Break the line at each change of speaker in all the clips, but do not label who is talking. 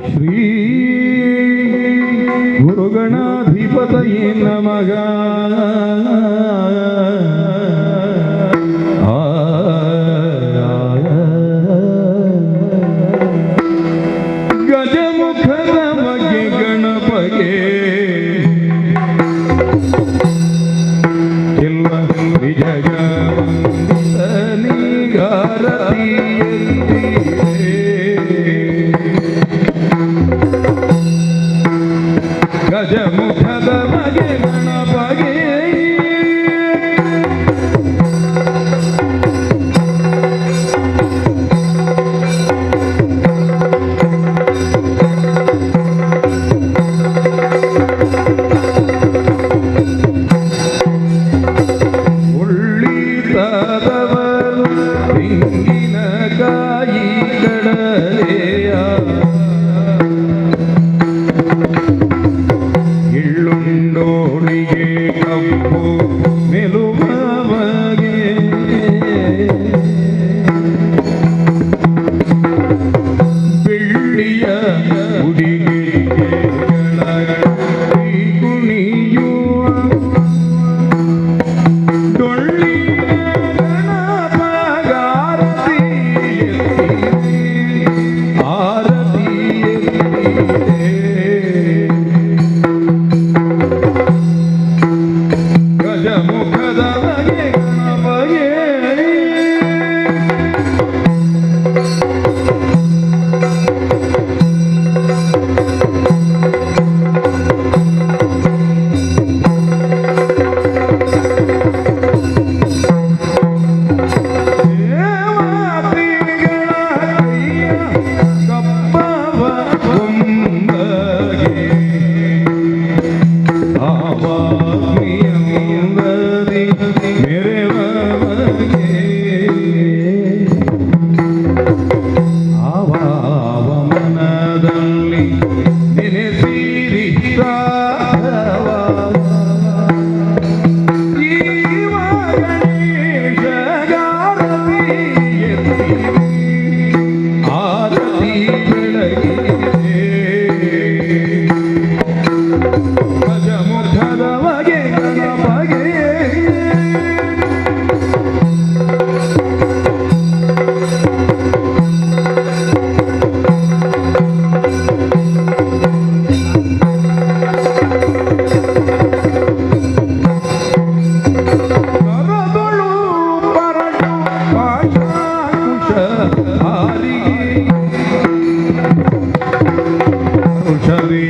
Shri ಗುರುಗಣಾಧಿಪತಯೇ ನಮಃ. ಗಜಮುಖದ ಮಗೆ ಗಣಪಗೆ ಇಲ್ಲ ಗಜಮುಖದ ಮಗೆ ಗಣಪಗೆ ಉಳ್ಳಿತದವರು ತೆಂಗಿನಕಾಯಿ ಕಡಲೆಯ ಇಳ್ಳುಂಡೋಳಿಗೆ ಕಬ್ಬು ಮೆಲುಬಗೆ ಬೆಳ್ಳಿಯ ಉಡಿಗೆಗಳ ಕುಣಿಯುವ ಡೊಳ್ಳಿನ ಗಣಪಗಾರತಿ ಎತ್ತಿರಿ, ಆರತಿ ಎತ್ತಿರೆ. ಗಜಮುಖದ ಮಗೆ ಗಣಪಗೆ ದೇವಾದಿಗಳ ಕೈಯ ಕಪ್ಪವ ಕೊಂಬಗೆ ಆವಾಗ್ನಿಯಂದದಿ ಮೆರೆವಗೆ ಆವಾವ ಮನದಲ್ಲಿ ನೆನೆಸಿರಿ ರಾಘವ ಜೀವ ಗಣೇಶಗಾರತಿ ಎತ್ತಿರಿ, ಆರತಿ ಬೆಳಗಿದೆ. ಗಜಮುಖದ ಮಗೆ ಗಣಪಗೆ ಕರದೊಳು ಪರಟು ಪಾಶಾಂಕುಶ ಹಾರಿಗೆ ಔಷಧಿ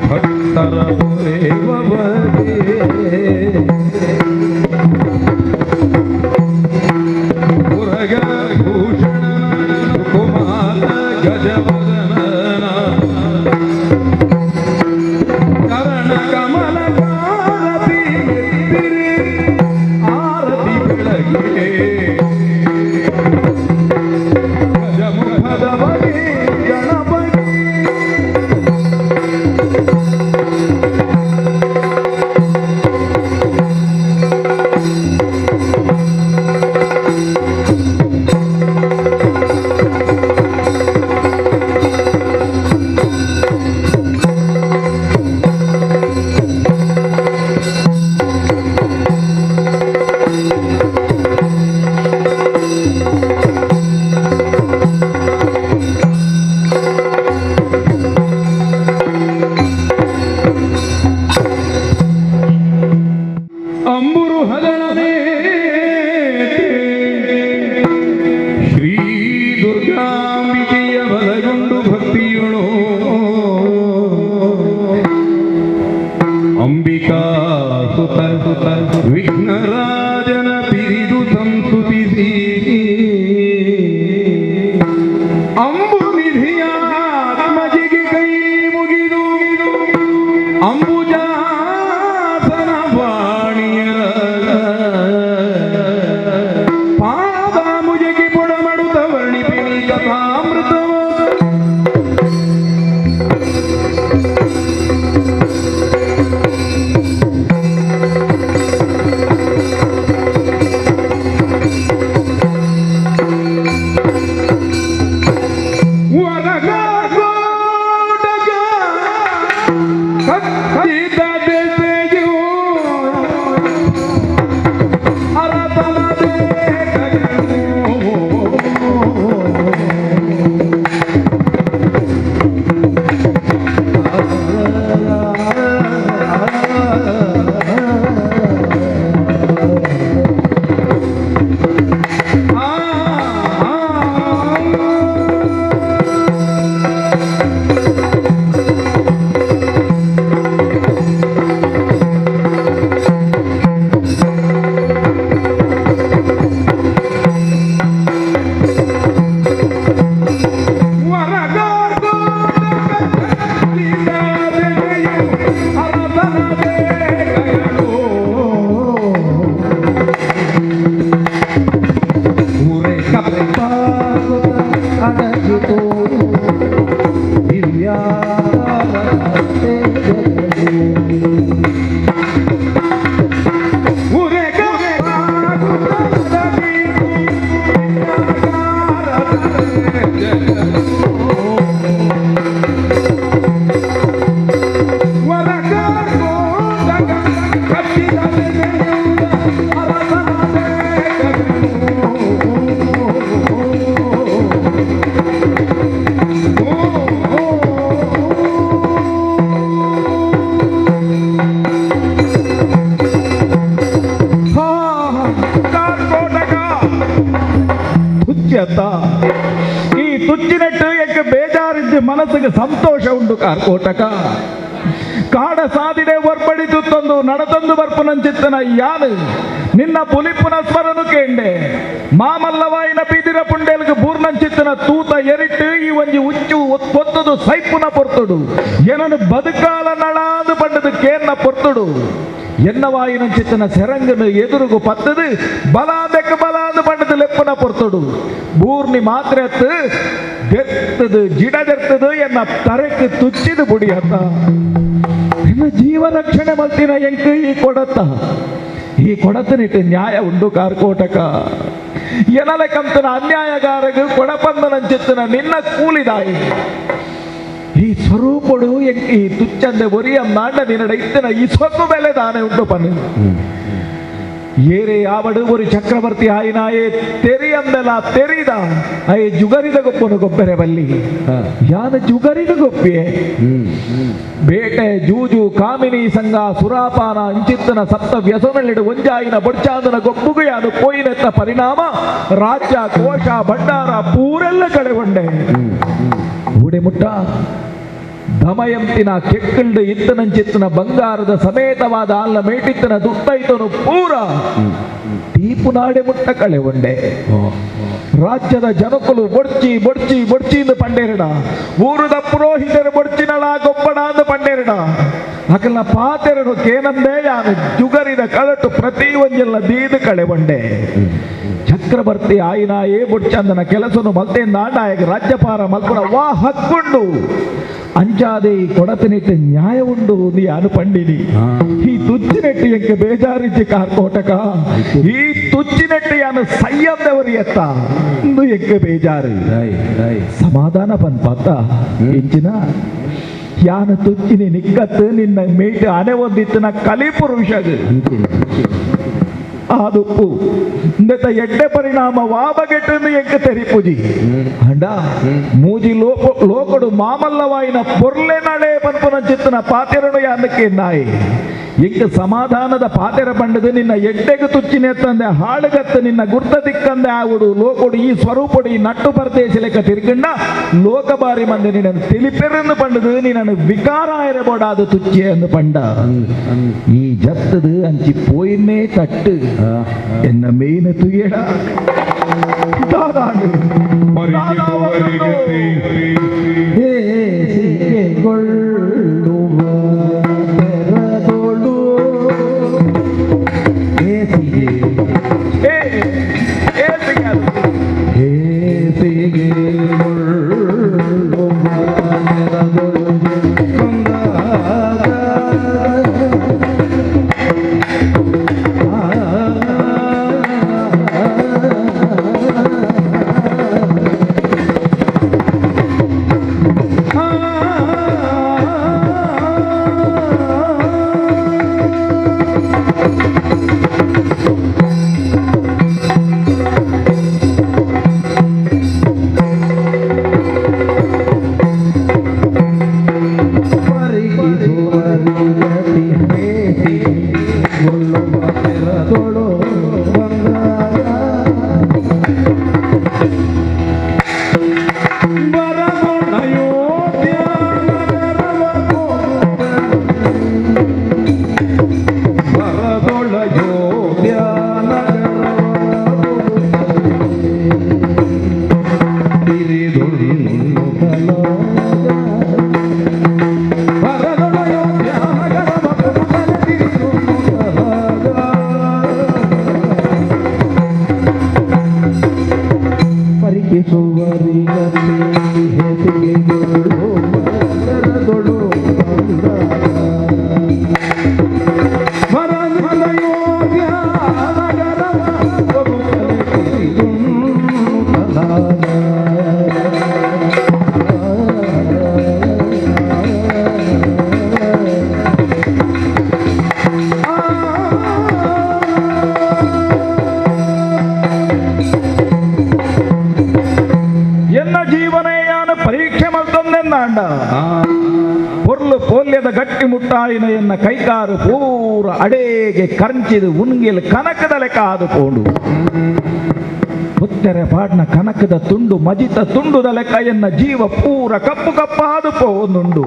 ಭಕ್ತರ ಪೊರೆವಗೆ ಉರಗ ಭೂಷಣ ಕುಮಾರ ಗಜವದನ ಕರಣ ಕಮಲ ಕಾರತಿ ಎತ್ತಿರಿ, ಆರತಿ ಬೆಳಗಿದೆ. ಗಜಮುಖದ ಮಗೆ ಗಣಪತಿ ಅಂಬುರು ಹದಳನೆ ಶ್ರೀ ದುರ್ಗಾಂಬಿಕೆಯ ಬಲಗೊಂಡು ಭಕ್ತಿಯುಳು ಅಂಬಿಕಾ ಸುತ ಸುತ ವಿಘ್ನರಾಜನ ಪಿರಿದು ಸಂಸ್ತುತಿಸಿ ಅಂಬುನಿಧಿಯ ಆತ್ಮಜಿಗೆ ಕೈ ಮುಗಿದು ಅಂಬುಜಾಸನ ವಾಣಿಯರ ಪಾದ ಮುಜಗಿ ಪೊಡಮಡುತ್ತ ವರ್ಣಿಪಿನಿ ಕಥಾಮೃತವ. ತುಚ್ಚಿಯತ್ತ ಈ ತುಚ್ಚಿನೆಟ್ಟು ಎಕ್ಕೆ ಬೇಜಾರಿದ್ದು ಮನಸ್ಸಿಗೆ ಸಂತೋಷ ಉಂಡು ಕಾರ್ಕೋಟಕ ಕಾಡ ಸಾದಿಡೆ ಒರ್ಪಡಿ ತುತ್ತೊಂದು ನಡತಂದು ಬರ್ಪುನಂಚಿತ್ತನ ಯಾನು ನಿನ್ನ ಪುಲಿಪುನ ಸ್ಮರನು ಕೇಂಡೆ ಮಾಮಲ್ಲವಾಯಿನ ಬೀದಿರ ಪುಂಡೇಲ್ಗೆ ಬೂರ್ನಂಚಿತ್ತನ ತೂತ ಎರಿಟ್ಟು ಈ ಒಂಜಿ ಉಚ್ಚು ಒತ್ತದು ಸೈಪುನ ಪೊರ್ತುಡು ಏನನು ಬದುಕಾಲ ನಳಾದು ಪಂಡದು ಕೇರ್ನ ಪೊರ್ತುಡು ಎನ್ನವಾಯಿನಂಚಿತ್ತನ ಸೆರಂಗನು ಎದುರುಗು ಪತ್ತದು ಬಲಾದಕ್ಕೆ ಬಲಾದು ಪಂಡದು ಲೆಪ್ಪನ ಪೊರ್ತುಡು ಬೂರ್ನಿ ಮಾತ್ರೆತ್ತು ದೆತ್ತದು ಜಿಡದೆರ್ತದು ಎನ್ನ ತರಕ್ಕೆ ತುಚ್ಚಿದು ಬುಡಿಯತ್ತ ನಿನ್ನ ಜೀವ ರಕ್ಷಣೆ ಮಲ್ತಿನ ಎಂಕು ಈ ಕೊಡತ್ತ ಈ ಕೊಡತನಿಟ್ಟು ನ್ಯಾಯ ಉಂಡು ಕಾರ್ಕೋಟಕ ಎನಲೆಕಂತನ ಅನ್ಯಾಯಗಾರಗು ಕೊಡಪಂದನಂಚಿತ್ತನ ನಿನ್ನ ಕೂಲಿದಾಯಿ ಈ ಸ್ವರೂಪಡು ಈ ತುಚ್ಚಂದೆ ಒರಿಯ ನಾಂಡ ನಿನ್ನಡ ಇತ್ತನ ಈ ಸೊಕ್ಕು ಬೆಲೆ ದಾನೆ ಉಂಟು ಪನ್ನು ಏರೇ ಯಾವಡು ಒರಿ ಚಕ್ರವರ್ತಿ ಆಯಿನಾಯೇ ತೆರಿಯಂದೆಲ ತೆರಿದ ಅಯ್ಯ ಜುಗರಿದ ಗೊಪ್ಪನು ಗೊಬ್ಬರೆ ಬಲ್ಲಿ ಯಾನ ಜುಗರಿದ ಗೊಪ್ಪಿಯೆ ಬೇಟೆ ಜೂಜು ಕಾಮಿನಿ ಸಂಘ ಸುರಾಪಾನ ಅಂಚಿತ್ತನ ಸಪ್ತ ವ್ಯಸನಲ್ಲಿಡು ಒಂಜಾಯಿನ ಬೊಡ್ಚಾದನ ಗೊಪ್ಪುಗು ಯಾನು ಕೋಯಿನೆತ್ತ ಪರಿಣಾಮ ರಾಜ್ಯ ಕೋಶ ಭಂಡಾರ ಪೂರೆಲ್ಲ ಕಳೆಗೊಂಡೆ ಊಡೆ ಮುಟ್ಟ ದಮಯಂತಿನ ಕೆಕ್ಕಲ್ಡು ಇತ್ತನಂಚಿತ್ತನ ಬಂಗಾರದ ಸಮೇತವಾದ ಅಲ್ಲ ಮೇಟಿತ್ತನ ದುತ್ತೈತನು ಪೂರ ತೀಪುನಾಡೆ ಮುಟ್ಟ ಕಳೆಗೊಂಡೆ ರಾಜ್ಯದ ಜನಕುಲು ಬೊಡ್ಚಿ ಬೊಡ್ಚಿ ಬೊಡ್ಚಿ ಎಂದು ಪಂಡೇರಡ ಊರುದ ಪುರೋಹಿತರು ಬೊಡ್ಚಿನಳ ಗೊಪ್ಪಡ ಅಂದು ಪಂಡೇರಡ ಅಕಲ್ನ ಪಾತೆರನು ಕೇನಂದೇ ಯಾನು ಜುಗರಿದ ಕಳಟು ಪ್ರತಿ ಒಂಜೆಲ್ಲ ದೀದು ಕಳೆಗೊಂಡೆ ಚಕ್ರವರ್ತಿ ಆಯಿನಾಯೇ ಬೊಡ್ಚಂದನ ಕೆಲಸನು ಮಲ್ತೆ ನಾಡಾಯಕ ರಾಜ್ಯಪಾರ ಮಲ್ಪುನ ವಾ ಹಕ್ಕೊಂಡು ಅಂಚಾದೆ ಈ ಕೊಡತನಿಟ್ಟು ನ್ಯಾಯ ಉಂಡು ಯಾನು ಪಂಡಿನಿ ಈ ತುಚ್ಚಿನೆಟ್ಟು ಎಂಕೆ ಬೇಜಾರಿಜ್ಜಿ ಕಾರ್ಕೋಟಕ ಈ ತುಚ್ಚಿನೆಟ್ಟು ಯಾನು ಸಯ್ಯಂದವರು ಎತ್ತ ಇಂದು ಎಂಕೆ ಬೇಜಾರು ಸಮಾಧಾನ ಪನ್ಪತ್ತ ಇಂಚಿನ ಯಾನು ತುಚ್ಚಿನಿ ನಿಕ್ಕತ್ತು ನಿನ್ನ ಮೇಟ್ ಅನೆ ಒಂದಿತ್ತನ ಕಲಿ ಪುರುಷಗ ಆದುಪ್ಪು ಇಂದೆತ ಎಡ್ಡೆ ಪರಿಣಾಮ ವಾಬಗೆಟ್ಟು ಎಂಕ ತೆರಿಪುಜಿ ಅಂಡ ಮೂಜಿ ಲೋಕಡು ಮಾಮಲ್ಲವಾಯಿನ ಪೊರ್ಲೆ ನಳೆ ಪನ್ಪುನ ಚಿತ್ತನ ಪಾತೆರನು ಯಾನಕ್ಕೆ ನಾಯಿ ಎಂಕ ಸಮಾಧಾನದ ಪಾತೆರ ಬಂಡದು ನಿನ್ನ ಎಡ್ಡೆಗೆ ತುಚ್ಚಿನೆತ್ತಂದೆ ಹಾಳುಗತ್ತು ನಿನ್ನ ಗುರ್ತ ದಿಕ್ಕಂದೆ ಆವುಡು ಲೋಕೊಡು ಈ ಸ್ವರೂಪಡು ಈ ನಟ್ಟು ಪರದೇಶ ಲೆಕ್ಕ ತಿರ್ಗಂಡ ಲೋಕ ಬಾರಿ ಮಂದಿ ನಿನ್ನನ್ನು ತಿಳಿಪೆರನ್ನು ಪಂಡದು ನಿನ್ನನ್ನು ವಿಕಾರ ಆಯರಬೋಡಾದ ತುಚ್ಚಿ ಎಂದು ಪಂಡ ಈ ಜತ್ತದು ಅಂಚಿ ಪೋಯಿನ್ನೇ ತಟ್ಟು ಎನ್ನ ಮೇಯ್ನ ತುಯಡ ಗಟ್ಟಿ ಮುಟ್ಟಾಯಿನ ಎನ್ನ ಕೈಕಾರು ಪೂರ ಅಡೇಗೆ ಕಂಚಿದು ಉಣ್ಗಿಲ್ ಕನಕದ ಲೆಕ್ಕ ಆದುಕೊಂಡು ಪುತ್ತೆರೆ ಪಾಡ್ನ ಕನಕದ ತುಂಡು ಮಜಿತ ತುಂಡುದ ಲೆಕ್ಕ ಎನ್ನ ಜೀವ ಪೂರ ಕಪ್ಪು ಕಪ್ಪಾದು ಪೋವೊಂದುಂಡು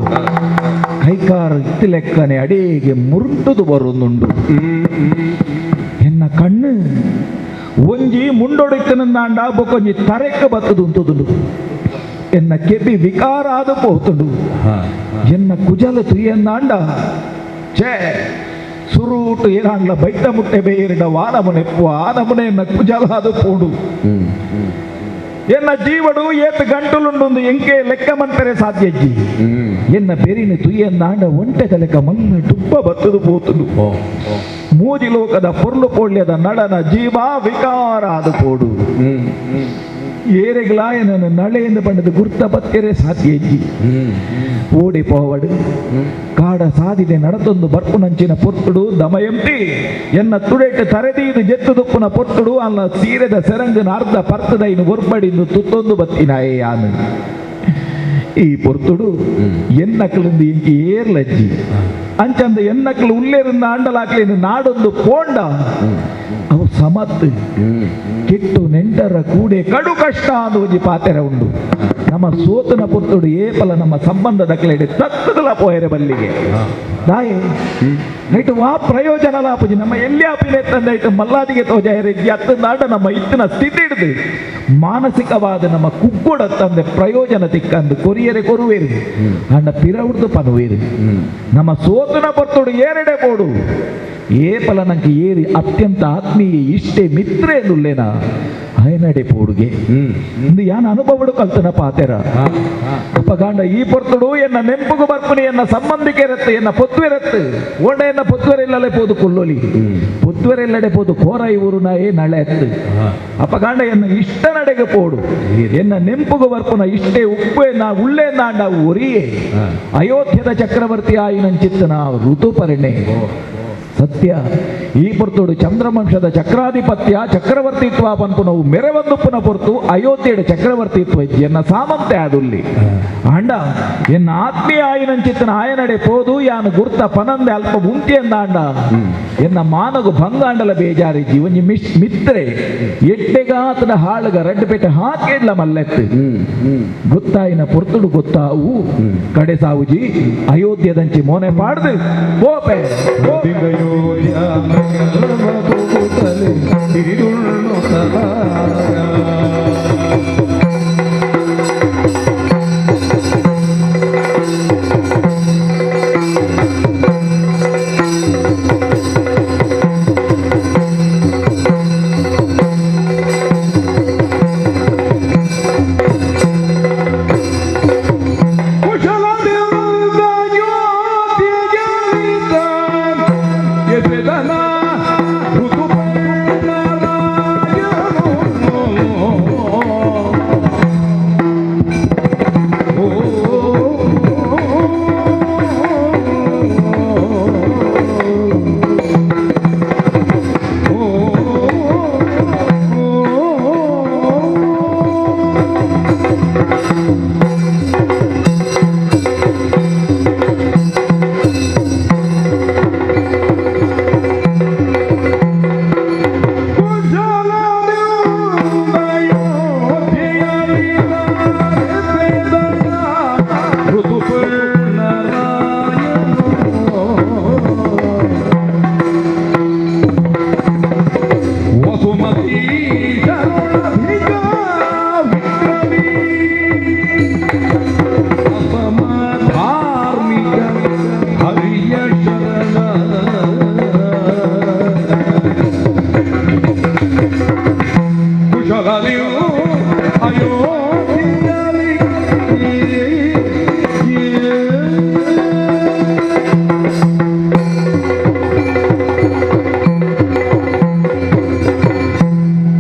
ಕೈಕಾರ ಇತ್ತು ಲೆಕ್ಕನೆ ಅಡೇಗೆ ಮುರುಂಟುದು ಬರೋದುಂಡು ಎನ್ನ ಕಣ್ಣು ಒಂಜಿ ಮುಂಡೊಡಿತ್ತನಂದಾಂಡ ಬೊಕೊಂಜಿ ತರೆಕ್ಕ ಬತ್ತದು ಉಂಟುದುಂಡು ಎನ್ನ ಕೆಬಿ ವಿಕಾರ ಆದು ಪೋತುಂಡು ಎನ್ನ ಕುಜಲ ತುಯನ್ನಾಂಡ ಛೇ ಸುರೂಟು ಏನಾಂಗ್ಲ ಬೈತ ಮುಟ್ಟೆ ಬೇಯಿರಿಡ ವಾನಮುನೆ ಆನಮುನೆ ಎನ್ನ ಕುಜಲ ಅದು ಪೋಡು ಎನ್ನ ಜೀವಡು ಏತು ಗಂಟುಲುಂಡು ಎಂಕೆ ಲೆಕ್ಕ ಮಂತರೆ ಸಾಧ್ಯಜ್ಜಿ ಎನ್ನ ಬೆರಿನ ತುಯನ್ನಾಂಡ ಒಂಟೆದ ಲೆಕ್ಕ ಮಲ್ಲ ಡುಬ್ಬ ಬತ್ತದು ಪೋತುಂಡು ಮೂಜಿ ಲೋಕದ ಪೊರ್ಲು ಪೋಳ್ಯದ ನಡನ ಜೀವ ವಿಕಾರ ಅದು ಪೋಡು ಏರೆಗ್ಲಾ ನನ್ನ ನಳೆಯಿಂದ ಬಂದದ್ದು ಗುರ್ತ ಬತ್ತೆರೆ ಸಾಧ್ಯಜ್ಜಿ ಓಡಿ ಪೋವಡು ಕಾಡ ಸಾದಿದೆ ನಡತೊಂದು ಬರ್ಪುನಂಚಿನ ಪೊರ್ತುಡು ದಮಯಂತಿ ಎನ್ನ ತುಡೆಟ್ಟು ತರೆದೀದು ಜೆತ್ತು ದುಪ್ಪುನ ಪೊರ್ತುಡು ಅಲ್ಲ ಸೀರೆದ ಸೆರಂಗನ ಅರ್ಧ ಪರ್ತದ ಇನ್ನು ಒರ್ಬಡಿಂದು ತುತ್ತೊಂದು ಬತ್ತಿನಾಯೇ ಯಾನು ಈ ಪೊರ್ತುಡು ಎನ್ನಕ್ಳಿಂದ ಇಂಕಿ ಏರ್ಲಜ್ಜಿ ಅಂಚಂದ ಎನ್ನಕ್ಳು ಉಲ್ಲೇರಿಂದ ಅಂಡಲಾಕ್ಲೇನು ನಾಡೊಂದು ಪೋಂಡ ಅವು ಸಮತ್ತು ಕೆಟ್ಟು ನೆಂಟರ ಕೂಡೆ ಕಡು ಕಷ್ಟ ಅಂದು ಒಂಜಿ ಪಾತೆರ ಉಂಡು ನಮ್ಮ ಸೋತನ ಪೊರ್ತುಡು ಏಪಲ ನಮ್ಮ ಸಂಬಂಧದ ಕ್ಲೇಡೆ ತತ್ತದಲ ಪೋಯರೆ ಬಲ್ಲಿಗೆ ದಾಯೆ ನೈಟು ವಾ ಪ್ರಯೋಜನ ಲಾಪುಜಿ ನಮ್ಮ ಎಲ್ಲಿ ಆಪಿಲೆ ತಂದೈಟು ಮಲ್ಲಾದಿಗೆ ತೋಜಾಯರೆ ಅತ್ತಂದಾಟ ನಮ್ಮ ಇತ್ತಿನ ಸ್ಥಿತಿ ಹಿಡಿದು ಮಾನಸಿಕವಾದ ನಮ್ಮ ಕುಗ್ಗುಡ ತಂದೆ ಪ್ರಯೋಜನ ತಿಕ್ಕಂದು ಕೊರಿಯರೆ ಕೊರುವೇರು ಅಣ್ಣ ಪಿರವುಡ್ದು ಪನುವೇರು ನಮ್ಮ ಸೋತನ ಪೊರ್ತುಡು ಏರೆಡೆ ಬೋಡು ಏಪಲ ನಂಗೆ ಏರಿ ಅತ್ಯಂತ ಆತ್ಮೀಯ ಇಷ್ಟೇ ಮಿತ್ರೇ ನುಲ್ಲೇನ ಅಯನಡೆ ಪೋಡುಗೆ ಇಂದು ಯಾನ ಅನುಭವಡು ಕಲ್ತನ ಪಾತೆರ ಅಪಗಾಂಡ ಈ ಪೊರ್ತುಡು ಎನ್ನ ನೆಂಪುಗು ಬರ್ಪುನಿ ಎನ್ನ ಸಂಬಂಧಿಕೆರತ್ತು ಎನ್ನ ಪೊತ್ವೆರತ್ತು ಓಂಡ ಎನ್ನ ಪೊತ್ವೆರೆಲ್ಲಲೆ ಪೋದು ಕುಲ್ಲೊಲಿ ಪೊತ್ವೆರೆಲ್ಲಡೆ ಪೋದು ಕೋರ ಊರು ನಾಯೇ ನಳೆ ಎತ್ತು ಅಪಗಾಂಡ ಎನ್ನ ಇಷ್ಟ ನಡೆಗೆ ಪೋಡು ಎನ್ನ ನೆಂಪುಗು ಬರ್ಪುನ ಇಷ್ಟೇ ಉಪ್ಪು ನಾ ಉಳ್ಳೆ ನಾಂಡ ಒರಿಯೇ ಅಯೋಧ್ಯದ ಚಕ್ರವರ್ತಿ ಆಯಿನಂಚಿತ್ತನ ಋತುಪರ್ಣೆ ಸತ್ಯ ಈ ಪೊರ್ತುಡು ಚಂದ್ರವಂಶದ ಚಕ್ರಾಧಿಪತ್ಯ ಚಕ್ರವರ್ತಿತ್ವ ಪನ್ಪುನವು ಮೆರವಂದುಪ್ಪುನ ಪೊರ್ತು ಅಯೋಧ್ಯೆಯ ಚಕ್ರವರ್ತಿತ್ವ ಎನ್ನ ಸಾಮಂತೆ ಆದುಲ್ಲಿ ಅಂಡ ಎನ್ನ ಆತ್ಮೀಯ ಆಯಿನಂಚಿತ್ತನ ಆಯನಡೆ ಪೋದು ಯಾನು ಗುರ್ತ ಪನಂದೆ ಅಲ್ಪ ಉಂತಿಯಂದಾಂಡ ಎನ್ನ ಮಾನಗು ಭಂಗಾಂಡಲ ಬೇಜಾರಿ ಜೀವನಿ ಮಿತ್ರೆ ಎಟ್ಟೆಗಾತನ ಹಾಳುಗ ರಡ್ಡುಪೇಟೆ ಹಾಕಿಡ್ಲ ಮಲ್ಲೆತ್ತು ಗೊತ್ತಾಯಿನ ಪೊರ್ತುಡು ಗೊತ್ತಾವು ಕಡೆ ಸಾವುಜಿ ಅಯೋಧ್ಯದಂಚಿ ಮೋನೆ ಪಾಡ್ದು ಪೋಪೆ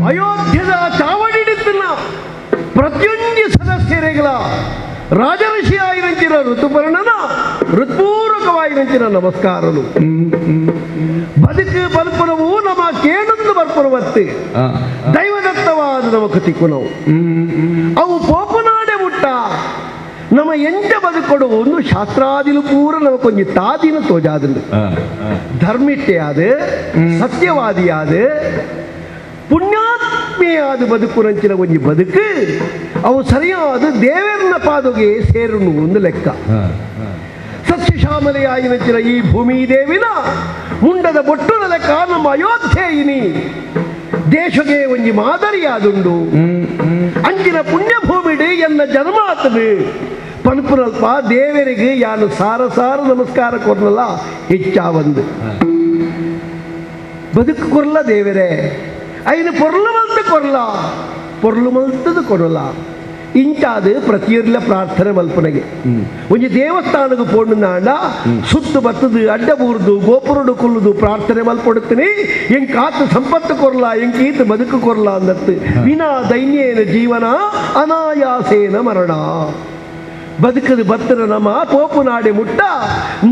ಅಯೋಧ್ಯದ ಚಾವಡಿಡುತ್ತಿಲ್ಲ ಪ್ರತಿಯೊಂದು ಸದಸ್ಯರಿಗಳ ರಾಜಋಷಿಯಾಗಿರಂಚಿನ ಋತುಪರ್ಣನ ಹೃತ್ಪೂರ್ವಕವಾಗಿರಂಚಿನ ನಮಸ್ಕಾರನು. ಬದುಕು ಬಲ್ಪುನವು ನಮ್ಮ ಕೇಣೊಂದು ಬರ್ಪುನವತ್ತೆ ದೈವದತ್ತವಾದ ನಮ್ಮ ಕೃತಿಕುನವು ಅವು ಪೋಪುನಾಡೆ ಮುಟ್ಟ ನಮ್ಮ ಎಂಟ ಬದುಕೊಡು ಒಂದು ಶಾಸ್ತ್ರಾದಿಲು ಪೂರ ನಮಕೊಂಜಿ ತಾದಿನ ತೋಜಾದಂಡು ಧರ್ಮಿಟ್ಟೆಯಾದ ಸತ್ಯವಾದಿಯಾದ ಪುಣ್ಯಾತ್ಮ ಪುಣ್ಯಾತ್ಮೆಯಾದ ಬದುಕು ನಂಚಿನ ಒಂಜಿ ಬದುಕು ಅವು ಸರಿಯಾದ ದೇವರನ್ನ ಪಾದೊಗೆ ಸೇರುನು ಒಂದು ಲೆಕ್ಕ. ಸಸ್ಯಶ್ಯಾಮಲೆಯಾಯಿನಂಚಿನ ಈ ಭೂಮಿ ದೇವಿನ ಮುಂಡದ ಬೊಟ್ಟುನ ಲೆಕ್ಕ ನಮ್ಮ ಅಯೋಧ್ಯೆಯಿನಿ ದೇಶಗೆ ಒಂಜಿ ಮಾದರಿಯಾದುಂಡು. ಅಂಚಿನ ಪುಣ್ಯಭೂಮಿಡು ಎನ್ನ ಜನ್ಮಾತನು ಪನ್ಪುನಲ್ಪ ದೇವರಿಗೆ ಯಾನು ಸಾರ ಸಾರ ನಮಸ್ಕಾರ ಕೊರ್ನಲ್ಲ ಹೆಚ್ಚಾವಂದು ಬದುಕು ಕೊರ್ಲ ದೇವರೇ ಐನು ಪೊರ್ಲು ಮಲ್ತು ಕೊರ್ಲ ಪೊರ್ಲು ಮಲ್ತದು ಕೊರಲ ಇಂಚಾದ ಪ್ರತಿಯೊರ್ಲ ಪ್ರಾರ್ಥನೆ ಮಲ್ಪನೆಗೆ ಒಂಜಿ ದೇವಸ್ಥಾನಕ್ಕೆ ಪೋಂಡುನಾಂಡ ಸುತ್ತು ಬತ್ತದು ಅಡ್ಡ ಬೂರ್ದು ಗೋಪುರಡು ಕುಲ್ಲುದು ಪ್ರಾರ್ಥನೆ ಮಲ್ಪೊಡುತ್ತೀನಿ ಎಂಕ್ ಆತು ಸಂಪತ್ತು ಕೊರ್ಲ ಎಂಕ್ ಈತ ಬದುಕು ಕೊರ್ಲ ಅಂದತ್ತು ವಿನಾ ದೈನ್ಯೇನ ಜೀವನ ಅನಾಯಾಸೇನ ಮರಣ. ಬದುಕದು ಬತ್ತರ ನಮ್ಮ ಪೋಪು ನಾಡೆ ಮುಟ್ಟ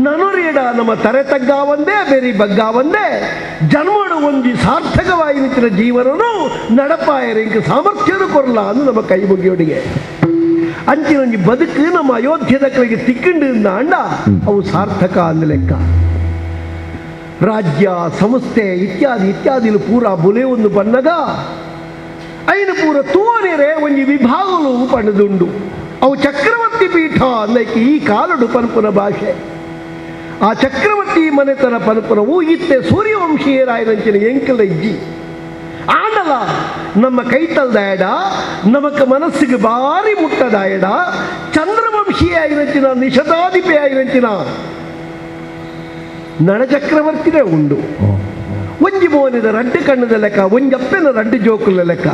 ನನುರೇಡ ನಮ್ಮ ತರೆ ತಗ್ಗಾವಂದೇ ಬೆರಿ ಬಗ್ಗಾವಂದೇ ಜನ್ಮಡು ಒಂಜಿ ಸಾರ್ಥಕವಾಗಿ ನಿಂತಿನ ಜೀವನನು ನಡಪಾಯರಿಂಕ ಸಾಮರ್ಥ್ಯನು ಕೊರಲ ಅಂದು ನಮ್ಮ ಕೈ ಮುಗಿಯೋಡಿಗೆ ಅಂಚಿನ ಒಂಜಿ ಬದುಕು ನಮ್ಮ ಅಯೋಧ್ಯದ ಕಡೆಗೆ ತಿಕ್ಕಿಂಡು ಅಂಡ ಅವು ಸಾರ್ಥಕ ಅಂದ ಲೆಕ್ಕ. ರಾಜ್ಯ ಸಂಸ್ಥೆ ಇತ್ಯಾದಿ ಇತ್ಯಾದಿಲು ಪೂರ ಬುಲೆ ಒಂದು ಬಣ್ಣಗ ಐನು ಪೂರ ತೂವನೇರೆ ಒಂಜಿ ವಿಭಾಗಲು ಪಣದುಂಡು. ಅವು ಚಕ್ರವರ್ತಿ ಪೀಠ ಅಂದಕ್ಕೆ ಈ ಕಾಲಡು ಪನ್ಪುನ ಭಾಷೆ. ಆ ಚಕ್ರವರ್ತಿ ಮನೆತನ ಪನ್ಪುನವು ಇತ್ತೆ ಸೂರ್ಯವಂಶೀಯರಾಯನಂಚಿನ ಎಂಕಲ ಇಜ್ಜಿ ಆಂಡಲ ನಮ್ಮ ಕೈತಲ್ದಾಯಡ ನಮಕ ಮನಸ್ಸಿಗೆ ಭಾರಿ ಮುಟ್ಟದಾಯಡ ಚಂದ್ರವಂಶೀಯ ಆಗಿರಂಚಿನ ನಿಷದಾಧಿಪಿ ಆಗಿರಂಚಿನ ನಳಚಕ್ರವರ್ತಿನೇ ಉಂಡು. ಒಂಜಿ ಮೋನಿದ ರಡ್ಡು ಕಣ್ಣದ ಲೆಕ್ಕ ಒಂಜಪ್ಪೆನ ರಡ್ಡು ಜೋಕುಲ ಲೆಕ್ಕ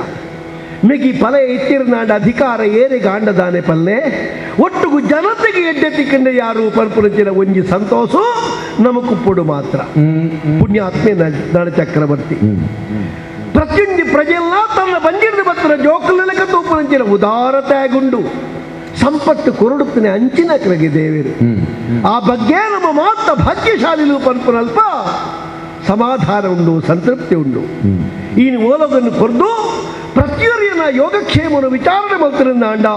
ಮಿಗಿ ಪಲೆ ಇತ್ತಿರ್ನಾಂಡ ಅಧಿಕಾರ ಏರಿಗೆ ಆಂಡದಾನೆ ಪಲ್ಲೆ ಒಟ್ಟುಗು ಜನತೆಗೆ ಎಡ್ಡೆ ತಿಕ್ಕಂಡೆ ಯಾರು ಪರ್ಪುರಂಚಿನ ಒಂಜಿ ಸಂತೋಷ ನಮಕುಪ್ಪುಡು ಮಾತ್ರ. ಪುಣ್ಯಾತ್ಮೆ ನಳ ಚಕ್ರವರ್ತಿ ಪ್ರತಿಯೊಂದು ಪ್ರಜೆಲ್ಲ ತನ್ನ ಬಂಜಿರ್ದ ಬತ್ತರ ಜೋಕುಲ ಲೆಕ್ಕ ತೂಪುರಂಚಿನ ಉದಾರತೆ ಆಗುಂಡು ಸಂಪತ್ತು ಕೊರಡುತ್ತನೆ ಅಂಚಿನ ಕರಗೆ ದೇವರು. ಆ ಬಗ್ಗೆ ನಮ್ಮ ಮಾತ ಭಾಗ್ಯಶಾಲಿಲು ಪನ್ಪುನಲ್ಪ ಸಮಾಧಾನ ಉಂಡು ಸಂತೃಪ್ತಿ ಉಂಡು. ಈ ಓಲಗನ್ನು ಕೊರ್ದು ಪ್ರತಿಯೊರಿಯನ ಯೋಗಕ್ಷೇಮನು ವಿಚಾರಣೆ ಮಲ್ತಿರಂದಾಂಡ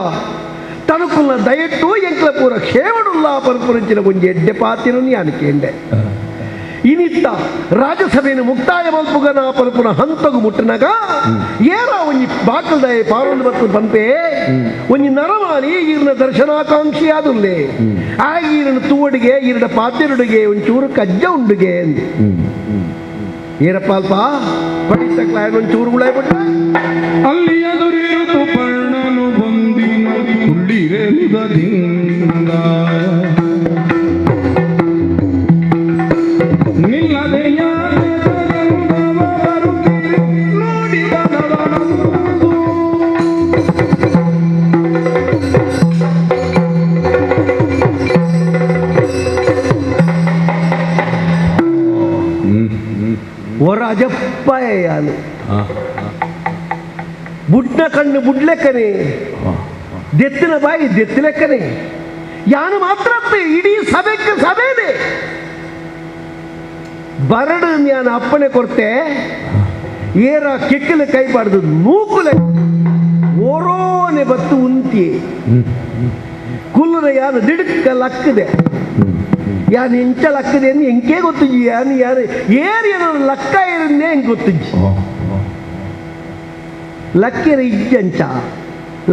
ತನುಕುಲ್ನ ದಯಟ್ಟು ಎಂಕ್ಲ ಪೂರ ಕ್ಷೇಮಡುಲ್ಲ ಪರ್ಪುರಂಚಿನ ಒಂಜಿ ಎಡ್ಡೆ ಪಾತಿರನ್ನು ಯಾನಕೇಂಡೆ. ಇನಿತ್ತ ರಾಜ್ಯಸಭೆಯನ್ನು ಮುಕ್ತಾಯ ಮಲ್ಪುಗನ ಪಲ್ಪುನ ಹಂತಗು ಮುಟ್ಟನಗ ಏರ ಒಂಜಿ ಬಾಕಲ್ದಯ ಪಾರೊಂದು ಬತ್ತು ಪಂಪೆ ಒಂಜಿ ನರಮಾನಿ ಈರ್ನ ದರ್ಶನಾಕಾಂಕ್ಷಿ ಆದುಲ್ಲೆ ಆಗ ಈರನ ತೂವಡಿಗೆ ಈರಡ ಪಾತಿರುಡಿಗೆ ಒಂಚೂರು ಕಜ್ಜ ಉಂಡುಗೆ ಅಂದೆ. ಏನಪ್ಪ ಅಲ್ಪ ಪಡಿತಕ್ಲ ಒಂಚೂರು ಗುಳಾಯ್ಬಿಟ್ಟ
ಅಲ್ಲಿ ಎದುರಿರುತು ಪರ್ಣನು ಬಂದಿನ ಕುಳ್ಳಿರೆಂದದಿಂದ ನಿಲ್ಲದೆ
ಹೊರ ಅಜಪ್ಪ ಯಾನು ಬುಡ್ನ ಕಣ್ಣು ಬುಡ್ಲೆಕ್ಕನೆ ದೆತ್ತಿನ ಬಾಯಿ ದೆತ್ತಿಲೆಕ್ಕನೆ ಯಾನು ಮಾತ್ರ ಇಡೀ ಸಭೆಗೆ ಸಭೆನೆ ಬರಡು ನಾನು ಅಪ್ಪಣೆ ಕೊಡ್ತೆ ಏರ ಕೆಕ್ಕಲು ಕೈಬಾರ್ದು ನೂಕುಲೆ ಓರೋನೆ ಬತ್ತು ಉಂತಿ ಕುಲ್ಲುನ ಯಾನು ದಿಡುಕ್ಕ ಲಕ್ಕದೆ ಯಾನು ಎಂಚ ಲಕ್ಕದೆ ಅಂತ ಎಂಕೇ ಗೊತ್ತಿಜ್ಜಿ ಯಾನು ಯಾರು ಏರು ಏನೋ ಲಕ್ಕ ಏರನ್ನೇ ಹೆಂಗೆ ಗೊತ್ತಿಜ್ಜಿ ಲಕ್ಕೆರೆ ಇಜ್ಜಂಚ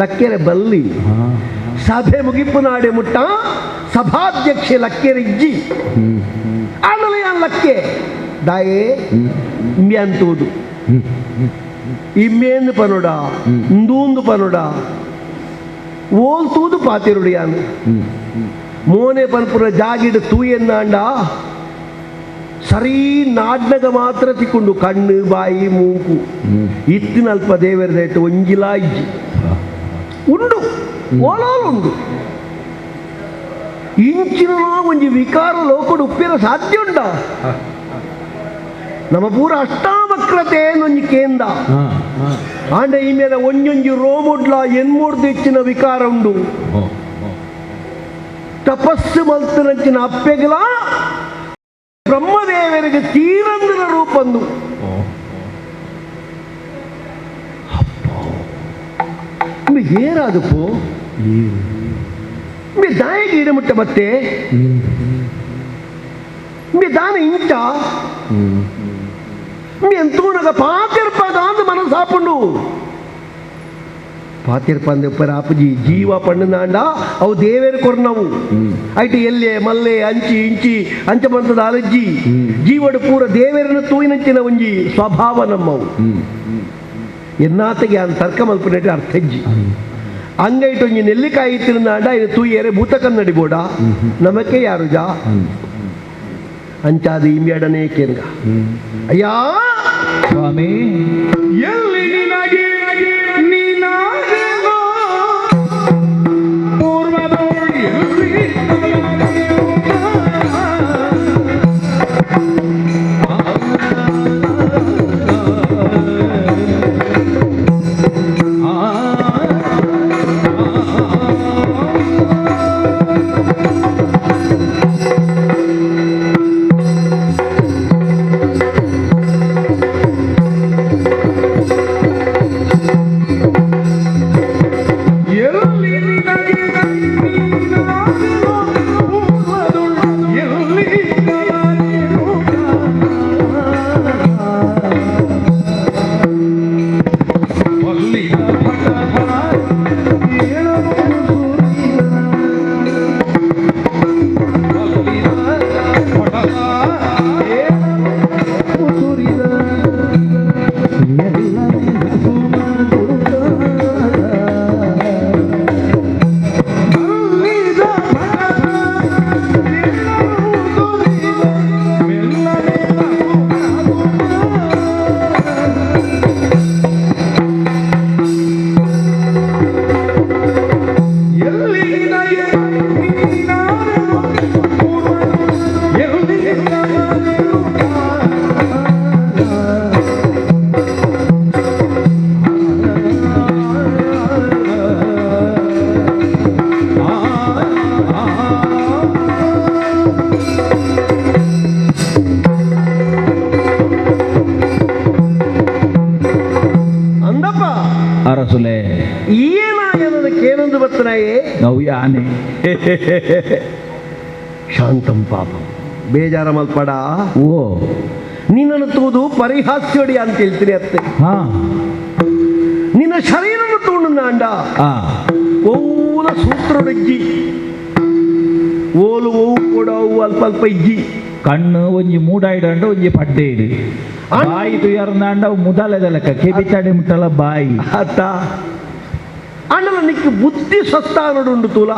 ಲಕ್ಕೆರೆ ಬಲ್ಲಿ ಸಭೆ ಮುಗಿಪು ನಾಡೆ ಮುಟ್ಟ ಸಭಾಧ್ಯಕ್ಷೆ ಲಕ್ಕೆರೆ ಇಜ್ಜಿ ಆಮೇಲೆ ಯಾನ್ ಲಕ್ಕೆ ದಾಯೇ ಇಮ್ಯಾಂತೂದು ಇಮ್ಮೇಂದು ಪನುಡ ಇಂದೂಂದು ಪನುಡ ಓಲ್ ತೂದು ಪಾತಿರುಡು ಯಾನು ಮೋನೆ ಪನ್ಪುರ ಜಾಗಿಡು ತೂಯೆನ್ನಾಂಡ ಸರಿ ನಾಡ್ನಗ ಮಾತ್ರ ತಿಕ್ಕೊಂಡು ಕಣ್ಣು ಬಾಯಿ ಮೂಕು ಇತ್ತಿನ ಅಲ್ಪ ದೇವರದಾಯ್ತು ಒಂಜಿಲಾ ಇಜ್ಜಿ ಉಂಡು ಓಲಾಲು ಉಂಡು ಇಂಚಿನ ಒಂಜಿ ವಿಕಾರ ಲೋಕಡು ಉಪ್ಪಿನ ಸಾಧ್ಯ ಉಂಡ ನಮ್ಮ ಪೂರ ಅಷ್ಟಾವಕ್ರತೆ ಒಂಜಿ ಕೇಂದ ಆಂಡ ಈ ಮೇಲೆ ಒಂಜೊಂಜಿ ರೋಮುಡ್ಲ ಎನ್ಮೂರ್ದು ಹೆಚ್ಚಿನ ವಿಕಾರ ಉಂಡು ತಪಸ್ಸು ಮಲ್ತನಂಚಿನ ಅಪ್ಪೆಗಲ ಬ್ರಹ್ಮದೇವರಿಗೆ ತೀರಂದಿನ ರೂಪಂದು ಏರಾದಪ್ಪು ಮೇ ದಾಯಿಗೆ ಇಡಮುಟ್ಟ ಮತ್ತೆ ಮೇ ದಾನ ಇಂಚ ಎಂತೂನಗ ಪಾತಿರ್ಪದ ಅಂದ್ ಮನಸ್ಸಾಪುಂಡು ಪಾತಿರ್ಪಂದೆ ಉಪ್ಪರ ಆಪುಜಿ ಜೀವ ಪಣ್ಣುನಾಂಡ ಅವು ದೇವೇರು ಕೊರ್ನವು ಐಟ್ ಎಲ್ಲೆ ಮಲ್ಲೆ ಅಂಚಿ ಇಂಚಿ ಅಂಚ ಬಂತದ ಅಲಜ್ಜಿ ಜೀವಡು ಪೂರ ದೇವೇರನ್ನು ತೂಯಿನಂಚಿನ ಒಂಜಿ ಸ್ವಭಾವ ನಮ್ಮವು ಎನ್ನಾತೆಗೆ ಅನ್ ತರ್ಕ ಮಲ್ಪುನೆಟ್ ಅರ್ಥಜ್ಜಿ ಅಂಗೈಟ್ ಒಂಜಿ ನೆಲ್ಲಿಕಾಯಿ ತಿರುನಾಂಡ ಇನ್ನು ತೂಯೇರೆ ಭೂತ ಕನ್ನಡಿ ಬೋಡ ನಮಕ್ಕೆ ಯಾರು ಜಾ ಅಂಚಾದ ಇಂಬ್ಯಾಡನೇ ಕೇಂದ್ರ ಅಯ್ಯಾ
ಸ್ವಾಮಿ ಎಲ್ಲಿ ನಿನಗೆ ನೀನಾದೆನೋ ಪೂರ್ವದೋಳು ಎಲ್ಲಿ ಎಲ್ಲಿ ನಿನಗೆ ನೀನಾದೆನೋ ಪೂರ್ವದೋಳು ಎಲ್ಲಿ ಬಲ್ಲಿದ ಪಟದ ಬಲ್ಲಿದ ಪಟದ ಬಲ್ಲಿದ ಪಟದ ಮೆಲ್ಲನೆ ಎಲ್ಲಿ ನಿನಗೆ ನೀನಾದೆನೋ ಪೂರ್ವದೋಳು ಎಲ್ಲಿ ನಿನಗೆ
ಅಂದಪ್ಪ
ಅರಸುಲೆ
ಏನಾಗನದಕ್ಕೇನೊಂದು ಬತ್ತನಾಯೇ
ನಾವು ಯಾನೆ
ಶಾಂತಂ ಪಾಪಂ ಬೇಜಾರ ಮಲ್ಪಡ
ಓ
ನಿನ್ನನ್ನು ತೂದು ಪರಿಹಾಸ್ಯೋಡಿ ಅಂತ ಹೇಳ್ತೀನಿ ಅತ್ತೆ
ಹಾ
ನಿನ್ನ ಶರೀರನ್ನು ತೂಂಡು
ಆ
ಓಲ ಸೂತ್ರೊಡಜ್ಜಿ ಓಲು ಓವು ಕೂಡ ಅವು ಅಲ್ಪ ಅಲ್ಪ ಇಜ್ಜಿ
ಕಣ್ಣು ಒಂಜಿ ಮೂಡಾಯ್ಡಂಡ ಒಂಜಿ ಪಡ್ಡೆ ಇಡು ಬಾಯಿ ತುಯರ್ನಾಂಡ ಮುದಲೆದ ಲೆಕ್ಕ ಕೆಬಿತಡೆ ಮುಟ್ಟಲ ಬಾಯಿ
ಅತ್ತ ಅಣ್ಣನ ನಿಕ್ಕು ಬುದ್ಧಿ ಸ್ವಸ್ಥಾನಡುಂಡು ತೂಲ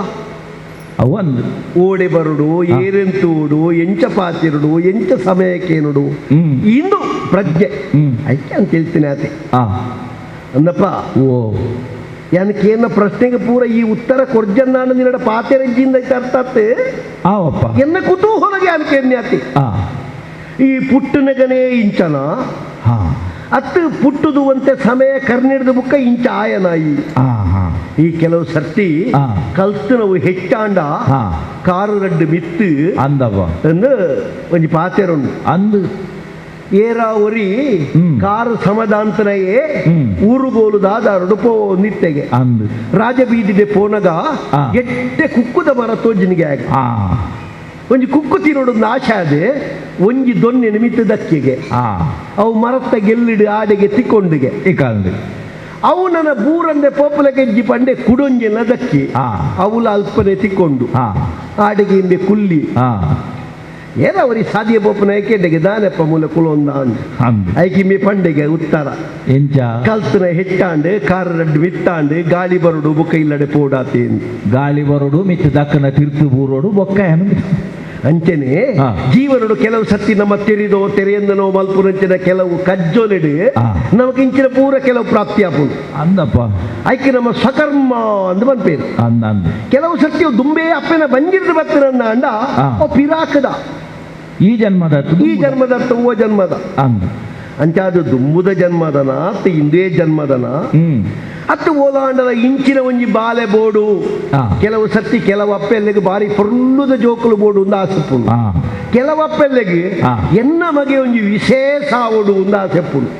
ಅವೊಂದು
ಓಡೆ ಬರುಡು ಏರೆಂತೂಡು ಎಂಚ ಪಾತಿರುಡು ಎಂಚ ಸಮಯಕ್ಕೇನುಡು
ಹ್ಮ್.
ಇಂದು ಪ್ರಜ್ಞೆ
ಹ್ಮ್.
ಐಕೆ ಅಂತ ಹೇಳ್ತೀನಿ ಆತೆ
ಆ
ಅಂದಪ್ಪ
ಓ
ಏನಕ್ಕೇನ ಪ್ರಶ್ನೆಗೆ ಪೂರ ಈ ಉತ್ತರ ಕೊರ್ಜನ್ನಾನು ನಿನ್ನಡ ಪಾತೆರಜ್ಜಿಂದ ಐತೆ ಅರ್ಥ ಆತೆ
ಆವಪ್ಪ
ಎನ್ನ ಕುತೂಹಲಗೆ ಅನ್ಕೇನ್ಯಾತಿ
ಆ
ಈ ಪುಟ್ಟನಗನೇ ಇಂಚನ
ಹಾ
ಅತ್ತು ಪುಟ್ಟುದುವಂತೆ ಸಮಯ ಕರ್ನಿಡ್ದ ಬುಕ್ಕ ಇಂಚ ಆಯನಾಯಿ
ಆ ಹಾ
ಈ ಕೆಲವು ಸರ್ತಿ
ಆ.
ಕಲ್ತು ನಾವು ಹೆಚ್ಚಾಂಡ
ಹಾ
ಕಾರು ರಡ್ಡು ಮಿತ್ತು
ಅಂದವ
ಎಂದು ಒಂಜಿ ಪಾತೆರುಂಡು
ಅಂದು
ಏರಾ ಒರಿ
ಹ್ಮ್.
ಕಾರು ಸಮದಾಂತನಯೇ
ಹ್ಮ್.
ಊರುಗೋಲು ದಾದಾರುಡು ಪೋ ನಿತ್ತೆಗೆ
ಅಂದು
ರಾಜಬೀದಿದೆ ಪೋನಗ
ಆ.
ಎಟ್ಟೆ ಕುಕ್ಕುದ ಮರ ತೋಜಿನಿಗೆ ಆಗ
ಆ
ಒಂಜಿ ಕುಕ್ಕು ತಿನ್ನೋಡು ನಾಶ ಆದೆ ಒಂಜಿ ದೊನ್ನೆ ನಿಮಿತ್ತ ದಕ್ಕಿಗೆ
ಆ
ಅವು ಮರತ್ತ ಗೆಲ್ಲಿಡು ಆಡೆಗೆ ತಿಕ್ಕೊಂಡಿಗೆ
ಈ ಕಾಲದ
ಅವು ನನ್ನ ಬೂರಂದೆ ಪೋಪಲ ಗೆಜ್ಜಿ ಪಂಡೆ ಕುಡೊಂಜೆಲ್ಲ ದಕ್ಕಿ
ಆ.
ಅವುಲ ಅಲ್ಪನೆ ತಿಕ್ಕೊಂಡು
ಆ
ಆಡೆಗೆ ಇಂಬೆ ಕುಲ್ಲಿ
ಆ
ಏನ ಅವರಿ ಸಾದಿಯ ಪೋಪನ ಏಕೆಂಡೆಗೆ ದಾನೆಪ್ಪ ಮೂಲ ಕುಲೊಂದ ಅಂದ್
ಅಂದು
ಐಕಿಂಬೆ ಪಂಡೆಗೆ ಉತ್ತರ
ಎಂಚ
ಕಲ್ತನ ಹೆಚ್ಚಾಂಡು ಕಾರ್ ರಡ್ಡು ಮಿತ್ತಾಂಡು ಗಾಳಿ ಬರುಡು ಬುಕ್ಕ ಇಲ್ಲಡೆ ಪೋಡಾತೆ ಎಂದು.
ಗಾಳಿ ಬರೋಡು ಮಿತ್ತು ದಕ್ಕನ ತಿರ್ತು ಬೂರೋಡು ಬೊಕ್ಕ ಏನು
ಅಂಚನೆ
ಹಾ.
ಜೀವನಡು ಕೆಲವು ಸತ್ತಿ ನಮ್ಮ ತೆರಿದೋ ತೆರೆಯಂದನೋ ಮಲ್ಪುನಂಚಿನ ಕೆಲವು ಕಜ್ಜೋಲಿಡು
ಹಾ.
ನಮಗಿಂಚಿನ ಪೂರ ಕೆಲವು ಪ್ರಾಪ್ತಿ ಆಪುಂಡು
ಅಂದಪ್ಪ
ಐಕೆ ನಮ್ಮ ಸ್ವಕರ್ಮ ಅಂದ್ ಪನ್ಪೇರು
ಅಂದ ಅಂದ
ಕೆಲವು ಸತ್ಯ ದುಂಬೆ ಅಪ್ಪನ ಬಂಜಿರ್ದು ಬತ್ತಿರನ್ನ ಅಂಡ
ಹಾ.
ಅವು ಪಿರಾಕದ
ಈ ಜನ್ಮದ
ಈ ಜನ್ಮದ ಓ ಜನ್ಮದ
ಅಂದ
ಅಂಚಾದು ದುಂಬುದ ಜನ್ಮದನ ಅತ್ತ ಇಂದೇ ಜನ್ಮದನ
ಹ್ಮ್
ಅತ್ತು ಓಲಾಂಡದ ಇಂಚಿನ ಒಂಜಿ ಬಾಲೆ ಬೋಡು
ಆ.
ಕೆಲವು ಸತ್ತಿ ಕೆಲವು ಅಪ್ಪೆಲ್ಲಿಗೆ ಬಾರಿ ಪೊರ್ಲುದ ಜೋಕುಲು ಬೋಡು ಒಂದು ಆಸೆಪ್ಪುಂಡು
ಆ
ಕೆಲವು ಅಪ್ಪೆಲ್ಲಿಗೆ
ಆ.
ಎನ್ನ ಮಗೆ ಒಂಜಿ ವಿಶೇಷ ಆವಡು ಒಂದು ಆಸೆಪ್ಪುಂಡು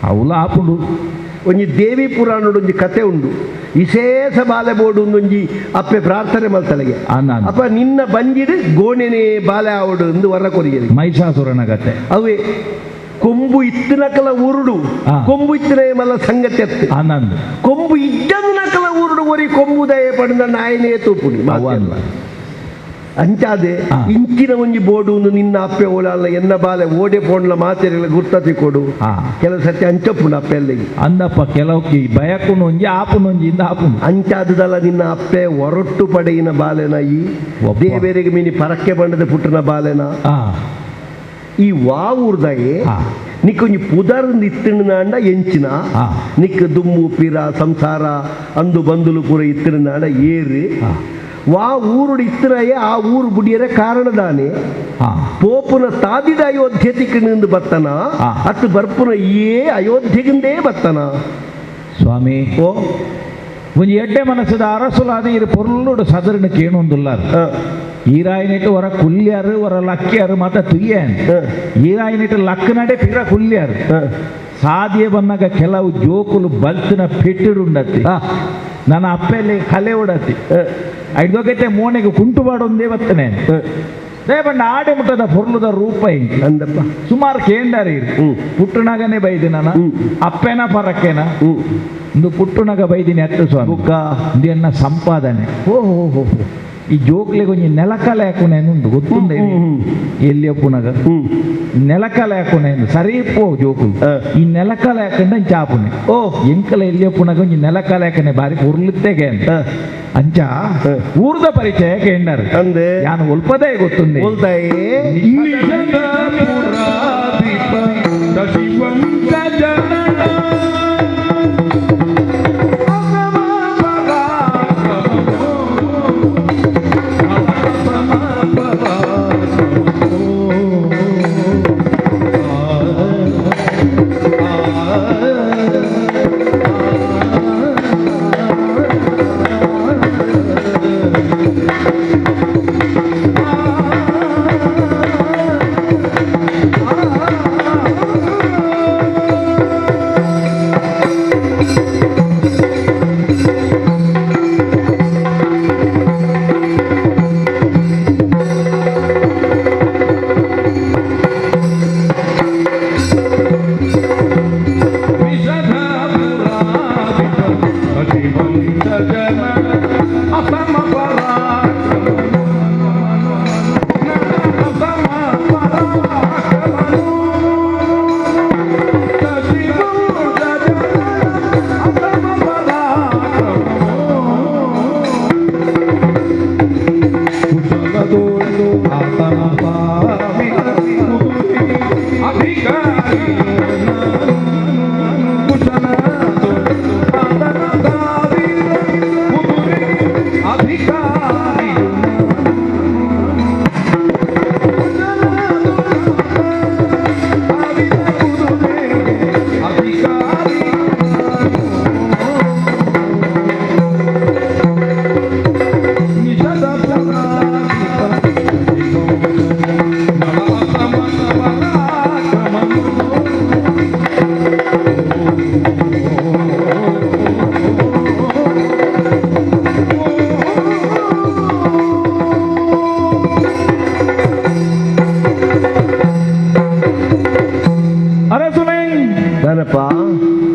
అవుల ఆపుడు
ಒಂಜಿ ದೇವಿ ಪುರಾಣಡ್ ಒಂಜಿ ಕತೆ ಉಂಡು ವಿಶೇಷ ಬಾಲೆ ಬೋಡು ಒಂಜಿ ಅಪ್ಪೆ ಪ್ರಾರ್ಥನೆ ಮಲ್ತಲೆಗೆ
ಅನ್ನ ಅನ್ನ.
ಅಪ್ಪ ನಿನ್ನ ಬಂಜಿಡು ಗೋಣೆನೆ ಬಾಲೆ ಆವಡು ಎಂದು ವರ ಕೊರಿಯರಿ
ಮಹಿಷಾಸುರನ ಕತೆ
ಅವೇ ಕೊಂಬು ಇತ್ತಿನಕಲ ಊರುಡು ಕೊಂಬು ಇತ್ತಿನ ಮಲ್ಲ ಸಂಗತಿ ಅತ್ತು
ಆನಂದ್
ಕೊಂಬು ಇಜ್ಜಂದನಕಲ ಊರುಡು ಒರಿ ಕೊಂಬುದಯ ಪಡೆದ ನಾಯನೇ ತೂಪುಡಿ ಅಂಚಾದೆ ಇಂಚಿನ ಒಂಜಿ ಬೋಡು ನಿನ್ನ ಅಪ್ಪೆ ಓಡಲ್ಲ ಎನ್ನ ಬಾಲೆ ಓಡೆ ಪೋಂಡ್ಲ ಮಾತೆರೆಲ್ಲ ಗುರ್ತತಿ ಕೊಡು ಕೆಲವು ಸತಿ ಅಂಚಪ್ಪುಂಡು ಅಪ್ಪೆ ಅಲ್ಲಿಗೆ
ಅಂದಪ್ಪ ಕೆಲವು ಬಯಕುನು ಒಂಜಿ ಆಪುನೊಂಜಿ ಇಂದ ಆಪುನು
ಅಂಚಾದದಲ್ಲ ನಿನ್ನ ಅಪ್ಪೆ ಒರೊಟ್ಟು ಪಡೆಯಿನ ಬಾಲೆನ ಈ ದೇವೇರಿಗೆ ಮೀನಿ ಪರಕ್ಕೆ ಬಂಡದ ಪುಟ್ಟನ ಬಾಲೆನ ಈ ವಾವೂರ್ದಾಗೆ ನಿಕ್ಕೊಂಜಿ ಪುದರ್ ಇತ್ತಿನಾಂಡ ಎಂಚಿನ ನಿಕ್ಕ ದುಮ್ಮು ಪಿರ ಸಂಸಾರ ಅಂದು ಬಂದುಲು ಪೂರ ಇತ್ತಿನಾಂಡ ಏರು ವಾ ಊರುಡು ಇತ್ತಿನಯೇ ಆ ಊರು ಬುಡಿಯರೆ ಕಾರಣದಾನೆ ಪೋಪುನ ತಾದಿದ ಅಯೋಧ್ಯೆ ತಿಕ್ಕಣಿಂದು ಬತ್ತನ ಅತ್ತು ಬರ್ಪುನ ಏ ಅಯೋಧ್ಯೆಗಿಂದೇ ಬತ್ತನ
ಸ್ವಾಮಿ
ಓ
ಒಂಜಿ ಎಡ್ಡೆ ಮನಸ್ಸದ ಅರಸುಲಾದ ಇರು ಪೊರ್ಲುಡು ಸದರಣ ಕೇಣೊಂದುಲ್ಲಾರ ಈರಾಯಿನಿಟ್ಟು ಹೊರ ಕುಲ್ಯಾರು ಹೊರ ಲಕ್ಕಿಯಾರು ಮಾತ ತುಯ್ಯಾನ್ ಈರಾಯಿನಿಟ್ಟು ಲಕ್ಕನಡೆ ಪಿರ ಕುಲ್ಯಾರು ಸಾದಿಯ ಬಂದಾಗ ಕೆಲವು ಜೋಕುಲು ಬಲ್ತಿನ ಪೆಟ್ಟಿಡುಂಡತ್ತಿ ನನ್ನ ಅಪ್ಪೆಲ್ಲಿ ಕಲೆ ಉಡತ್ತಿ ಐದೋಗೈತೆ ಮೋನೆಗೆ ಕುಂಟು ಬಾಡೊಂದೇ ಬತ್ತನೆ ದೇಬಣ್ಣ ಆಡೆ ಮುಟ್ಟದ ಪೊರ್ಲುದ ರೂಪ ಇಂಚಿ
ಅಂದಪ್ಪ
ಸುಮಾರು ಕೇಂಡಾರಿ ಪುಟ್ಟನಾಗನೇ ಬೈದಿ ನಾನು ಅಪ್ಪೇನ ಪರಕ್ಕೇನ ಇಂದು ಪುಟ್ಟುನಗ ಬೈದಿನಿ ಅತ್ತು ಸ್ವಾಮಿ ಇಂದು ಸಂಪಾದನೆ
ಓಹೋ
ಈ ಜೋಕ್ಲಿಗೆ ಒಂಜಿ ನೆಲಕಲೆ ಹಾಕುನೆ ಉಂಟು ಗೊತ್ತುಂಡೆ ಎಲ್ಲಿ ಅಪ್ಪುನಗ ನೆಲಕಲೆ ಹಾಕುನೆ ಸರಿ ಪೋ ಜೋಕುಲು ಈ ನೆಲಕಲೆ ಹಾಕೊಂಡ ಚಾಪುನೆ
ಓ
ಎಂಕಲ ಎಲ್ಲಿ ಅಪ್ಪುನಗ ಒಂಜಿ ನೆಲಕಲೆ ಹಾಕನೆ ಬಾರಿ ಉರ್ಲುತ್ತೆಗೆ ಅಂಚ ಊರ್ದ ಪರಿಚಯ ಕೇಂಡರ್
ಅಂದೆ
ಯಾನು ಒಲ್ಪದೇ ಗೊತ್ತುಂದೆ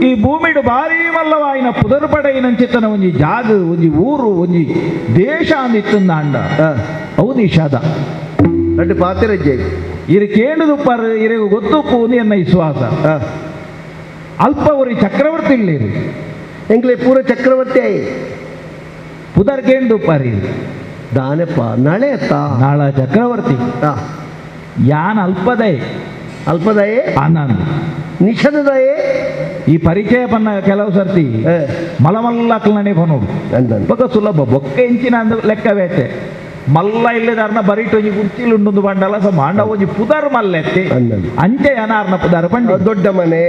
ಈ ಭೂಮಿಡು ಭಾರಿ ಮಲ್ಲವಾಯಿನ ಪುದರ್ಪಡೆಯಿನಂಚಿತ್ತನ ಒಂಜಿ ಜಾಗ ಒಂಜಿ ಊರು ಒಂಜಿ ದೇಶ ಅಂದಿತ್ತಂದಾಂಡ ಅವು ನಿಷಾದ
ಅಡ್ಡು ಪಾತಿರಜ್ಜೆ
ಇರು ಕೇಂಡುದುಪ್ಪರು ಇರೆಗು ಗೊತ್ತುಪ್ಪು ಎನ್ನ ವಿಶ್ವಾಸ ಅಲ್ಪ ಒರಿ ಚಕ್ರವರ್ತಿ ಇಲ್ಲೇರು
ಎಂಕ್ಲೆ ಪೂರ ಚಕ್ರವರ್ತಿ ಆಯಿ
ಪುದರ್ ಕೇಂಡುಪ್ಪಾರಿ
ದಾನಪ್ಪ ನಾಳೆ ಅತ್ತ
ನಾಳ ಚಕ್ರವರ್ತಿ ಯಾನ್ ಅಲ್ಪದಯೆ
ಅಲ್ಪದಯೆ
ಆನಂದ್
ನಿಷದದಯೆ
ಈ ಪರಿಚಯ ಪನ್ನ ಕೆಲವು ಸರ್ತಿ ಮಲಮಲ್ಲಕ್ಲನೆ ಕೊನೋಡು ಬೊಕ್ಕ ಸುಲಭ ಬೊಕ್ಕ ಇಂಚಿನ ಅಂದ ಲೆಕ್ಕವೇತೆ ಮಲ್ಲ ಇಲ್ಲದಾರ್ನ ಬರಿಟು ಒಂಜಿ ಕುರ್ಚಿಲು ಉಂಡೊಂದು ಬಂಡಲ ಸಮ ಅಂಡ ಒಂಜಿ ಪುದರ್ ಮಲ್ಲೆತ್ತಿ ಅಂಚೆ ಅನಾರ್ನ ಪುದರ್ ಪಂಡ
ದೊಡ್ಡ ಮನೆ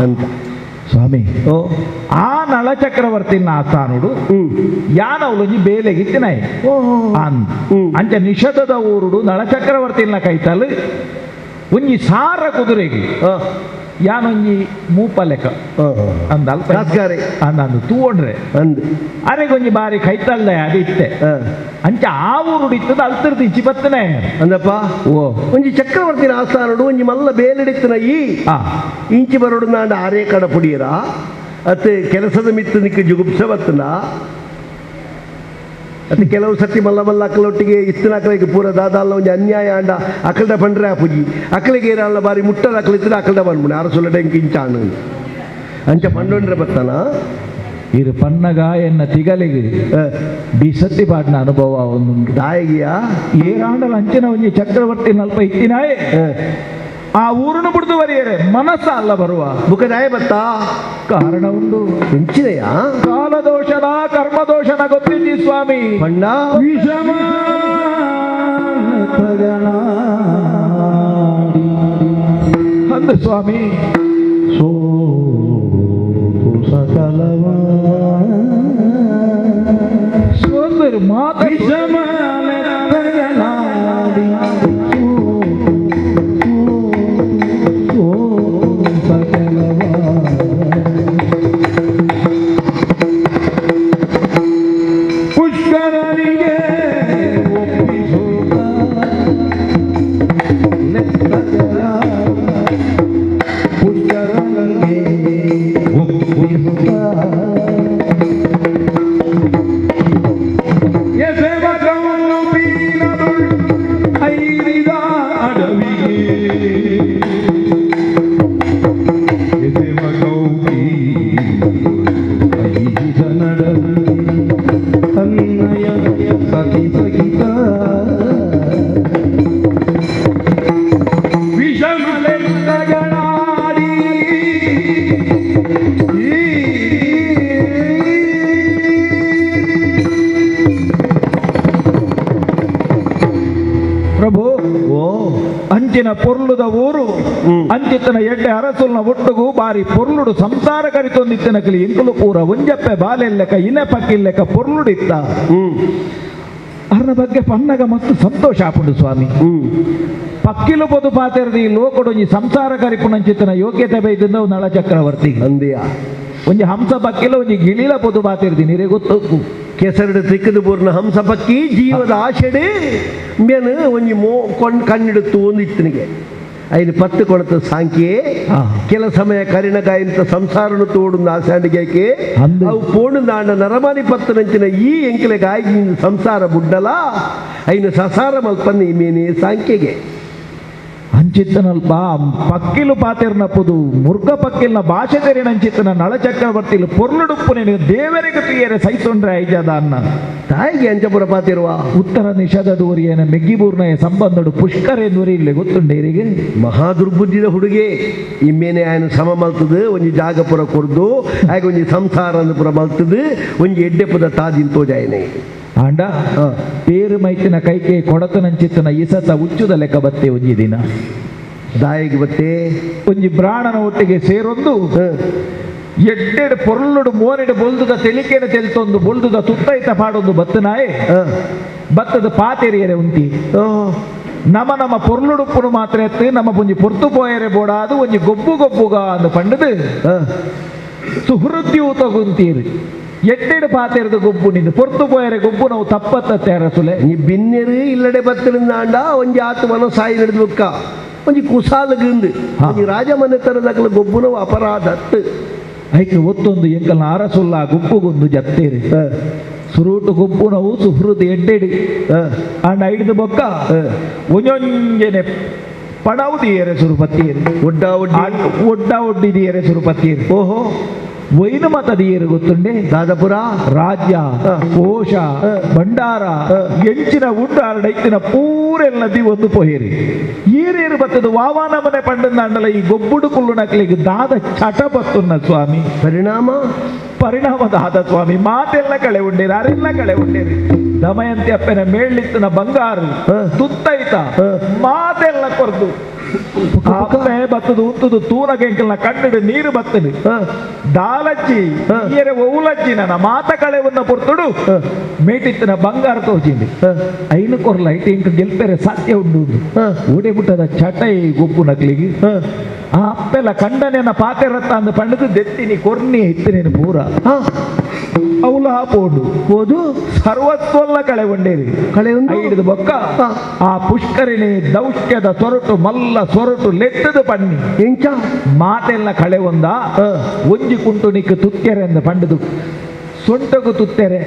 ಅಂತ
ಸ್ವಾಮಿ ಆ ನಳ ಚಕ್ರವರ್ತಿ ಆಸ್ಥಾನುಡು ಯಾನವಲೊಂಜಿ ಬೇಲೆಗಿತ್ತಿನಾಯಿ ಅಂಚೆ ನಿಷದದ ಊರುಡು ನಳ ಚಕ್ರವರ್ತಿನ ಕೈತಲ್ ಒಂಜಿ ಸಾರ ಕುದುರೆಗೆ ಯಾನೊಂಜಿ ಮೂಪಲೆಕ ಅಂದ ಅಲ್ಪ ಅಂದ ತೂವೊಂಡ್ರೆ
ಅಂದ್
ಅರೆಗೊಂಜಿ ಬಾರಿ ಕೈತಲ್ದ ಅದು ಇತ್ತೆ ಅಂಚ ಆ ಊರು ಇತ್ತದ ಅಲ್ತಿರ್ದು ಇಂಚಿ ಬತ್ತನೆ
ಅಂದಪ್ಪ.
ಓ
ಒಂಜಿ ಚಕ್ರವರ್ತಿನ ಆಸ್ಥಾನಡು ಒಂಜಿ ಮಲ್ಲ ಬೇಲೆಡಿತ್ತನ ಈ ಇಂಚಿ ಬರೋಡು ನಾಂಡ ಆರೇ ಕಡ ಪುಡಿಯರ ಅತ್ತೆ ಕೆಲಸದ ಮಿತ್ತು ನಿಕ್ಕ ಜುಗುಪ್ಸ ಬತ್ತನ ಅತ್ತೆ ಕೆಲವು ಸತಿ ಮಲ್ಲ ಮಲ್ಲ ಅಕ್ಕಲೊಟ್ಟಿಗೆ ಇತ್ತಿನ ಅಕ್ಕಲಿಗೆ ಪೂರ ದಾದಾಲ ಒಂಜಿ ಅನ್ಯಾಯ ಅಂಡ ಅಕ್ಕಲ್ದ ಪಂಡ್ರೆ ಆ ಪುಜಿ ಅಕ್ಕಲಿಗೆ ಏರಲ್ಲ ಬಾರಿ ಮುಟ್ಟದ ಅಕ್ಕಲಿತ್ತಿನ ಅಕ್ಕಲ್ದ ಬಂದ್ಬಿಡ ಆರು ಸುಲ್ಲ ಡೆಂಕಿ ಇಂಚಾನು ಅಂಚ ಪಂಡೊಂಡ್ರೆ ಬತ್ತನ
ಇರು ಪನ್ನಗ ಎನ್ನ ತಿಗಲಿಗೆ ಬಿಸತ್ತಿ ಪಾಟ್ನ ಅನುಭವ ಒಂದು
ದಾಯಿಗಿಯ
ಏರಾಂಡಲ ಅಂಚಿನ ಒಂಜಿ ಚಕ್ರವರ್ತಿ ನಲ್ಪ ಇತ್ತಿನಾಯೆ ಆ ಊರನ್ನು ಬಿಡ್ದು ಬರಿಯರೆ ಮನಸ್ಸ ಅಲ್ಲ ಬರುವ
ಬುಕದಾಯ ಬತ್ತ
ಕಾರಣ ಉಂಡು
ಎಂಚಿದೆಯ
ಕಾಲದೋಷನ ಕರ್ಮದೋಷನ ಗೊತ್ತಿದ್ದಿ ಸ್ವಾಮಿ
ಪಂಡ
ಅಂದು ಸ್ವಾಮಿ
ಸೋತು ಸಕಲವ
ಸೋದರು ಮಾತ
ಪುಷ್ಕರನಿಗೆ ಪುಷ್ಕರನಿಗೆ ಒಪ್ಪಿಸುತ್ತ ಎಸೆವಕವನ್ನು ಪೀನದುಳ್ ಐರಿದ ಅಡವಿಗೆ ಎಸೆವಕೌ ಐದ ನಡವಿಗೆ ತನ್ನಯ ಸತಿ ಸಹಿತ ವಿಷಮಲೆತ್ತಗಣಾಡಿ
ಪ್ರಭು
ಓ
ಅಂಚಿನ ಪೊರ್ಲುದ ಊರು ಅಂಚಿತನ ಎಡ್ಡೆ ಅರಸುಲ್ನ ಒಟ್ಟುಗು ಬಾರಿ ಪೊರ್ಲುಡು ಸಂಸಾರ ಕರಿತೊಂದಿತ್ತಿನ ಕಲಿ ಇಂಕುಲು ಪೂರ ಒಂಜಪ್ಪೆ ಬಾಲೆಲ್ಲೆಕ ಇನೆ ಪಕ್ಕಿಲ್ಲೆಕ ಪೊರ್ಲುಡಿತ್ತ ಅರ್ನ ಬಗ್ಗೆ ಪನ್ನಗ ಮತ್ತು ಸಂತೋಷ ಆಪುಂಡು ಸ್ವಾಮಿ. ಪಕ್ಕಿಲು ಪೊದು ಪಾತೆರದಿ ಲೋಕಡೊಂಜಿ ಸಂಸಾರ ಕರಿಪುನಂಚಿತನ ಯೋಗ್ಯತೆ ಬೈದಿಂದ ನಳ ಚಕ್ರವರ್ತಿ
ಅಂದಿಯ
ಒಂಜಿ ಹಂಸ ಪಕ್ಕಿಲ ಒಂಜಿ ಗಿಳಿಲ ಪೊದು ಪಾತೆರದಿ ನೀರೇ ಗೊತ್ತು
ಕೆಸರಡು ತಿಕ್ಕದು ಪೂರ್ಣ ಹಂಸ ಪಕ್ಕಿ ಜೀವದ ಆಶೆಡೆ ಮೇನು ಒಂಜಿ ಮೋ ಕೊಂಡ್ ಕಣ್ಣಿಡುತ್ತು ಒಂದು ಇತ್ತನಿಗೆ ಐದು ಪತ್ತು ಕೊಣತ ಸಾಂಖ್ಯೆ ಕೆಲ ಸಮಯ ಕರಿಣಗಾಯಂತ ಸಂಸಾರನು ತೋಡುಂದು ಆಸಾಂಡಿಗೆ ಅವು ಪೋಣು ದಾಂಡ ನರಮಾನಿ ಪತ್ತನಂಚಿನ ಈ ಎಂಕಲೆ ಗಾಯಿ ಸಂಸಾರ ಬುಡ್ಡಲ ಐನು ಸಸಾರ ಮಲ್ಪನ್ನ ಮೇನೆ ಸಾಂಖ್ಯೆಗೆ
ಅಂಚಿತ್ತನಲ್ಪ ಪಕ್ಕಿಲು ಪಾತೆರ್ನ ಪುದು ಮುರ್ಗ ಪಕ್ಕಿಲ್ನ ಭಾಷೆ ತೆರಿನಂಚಿತ್ತನ ನಳ ಚಕ್ರವರ್ತಿಲು ಪೊರ್ಲುಡುಪ್ಪು ನೀನು ದೇವರಿಗೆ ತುಯ್ಯರೆ ಸೈಸೊಂಡ್ರೆ ಐಜದ ಅನ್ನ
ತಾಯಿಗೆ ಅಂಚಪುರ ಪಾತಿರುವ
ಉತ್ತರ ನಿಷಾದ ದೂರಿಯನ ಮೆಗ್ಗಿಬೂರ್ನಯ ಸಂಬಂಧಡು ಪುಷ್ಕರೆ ದೂರಿ ಇಲ್ಲಿ ಗೊತ್ತುಂಡೆ ಇರಿಗೆ
ಮಹಾ ದುರ್ಬುದ್ಧಿದ ಹುಡುಗಿ ಇಮ್ಮೇನೆ ఆయన ಸಮ ಮಲ್ತದು ಒಂಜಿ ಜಾಗಪುರ ಕೊರ್ದು ಹಾಗೆ ಒಂಜಿ ಸಂಸಾರ ಪುರ ಮಲ್ತದು ಒಂಜಿ ಎಡ್ಡೆಪುದ ತಾದಿನ್ ತೋಜಾಯನೆ
ಆಂಡ ಪೇರು ಮೈತಿನ ಕೈಕೆ ಕೊಡತನಂಚಿತ್ತನ ಇಸತ ಉಚ್ಚುದ ಲೆಕ್ಕ ಬತ್ತೆ ಒಂಜಿ ದಿನ
ದಾಯಿಗೆ ಬತ್ತೆ
ಒಂಜಿ ಬ್ರಾಣನ ಒಟ್ಟಿಗೆ ಸೇರೊಂದು ಎಡ್ಡೆಡ್ ಪೊರ್ಲುಡು ಮೋನೆಡು ಬೊಲ್ದುದ ತೆಲಿಕೆನ ತೆಲ್ತೊಂದು ಬೊಲ್ದುದ ತುತ್ತೈತ ಪಾಡೊಂದು ಬತ್ತನಾಯೆ ಬತ್ತದ ಪಾತೆರಿಯರೆ ಉಂತಿ ನಮ ನಮ್ಮ ಪೊರ್ಲುಡುಪ್ಪುನು ಮಾತ್ರ ಎತ್ತು ನಮ್ಮ ಪುಂಜಿ ಪೊರ್ತು ಪೋಯರೆ ಬೋಡಾದು ಒಂಜಿ ಗೊಬ್ಬು ಗೊಬ್ಬುಗ ಅಂದು ಪಂಡದು ಸುಹೃದ್ಯೂತ ಗುಂತೀರಿ ಎಡ್ಡೆಡು ಪಾತೆರದ ಗೊಬ್ಬು ನಿಂದು ಪೊರ್ತು ಪೋಯರೆ ಗೊಬ್ಬು ನಾವು ತಪ್ಪತ್ತ ಅರಸುಲೆ
ನೀ ಬಿನ್ನೆರು ಇಲ್ಲಡೆ ಬತ್ತಲಿಂದಾಂಡ ಒಂಜಿ ಆತು ಮನಸಾಯಿ ನಡೆದು ಬುಕ್ಕ ಒಂಜಿ ಕುಸಾಲಗಿಂದು ಒಂಜಿ ರಾಜಮನೆ ತರದಕಲ ಗೊಬ್ಬುನವು ಅಪರಾಧ ಅತ್ತು
ಐಕೆ ಒತ್ತೊಂದು ಎಂಕಲ್ನ ಅರಸುಲ್ಲ ಗುಪ್ಪುಗೊಂದು ಜತ್ತೇರಿ ಸುರೂಟು ಗೊಬ್ಬು ನಾವು ಸುಹೃದ್ ಎಡ್ಡೆಡು ಅಂಡ ಐಡ್ದು ಬೊಕ್ಕ ಒಂಜೊಂಜನೆ ಪಣವು ದಿಯರೆ ಸುರುಪತ್ತಿಯರು
ಒಡ್ಡ ಒಡ್ಡಿ
ಒಡ್ಡ ಒಡ್ಡಿದಿಯರೆ ಸುರುಪತ್ತಿಯರು
ಓಹೋ
ವೈನು ಮತ ದಿಯರು ಗೊತ್ತುಂಡೆ
ದಾದಪುರ
ರಾಜ್ಯ ಕೋಶ ಭಂಡಾರ ಎಂಚಿನ ಉಂಡು ಅರಡೈತಿನ ಪೂರೆಲ್ಲ the ಒಂದು ಪೊಹೇರಿ ಏರೇರು ಬತ್ತದ ವಾವಾನ ಮನೆ ಪಂಡಂದಾಂಡಲ ಈ ಗೊಬ್ಬುಡು ಕುಲ್ಲು ನಕಲಿಗೆ ದಾದ ಚಟ ಬತ್ತುನ್ನ ಸ್ವಾಮಿ
ಪರಿಣಾಮ
ಪರಿಣಾಮ ದಾದ ಸ್ವಾಮಿ ಮಾತೆಲ್ಲ ಕಳೆ ಉಂಡೇರಿ ಅರೆಲ್ಲ ಕಳೆ ಉಂಡೇರಿ ದಮಯಂತಿ ಅಪ್ಪನ ಮೇಳ್ಳಿತ್ತನ ಬಂಗಾರು ತುತ್ತೈತ ಮಾತೆಲ್ಲ ಕೊರ್ದು ಅಪ್ಪೆ ಬತ್ತದು ಉತ್ತದು ತೂನಗೆಂಕಲ್ನ ಕಣ್ಣಿಡು ನೀರು ಬತ್ತದು ದಾಲಜ್ಜಿ ಈಯರೆ ಒವುಲಜ್ಜಿ ನನ್ನ ಮಾತ ಕಳೆವನ್ನ ಪೊರ್ತುಡು ಮೇಟಿತ್ತಿನ ಬಂಗಾರ ತೋಚಿಂది ಐನು ಕೊರ್ಲ ಐಟ್ ಇಂಕ ಗೆಲ್ಪೆರೆ ಸಾಧ್ಯ ಉಂಡು ಓಡೆ ಬಿಟ್ಟದ ಚಟೈ ಗೊಬ್ಬು ನಕ್ಲಿಗೆ ಆ ಅಪ್ಪೆಲ್ಲ ಕಂಡನೆನ ಪಾತೆರತ್ತ ಅಂದ ಪಂಡದು ದೆತ್ತಿನಿ ಕೊರ್ನಿ ಇತ್ತಿನೇನು ಪೂರ ಅವಲ ಪೋಡು
ಹೋದು
ಸರ್ವತ್ವಲ್ಲ ಕಳೆ ಒಂಡೇರಿ
ಕಳೆ ಉಂಡು?
ಹಿಡಿದು ಬೊಕ್ಕ ಆ ಪುಷ್ಕರಿಣಿ ದೌಷ್ಟ್ಯದ ಸೊರಟು ಮಲ್ಲ ಸೊರಟು ಲೆತ್ತದ ಪಣ್ಣಿ
ಎಂಚ
ಮಾತೆಲ್ಲ ಕಳೆ ಒಂದ ಒಂಜಿ ಕುಂಟು ನಿಕ್ಕ ತುತ್ತೆರೆ ಅಂದ ಪಂಡದು ಸೊಂಟಗು ತುತ್ತೆರೆ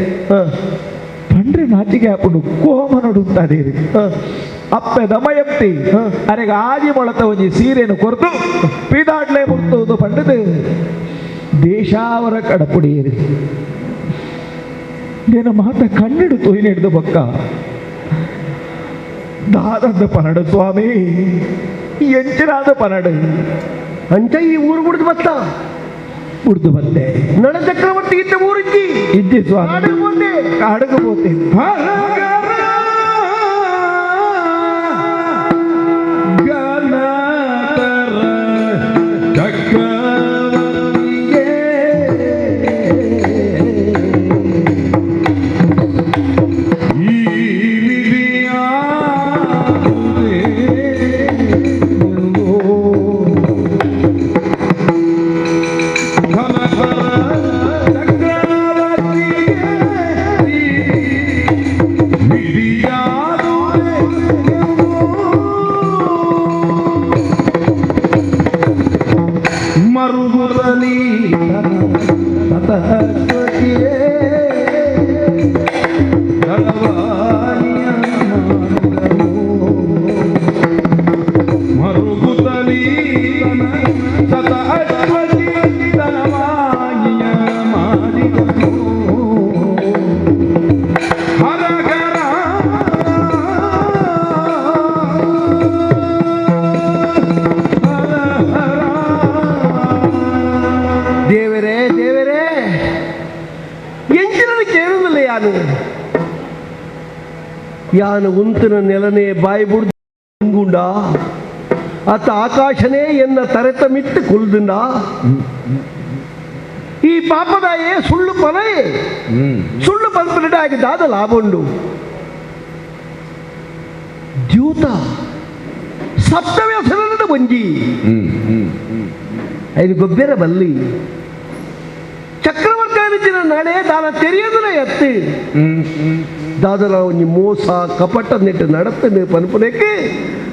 ಪಂಡ್ರೆ ನಾಚಿಗೆ ಹಾಕೊಂಡು ಕೋಮನೊಡು ಉಂಟಾದೇರಿ ಅಪ್ಪೆ ದಮಯಂತಿ ಅರೆಗ ಆಜಿ ಮೊಳತ ಒಂಜಿ ಸೀರೆನು ಕೊರ್ದು ಪೀದಾಡ್ಲೆ ಮುರ್ತುವುದು ಪಂಡದು ದೇಶಾವರ ಕಡಪುಡಿಯರಿ నేను ಮಾತ ಕಣ್ಣಿಡು ತೋಯ್ನಿಡ್ದು ಬೊಕ್ಕ ದಾದಂದ ಪನಡು ಸ್ವಾಮಿ ಎಂಚಿನಾದ ಪನಡು
ಅಂಚ ಈ ಊರು ಬುಡ್ದು ಬತ್ತ
ಬುಡ್ದು ಬಂದೆ
ನಳ ಚಕ್ರವರ್ತಿ ಇದ್ದ ಊರಿಜ್ಜಿ
ಇದ್ದಿ ಸ್ವಾಮಿ
ಕಾಡಿಗೆ ಹೋದೆ
ಕಾಡಿಗೆ ಹೋಗ್ತೀನಿ
ದೇವರೇ ದೇವರೇ ಎಂಚಿನ ಕೇಳುದಿಲ್ಲ ಯಾನು ಯಾನು ಉಂತಿನ ನೆಲನೆ ಬಾಯಿ ಬುಡ್ದು ಅತ ಆಕಾಶನೇ ಎನ್ನ ತರೆತ ಮಿಟ್ಟು ಕುಲ್ದುಂಡ ಈ ಪಾಪದಾಯೇ ಸುಳ್ಳು ಪನಯೇ ಸುಳ್ಳು ಪನ್ಪನಿಟಾಗಿ ದಾದ ಲಾಭ ಉಂಡು ದ್ಯೂತ ಸಪ್ತವ್ಯಸನದ ಒಂಜಿ ಐದು ಗೊಬ್ಬರ ಬಲ್ಲಿ ಚಕ್ರವರ್ತಿ ನಾಳೆ ದಾನ ತೆರೆಯದನ ಎತ್ತಿ ದಾದಲ ಒಂಜಿ ಮೋಸ ಕಪಟ ನೆಟ್ಟು ನಡತ್ತನೆ ಪನ್ಪುನೆಕ್ಕೆ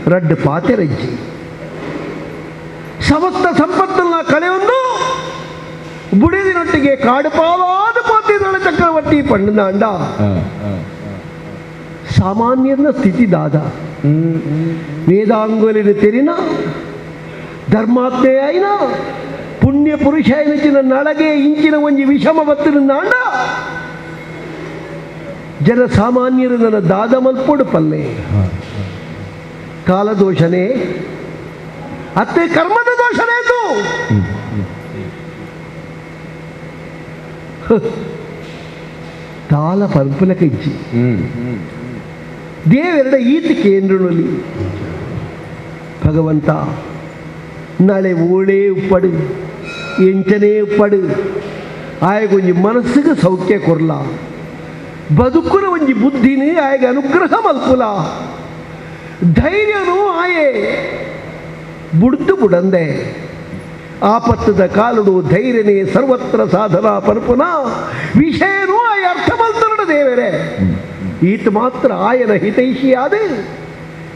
ರಡ್ಡು ಪಾತೆರಜ್ಜಿ ಸಮಸ್ತ ಸಂಪತ್ತನ್ನ ಕಳೆಯೊಂದು ಬುಡಿದಿನೊಟ್ಟಿಗೆ ಕಾಡು ಪಾಲಾದ ಪಾತಿದಳ ಚಕ್ರವರ್ತಿ ಪಂಡನಾಂಡ ಸಾಮಾನ್ಯನ ಸ್ಥಿತಿ ದಾದ ವೇದಾಂಗುಲಿನ ತೆರಿನ ಧರ್ಮಾತ್ಮೆಯಾಯಿನ ಪುಣ್ಯ ಪುರುಷಾಯನಚಿನ ನಳಗೆ ಇಂಚಿನ ಒಂಜಿ ವಿಷಮ ಬತ್ತಿನ ಜನ ಸಾಮಾನ್ಯರು ನನ್ನ ದಾದ ಮಲ್ಪೊಡು ಪಲ್ಲೆ ಕಾಲದೋಷನೇ ಅತ್ತೆ ಕರ್ಮದ ದೋಷನೇ ಅದು ತಾಲ ಪರ್ಪುಲಕ ಇಜ್ಜಿ ದೇವೆರಡ ಈತ ಕೇಂದ್ರನಲ್ಲಿ ಭಗವಂತ ನಾಳೆ ಓಳೇ ಉಪ್ಪಡು ಎಂಚನೇ ಉಪ್ಪಡು ಆಯಗೊಂಜಿ ಮನಸ್ಸಿಗೆ ಸೌಖ್ಯ ಕೊರ್ಲ ಬದುಕುನ ಒಂಜಿ ಬುದ್ಧಿನಿ ಆಯಗ ಅನುಗ್ರಹ ಮಲ್ಪುಲ ಧೈರ್ಯನು ಆಯೆ ಬುಡ್ದು ಬುಡಂದೆ ಆಪತ್ತದ ಕಾಲುಡು ಧೈರ್ಯನೇ ಸರ್ವತ್ರ ಸಾಧನ ಪರ್ಪುನ ವಿಷಯನೂ ಆಯ ಅರ್ಥ ಮಲ್ತರಡ ದೇವರೇ ಈತ ಮಾತ್ರ ಆಯನ ಹಿತೈಷಿಯಾದ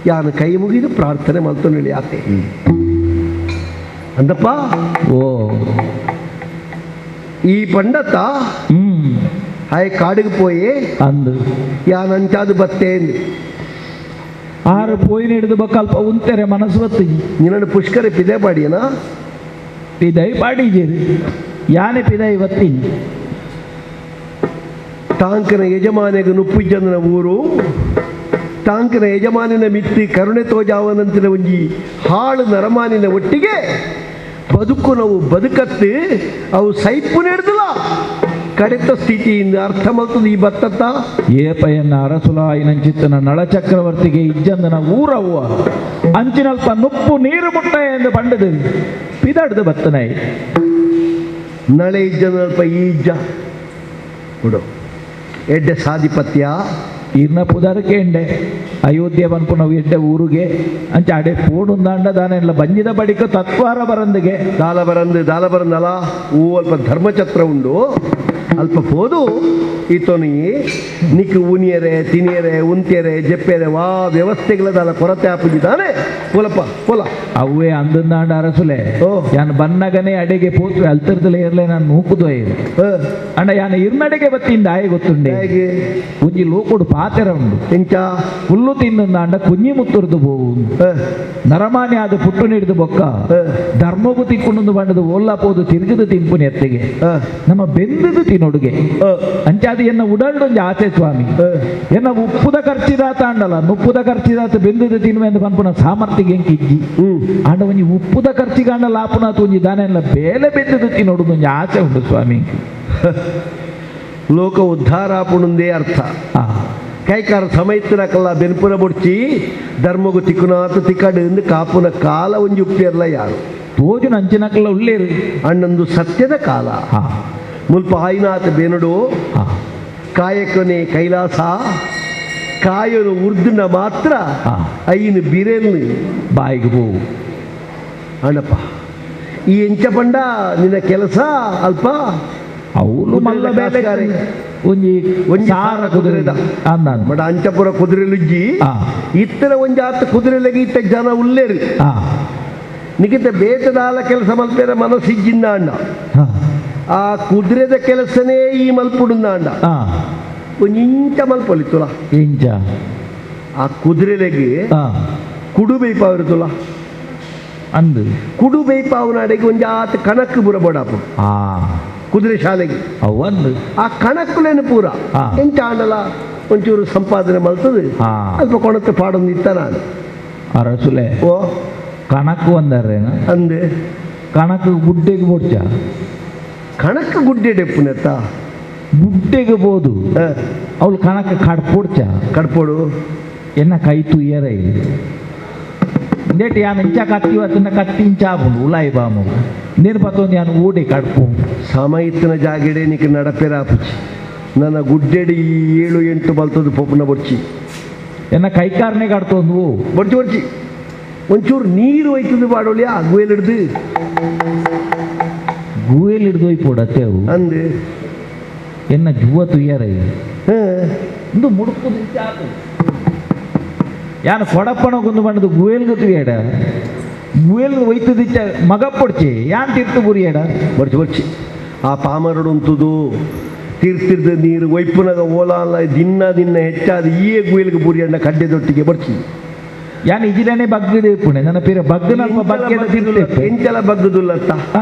ಯಾನು ಕೈ ಮುಗಿದು ಪ್ರಾರ್ಥನೆ ಮಲ್ತು ಯಾತೆ ಅಂದಪ್ಪ
ಓ
ಈ ಪಂಡತ ಆಯ್ ಕಾಡಿಗೆ ಪೋಯಿ
ಅಂದು
ಯಾನಂಚಾದು ಬತ್ತೇಂದು
ಆರು ಪೋಯಿನ ಹಿಡಿದು ಬಕ್ಕಲ್ಪ ಉಂತೆರೆ ಮನಸ್ಸು ಬತ್ತಿ
ನಿನ್ನನ್ನು ಪುಷ್ಕರ ಪಿದೆ ಪಾಡಿಯನಾ
ಪಿದೈ ಪಾಡಿದ್ದೀರಿ ಯಾನೆ ಪಿದೈ ಬತ್ತೀನಿ
ತಾಂಕನ ಯಜಮಾನಿಗೆ ನುಪ್ಪುಜ್ಜಂದನ ಊರು ತಾಂಕನ ಯಜಮಾನಿನ ಮಿತ್ತಿ ಕರುಣೆ ತೋಜಾವನಂತಿನ ಒಂಜಿ ಹಾಳು ನರಮಾನಿನ ಒಟ್ಟಿಗೆ ಬದುಕು ನಾವು ಬದುಕತ್ತು ಅವು ಸೈಪು ನಡೆದಲ್ಲ ಕಡೆತ ಸ್ಥಿತಿಯಿಂದ ಅರ್ಥ ಮಲ್ತದ ಈ ಬತ್ತತ್ತ
ಏಪಯನ್ನ ಅರಸುಲಾಯಿನಂಚಿತ್ತನ ನಳಚಕ್ರವರ್ತಿಗೆ ಇಜ್ಜಂದನ ಊರವ್ವ ಅಂಚಿನಲ್ಪ ನುಪ್ಪು ನೀರು ಮುಟ್ಟ ಎಂದು ಬಂಡದು ಪಿದಡ್ದು ಬತ್ತನೈ
ನಳೆ ಇಜ್ಜನಲ್ಪ ಈ ಇಜ್ಜ ಬಿಡು ಎಡ್ಡೆ ಸಾಧಿಪತ್ಯ
ಇರ್ನ ಪುದರ್ಕೆ ಎಂಡೆ ಅಯೋಧ್ಯೆ ಬನ್ಪುನವು ಎಡ್ಡೆ ಊರಿಗೆ ಅಂಚ ಅಡೆ ಪೋಡುಂದಾಂಡ ದಾನೆಲ್ಲ ಬಂಜಿದ ಬಡಿಕ ತತ್ವಾರ ಬರಂದಿಗೆ
ದಾಲ ಬರಂದು ದಾಲ ಬರಂದಲ್ಲ ಊ ಅಲ್ಪ ಧರ್ಮಛತ್ರ ಉಂಡು ಅಲ್ಪ ಪೋದು ಈತೋನಿ ನಿಕ್ ಉನಿಯರೆ ತಿನಿಯರೆ ಉಂತಿಯರೆ ಜಪ್ಪೆರೆ ವಾ ವ್ಯವಸ್ಥೆಗಳ ದಾಲ ಕೊರತೆ ಆಪುಜಿದಾನೆ ಪೋಲಪ್ಪ ಪೋಲ
ಅವೇ ಅಂದಂದಾಂಡ ಅರಸುಲೆ ಯಾನ್ ಬನ್ನಗನೆ ಅಡೆಗೆ ಪೋತು ಅಲ್ತರ್ದಲೆ ಇರ್ಲೆ ನಾನು ನೂಕುದೋ ಅಂಡ ಯಾನ ಇರ್ನಡೆಗೆ ಬತ್ತಿಂದ ಆಯೆ ಗೊತ್ತುಂಡೆ ಒಂಜಿ ಲೋಕೊಡು ಪಾತೆರ ಉಂಡು
ಎಂಚ
ಹುಲ್ಲು ತಿಂದಂದಾಂಡ ಕುഞ്ഞಿ ಮುತ್ತುರ್ದು ಬೋವು ನರಮಾನಿ ಆದ ಪುಟ್ಟು ನೀಡಿದ ಬೊಕ್ಕ ಧರ್ಮಗು ತಿಕ್ಕೊಂಡು ಬಂಡದು ಓಲ್ಲ ಪೋದು ತಿರುಗದು ತಿಂಪುನಿ ಎತ್ತಿಗೆ ನಮ್ಮ ಬೆಂದದು ತಿನ್ನೊಡುಗೆ ಅಂಚಾದ ಎನ್ನ ಉಡಲ್ಡೊಂಜಿ ಆಸೆ ಸ್ವಾಮಿ ಎನ್ನ ಉಪ್ಪುದ ಖರ್ಚಿದಾತ ಅಂಡಲ್ಲ ನುಪ್ಪುದ ಖರ್ಚಿದಾತ ಬೆಂದದು ತಿನ್ನುವೆ ಎಂದು ಪನ್ಪುನ ಸಾಮರ್ಥ್ಯ ಎಂಕಿಜ್ಜಿ ಆಂಡ ಒಂಜಿ ಉಪ್ಪುದ ಖರ್ಚಿಗಾಂಡಲ ಆಪುನಾತ ಒಂಜಿ ದಾನೆಲ್ಲ ಬೇಲೆ ಬೆಂದದು ತಿನ್ನೊಡುದು ಒಂಜಿ ಆಸೆ ಉಂಡು ಸ್ವಾಮಿ.
ಲೋಕ ಉದ್ಧಾರ ಆಪುಣಂದೇ ಅರ್ಥ. ಕೈಕಾರ ಸಮಯತ್ತಿನಕಲ್ಲ ಬೆನ್ಪುನ ಬೊಡ್ಚಿ ಧರ್ಮಗು ತಿಕ್ಕುನಾತ ತಿಕ್ಕಡು ಎಂದು ಕಾಪುನ ಕಾಲ ಒಂಜಿ ಉಪ್ಪಿಯರ್ಲ ಯಾರು
ತೋಜುನ ಅಂಚಿನಕಲ್ಲ ಉಳ್ಳೇರು
ಅಣ್ಣಂದು ಸತ್ಯದ ಕಾಲ. ಮುಲ್ಪ ಆಯ್ನಾಥ ಬೆನುಡು ಕಾಯಕನೇ ಕೈಲಾಸ ಕಾಯನು ಉರ್ದುನ ಮಾತ್ರ ಐನು ಬಿರೆಲ್ನು
ಬಾಯಿಗೆ ಹೋಗು
ಅಣ್ಣಪ್ಪ ಈ ಎಂಚ ಪಂಡ ನಿನ್ನ ಕೆಲಸ ಅಲ್ಪ
ಅವನು ಮಲ್ಲ ಬೇಲೆ ಒಂಜಿ
ಒಂಜಿ
ಸಾರ ಕುದುರೆದ
ಬಡ ಅಂಚಪುರ ಕುದುರೆ ಲುಜ್ಜಿ ಇತ್ತರ ಒಂಜಿ ಆತ ಕುದುರೆಲೆಗೆ ಇತ್ತ ಜನ ಉಲ್ಲೇರು ನಿಗಿತ ಬೇತದಾಲ ಕೆಲಸ ಮಲ್ಪೇರ ಮನಸ್ಸಿಜ್ಜಿಂದ ಅಣ್ಣ ಆ ಕುದುರೆದ ಕೆಲಸನೇ ಈ ಮಲ್ಪುಡುಂದ ಅಣ್ಣ ಒಂಜಿ ಇಂಚ ಮಲ್ಪೊಲಿತ್ತುಲ
ಇಂಚ
ಆ ಕುದುರೆಲೆಗೆ ಕುಡು ಬೇಯ್ಪಾವಿರುತ್ತುಲ
ಅಂದು
ಕುಡು ಬೇಯ್ಪಾವನಾಡೆಗೆ ಒಂಜಿ ಆತ ಕಣಕ್ ಬುರಬೋಡಾಪು ಕುದುರೆ ಶಾಲೆಗೆ
ಒಂದು
ಆ ಕಣಕ್ಕುಲೇನು ಪೂರ ಎಂಚ ಆಂಡಲ ಒಂಚೂರು ಸಂಪಾದನೆ ಮಲ್ತದೆ ಅಲ್ಪ ಕೊಣತ್ತೆ ಪಾಡೊಂದು ಇತ್ತ ನಾನು
ಅರಸುಲೆ
ಓ
ಕಣಕ್ಕು ಅಂದಾರೇನ
ಅಂದೆ
ಕಣಕ್ ಗುಡ್ಡೆಗೆ ಬೋಡ್ಚ
ಕಣಕ್ ಗುಡ್ಡೆ ಡೆಪ್ಪುನೆತ್ತ
ಗುಡ್ಡೆಗೆ ಬೋದು ಅವಳು ಕಣಕ್ ಕಡ್ಪೊಡ್ಚ
ಕಡ್ಪೋಡು
ಎನ್ನ ಕೈ ತುಯ್ಯರ ಇಂದೇಟ್ ಯಾನ್ ಇಂಚ ಕತ್ತಿ ಅದನ್ನ ಕತ್ತಿ ಇಂಚಾಪುಂಡು ಉಲಾಯಿ ಬಾಮು నేను ಪತ್ತೊಂದು ಯಾನು ಓಡೆ ಕಡ್ಪು
ಸಮಯತ್ತಿನ ಜಾಗೆಡೆ ನಿಕ್ ನಡಪೆರಾಪುಚಿ ನನ್ನ ಗುಡ್ಡೆಡಿ 7 8 ಬಲ್ತದ ಪೊಪ್ಪುನ ಬೊಡ್ಚಿ
ಎನ್ನ ಕೈಕಾರನೆ ಕಡ್ತೊಂದು
ಬೊಡ್ಚಿ ಬೊಡ್ಚಿ ಒಂಚೂರು ನೀರು ಒಯ್ತದ ಬಾಡೋಳಿ ಆ ಗುವೇಲ್ ಹಿಡ್ದು
ಗುವೇಲ್ ಹಿಡ್ದು ಒಯ್ಪೋಡತ್ತೆ ಅವು
ಅಂದು
ಎನ್ನ ಜುವ ತುಯ್ಯರ ಇಂದು ಮುಡುಪು ಯಾನು ಕೊಡಪ್ಪನ ಗೊಂದು ಬಣ್ಣದ ಗುವೇಲ್ಗೆ ತುಯ್ಯಡ ಗುವೇಲ್ ಒಯ್ತದಿಚ್ಚ ಮಗ ಪೊಡ್ಚಿ ಯಾನ್ ತೀರ್ತು ಬುರಿಯಡ
ಬೊಡ್ಚಿ ಬೊಡ್ಚಿ ಆ ಪಾಮರಡು ಉಂತುದು ತೀರ್ತಿರ್ದ ನೀರು ಒಯ್ಪುನಗ ಓಲಾಲ ದಿನ ದಿನ ಹೆಚ್ಚಾದ ಈ ಗುವೇಲ್ಗೆ ಬುರಿಯಣ್ಣ ಕಡ್ಡೆದೊಟ್ಟಿಗೆ ಬೊಡ್ಚಿ
ಯಾನ್ ಇಜಿಲನೆ ಬಗ್ಗದೆ ಪುಣೆ ನನ್ನ ಪೀರ ಬಗ್ಗನಲ್ಪ ಬಗ್ಗೆದ ತಿರ್ತೆ
ಎಂಚಲ ಬಗ್ಗದುಲ್ಲತ್ತ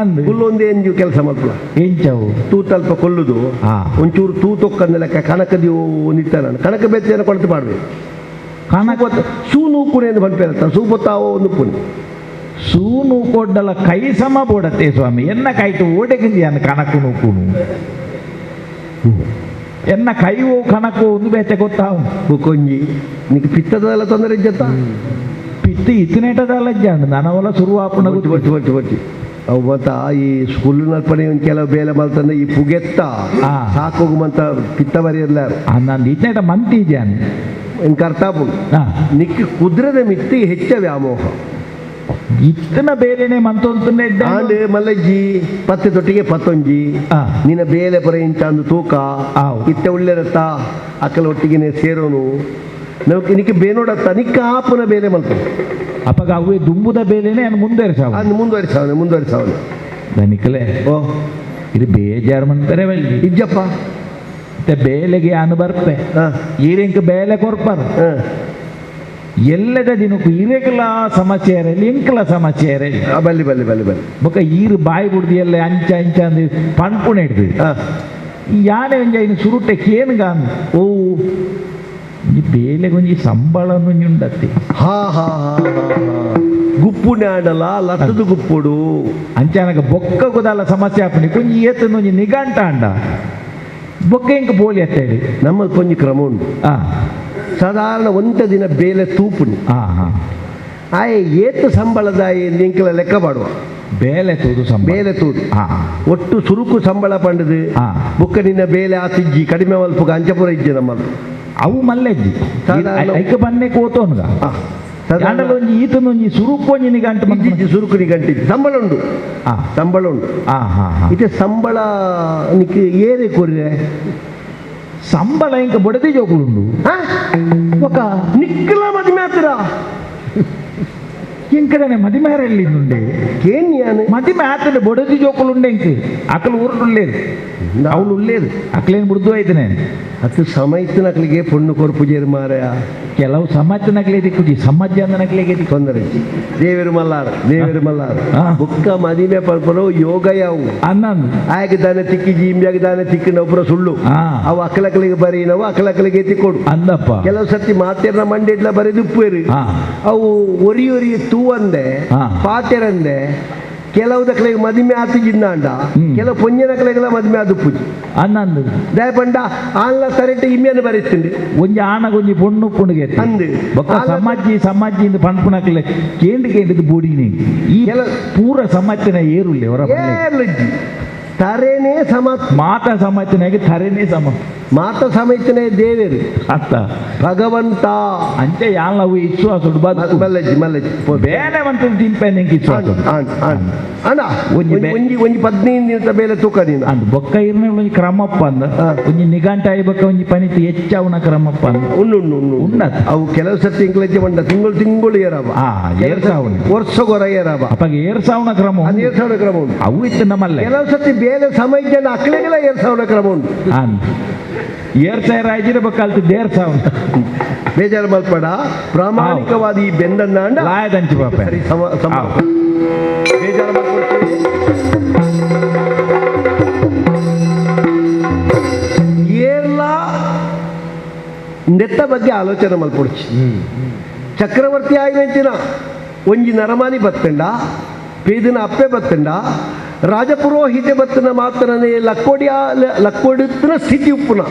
ಹುಲ್ಲೊಂದೇ ಎಂಜು ಕೆಲಸ ಮಲ್ಪುಲ
ಎಂಚವು
ತೂತಲ್ಪ ಕೊಲ್ಲುದು ಒಂಚೂರು ತೂತೊಕ್ಕಂದ ಲೆಕ್ಕ ಕಣಕದಿಯೋ ನಿತ್ತ ನಾನು ಕಣಕ ಬೆತ್ತೇನ ಕೊಳತು ಮಾಡಬೇಕು
ಕಣಕ
ಸೂ ನೂಕುನೆ ಎಂದು ಬಂಪೇರತ್ತ ಸೂ ಬೊತ್ತಾವೋ ಒಂದು ಪುಣೆ
ಸೂ ನೂಕೊಡ್ಡಲ ಕೈ ಸಮ ಬೋಡತ್ತೆ ಸ್ವಾಮಿ ಎನ್ನ ಕಾಯ್ತು ಓಡೆಗಿಂದಿ ಅನ್ನ ಕಣಕು ನೂಕುನು ಎನ್ನ ಕೈವೋ ಕಣಕು ಒಂದು ಬೇತೆ ಗೊತ್ತಾವು
ಬುಕೊಂಜಿ ನಿಕ್ ಪಿತ್ತದಲ್ಲ ತೊಂದರೆ ಇಜ್ಜತ್ತ
ಪಿತ್ತ ಇತ್ತನೇಟದಲ್ಲ ಇಜ್ಜಾಂಡು ನನವಲ ಶುರುವಾಪುಣ
ಬೊಚ್ಚಿ ಬೊಚ್ಚಿ ಬೊಚ್ಚಿ ಬೊಚ್ಚಿ ಅವು ಮತ್ತ ಈ ಸ್ಕೂಲ್ ನಲ್ಪನೆ ಒಂದು ಕೆಲವು ಬೇಲೆ ಮಲ್ತಂದ್ರೆ ಈ ಪುಗೆತ್ತ ಸಾಕೋಗುಮಂತ ಪಿತ್ತ ಬರೆಯಲ್ಲ
ನಾನು ಇತ್ತನೇಟ ಮಂತಿ ಇಜ್ಜಾನು
ಇನ್ ಕರ್ತಾಪು ನಿಕ್ ಕುದುರೆದ ಮಿತ್ತಿ ಹೆಚ್ಚ ವ್ಯಾಮೋಹ
ಇತ್ತನ ಬೇರೆನೆ ಮಂತೊಂತನೆ
ಆಂಡ್ ಮಲ್ಲಜ್ಜಿ ಪತ್ತೆ ತೊಟ್ಟಿಗೆ ಪತ್ತೊಂಜಿ ನಿನ್ನ ಬೇಲೆ ಪರ ಇಂಚ ತೂಕ ಇತ್ತ ಉಳ್ಳೆರತ್ತ ಅಕ್ಕಲ ಒಟ್ಟಿಗೆನೆ ಸೇರೋನು ನಾವು ನಿಕ್ಕೆ ಬೇನೋಡತ್ತ ನಿಕ್ಕ ಆಪುನ ಬೇಲೆ ಮಲ್ತು
ಅಪ್ಪಗ ಅವೇ ದುಂಬುದ ಬೇಲೆನೆ ಅನ್ನು ಮುಂದುವರಿಸಾವ
ಅನ್ನು ಮುಂದುವರಿಸಾವನೆ ಮುಂದುವರಿಸಾವನೆ
ದನಿಕಲೆ
ಓ
ಇದು ಬೇಜಾರು ಮಂತಾರೆ ಬಲ್ಲಿ
ಇಜ್ಜಪ್ಪ
ಮತ್ತೆ ಬೇಲೆಗೆ ಅನು ಬರ್ಪೆ ಈರಿಂಕ ಬೇಲೆ ಕೊರ್ಪರ್ ಎಲ್ಲದ ದಿನಕ್ಕೂ ಇರೇಕಲ ಸಮಸ್ಯೆ ಇರಲಿ ಎಂಕಲ ಸಮಸ್ಯೆ ಇರಲಿ
ಬಲ್ಲಿ ಬಲ್ಲಿ ಬಲ್ಲಿ ಬಲ್ಲಿ
ಬೊಕ್ಕ ಈರು ಬಾಯಿ ಬಿಡ್ದು ಎಲ್ಲ ಅಂಚ ಅಂಚ ಅಂದು ಪಣ್ಪುಣೆ ಹಿಡ್ದು ಈ ಯಾನೆ ಒಂಜಿ ಐನು ಸುರುಟೆ ಕೇನ್ಗಾನ್
ಓ
ಈ ಬೇಲೆಗೆ ಒಂಜಿ ಸಂಬಳ ಒಂಜಿ ಉಂಡತ್ತಿ
ಹಾ ಹಾ ಹಾ ಗುಪ್ಪು ನಾಡಲ ಲತ್ತದ ಗುಪ್ಪುಡು
ಅಂಚಾನಕ ಬೊಕ್ಕ ಗುದಲ್ಲ ಸಮಸ್ಯೆ ಆಪುಂಡು ಕೊಂಜಿ ಏತನ ಒಂಜಿ ನಿಗಂಟ ಅಂಡ ಬೊಕ್ಕ ಇಂಕ ಬೋಲಿ ಅತ್ತೇಳಿ
ನಮ್ಮ ಕೊಂಜಿ ಕ್ರಮ ಉಂಡು ಸಾಧಾರಣ ಒಂತ ದಿನ ಬೇಲೆ ತೂಪುನಿ ಆಯೆ ಏತು ಸಂಬಳದಾಯಿ ನಿಂಕಲ ಲೆಕ್ಕ ಪಾಡುವ
ಬೇಲೆ ತೂದು
ಬೇಲೆ ತೂದು ಒಟ್ಟು ಸುರುಕು ಸಂಬಳ ಪಂಡದು ಬುಕ್ಕ ನಿನ್ನ ಬೇಲೆ ಆತಿಜ್ಜಿ ಕಡಿಮೆ ಮಲ್ಪುಗ ಅಂಚಪುರ ಇಜ್ಜಿ ನಮ್ಮದು
ಅವು ಮಲ್ಲೆಜ್ಜಿ ಐಕ ಬನ್ನೆ ಕೋತೋನ್ಗ ಒಂಜಿ ಈತನ ಒಂಜಿ ಸುರುಕು ಒಂಜಿ ನಿಗಂಟು
ಇಜ್ಜಿ ಸುರುಕು ನಿಗಂಟು ಸಂಬಳ ಉಂಡು ಸಂಬಳ ಉಂಡು ಇತ್ತೆ ಸಂಬಳ ನಿಕ್ ಏರೆ ಕೊರ್ರೆ
ಸಂಬಳ ಇಂಕ ಬೊಡದಿ ಜೋಕುಲುಂಡು
ఒక ನಿಕ್ಕಲ ಮದಿಮೆ ಆತಿರ
ಇಂಕದನೆ ಮದಿಮೆರಲ್ಲಿ నుండి
ಕೇನ್ಯಾನೆ
ಮದಿಮೆ ಆತನೆ ಬೊಡದಿ ಜೋಕುಲುಂಡೆ ಇಂಕ ಅಕಲು ಊರುಡುಲ್ಲೇರು ಅವಳು ಉಲ್ಲೇರು ಅಕ್ಲೇನು ಬುಡ್ದು ಆಯ್ತನೆ
ಅದು ಸಮಯತ್ತಿನಕ್ಲಿಗೆ ಪೊಣ್ಣು ಕೊರ್ಪು ಜೇರು ಮಾರಾಯ
ಕೆಲವು ಸಮಾಜನಕ್ಲೆ ದಿಕ್ಕುಜಿ ಸಮಾಜ ಅಂದನಕ್ಲೆಗೆ
ತೊಂದರೆ ದೇವರು ಮಲ್ಲಾರ ದೇವರು ಮಲ್ಲಾರ ಬುಕ್ಕ ಮದಿಮೆ ಪಲ್ಪರು ಯೋಗ ಯಾವು
ಅನ್ನಂದು
ಆಯಕ್ಕೆ ದಾನೆ ತಿಕ್ಕಿಜಿ ಇಂಬ್ಯಾಗ ದಾನೆ ತಿಕ್ಕಿನ ಒಬ್ಬರ ಸುಳ್ಳು ಅವು ಅಕ್ಕಲಕ್ಕಲಿಗೆ ಬರೀನವು ಅಕ್ಕಲಕ್ಕಲಿಗೆ ತಿಕ್ಕೊಡು
ಅಂದಪ್ಪ
ಕೆಲವು ಸರ್ತಿ ಮಾತೇರ್ನ ಮಂಡಿಡ್ಲ ಬರೆದುಪ್ಪೇರು ಅವು ಒರಿ ಒರಿ ತೂವಂದೆ ಪಾತೆರಂದೆ ಕೆಲವು ದಕ್ಕಲಿಗೆ ಮದಿಮೆ ಆತು ಜಿನ್ನಾಂಡ ಕೆಲವು ಪೊಂಜನಕಲೆಗೆಲ್ಲ ಮದಿಮೆ ಆದು ಪೂಜಿ
ಅನ್ನಂದು
ದಯಪಂಡ ಆನ್ಲ ತರೆಟ್ ಇಮ್ಮೆಯನ್ನು ಬರೆಸ್ತಿಂಡು
ಒಂಜಿ ಆನಗೊಂಜಿ ಪೊಣ್ಣು ಪುಣ್ಣಿಗೆ
ಅಂದು
ಬೊಕ್ಕ ಸಮಾಜಿ ಸಮಾಜಿ ಇಂದು ಪಣ್ಪುಣಕ್ಲೆ ಕೇಂದ್ರ ಕೇಂದ್ರದ ಬೋಡಿನಿ ಈ ಪೂರ ಸಮಾಜನ ಏರುಲ್ಲೆ ಹೊರ
ಏರ್ಲಜ್ಜಿ ತರೇನೇ ಸಮ
ಮಾತಾ ಸಮಾಜನಾಗಿ ತರೇನೇ ಸಮ
ಮಾತ ಸಮಯತನೇ ದೇವೇರು
ಅತ್ತ
ಭಗವಂತ
ಅಂಚೆ ಯಾನ್ ಇಚ್ಛುವಾಸ
ಮಲ್ಲಜ್ಜಿ ಮಲ್ಲಜ್ಜಿ
ಬೇರೆ ಮಂತ ತಿಂಪೆ ನಿಂಗೆ ಇಚ್ಛುವಾಸ
ಅಣ್ಣ ಒಂಜಿ ಒಂಜಿ ಒಂಜಿ 15 ದಿನದ ಬೇಲೆ ತೂಕ ನೀನು
ಅಂದ್ ಬೊಕ್ಕ ಇರ್ನ ಒಂಜಿ ಕ್ರಮಪ್ಪ ಅಂದ ಒಂಜಿ ನಿಘಂಟ ಆಯ್ಬಕ್ಕ ಒಂಜಿ ಪನಿತು ಹೆಚ್ಚಾವನ ಕ್ರಮಪ್ಪ ಅಂದ
ಉಣ್ಣು ಉಣ್ಣು ಉಣ್ಣು
ಉಣ್ಣತ್
ಅವು ಕೆಲವು ಸರ್ತಿ ಇಂಗ್ಲಜ್ಜೆ ಬಂಡ ತಿಂಗಳು ತಿಂಗಳು ಏರವ
ಏರ್ಸಾವಣ
ವರ್ಷಗೊರ ಏರವ
ಅಪ್ಪಾಗ ಏರ್ಸಾವನ ಕ್ರಮ
ಅದು ಏರ್ಸಾವನ ಕ್ರಮ ಉಂಟು
ಅವು ಇತ್ತು ನಮ್ಮಲ್ಲ
ಕೆಲವು ಸರ್ತಿ ಬೇಲೆ ಸಮಯ ಜನ ಅಕ್ಲೆಗೆಲ್ಲ ಏರ್ಸಾವನ ಕ್ರಮ ಉಂಟು
ಏರ್ ಸಾವಿರ ಆಯ್ತಿರ ಬಕ್ಕಲ್ತು ದೇರ್ ಸಾವಿರ
ಬೇಜಾರು ಮಲ್ಪಡ ಪ್ರಾಮಾಣಿಕವಾದ ಈ ಬೆಂದನ್ನ
ಲಾಯದಂಚಿ ಪಾಪ
ಸರಿ ಸಮ ಸಮ ಬೇಜಾರು ಮಾಡ್ಕೊಳ್ತೀವಿ ಏರ್ಲ ನೆತ್ತ ಬಗ್ಗೆ ಆಲೋಚನೆ ಮಲ್ಪೊಡ್ಚಿ ಚಕ್ರವರ್ತಿ ಆಯ್ನಂಚಿನ ಒಂಜಿ ನರಮಾನಿ ಬತ್ತಂಡ ಪೇದಿನ ಅಪ್ಪೆ ಬತ್ತಂಡ ರಾಜಪುರೋಹಿತೆ ಬತ್ತನ ಮಾತ್ರನೇ ಲಕ್ಕೋಡಿಯ ಲಕ್ಕೋಡಿನ ಸ್ಥಿತಿ ಉಪ್ಪುನ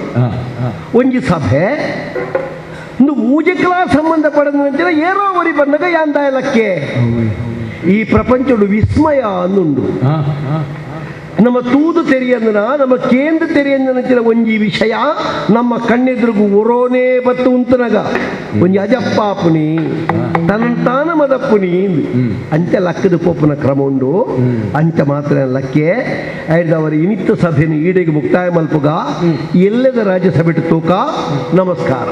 ಒಂಜಿ ಸಭೆ ಇಂದು ಊಜಕ್ಲ ಸಂಬಂಧಪಡದ ಏರೋ ಒರಿ ಬಂದಾಗ ಯಾಂದಾಯ ಲಕ್ಕೆ ಈ ಪ್ರಪಂಚಡು ವಿಸ್ಮಯ ಅನ್ನುಂಡು ನಮ್ಮ ತೂದು ತೆರೆಯಂದನ ನಮ್ಮ ಕೇಂದ್ರ ತೆರೆಯಂದನ ಒಂಜಿ ವಿಷಯ ನಮ್ಮ ಕಣ್ಣೆದುರುಗು ಒರೋನೇ ಬತ್ತು ಉಂತನಗ ಒಂಜಿ ಅಜಪ್ಪಾಪುನಿ ತನ್ನ ಮದಪ್ಪುನಿ ಅಂಚೆ ಲಕ್ಕದ ಪೋಪುನ ಕ್ರಮ ಉಂಡು ಅಂಚ ಮಾತ್ರ ಲಕ್ಕೆ ಅವರ ಇನಿತ್ತ ಸಭೆಯನ್ನು ಈಡೆಗೆ ಮುಕ್ತಾಯ ಮಲ್ಪುಗ ಎಲ್ಲದ ರಾಜ್ಯಸಭೆ ತೂಕ ನಮಸ್ಕಾರ.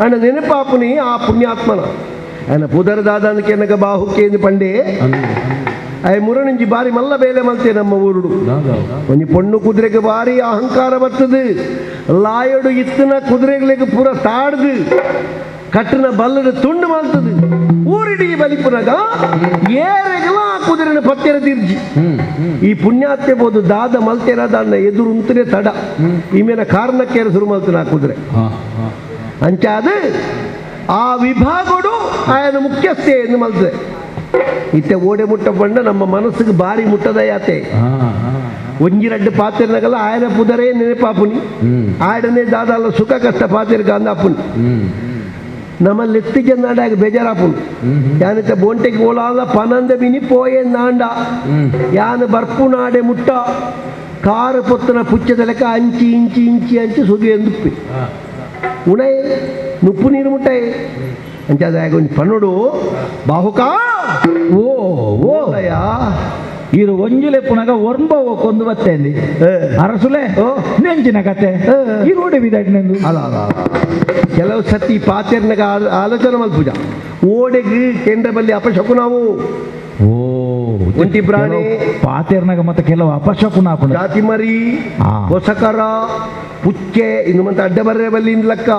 ఆయన నెనపాపుని ఆ పుణ్యాత్మన ఆయన పుదరదాదానికి బాహుకేంది పండే ಆಯ ಮುರಣಿಂಜಿ ಬಾರಿ ಮಲ್ಲ ಬೇಲೆ ಮಲ್ತೆ ನಮ್ಮ ಊರುಡು ಒಂಜಿ ಪೊಣ್ಣು ಕುದುರೆಗೆ ಬಾರಿ ಅಹಂಕಾರ ಬರ್ತದೆ ಲಾಯಡು ಇತ್ತಿನ ಕುದುರೆಗಳಿಗೆ ಪೂರ ತಾಡ್ದು ಕಟ್ಟಿನ ಬಲ್ಲದ ತುಂಡು ಮಲ್ತದೆ ಊರಿಡಿ ಬಲಿಪುನಗ ಏರೆಗಲ ಆ ಕುದುರೆನ ಪತ್ತೆರ ತಿರ್ಜಿ ಈ ಪುಣ್ಯಾತ್ಮೆ ಬೋದು ದಾದ ಮಲ್ತೇರ ದಾದ ಎದುರು ಉಂತನೆ ತಡ ಈಮೇಲೆ ಕಾರಣಕ್ಕೇರ ಶುರು ಮಲ್ತನ ಆ ಕುದುರೆ ಅಂಚಾದ ಆ ವಿಭಾಗಡು ಆಯನ ಮುಖ್ಯಸ್ಥೆ ಎಂದು ಮಲ್ತದೆ ಇತ್ತೆ ಓಡೆ ಮುಟ್ಟ ಬಂಡ ನಮ್ಮ ಮನಸ್ಸಿಗೆ ಬಾರಿ ಮುಟ್ಟದ ಯಾತೆ ಒಂಜಿ ರಡ್ಡು ಪಾತಿರ್ನಗಲ್ಲ ಆಯನ ಪುದರೇ ನೆನಪಾಪುನಿ ಆಯಡನೆ ದಾದಲ್ಲ ಸುಖ ಕಷ್ಟ ಪಾತಿರ್ಗ ಅಂದಾಪುನಿ ನಮ್ಮಲ್ಲಿ ಎತ್ತಿಗೆ ನಾಡಾಗ ಬೇಜಾರಾಪುನು ಯಾನಿತ ಬೋಂಟೆಗೆ ಓಲಾದ ಪನಂದ ಮಿನಿ ಪೋಯೆ ನಾಂಡ ಯಾನ ಬರ್ಪು ನಾಡೆ ಮುಟ್ಟ ಕಾರು ಪೊತ್ತನ ಪುಚ್ಚದ ಲೆಕ್ಕ ಅಂಚಿ ಇಂಚಿ ಇಂಚಿ ಅಂಚಿ ಸುದು ಎಂದುಪ್ಪಿ ಉಣೈ ನುಪ್ಪು ನೀರು ಮುಟ್ಟಾయి ಅಂಚಾದ ಒಂಜಿ ಪನ್ನುಡು ಬಾಹುಕ ಓ ಓಲಯ್ಯ
ಇರು ಒಂಜಿಲೆ ಪುನಗ ಒರ್ಂಬ ಕೊಂದು ಬತ್ತೇಂದಿ ಅರಸುಲೆ ನೆಂಚಿನ ಕತೆ ಈ ರೋಡೆ ಬಿದ್ದಾಡಿನೆಂದು.
ಅಲ್ಲ ಅಲ್ಲ, ಕೆಲವು ಸತಿ ಪಾತೆರ್ನಗ ಆಲೋಚನೆ ಮಲ್ಪುಜ ಓಡೆಗ್ ಕೇಂದ್ರ ಬಲ್ಲಿ ಅಪಶಕುನಾವು.
ಓ
ಒಂಟಿ ಪ್ರಾಣಿ.
ಪಾತೆರ್ನಾಗ ಮತ್ತೆ ಕೆಲವು ಅಪಶಕುನ ಆಪುಂಡು.
ಜಾತಿ ಮರಿ, ಹೊಸಕರ, ಪುಚ್ಚೆ ಇನ್ನು ಮತ್ತೆ ಅಡ್ಡ ಬರ್ರೆ ಬಲ್ಲಿ ಇಂದ್ ಲಕ್ಕ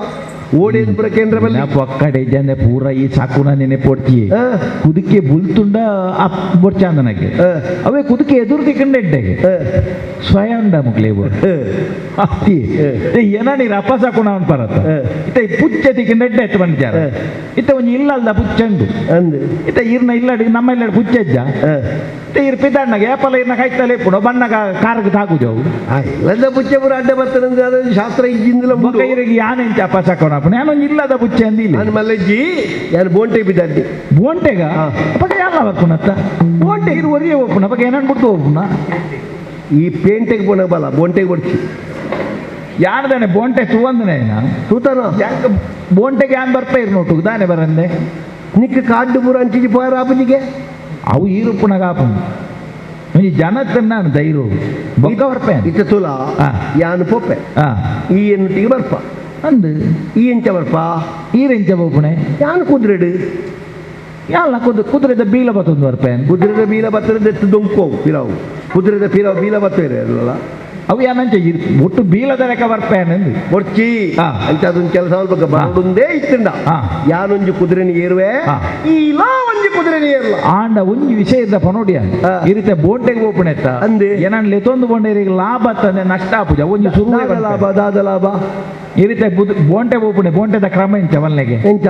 ಓಡೆ ಪೂರ ಕೇಂದ್ರ ಬಲ್ಲಿ.
ಪಕ್ಕಡೆ ಜನ ಪೂರ ಈ ಸಾಕುನ ನೆನೆ ಪೊಡ್ತಿ ಕುದುಕೆ ಬುಲ್ತುಂಡ ಬೊಡ್ಚಾಂದನಗೆ ಅವೇ ಕುದುಕೆ ಎದುರು ತಿಕ್ಕಂಡೆ ಎಡ್ಡೆಗೆ ಸ್ವಯಂ ಮುಕ್ಲೆ ಅತ್ತಿ ಏನ ನೀರು ಅಪ್ಪ ಸಾಕುನ ಅವನ್ ಪರತ್ತ ಇತ್ತ ಪುಚ್ಚೆ ತಿಕ್ಕಂಡೆ ಎಡ್ಡೆ ಎತ್ತು ಬಂದಿದ್ದಾರೆ. ಇತ್ತ ಒಂಜಿ ಇಲ್ಲಲ್ದ ಪುಚ್ಚಂಡು
ಅಂದ್
ಇತ್ತ ಇರ್ನ ಇಲ್ಲಡಿ ನಮ್ಮ ಇಲ್ಲಡಿ ಪುಚ್ಚೆಜ್ಜ ಇತ್ತ ಇರ್ ಪಿದಾಡ್ನಾಗ ಏಪಲ ಇರ್ನ ಕಾಯ್ತಲೇ ಇಪ್ಪುಡು ಬಣ್ಣಗ ಕಾರ್ಗ್ ತಾಕುಜವು.
ಇಲ್ಲದ ಪುಚ್ಚೆ ಪೂರ ಅಡ್ಡ ಬರ್ತದೆ ಅದೊಂದು ಶಾಸ್ತ್ರ ಇಜ್ಜಿಂದಲ
ಬೊಕ್ಕ ಇರಿಗೆ ಯಾನೆಂಚ ಅಪ್ಪ ಸಾಕೋಣ ಯಾನೊಂಜಿ ಇಲ್ಲದ ಪುಚ್ಚೆ ಅಂದಿಲ್ಲ.
ನಾನು ಮಲ್ಲಜ್ಜಿ ಯಾನು ಬೋಂಟೆ ಬಿದ್ದಾಡ್ಡಿ.
ಬೋಂಟೆಗ ಅಪ್ಪಗ ಯಾಲ ಬರ್ಪುನತ್ತ ಬೋಂಟೆ ಇರು ಒರಿಯೇ ಒಪ್ಪುನ ಅಪ್ಪಗ ಏನನ್ ಬಿಡ್ತು ಒಪ್ಪುನ
ಈ ಪೇಂಟೆಗೆ ಪೋಣ ಬಲ ಬೋಂಟೆಗೆ ಬಡ್ಚಿ
ಯಾನದಾನೆ ಬೋಂಟೆ ತೂವಂದನೆ
ತೂತನ
ಯಾಕ ಬೋಂಟೆಗೆ ಯಾನ್ ಬರ್ಪೆ ಇರು ನೋಟು ದಾನೆ ಬರಂದೆ
ನಿಕ್ಕ ಕಾಡ್ಡು ಪೂರ ಅಂಚಿಜಿ ಪೋರ ಆಪುಜಿಗೆ
ಅವು ಈರುಪ್ಪುನಗ ಆಪುಂಡು ಒಂಜಿ ಜನತನ್ನ ಧೈರ್ಯ ಬೊಕ್ಕ ಬರ್ಪೆ
ಇತ್ತ ತುಲ ಯಾನು ಪೋಪೆ ಈ ಎನ್ನುಟ್ಟಿಗೆ ಬರ್ಪ
ಅಂದು
ಈ ಎಂಚ ಬರ್ಪ
ಈರೆಂಚ ಬೋಪುಣೆ
ಯಾನು ಕುದುರೆಡು
ಯಾಲ ಕುದುರೆದ ಬೀಲ ಬತ್ತೊಂದು ಬರ್ಪೆ
ಕುದುರೆದ ಬೀಲ ಬತ್ತದ ಎತ್ತು ದೊಂಕೋವು ಪಿರಾವು ಕುದುರೆದ ಪಿರಾವು ಬೀಲ ಬತ್ತೇರೆ ಅಲ್ಲ
ಅವು ಯಾನಂಚ ಒಟ್ಟು ಬೀಲದ ಲೆಕ್ಕ ಬರ್ಪೆ ಅಂದು
ಬೊಡ್ಚಿ ಅಂತ ಅದೊಂದು ಕೆಲಸ ಮಲ್ಪಕ ಬರಡುಂದೇ ಇತ್ತಂಡ ಯಾನೊಂಜಿ ಕುದುರೆನ ಏರುವೆ ಈಲಾ ಒಂಜಿ ಕುದುರೆನ ಏರ್ಲ
ಆಂಡ ಒಂಜಿ ವಿಷಯ ಇದ್ದ ಪನೋಡಿಯ ಈ ರೀತಿ ಬೋಂಟೆಗೆ ಓಪನ್ ಎತ್ತ
ಅಂದೆ
ಏನನ್ ಲೆತೊಂದು ಬೋಂಡೆ ಲಾಭ ತಂದೆ ನಷ್ಟ ಆಪುಜ ಒಂಜಿ ಸುರು
ಲಾಭ ದಾದ ಲಾಭ
ಈ ರೀತಿ ಬೋಂಟೆ ಓಪುಣೆ ಬೋಂಟೆದ ಕ್ರಮ ಎಂಚ ವಲ್ನೆಗೆ
ಎಂಚ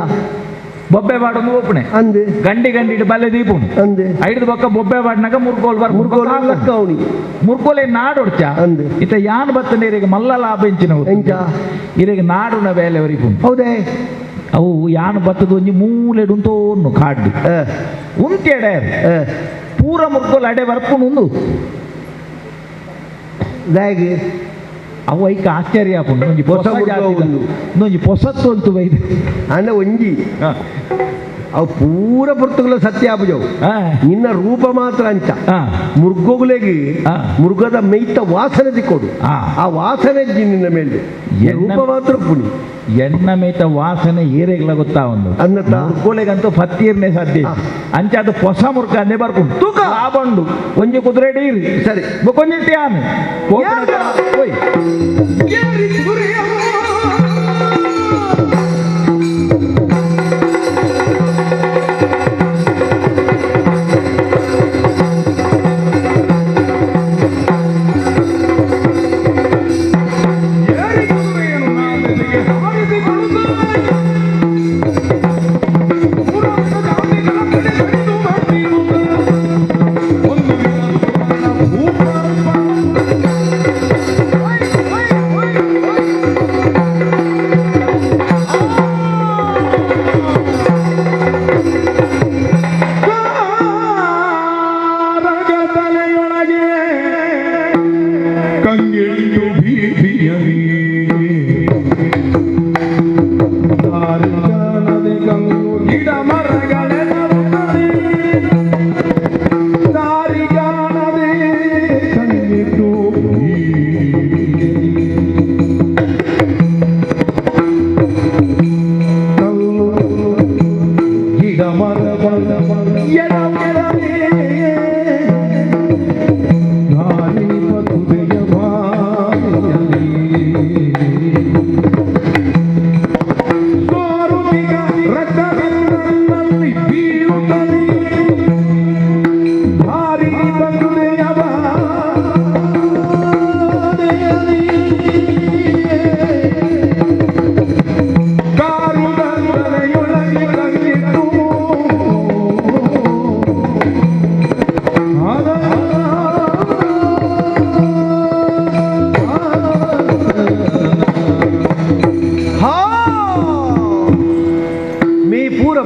ಬೊಬ್ಬೆ ಬಾಡೊಂದು ಓಪುಣೆ
ಅಂದೆ
ಗಂಡಿ ಗಂಡಿ ಬಲ್ಲೆ ದೀಪುಣು
ಅಂದೆ
ಐದು ಬೊಕ್ಕ ಬೊಬ್ಬೆ ಬಾಡ್ನಾಗ ಮುರ್ಗೋಲ್ ಬರ್
ಮುರ್ಗೋಲ್ ಲಕ್ಕ ಅವನಿಗೆ
ಮುರ್ಗೋಲೆ ನಾಡೊಡ್ಚ
ಅಂದೆ
ಇತ್ತ ಯಾನ್ ಬತ್ತ ನೀರಿಗೆ ಮಲ್ಲ ಲಾಭ ಎಂಚಿನ
ಎಂಚ
ಇರಿಗೆ ನಾಡುನ ಬೇಲೆ ವರಿಪುಣು.
ಹೌದೇ
ಅವು ಯಾನ್ ಬತ್ತದ ಒಂಜಿ ಮೂಲೆಡುಂತೋನು ಕಾಡು ಉಂತಿ ಎಡೆ ಪೂರ ಮುರ್ಗೋಲ್ ಅಡೆ ಬರ್ಪುಣು ಉಂದು
ದಾಗಿ
ಅವು ಐಕ ಆಶ್ಚರ್ಯ ಆಪುಂಡು ಒಂಜಿ
ಹೊಸ
ಹೊಸ
ಉಂದು
ಒಂಜಿ ಪೊಸತ್ತು ಅಂತು ಬೈದು
ಅಂಡ ಒಂಜಿ ಅವು ಪೂರ ಪುರ್ತುಗಳ ಸತ್ಯ ಆಪುಜವು ನಿನ್ನ ರೂಪ ಮಾತ್ರ ಅಂಚ ಮುರ್ಗೋಗುಲೆಗೆ ಮುರ್ಗದ ಮೈತ ವಾಸನೆ ತಿಕ್ಕೊಡು ಆ ವಾಸನೆ ನಿನ್ನ ಮೇಲೆ ರೂಪ ಮಾತ್ರ ಪುಣಿ
ಎಣ್ಣ ಮೇತ ವಾಸನೆ ಏರೆಗ್ಲ ಗೊತ್ತಾ ಒಂದು
ಅನ್ನತ
ಮುರ್ಗೋಲೆಗಂತೂ ಫತ್ತೀರ್ನೆ ಸಾಧ್ಯ ಅಂಚ ಅದು ಹೊಸ ಮುರ್ಗ ಅಂದೇ ಬರ್ಕೊಂಡು
ತೂಕ
ಲಾಭ ಉಂಡು ಒಂಜಿ ಕುದುರೆ ಡೀರಿ
ಸರಿ
ಬೊಕ್ಕೊಂಜಿ ಯಾನು ಓಯ್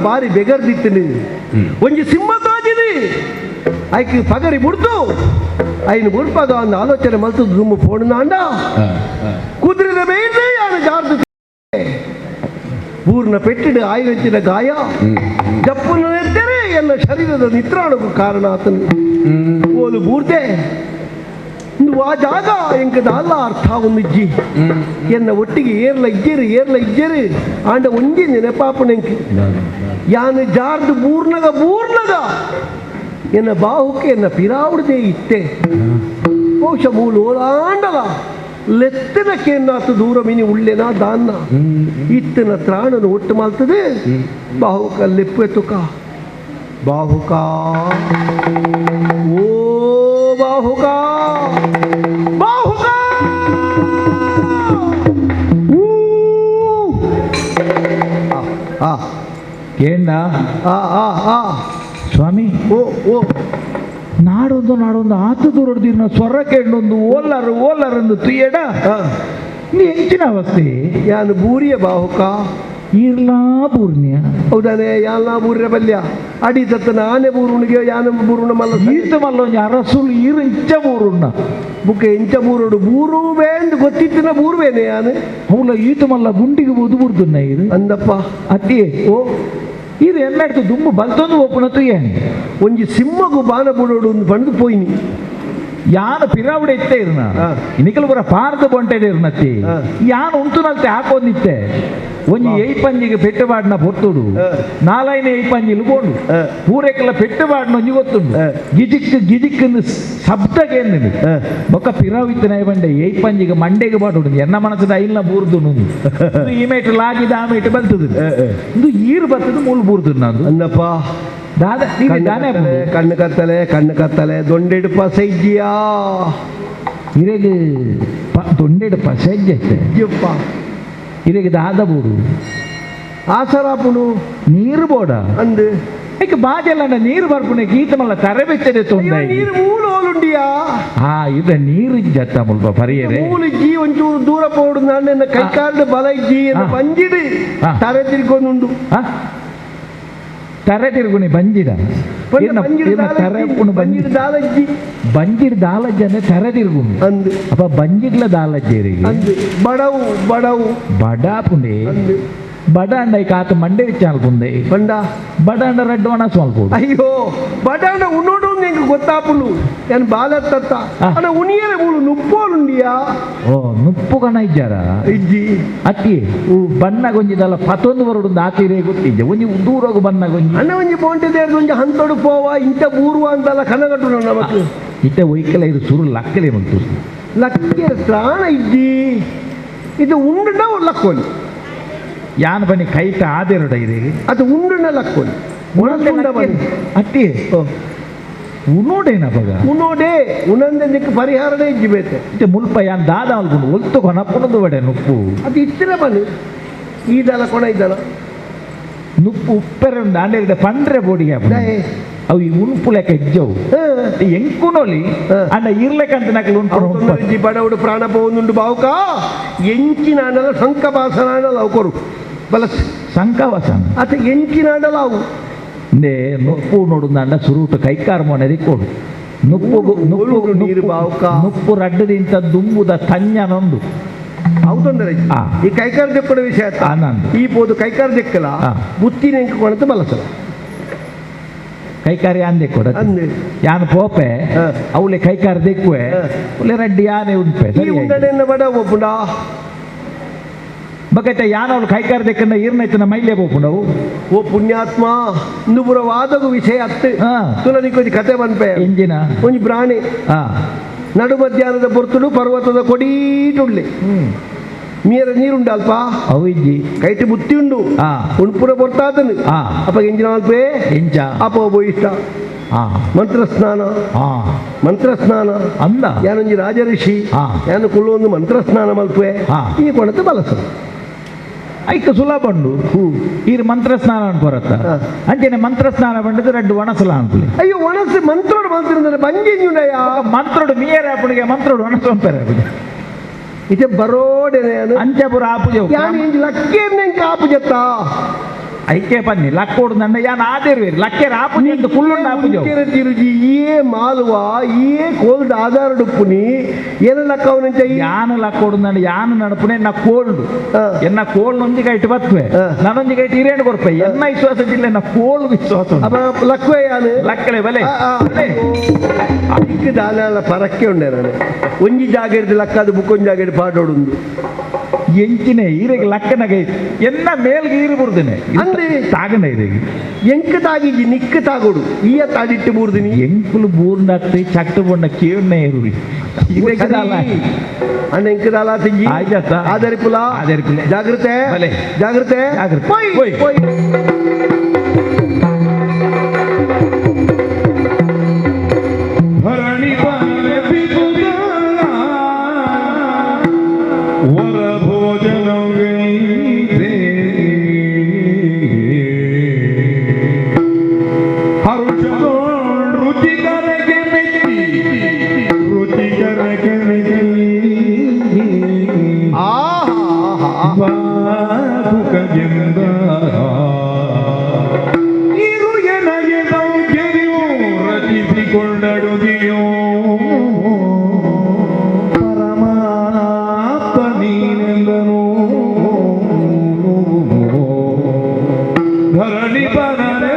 ಬಾರಿ ಬೆಗರ್ದಿತ್ತು ಒಂಜಿ ಸಿಂಹ ತಾಜಿದಿ ಐಕ್ ಪಗರಿ ಬುಡ್ದು ಐನು ಬುಡ್ಪದ ಅಂದ ಆಲೋಚನೆ ಮಲ್ತು ದುಮ್ಮು ಫೋನ್ ಅಂಡ ಕುದುರೆದ ಮೇಲೆ ಯಾನು ಜಾರ್ದು ಪೂರ್ಣ ಪೆಟ್ಟಿಡು ಆಯ್ವಂಚಿನ ಗಾಯ ಜಪ್ಪುನ ನೆತ್ತರೆ ಎನ್ನ ಶರೀರದ ನಿತ್ರಾಣಕ್ಕೂ ಕಾರಣ ಆತನು ಓಲು ಬೂರ್ದೆ ಆ ಜಾಗ ಎಂಕದ ಅಲ್ಲ ಅರ್ಥ ಒಂದಿಜ್ಜಿ ಎನ್ನ ಒಟ್ಟಿಗೆ ಏರ್ಲ ಇಜ್ಜೇರು ಏರ್ಲ ಇಜ್ಜೇರು ಆಂಡ ಒಂಜಿ ನೆನಪಾಪನೆಂಕ್ ಯಾನು ಜಾರ್ದು ಬೂರ್ನಗ ಬೂರ್ನಗ ಎನ್ನ ಬಾಹುಕ್ಕೆ ಎನ್ನ ಪಿರಾವುಡದೆ ಇತ್ತೆ ಬಹುಶಃ ಮೂಲು ಓಲಾಂಡಲ ಲೆತ್ತಿನ ಕೇನಾತು ದೂರ ಮಿನಿ ಉಳ್ಳೆನಾ ದಾನ್ನ ಇತ್ತಿನ ತ್ರಾಣನು ಒಟ್ಟು ಮಾಲ್ತದೆ ಬಾಹುಕ ಲೆಪ್ಪು ಎತ್ತುಕ ಬಾಹುಕ ಓ ಬಾಹುಕ ಬಾಹುಕ ಆ
ಕೇಂಡ
ಆ ಆ ಆ
ಸ್ವಾಮಿ
ಓ ಓ
ನಾಡೊಂದು ನಾಡೊಂದು ಆತ ದೂರಡ್ದಿರ್ನ ಸ್ವರ ಕೇಂಡೊಂದು ಓಲಾರು ಓಲಾರಂದು ತುಯ್ಯಡ ನೀ ಹೆಂಚಿನ ಅವಸ್ಥೆ
ಯಾನು ಬೂರಿಯ ಬಾಹುಕ
ಇರ್ಲಾ ಬೂರ್ನಿಯ
ಹೌದಾನೆ ಯಾನ ಬೂರ್ಯ ಬಲ್ಯ ಅಡಿ ತತ್ತನ ಆನೆ ಬೂರುಣಿಗೆ ಯಾನ ಬೂರುಣ ಮಲ್ಲ
ಈತ ಮಲ್ಲ ಅರಸುಲು ಈರು ಇಂಚ ಬೂರುಣ್ಣ
ಬುಕ್ಕ ಇಂಚ ಬೂರುಡು ಬೂರುವೆ ಎಂದು ಗೊತ್ತಿತ್ತಿನ ಬೂರುವೇನೆ ಯಾನು
ಹೌಲ ಈತ ಮಲ್ಲ ಗುಂಡಿಗೆ ಬೂದು ಬುರ್ದುನ್ನ ಇದು
ಅಂದಪ್ಪ
ಅತ್ತಿ
ಓ
ಇದು ಎಮ್ಮೆಡ್ತು ದುಂಬು ಬಲ್ತೊಂದು ಒಪ್ಪುನ ತುಯ್ಯಾನೆ
ಒಂಜಿ ಸಿಂಹಗು ಬಾನ ಬುಡೋಡು ಒಂದು ಬಂದು ಪೋಯಿನಿ
ಯಾನು ಪಿರಾವುಡೆ ಇತ್ತೆ ಇರ್ನ ನಿಕಲ್ ಪುರ ಪಾರ್ದ ಬೊಂಟೆಡೆ ಇರ್ನತ್ತಿ ಯಾನು ಉಂಟುನಲ್ತೆ ಹಾಕೊಂದಿತ್ತೆ ಒಂಜಿ ಏಯ್ಪಂಜಿಗೆ ಪೆಟ್ಟುಬಾಡ್ನ ಪೊರ್ತುಡು ನಾಲೈನ ಏಯ್ಪಂಜಿಲು ಬೋಂಡು ಪೂರೆಕ್ಲ ಪೆಟ್ಟುಬಾಡ್ನ ಒಂಜಿ ಗೊತ್ತುಂಡು ಗಿಜಿಕ್ ಗಿಜಿಕ್ ಶಬ್ದಕ್ಕೆ ಬೊಕ್ಕ ಪಿರಾವಿತ್ತನ ಬಂಡೆ ಏಯ್ಪಂಜಿಗೆ ಮಂಡೆಗೆ ಬಾಡುಡು ಎನ್ನ ಮನಸ್ಸದ ಐಲ್ನ ಬೂರ್ದು ಈ ಮೇಟ್ ಲಾಗಿದ ಆ ಮೇಟ್ ಬಲ್ತದ ಇದು ಈರು ಬರ್ತದೆ ಮೂಲು ಬೂರ್ದು ನಾನು
ಅಂದಪ್ಪ
ದಾದ
ಕಣ್ಣು ಕತ್ತಲೆ ಕಣ್ಣು ಕತ್ತಲೆ ದೊಂಡೆಡು ಪಸೈಜ್ಜಿಯಾ
ಇರೆಗೆ ದೊಂಡೆಡು ಪಸೈಜ್ಜೆ
ಅಯ್ಯಪ್ಪ
ಇರೆಗೆ ದಾದ ಬೂರು
ಆಸರಾಪುನು
ನೀರು ಬೋಡ
ಅಂದು
ಏಕೆ ಬಾಜೆಲ್ಲ ನೀರು ಬರ್ಪುಣೆ ಗೀತ ಮಲ್ಲ ತರೆ ಬೆಚ್ಚದೆ ತೊಂದರೆ
ನೀರು ಮೂಲು ಓಲುಂಡಿಯಾ
ಹಾ ಇದ ನೀರು ಜತ್ತ ಮುಲ್ಪ ಪರಿಯರೆ
ಮೂಲು ಜೀ ಒಂಚೂರು ದೂರ ಪೋಡು ನಾನು ಕೈಕಾಲು ಬಲ ಇಜ್ಜಿ ಎನ್ನ ಬಂಜಿಡು ತರೆ ತಿರ್ಕೊಂಡುಂಡು
ತರೆ ತಿರುಗುಣಿ ಬಂಜಿಡ
ಬಂಜಿಡ ದಾಲಜ್ಜಿ
ಬಂಜಿಡ್ ದಾಲಜ್ಜಿ ಅಂದ್ರೆ ತರೆ ತಿರುಗುಣಿ
ಅಂದು
ಅಪ್ಪ ಬಂಜಿಡ್ಲ ದಾಲಜ್ಜಿ
ಅಂದು ಬಡವು ಬಡವು
ಬಡಾಪುಂಡೆ ಬಡ ಅಂಡ ಕಾತ ಮಂಡೆ ವಿಚಾಲ್ಪುಂದೆ
ಬಂಡ
ಬಡ ಅಂಡ ರಡ್ಡು ಒಣ ಸ್ವಲ್ಪ
ಅಯ್ಯೋ ಬಡ ಅಂಡ ಉಣ್ಣೋಡು ನಿಂಗೆ ಗೊತ್ತಾಪುಲು ಏನು ಬಾಲತ್ತತ್ತ ಅಣ್ಣ ಉಣಿಯರೆ ಮೂಲು ನುಪ್ಪೋಲುಂಡಿಯಾ
ಓ ನುಪ್ಪು ಕಣ ಇಜ್ಜಾರ
ಇಜ್ಜಿ
ಅತ್ತಿ ಬಣ್ಣ ಗೊಂಜಿದಲ್ಲ ಪತ್ತೊಂದು ಬರೋಡು ಆತಿರೇ ಗೊತ್ತಿಜ್ಜೆ ಒಂಜಿ ದೂರಗು ಬಣ್ಣ ಗೊಂಜಿ
ಅಣ್ಣ ಒಂಜಿ ಬೋಂಟೆ ದೇರ್ದು ಒಂಜಿ ಹಂತೋಡು ಪೋವ ಇಂತ ಬೂರುವ ಅಂತಲ್ಲ ಕನಗಟ್ಟು ನಮಕ್
ಇತ್ತೆ ಒಯ್ಕಲ ಇದು ಸುರು ಲಕ್ಕಲೆ ಬಂತು
ಲಕ್ಕೆ ತ್ರಾಣ ಇಜ್ಜಿ ಇದು ಉಂಡು ಲಕ್ಕೋಲಿ
ಯಾನ್ ಬನ್ನಿ ಕೈತ ಆದಿರಡ ಇದೆ
ಅದು ಉಂಡುನ ಲಕ್ಕೋಲಿ
ಅತ್ತಿ ಉಣೋಡೇನ ಬಗ
ಉಣೋಡೆ ಉಣಂದಕ್ಕೆ ಪರಿಹಾರನೇ ಇಜ್ಜಿ ಬೇತೆ
ಇತ್ತೆ ಮುಲ್ಪ ಯಾನ್ ದಾದ ಅಲ್ಕೊಂಡು ಒಲ್ತು ಕೊನಪ್ಪುನದು ಬಡೆ ನುಪ್ಪು
ಅದು ಇತ್ತಿನ ಬನ್ನಿ ಈದಲ ಕೊಣ ಇದ್ದಲ್ಲ
ನುಪ್ಪು ಉಪ್ಪೆರೆ ಉಂಡು ಅಂಡೆ ಪಂಡ್ರೆ ಬೋಡಿಗೆ ಅವು ಈ ಉಣುಪು ಲೆಕ್ಕ ಇಜ್ಜವು ಎಂಕುನೊಲಿ ಅಂಡ ಇರ್ಲೆಕ್ಕಂತ ನಕಲು ಉಂಟು
ಬಡವುಡು ಪ್ರಾಣ ಪೋವೊಂದುಂಡು ಬಾವುಕ ಎಂಚಿನ ಅಂಡಲ ಸಂಕವಾಸನ ಅಂಡಲ ಅವು ಕೊರು ಬಲಸ್
ಸಂಕವಾಸನ
ಅತ ಎಂಚಿನ ಅಂಡಲ ಅವು
ನೇ ನುಪ್ಪು ನೋಡುಂದ ಸುರುಟು ಕೈಕಾರ ಮೊನೆದಿ ಕೊಡು ನುಪ್ಪು ನುಪ್ಪು
ನೀರು ಬಾವುಕ
ನುಪ್ಪು ರಡ್ಡದಿಂತ ದುಂಬುದ ತഞ്ഞನೊಂದು
ಅವು ತೊಂದರೆ ಈ ಕೈಕಾರ ದೆಕ್ಕಡ ವಿಷಯ ಈ ಪೋದು ಕೈಕಾರ ದೆಕ್ಕಲ ಬುತ್ತಿನ ಎಂಕು ಕೊಣತ ಬಲಸಲ
ಕೈಕಾರಿ ಅಂದೆ ಕೊಡ ಯಾನ್ ಪೋಪೆ ಅವಳೆ ಕೈಕಾರ ದೆಕ್ಕುವೆ ಒಳ್ಳೆ ರಡ್ಡಿ ಯಾನೆ ಉಂಪೆ
ಬಡ ಒಪ್ಪುಂಡ
ಬಕೈತ ಯಾನ ಅವಳು ಕೈಕಾರ ದೆಕ್ಕಂದ ಈರ್ನೈತನ ಮೈಲೆ ಪೋಪುಂಡವು
ಓ ಪುಣ್ಯಾತ್ಮ ಇಂದು ವಾದಗು ವಿಷಯ ಅತ್ತು ತುಲ ನಿಕ್ಕೊಂಜಿ ಕತೆ ಬನ್ಪೆ
ಎಂಜಿನ
ಒಂಜಿ ಪ್ರಾಣಿ ನಡು ಮಧ್ಯಾಹ್ನದ ಪೊರ್ತುಡು ಪರ್ವತದ ಕೊಡೀಟುಳ್ಳಿ ಮೀರ ನೀರುಂಡು ಅಲ್ಪ
ಅವು ಇಜ್ಜಿ
ಕೈಟಿ ಬುತ್ತಿ ಉಂಡು ಉಣ್ಪುರ ಪೊರ್ತಾತನು ಅಪ್ಪ ಎಂಜಿನ ಅಲ್ಪೇ
ಎಂಚ
ಅಪ್ಪ ಇಷ್ಟ ಮಂತ್ರ ಸ್ನಾನ ಮಂತ್ರ ಸ್ನಾನ
ಅಂದ
ಯಾನೊಂಜಿ ರಾಜಋಷಿ ಯಾನು ಕುಳ್ಳೊಂದು ಮಂತ್ರ ಸ್ನಾನ ಮಲ್ಪೆ ಈ ಕೊಣತ ಬಲಸ
ಐಕ ಸುಲಭ ಉಂಡು ಈರು ಮಂತ್ರ ಸ್ನಾನ ಅನ್ಕೊರತ್ತ ಅಂಚನೆ ಮಂತ್ರ ಸ್ನಾನ ಬಂಡದು ರಡ್ಡು ಒಣಸಲ ಅನ್ಕುಲಿ
ಅಯ್ಯೋ ಒಣಸು ಮಂತ್ರೋಡು ಮಂತ್ರ ಬಂಜಿ
ಮಂತ್ರೋಡು ಮೀಯರ ಅಪ್ಪನಿಗೆ ಮಂತ್ರೋಡು ಒಣಸು ಅಂತಾರೆ
ಇತ್ತೆ ಬರೋಡೆನೆ
ಅಂಚಪುರ ಆಪುಜ
ಯಾನು ಇಂಜಿ ಲಕ್ಕೇರ್ನೆ ಆಪುಜತ್ತ
ಐಕೆ ಬನ್ನಿ ಲಕ್ಕೋಡು ನನ್ನ ಯಾನ್ ಆದಿರ್ವೇರಿ ಲಕ್ಕೆ ರಾಪುಜಿ ಅಂತ ಕುಳ್ಳುಂಡ ಆಪುಜಿ
ತಿರುಜಿ ಏ ಮಾಲುವ ಏ ಕೋಲ್ಡ್ ಆಧಾರ ಡುಪ್ಪುನಿ ಏನ ಲಕ್ಕವನಂಚ
ಯಾನು ಲಕ್ಕೋಡು ನನ್ನ ಯಾನು ನಡಪುನೆ ಎನ್ನ ಕೋಲ್ಡು ಎನ್ನ ಕೋಲ್ ನೊಂದಿಗೆ ಇಟ್ಟು ಬತ್ತುವೆ ನಾನೊಂದಿಗೆ ಇಟ್ಟು ಹಿರೇಣು ಕೊರ್ಪೆ ಎನ್ನ ವಿಶ್ವಾಸ ಜಿಲ್ಲೆ ಎನ್ನ ಕೋಲ್ ವಿಶ್ವಾಸ
ಲಕ್ಕುವೆ ಯಾನು
ಲಕ್ಕಲೆ ಬಲೆ
ಅದಕ್ಕೆ ದಾನ ಪರಕ್ಕೆ ಉಂಡೆ ನಾನು ಒಂಜಿ ಜಾಗ ಹಿಡಿದು ಲಕ್ಕದು ಬುಕ್ಕೊಂಜಿ ಜಾಗ ಹಿಡಿದು ಪಾಡೋಡುಂದು
ಎಂಚಿನ ಈರೆಗೆ ಲಕ್ಕನಗ ಎನ್ನ ಮೇಲ್ಗೆ ಈರು ಬುರ್ದಿನಿ
ಅಂದ್ರೆ
ತಾಗನ ಇರೆಗೆ
ಎಂಕ ತಾಗಿಜಿ ನಿಕ್ಕ ತಾಗೋಡು ಈಯ ತಾಡಿಟ್ಟು ಬೂರ್ದಿನಿ
ಎಂಕುಲು ಬೂರ್ಂಡತ್ತಿ ಚಟ್ಟು ಬೊಂಡ ಕೇವಣ್ಣ ಇರುಳಿ ಇರೆಗೆ ದಾಲ
ಅಣ್ಣ ಎಂಕ ದಾಲ ತಿಂಜಿ
ಆಯ್ತಾ
ಆದರಿಪುಲ
ಆದರಿಪುಲ
ಜಾಗೃತೆ
ಬಲೆ
ಜಾಗೃತೆ
ಜಾಗೃತೆ
ಪೋಯ್ ಪೋಯ್
ಧರಣಿ ವರ ರುಚಿಕರಗೆ ಮೆಚ್ಚಿ ರುಚಿಕರಗೆ ಮೆಚ್ಚಿ ಬಾಹುಕಗೆಂದ ಇರು ಎನಗೆ ಸೌಖ್ಯದಿಯು ರಚಿಸಿಕೊಂಡಡುಗೆಯೋ ಪರಮಾಪ್ತ ನೀನೆಂದನು ಧರಣಿ ಪರನೆ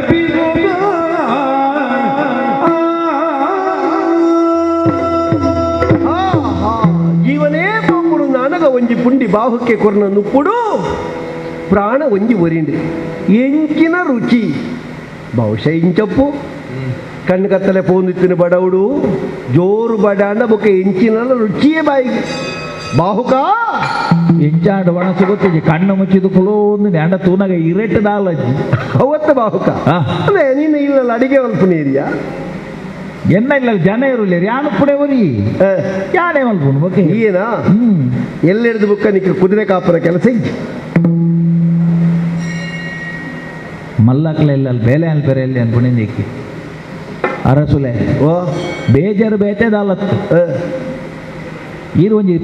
ಜೀವನೇ ಪೋಪುಡು ನಾನಗ ಒಂಜಿ ಪುಂಡಿ ಬಾಹುಕ್ಕೆ ಕೊರ್ನ ನುಪ್ಪುಡು ಪ್ರಾಣ ಒಂಜಿ ಒರಿಂಡು ಎಂಚಿನ ರುಚಿ ಬಹುಶಃ ಇಂಚಪ್ಪು ಕಣ್ಣು ಕತ್ತಲೆ ಪೋಂದಿತ್ತಿನ ಬಡವುಡು ಜೋರು ಬಡಾಂಡ ಬೊಕ್ಕ ಎಂಚಿನ ರುಚಿಯೇ ಬಾಯಿಗೆ ಬಾಹುಕ
ಎಂಚಾಂಡ ಒಣಸು ಗೊತ್ತಿಜಿ ಕಣ್ಣು ಮುಚ್ಚಿದು ಕುಲೋಂದು ನೆಂಡ ತೂನಗ ಇರೆಟ್ಟು ದಾಲಜ್ಜಿ
ಅವತ್ತ ಬಾಹುಕ ಅದೇ ನೀನು ಇಲ್ಲ ಅಡಿಗೆ ಮಲ್ಪುನ ಏರಿಯಾ
ಎನ್ನ ಇಲ್ಲ ಜನ ಇರುಲ್ಲ ಯಾನು ಪುಡೆ ಒರಿ ಯಾನೇ ಮಲ್ಪುನು ಓಕೆ
ಏನಾ ಎಲ್ಲೆಡ್ದು ಬುಕ್ಕ ನಿಕ್ಕ ಕುದುರೆ ಕಾಪುರ ಕೆಲಸ ಇಜ್ಜಿ
ಮಲ್ಲಕ್ಲೆ ಇಲ್ಲ ಬೇಲೆ ಅನ್ಪೆರೆ ಎಲ್ಲಿ ಅನ್ಪುಣಿಂದಿಕ್ಕಿ ಅರಸುಲೆ
ಓ
ಬೇಜಾರು ಬೇತೆ ದಾಲತ್ತು ಈರು ಒಂಜಿ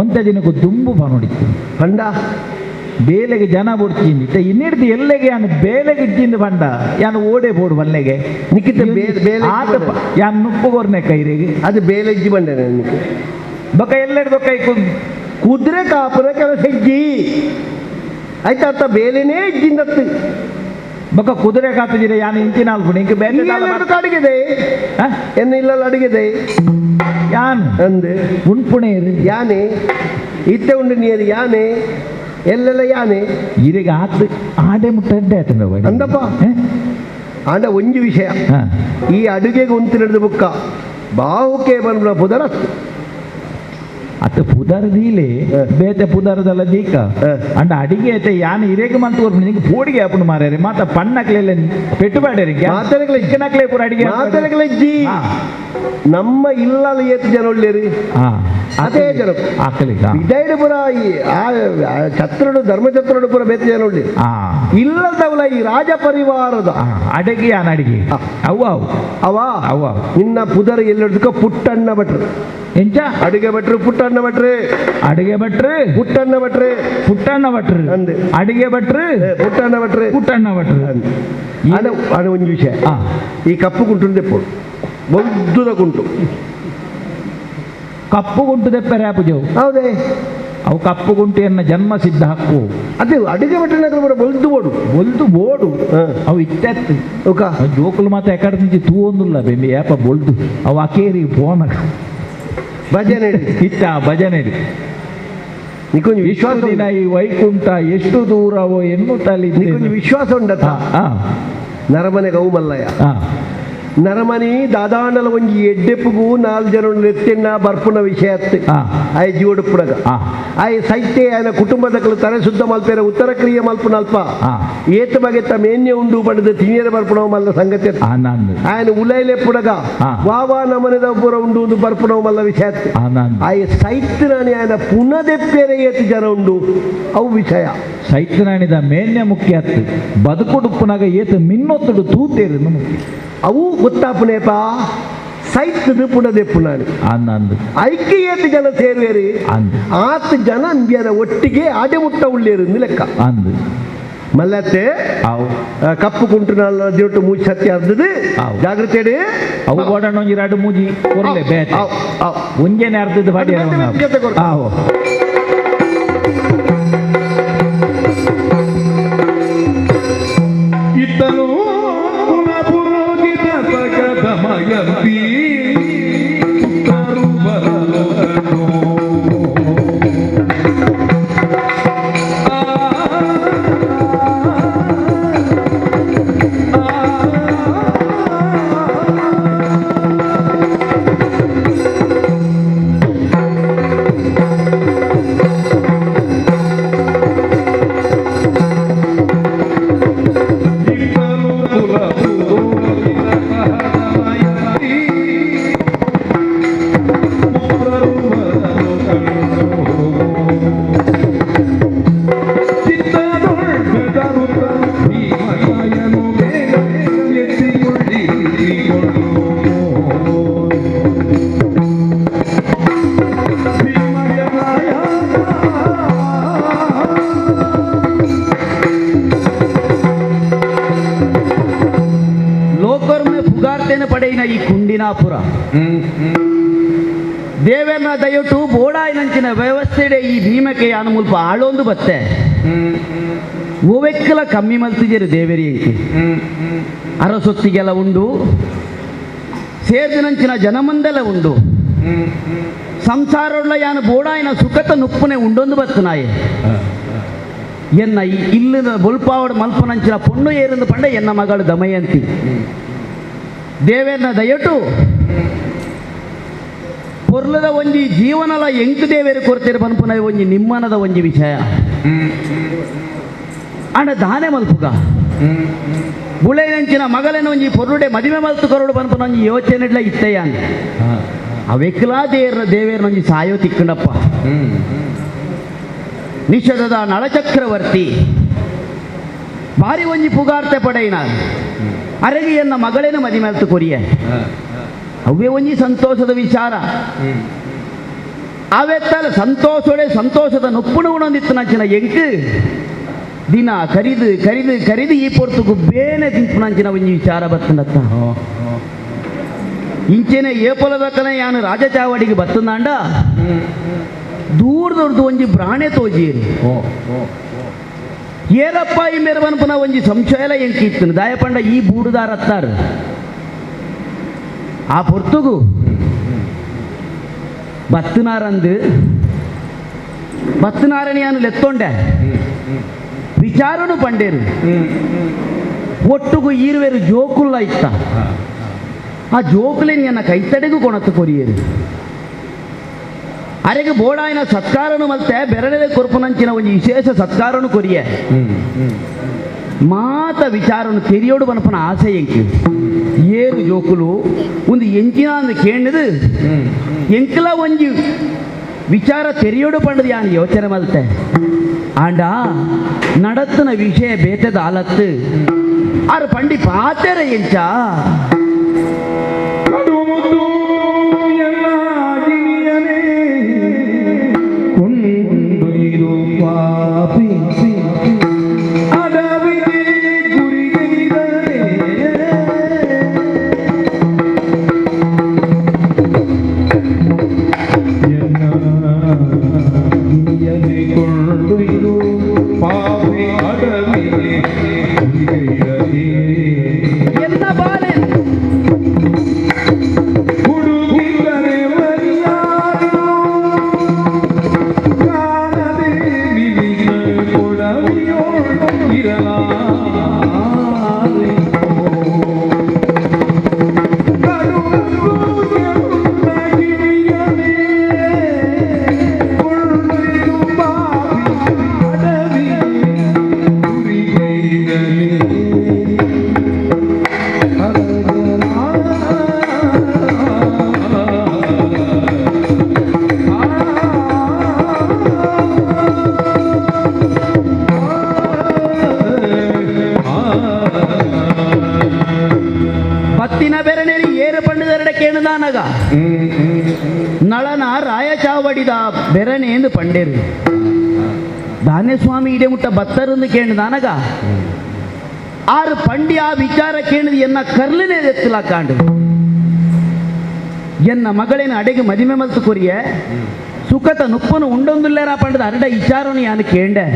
ಒಂತೆ ದಿನಕ್ಕೂ ದುಂಬು ಪನುಡಿತ್ತು
ಪಂಡ
ಬೇಲೆಗೆ ಜನ ಬುಡ್ಚಿಂದಿ ಇನ್ನಿಡ್ದು ಎಲ್ಲೆಗೆ ಯಾನು ಬೇಲೆಗೆ ಇಜ್ಜಿಂದು ಪಂಡ ಯಾನು ಓಡೆ ಬೋಡು ಬಲ್ಲೆಗೆ
ನಿಕ್ಕಿತ ಬೇಲೆ
ಆತ ಯಾನ್ ನುಪ್ಪುಗೋರ್ನೆ ಕೈರಿಗೆ
ಅದು ಬೇಲೆಜ್ಜಿ ಬಂಡೆ ನಿಕ್ಕೆ
ಬೊಕ ಎಲ್ಲೆಡ್ದು ಕೈ
ಕುದುರೆ ಕಾಪುರ ಕೆಲಸ ಇಜ್ಜಿ ಆಯ್ತಾ ಅರ್ಥ ಬೇಲೆನೇ ಇಜ್ಜಿಂದತ್ತು
ಬೊಕ ಕುದುರೆ ಕಾಪಿದಿರ ಯಾನು ಇಂಚಿನ ಅಲ್ಪುಣಿ ಇಂಕ ಬೇಲೆ
ಅಡಿಗೆದೆ ಎನ್ನ ಇಲ್ಲ ಅಡಿಗೆದೆ
ಯಾನ್
ಅಂದು
ಉಣ್ಪುಣೆ
ಯಾನೆ ಇತ್ತೆ ಉಂಡು ನೀರು ಯಾನೆ ಎಲ್ಲೆಲ್ಲ ಯಾನೆ
ಇರಿಗೆ ಆತ್ ಆಡೆ ಮುಟ್ಟಡ್ಡೆ ಆತಂದ
ಅಂದಪ್ಪ ಆಂಡ ಒಂಜಿ ವಿಷಯ ಈ ಅಡುಗೆಗೆ ಉಂತು ನಡೆದ ಬುಕ್ಕ ಬಾಹುಕೆ ಬಂದ ಪುದರ
ಅತ್ತ ಪುದರ್ ದೀಲೆ ಬೇತೆ ಪುದರದಲ್ಲ ದೀಕ ಅಂಡ ಅಡಿಗೆ ಐತೆ ಯಾನ್ ಇರೇಗ ಮಂತ್ ಕೊರ್ಪುಂಡು ನಿಂಗೆ ಪೋಡಿಗೆ ಆಪುಂಡು ಮಾರ್ಯಾರೆ ಮಾತ ಪಣ್ಣಕ್ಲೆಲ್ಲ ಪೆಟ್ಟುಬೇಡರಿ ಮಾತನಕ್ಲೆ ಪೂರ ಅಡಿಗೆ
ಮಾತನಕ್ಲೆಜ್ಜಿ ನಮ್ಮ ಇಲ್ಲಲ್ಲ ಏತು ಜನ ಒಳ್ಳೇರಿ ಅದೇ ಜನ
ಆಕಲಿ
ಇದೈಡು ಪುರ ಛತ್ರಡು ಧರ್ಮಛತ್ರಡು ಪುರ ಬೇತೆ ಜನ ಒಳ್ಳೆ ಇಲ್ಲದವಲ ಈ ರಾಜ ಪರಿವಾರದ
ಅಡಿಗೆ ಯಾನ್ ಅಡಿಗೆ ಅವ್ವ
ಅವ
ಅವ್ವ
ನಿನ್ನ ಪುದರ್ ಎಲ್ಲೆಡ್ದಕ್ಕ ಪುಟ್ಟಣ್ಣ ಭಟ್ರು
ಎಂಚ
ಅಡುಗೆ ಭಟ್ರು ಪುಟ್ಟಣ್ಣ ಭಟ್ರು
ಅಡುಗೆ ಭಟ್ರು
ಪುಟ್ಟಣ್ಣ ಭಟ್ರು
ಪುಟ್ಟಣ್ಣ ಭಟ್ರು
ಅಂದೆ
ಅಡಿಗೆ ಭಟ್ರು
ಪುಟ್ಟಣ್ಣ ಭಟ್ರು
ಪುಟ್ಟಣ್ಣ ಭಟ್ರು
ಅದ ಒಂದು ವಿಷಯ ಈ ಕಪ್ಪು ಕುಂಟು ದೆಪ್ಪು ಬೊದ್ದುದ ಕುಂಟು
ಕಪ್ಪು ಗುಂಟು ದೆಪ್ಪರೆ ಆಪುಜವು
ಹೌದೇ
ಅವು ಕಪ್ಪು ಗುಂಟೆಯನ್ನ ಜನ್ಮ ಸಿದ್ಧ ಹಕ್ಕು
ಅದೇ ಅಡುಗೆ ಭಟ್ರನ ಬೊಲ್ದು ಬೋಡು
ಬೊಲ್ದು ಬೋಡು ಅವು ಇತ್ತೆತ್ತು ಜೋಕುಲು ಮಾತ್ರ ಎಕಡೆ నుంచి ತೂ ಒಂದುಲ್ಲ ಬೆಂಬಿ ಏಪ ಬೊಲ್ದು ಅವು ಅಕೇರಿ ಪೋನ
ಭಜನೆ
ಇತ್ತ ಭಜನೆ
ನಿಕೊಂಜಿ ವಿಶ್ವಾಸ
ದಿನ ಈ ವೈಕುಂಠ ಎಷ್ಟು ದೂರವೋ ಎನ್ನುತ್ತಲ್ಲಿ
ನಿಕೊಂಜಿ ವಿಶ್ವಾಸ ಉಂಡತ ನರಮನೆ ಗೌಮಲ್ಲಯ್ಯ ನರಮನಿ ದಾದಾಂಡಲ ಒಂಜಿ ಎಡ್ಡೆಪ್ಪುಗು ನಾಲ್ ಜನ ಎತ್ತೆಣ್ಣ ಬರ್ಪುನ ವಿಷಯ ಅತ್ತೆ ಆಯ್ ಜೀವಡುಪ್ಪುಡಗ ಆಯ್ ಸೈತೆ ಆಯನ ಕುಟುಂಬದಕಲು ತಲೆ ಶುದ್ಧ ಮಲ್ಪೇರ ಉತ್ತರ ಕ್ರಿಯೆ ಮಲ್ಪುನ ಅಲ್ಪ ಏತ ಬಗೆತ್ತ ಮೇನ್ಯ ಉಂಡು ಪಡೆದ ತಿನಿಯರ ಬರ್ಪುಣವ ಮಲ್ಲ ಸಂಗತಿ ಆಯನ ಉಲೈಲೆಪ್ಪುಡಗ ವಾವಾ ನಮನದ ಪುರ ಉಂಡು ಒಂದು ಬರ್ಪುಣವ ಮಲ್ಲ ವಿಷಯ ಆಯ್ ಸೈತ್ನಾನಿ ಆಯನ ಪುನದೆಪ್ಪೇರೆ ಏತು ಜನ ಉಂಡು ಅವು ವಿಷಯ
ಸೈತ್ನಾಣಿದ ಮೇನ್ಯ ಮುಖ್ಯ ಅತ್ತು ಬದುಕುಡುಪ್ಪುನಾಗ ಏತು ಮಿನ್ನೊತ್ತುಡು ತೂತೇರು ಮುಖ್ಯ
ಅವು ಗೊತ್ತಾಪುನೇಪ ಸೈತದು ಪುನದೆಪ್ಪುನಾನಿ
ಅಂದು
ಐಕ್ಯ ಏತು ಜನ ಸೇರುವೇರಿ ಆತು ಜನ ಅಂಬ್ಯನ ಒಟ್ಟಿಗೆ ಆಡೆ ಮುಟ್ಟ ಉಳ್ಳೇರು ಲೆಕ್ಕ
ಅಂದು
ಮಲ್ಲತ್ತೆ ಕಪ್ಪು ಕುಂಟು ದಿನಟ್ಟು ಮೂಜಿ ಸತ್ಯ ಅರ್ಧದು ಜಾಗೃತಿ
ಅವು ಗೋಡಣ್ಣ ಒಂಜಿ ಎರಡು ಮೂಜಿ ಕೊರ್ಲೆ ಬೇತೆ ಒಂಜೇನೆ ಅರ್ಧದ ಬಾಡಿ ಆವು
ಇತ್ತನು ಪುರೋಹಿತ ಸಕದಮಯಂತಿ
ಕುಂಡಿನಾಪುರ ದೇವರನ್ನ ದಯಟು ಬೋಡಾಯಿನಂಚಿನ ವ್ಯವಸ್ಥೆಡೆ ಈ ಭೀಮಕ್ಕೆ ಯಾನು ಮುಲ್ಪ ಆಳೊಂದು ಬತ್ತೆ ಓವೆಕ್ಕಲ ಕಮ್ಮಿ ಮಲ್ತಿಜರು ದೇವರಿ ಅಂಕೆ ಅರಸೊತ್ತಿಗೆಲ್ಲ ಉಂಡು ಸೇರ್ದಿನಂಚಿನ ಜನಮಂದೆಲ್ಲ ಉಂಡು ಸಂಸಾರೊಳ್ಳ ಯಾನು ಬೋಡಾಯಿನ ಸುಖತ ನುಪ್ಪುನೆ ಉಂಡೊಂದು ಬತ್ತನಾಯೆ ಎನ್ನ ಇಲ್ಲಿನ ಬೊಲ್ಪಾವಡ ಮಲ್ಪನಂಚಿನ ಪೊಣ್ಣು ಏರಿಂದು ಪಂಡ ಎನ್ನ ಮಗಳು ದಮಯಂತಿ ದೇವೇರ್ನ ದಯಟು ಪೊರ್ಲದ ಒಂಜಿ ಜೀವನಲ ಎಂಕು ದೇವೇರು ಕೊರ್ತಿರ ಪನ್ಪುನ ಒಂಜಿ ನಿಮ್ಮನದ ಒಂಜಿ ವಿಷಯ ಅಂಡ ದಾನೆ ಮಲ್ಪುಗ ಬುಳೆನಂಚಿನ ಮಗಲೇನ ಒಂಜಿ ಪೊರ್ಲುಡೆ ಮದಿಮೆ ಮಲ್ತು ಕೊರಡು ಪನ್ಪುನ ಒಂಜಿ ಯೋಚನೆ ಇತ್ತಯ್ಯ ಅವೆಕ್ಲಾ ದೇವೇರ್ನ ಒಂಜಿ ಸಾಯೋ ತಿಕ್ಕಂಡಪ್ಪ ನಿಷಧದ ನಳಚಕ್ರವರ್ತಿ ಭಾರಿ ಒಂಜಿ ಪುಗಾರ್ತೆ ಪಡೆಯಿನ ಅರೆಗೆ ಎನ್ನ ಮಗಳೇನ ಮದಿಮೆಲ್ತು ಕೊರಿಯೆ ಅವೇ ಒಂಜಿ ಸಂತೋಷದ ವಿಚಾರ ಅವೆತ್ತಲ ಸಂತೋಷೋಡೆ ಸಂತೋಷದ ನುಪ್ಪುಣ ಉಣೊಂದಿತ್ತು ನಂಚಿನ ಎಂಕ್ ದಿನ ಕರಿದು ಕರಿದು ಕರಿದು ಈ ಪೊರ್ತುಗು ಬೇನೆ ತಿಂಪುನಂಚಿನ ಒಂಜಿ ವಿಚಾರ ಬತ್ತಂಡತ್ತ ಇಂಚೆನೆ ಏಪೊಲದಕ್ಕನೆ ಯಾನು ರಾಜಚಾವಡಿಗೆ ಬತ್ತಂದಾಂಡ ದೂರ ದೊಡ್ಡದು ಒಂಜಿ ಬ್ರಾಣೆ ತೋಜಿರಿ ಏರಪ್ಪ ಈ ಮೇರವನ್ಪುನ ಒಂಜಿ ಸಂಶಯಲ ಎಂಕಿತ್ತು ದಾಯಪಂಡ ಈ ಬೂಡುದಾರತ್ತಾರು ಆ ಪೊರ್ತುಗು ಬತ್ತನಾರಂದು ಬತ್ತನಾರಣಿಯಾನು ಲೆತ್ತೊಂಡೆ ವಿಚಾರನು ಪಂಡೇರು ಒಟ್ಟುಗು ಈರ್ವೇರು ಜೋಕುಲ್ಲ ಇತ್ತ ಆ ಜೋಕುಲೇನು ಎನ್ನ ಕೈತಡೆಗೂ ಕೊಣತ್ತು ಕೊರಿಯರು ಅರೆಗೆ ಬೋಡಾಯಿನ ಸತ್ಕಾರನು ಮಲ್ತೆ ಬೆರಳೆಲೆ ಕೊರ್ಪುನಂಚಿನ ಒಂಜಿ ವಿಶೇಷ ಸತ್ಕಾರನು ಕೊರಿಯೆ ಮಾತ ವಿಚಾರನು ತೆರಿಯೋಡು ಬನಪನ ಆಸೆ ಎಂಕು ಏರು ಜೋಕುಲು ಒಂದು ಎಂಚಿನ ಅಂದು ಕೇಂಡದು ಎಂಕಲ ಒಂಜಿ ವಿಚಾರ ತೆರಿಯೋಡು ಪಂಡದು ಯಾನು ಯೋಚನೆ ಮಲ್ತೆ ಆಂಡ ನಡತ್ತನ ವಿಷಯ ಬೇತದ ಆಲತ್ತು ಆರು ಪಂಡಿ ಪಾತೆರ ಎಂಚ ನಳನ ರಾಯಚಾವಡಿದ ಬೆರನೆ ಎಂದು ಪಂಡೇರು. ದಾನೆ ಸ್ವಾಮಿ ಇಡೆ ಮುಟ್ಟ ಬತ್ತರಂದು ಕೇಳಿದಾನಗ ಆರು ಪಂಡಿ ಆ ವಿಚಾರ ಕೇಳಿದ ಎನ್ನ ಕರ್ಲನೆ ಎತ್ತಲ ಕಾಂಡು ಎನ್ನ ಮಗಳೇನ ಅಡೆಗೆ ಮದಿಮೆ ಮಲ್ತು ಕೊರಿಯೆ ಸುಖತ ನುಪ್ಪನು ಉಂಡೊಂದುಲ್ಲೇರ ಪಂಡದ ಅರಡ ವಿಚಾರನು ಯಾನು ಕೇಂಡೆ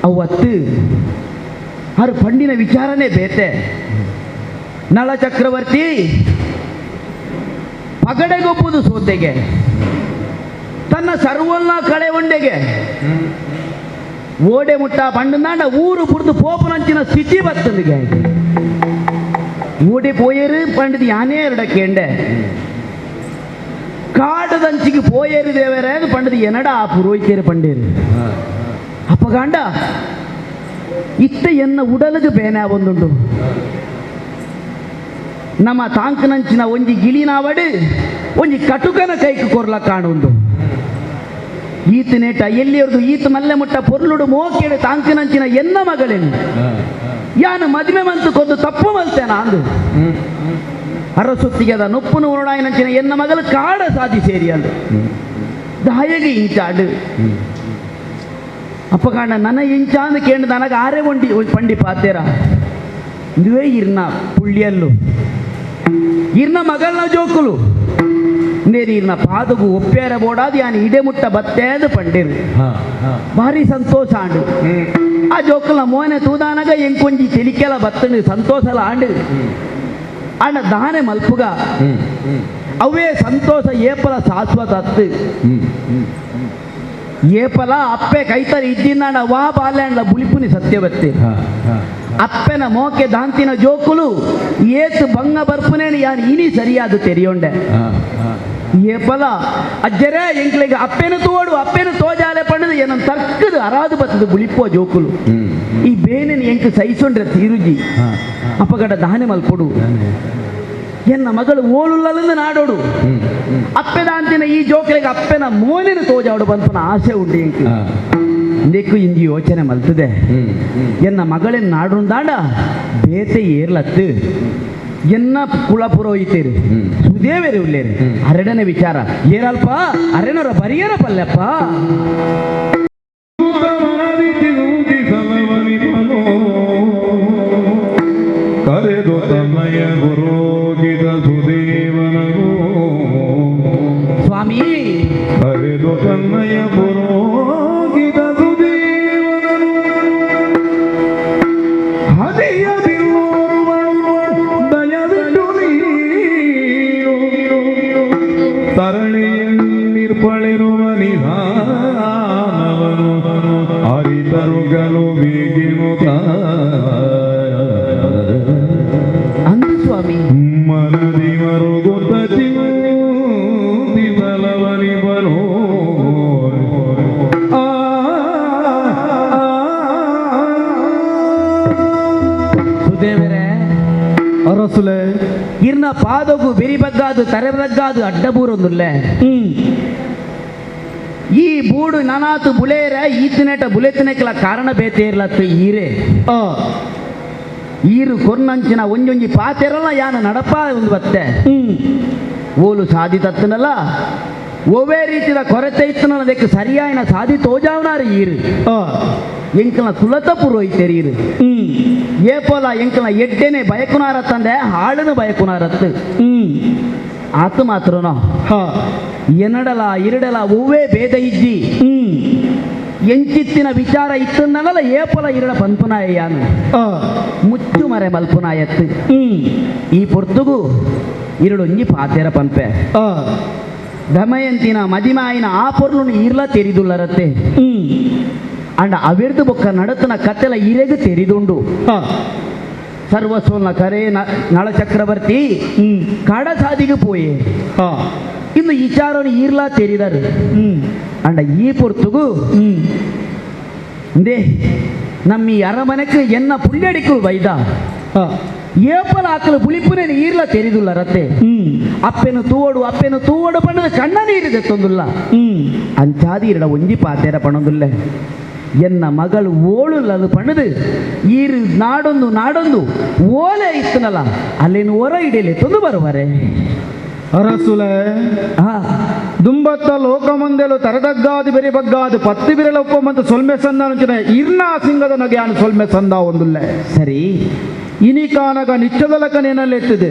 ಅವತ್ತು ಆರು ಪಂಡಿನ ವಿಚಾರನೇ ಬೇತೆ ನಳ ಚಕ್ರವರ್ತಿ ಪಗಡೆಗೊಪ್ಪುದು ಸೋತೆಗೆ ತನ್ನ ಸರ್ವಲ್ಲ ಕಳೆ ಒಂಡೆಗೆ ಓಡೆ ಮುಟ್ಟ ಪಂಡಂದಾಂಡ ಊರು ಪುರ್ದು ಪೋಪನಂಚಿನ ಸ್ಥಿತಿ ಬತ್ತಂದಿಗೆ ಓಡೆ ಪೋಯರು ಪಂಡದ ಯಾನೇ ಎರಡ ಕೇಂಡೆ ಕಾಡದಂಚಿಗೆ ಪೋಯರು ದೇವರೇ ಪಂಡದ ಎನಡ ಆ ಪುರೋಹಿತರು ಪಂಡೇರು ಅಪ್ಪಗಾಂಡ ಇತ್ತ ಎನ್ನ ಉಡಲಿಗೆ ಬೇನೆ ಒಂದುಂಡು ನಮ್ಮ ತಾಂಕನಂಚಿನ ಒಂಜಿ ಗಿಳಿನಾವಡು ಒಂಜಿ ಕಟುಕನ ಕೈக்கு ಕೊರ್ಲ ಕಾಣುಂಡು ಈತ ನೇಟ ಎಲ್ಲಿಯವ್ರದ್ದು ಈತ ಮಲ್ಲೆ ಮುಟ್ಟ ಪೊರ್ಲುಡು ಮೋಕೇಡು ತಾಂಕನಂಚಿನ ಎನ್ನ ಮಗಳೇನು ಯಾನು ಮದುವೆ ಮಂತು ಕೊಂದು ತಪ್ಪು ಮಲ್ತೇನ ಅಂದು ಅರಸುತ್ತಿಗೆದ ನೊಪ್ಪುನು ಉರುಡಾಯಿನಂಚಿನ ಎನ್ನ ಮಗಳು ಕಾಡ ಸಾಧಿ ಸೇರಿ ಅಂದು ದಾಯಗೆ ಇಂಚಾಡು ಅಪ್ಪಕಾಂಡ ನನ್ನ ಇಂಚಾಂದು ಕೇಂಡು ನನಗೆ ಆರೆ ಒಂಡಿ ಪಂಡಿ ಪಾತೇರ ಇದುವೇ ಇರ್ನ ಪುಳ್ಳಿಯಲ್ಲು ಇರ್ನ ಮಗಳನ್ನ ಜೋಕುಲು ನೇರಿ ಇರ್ನ ಪಾದಗು ಒಪ್ಪೇರ ಬೋಡಾದ ಯಾನು ಇಡೆ ಮುಟ್ಟ ಬತ್ತೇದು ಪಂಡಿರು ಭಾರಿ ಸಂತೋಷ ಆಂಡು ಆ ಜೋಕುಲ ಮೋನೆ ತೂದಾನಗ ಎಂಕೊಂಜಿ ತೆಲಿಕೆಲ ಬತ್ತಂಡು ಸಂತೋಷಲ ಆಂಡು ಅಣ್ಣ ದಾನೆ ಮಲ್ಪುಗ ಅವೇ ಸಂತೋಷ ಏಪಲ ಶಾಶ್ವತ ಅತ್ತು ಏಪಲ ಅಪ್ಪೆ ಕೈತರಿ ಇದ್ದಿನಾಡ ವಾ ಬಾಲ್ಯಾಂಡ್ಲ ಬುಲಿಪುನಿ ಸತ್ಯವತ್ತೆ ಅಪ್ಪೆನ ಮೋಕೆ ದಾಂತಿನ ಜೋಕುಲು ಏತು ಬಂಗ ಬರ್ಪುನೇನು ಯಾನು ಇನಿ ಸರಿಯಾದ ತೆರಿಯೊಂಡೆ ಏಪಲ ಅಜ್ಜರೇ ಎಂಕ್ಲಿಗೆ ಅಪ್ಪೆನ ತೋಡು ಅಪ್ಪೆನ ತೋಜಾಲೆ ಪಂಡದು ಏನನ್ ತರ್ಕದು ಅರಾದು ಬತ್ತದು ಬುಲಿಪುವ ಜೋಕುಲು ಈ ಬೇನೆನ್ ಎಂಕ್ ಸಹಿಸೊಂಡ್ರೆ ತೀರುಜಿ ಅಪ್ಪಗಡ ದಾನೆ ಮಲ್ಪೊಡು ಎನ್ನ ಮಗಳು ಓಳುಲ್ಲಲಿಂದ ನಾಡೋಡು ಅಪ್ಪೆದಾಂತಿನ ಈ ಜೋಕಲಿಗೆ ಅಪ್ಪೆನ ಮೋನಿನ ತೋಜಾಡು ಬಂತನ ಆಸೆ ಉಂಡು ಎಂಕ್ ಇಂದಕ್ಕೂ ಇಂಜಿ ಯೋಚನೆ ಮಲ್ತದೆ ಎನ್ನ ಮಗಳೇನು ನಾಡುಂದಾಂಡ ಬೇತೆ ಏರ್ಲತ್ತು ಎನ್ನ ಕುಲ ಪುರೋಹಿತೇರು ಸುದೇವೇರು ಉಲ್ಲೇರು ಅರಡನೆ ವಿಚಾರ ಏರಲ್ಪ ಅರೆನರ ಬರಿಯರ ಪಲ್ಲೆಪ್ಪ
ಕರೆದು ತನ್ನಯ ಗುರೋಗಿದ ಸುದೇವನಗೂ
ಸ್ವಾಮಿ
ಕರೆದು ತನ್ನಯ ಪುರೋಗಿದ ಸುದೇವನನು ಹದಿಯದಿಲ್ಲೋರ್ವಳು ದಯವಿಟ್ಟು ನೀನು ತರಣಿಯಲ್ಲಿರ್ಪಳಿರುವ ನಿಧಾನವನು ಅರಿತರುಗಲು ಬೇಗಿನುತ
ಅಂದು ಸ್ವಾಮಿ
ಮನದಿ ಮರುಗುತ್ತ ಚಿಂತಿಸಲವನಿಬನು ಆ
ಸುದೇವರೇ
ಅರಸುಲೆ
ಇರ್ನ ಪಾದಗು ಬೆರಿ ಬಗ್ಗಾದು ತರೆ ಬಗ್ಗಾದು ಅಡ್ಡಬೂರೊಂದುಲ್ಲೆ ಈ ಬೂಡು ನಾನಾತು ಬುಲೇರ ಈತನೇಟ ಬುಲೆತನೆಕಲ ಕಾರಣ ಬೇತೆ ಇರ್ಲತ್ತು ಈರೆ ಈರು ಕೊರ್ನಂಚಿನ ಒಂಜೊಂಜಿ ಪಾತೆರಲ್ಲ ಯಾನ ನಡಪ ಒಂದು ಬತ್ತೆ ಓಲು ಸಾಧಿ ತತ್ತನಲ್ಲ ಒವೇ ರೀತಿಯ ಕೊರತೆ ಇತ್ತನಲ್ಲ ಅದಕ್ಕೆ ಸರಿಯಾಯಿನ ಸಾಧಿ ತೋಜಾವನಾರು ಈರು ಎಂಕಲ್ನ ಕುಲತ ಪುರೋಹಿತರು ಈರು ಏಪೋಲ ಎಂಕಲ್ನ ಎಡ್ಡೆನೆ ಬಯಕುನಾರತ್ತಂದೆ ಹಾಳನು ಬಯಕುನಾರತ್ತು ಆತು ಮಾತ್ರನೋ ಎನ್ನಡಲ ಇರಡಲ ಒವ್ವೇ ಭೇದ ಇಜ್ಜಿ ಎಂಚಿತ್ತಿನ ವಿಚಾರ ಇತ್ತನ್ನಲ್ಲ ಏಪಲ ಇರಡ ಪನ್ಪುನಾಯ್ಯಾನು ಮುಚ್ಚು ಮರೆ ಮಲ್ಪುನಾಯತ್ತು ಈ ಪೊರ್ತುಗು ಇರಡೊಂಜಿ ಪಾತೆರ ಪಂಪೆ ದಮಯಂತಿನ ಮದಿಮಾಯಿನ ಆ ಪೊರ್ಲುನು ಇರ್ಲ ತೆರಿದುಲ್ಲರತ್ತೆ ಅಂಡ ಅವಿರ್ದು ಬೊಕ್ಕ ನಡತನ ಕತ್ತೆಲ ಇರೆಗು ತೆರಿದುಂಡು ಸರ್ವಸ್ವನ ಕರೆ ನಳ ಚಕ್ರವರ್ತಿ ಕಡಸಾದಿಗೆ ಪೋಯೆ ಇನ್ನು ವಿಚಾರವನ್ನು ಈರ್ಲಾ ತೆರಿದರು ಅಂಡ ಈ ಪೊರ್ತುಗು ಇಂದೇ ನಮ್ಮ ಈ ಅರಮನೆக்கு ಎನ್ನ ಪುಳ್ಯಡಿಕ್ಕಳು ಬೈದ ಏಪಲ ಆಕಲು ಪುಳಿಪುನೇ ಈರ್ಲ ತೆರಿದುಲ್ಲ ರತ್ತೆ ಅಪ್ಪೆನು ತೂವಡು ಅಪ್ಪೆನು ತೂವಡು ಪಣ್ಣದ ಕಣ್ಣ ನೀರಿದೆ ತೊಂದುಲ್ಲ ಅಂಚಾದಿ ಇರಡ ಒಂಜಿ ಪಾತೇರ ಪಣೊಂದುಲ್ಲೆ ಎನ್ನ ಮಗಳು ಓಳುಲ್ಲದು ಪಣದು ಈರು ನಾಡೊಂದು ನಾಡೊಂದು ಓಲೆ ಇತ್ತನಲ್ಲ ಅಲ್ಲೇನು ಹೊರ ಹಿಡಿಯಲಿ ತೊಂದು ಬರುವರೆ.
ಅರಸುಲೆ ದುಂಬತ್ತ ಲೋಕಮಂದೆಲು ತರದಗ್ಗಾದು ಬೆರಿ ಬಗ್ಗಾದು ಪತ್ತಿ ಬಿರಲ ಒಪ್ಪಮಂತ ಸೊಲ್ಮೆ ಸಂದ ಇರ್ನ ಸಿಂಗದ ನಗೆಯಾನು ಸೊಲ್ಮೆ ಸಂದ ಒಂದುಲ್ಲೆ
ಸರಿ
ಇನಿಕಾನಗ ನಿಚ್ಚದಲಕನೇನಲ್ಲೆತ್ತಿದೆ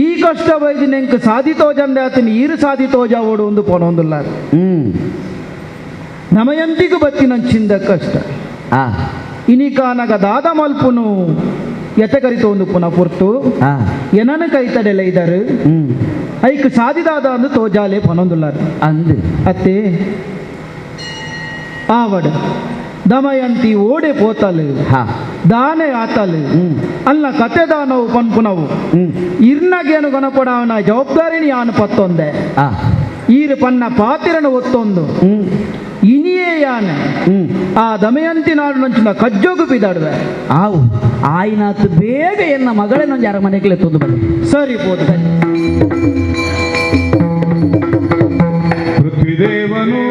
ಈ ಕಷ್ಟ ವೈದ್ಯ ನೆಂಕ್ ಸಾಧಿತೋಜಂದೆ ಆತನ ಈರು ಸಾಧಿತೋಜ ಓಡು ಒಂದು ಪೋನೊಂದುಲ್ಲ ನಮಯಂತಿಗೂ ಬತ್ತಿನಂಚಿಂದ ಕಷ್ಟ ಇನಿಕಾನಗ ದಾದ ಮಲ್ಪುನು ಎತಕರಿತ ಒಂದು ಪುನಃ ಪುರ್ತು ಏನನ ಕೈತಡೆಲ್ಲ ಇದ್ದಾರೆ ಐಕ್ ಸಾಧಿದಾದ ಅಂದು ತೋಜಾಲೆ ಪನೊಂದುಲ್ಲಾರು
ಅಂದು
ಅತ್ತೆ ಆವಡು ದಮಯಂತಿ ಓಡೆ ಪೋತಲು ದಾನೆ ಆತಲು ಅಲ್ಲ ಕತೆ ದಾನವು ಪನ್ಪುನವು ಇರ್ನಗೇನು ಗಣಪಡವನ ಜವಾಬ್ದಾರಿನಿ ಯಾನು ಪತ್ತೊಂದೆ ಈರು ಪನ್ನ ಪಾತಿರನ ಒತ್ತೊಂದು ಇನಿಯೇ ಯಾನೆ ಆ ದಮಯಂತಿ ನಾಡು ನಂಚಿನ ಕಜ್ಜೋಗು ಬಿದಾಡುವೆ
ಆವು ಆಯ್ನಾತ್ ಬೇಗ ಎನ್ನ ಮಗಳನ್ನೊಂದು ಅರಮನೆಗೆ ತಂದು ಬಂದೆ
ಸರಿ ಪೋದು
ಪೃಥ್ವಿದೇವನು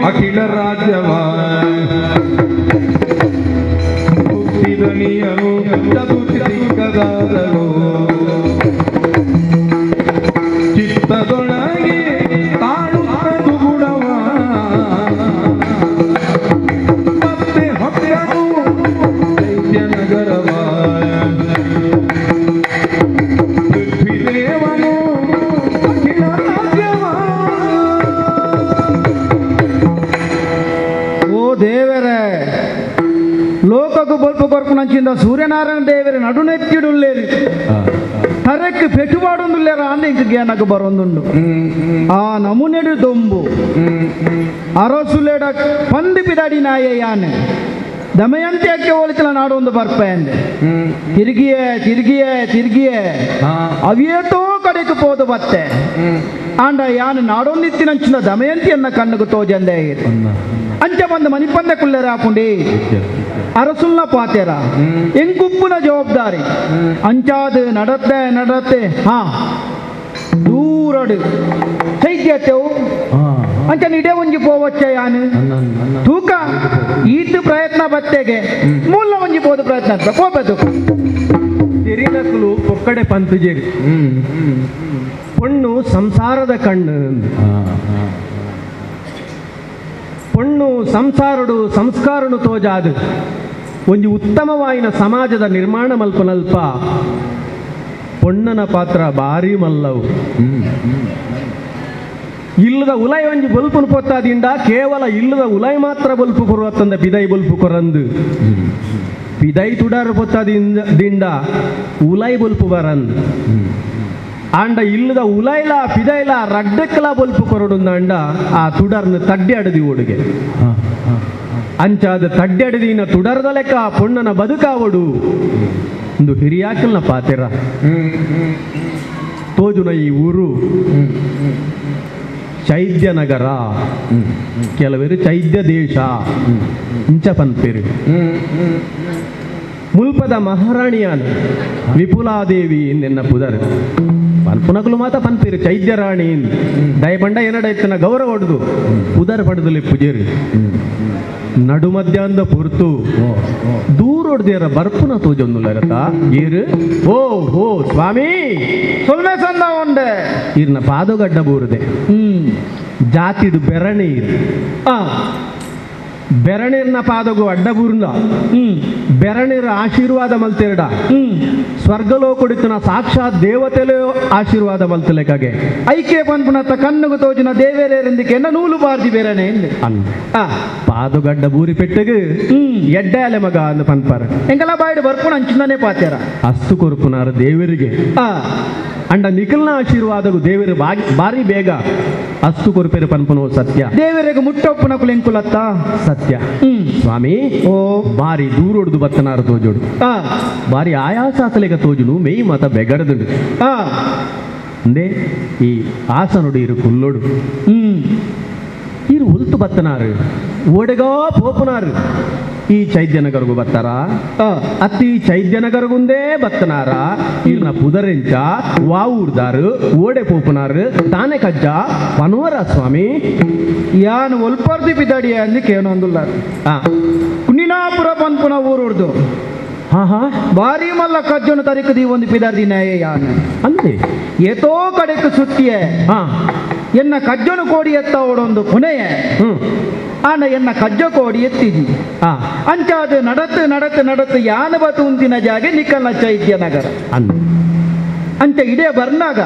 ಅಖಿಲ ರಾಜ್ಯವ ಹುಟ್ಟಿದನಿಯನು ಚತುರ್ಥಿಕದಾದನು ಚಿತ್ತದೊಳಗೆ ತಾಳುತ್ತದು ಗುಣವ ಮತ್ತೆ ಹೊಕ್ಕನು ಚೈತ್ಯನಗರವ ಪೃಥ್ವಿದೇವನು ಅಖಿಲ ರಾಜ್ಯವ.
ಓ ದೇವರೇ ಲೋಕకు ಬಲ್ಪು ಕೊರ್ಪುನಂಚಿಂದ ಸೂರ್ಯನಾರಾಯಣ ದೇವರ ನಡುನೆತ್ತಿಡುಲ್ಲೇರಿ ತರಕ್ಕೆ ಪೆಟ್ಟುಬಾಡೊಂದುಲ್ಲೇರ ಅಂದ ಇಂಕ ಜ್ಞಾನకు ಬರೊಂದುಂಡು ಆ ನಮುನೆಡು ದೊಂಬು ಅರಸುಲೆಡ ಪಂದು ಪಿದಾಡಿ ನಾಯೆ ಯಾನೆ ದಮಯಂತಿ ಅಕ್ಕೆ ಹೋಲಿತಲ ನಾಡೊಂದು ಬರ್ಪೆ ಅಂದೆ ತಿರುಗಿಯೇ ತಿರುಗಿಯೇ ತಿರುಗಿಯೇ ಅವಿಯೇತೋ ಕಡೆಗೆ ಪೋದು ಬತ್ತೆ ಆಂಡ ಯಾನು ನಾಡೊಂದಿತ್ತಿನಂಚಿನ ದಮಯಂತಿಯನ್ನ ಕಣ್ಣುకు ತೋಜಂದೆ ಅಂಚ ಬಂದು ಮನಿಪಂದೆ ಕುಲ್ಲೆರ ಆಪುಂಡಿ ಅರಸುಲ್ನ ಪಾತೇರ ಎಂಕುಪ್ಪುನ ಜವಾಬ್ದಾರಿ ಅಂಚಾದು ನಡತ್ತೆ ನಡತ್ತೆ ಹಾ ದೂರಡು ಚೈತ್ಯತೆವು ಅಂಚ ನಿಡೆ ಒಂಜಿ ಪೋವಚ್ಚ ಯಾನು ತೂಕ ಈತು ಪ್ರಯತ್ನ ಬತ್ತೆಗೆ ಮೂಲ ಒಂಜಿ ಪೋದು ಪ್ರಯತ್ನ ಪೋಪೆ ತೂಕ
ತೆರಿನಕುಲು ಪೊಕ್ಕಡೆ ಪಂತುಜೇರಿ ಪೊಣ್ಣು ಸಂಸಾರದ ಕಣ್ಣು ಪೊಣ್ಣು ಸಂಸಾರಡು ಸಂಸ್ಕಾರನು ತೋಜಾದು ಒಂಜಿ ಉತ್ತಮವಾಯಿನ ಸಮಾಜದ ನಿರ್ಮಾಣ ಮಲ್ಪನಲ್ಪ ಪೊಣ್ಣನ ಪಾತ್ರ ಭಾರಿ ಮಲ್ಲವು ಇಲ್ಲದ ಉಲೈ ಒಂಜಿ ಬಲ್ಪುನು ಪೊತ್ತಾದಿಂದ ಕೇವಲ ಇಲ್ಲದ ಉಲೈ ಮಾತ್ರ bulb ಕೊರುವತ್ತಂದ Bidai bulb ಕೊರಂದು Bidai ತುಡಾರು ಪೊತ್ತಾದಿಂದ ದಿಂಡ ಉಲೈ bulb ಬರಂದು ಆಂಡ ಇಲ್ಲದ ಉಲೈಲ ಪಿದೈಲ ರಡ್ಡಕ್ಕಲ ಬಲ್ಪು ಕೊರಡುಂದಾಂಡ ಆ ತುಡರ್ನ ತಡ್ಡಿ ಅಡದಿ ಓಡುಗೆ ಅಂಚಾದ ತಡ್ಡಿ ಅಡದಿನ ತುಡರ್ದ ಲೆಕ್ಕ ಆ ಪೊಣ್ಣನ ಬದುಕಾವಡು ಒಂದು ಹಿರಿಯಾಕಲ್ನ ಪಾತೆರ ತೋಜುನ ಈ ಊರು ಚೈದ್ಯನಗರ ಕೆಲವರು ಚೈದ್ಯ ದೇಶ ಇಂಚ ಪನ್ಪೇರು ಮುಲ್ಪದ ಮಹಾರಾಣಿಯಾನ ವಿಪುಲಾದೇವಿ ನಿನ್ನ ಪುದರ್ ಪನ್ಪುನಕುಲು ಮಾತ ಪನ್ಪೇರು ಚೈದ್ಯರಾಣಿ ದಯಪಂಡ ಏನಡೈತನ ಗೌರವ ಹೊಡೆದು ಪುದರ್ ಪಡೆದಲ್ಲಿ ಪುಜೇರು ನಡು ಮಧ್ಯಾಹ್ನದ ಪೊರ್ತು ದೂರ ಹೊಡೆದೇರ ಬರ್ಪುನ ತೋಜೊಂದುಲ್ಲರತ ಏರು ಓ ಹೋ ಸ್ವಾಮಿ
ಸೊಲ್ಮೆ ಸಂದ ಉಂಡೆ
ಇರ್ನ ಪಾದಗಡ್ಡ ಬೂರದೆ ಜಾತಿಡು ಬೆರಣೆ ಇರು ಬೆರಣೆರ್ನ ಪಾದಗು ಅಡ್ಡಬೂರ್ನ ಬೆರಣೆರ ಆಶೀರ್ವಾದ ಮಲ್ತಿರಡ ಸ್ವರ್ಗಲೋಕುಡಿತನ ಸಾಕ್ಷಾತ್ ದೇವತೆಲೇ ಆಶೀರ್ವಾದ ಮಲ್ತಲೆಕಾಗೆ
ಐಕೆ ಪನ್ಪುನತ್ತ ಕಣ್ಣುಗು ತೋಜಿನ ದೇವೇರೆಂದಿಕೆ ನೂಲು ಬಾರ್ಜಿ ಬೇರೆನೆ
ಪಾದಗಡ್ಡ ಬೂರಿ ಪೆಟ್ಟೆಗೆ ಎಡ್ಡಾಲೆ ಮಗ ಅಂದ್ ಪನ್ಪಾರ
ಎಂಕಲ ಬಾಯಿಡು ಬರ್ಪುನ ಅಂಚಿಂದನೇ ಪಾತೇರ
ಅಸ್ತು ಕೊರುಪುನಾರ ದೇವರಿಗೆ ಅಂಡ ನಿಖಲ್ನ ಆಶೀರ್ವಾದಗು ದೇವರು ಬಾರಿ ಬೇಗ ಅಸ್ತು ಕೊರುಪೇರು ಪನ್ಪುನೋ ಸತ್ಯ
ದೇವರಿಗೆ ಮುಟ್ಟೊಪ್ಪುನ ಕುಲೆಂಕುಲತ್ತ
ಸತ್ಯ ಸ್ವಾಮಿ ಓ ಬಾರಿ ದೂರೊಡ್ದು ಬತ್ತನಾರ ತೋಜೋಡು ಬಾರಿ ಆಯಾಸಾತಲೆಗ ತೋಜುನು ಮೇಯ್ ಮಾತ ಬೆಗರದುಂಡು ಅಂದೇ ಈ ಆಸನುಡು ಇರು ಕುಲ್ಲೋಡು ಇರು ಉಲ್ತು ಬತ್ತನಾರು ಓಡೆಗೋ ಪೋಪುನಾರು ಈ ಚೈದ್ಯನಗರಗು ಬತ್ತಾರ ಅತ್ತಿ ಚೈದ್ಯನಗರಗುಂದೇ ಬತ್ತನಾರ ಇರ್ನ ಪುದರೆಂಚ ವಾವೂರ್ದಾರು ಓಡೆ ಪೋಪುನಾರು ತಾನೆ ಕಜ್ಜ ಪನೋರ ಸ್ವಾಮಿ
ಯಾನು ಒಲ್ಪರ್ದಿ ಬಿದಾಡಿಯ ಅಂದು ಕೇನೊಂದುಲ್ಲಾರು ಕುನಿನಾಪುರ ಪನ್ಪುನ ಊರುಡ್ದು ಬಾರಿ ಮಲ್ಲ ಕಜ್ಜೊನು ತರಿಕು ದಿ ಒಂದು ಪಿದರ್ದಿನ ಯಾನು
ಅಂದೆ
ಏತೋ ಕಡೆಕು ಸುತ್ತಿಯೆ ಎನ್ನ ಕಜ್ಜೊನು ಕೋಡಿ ಎತ್ತ ಓಡೊಂದು ಪುನೆಯ ಆನ ಎನ್ನ ಕಜ್ಜ ಕೋಡಿ ಎತ್ತಿದಿ ಅಂಚಾದ ನಡತು ನಡತು ನಡತು ಯಾನ ಬತು ಉಂತಿನ ಜಾಗೆ ನಿಕ್ಕಲ್ನ ಚೈತ್ಯ ನಗರ ಅಂಚ ಇಡೇ ಬರ್ನಾಗ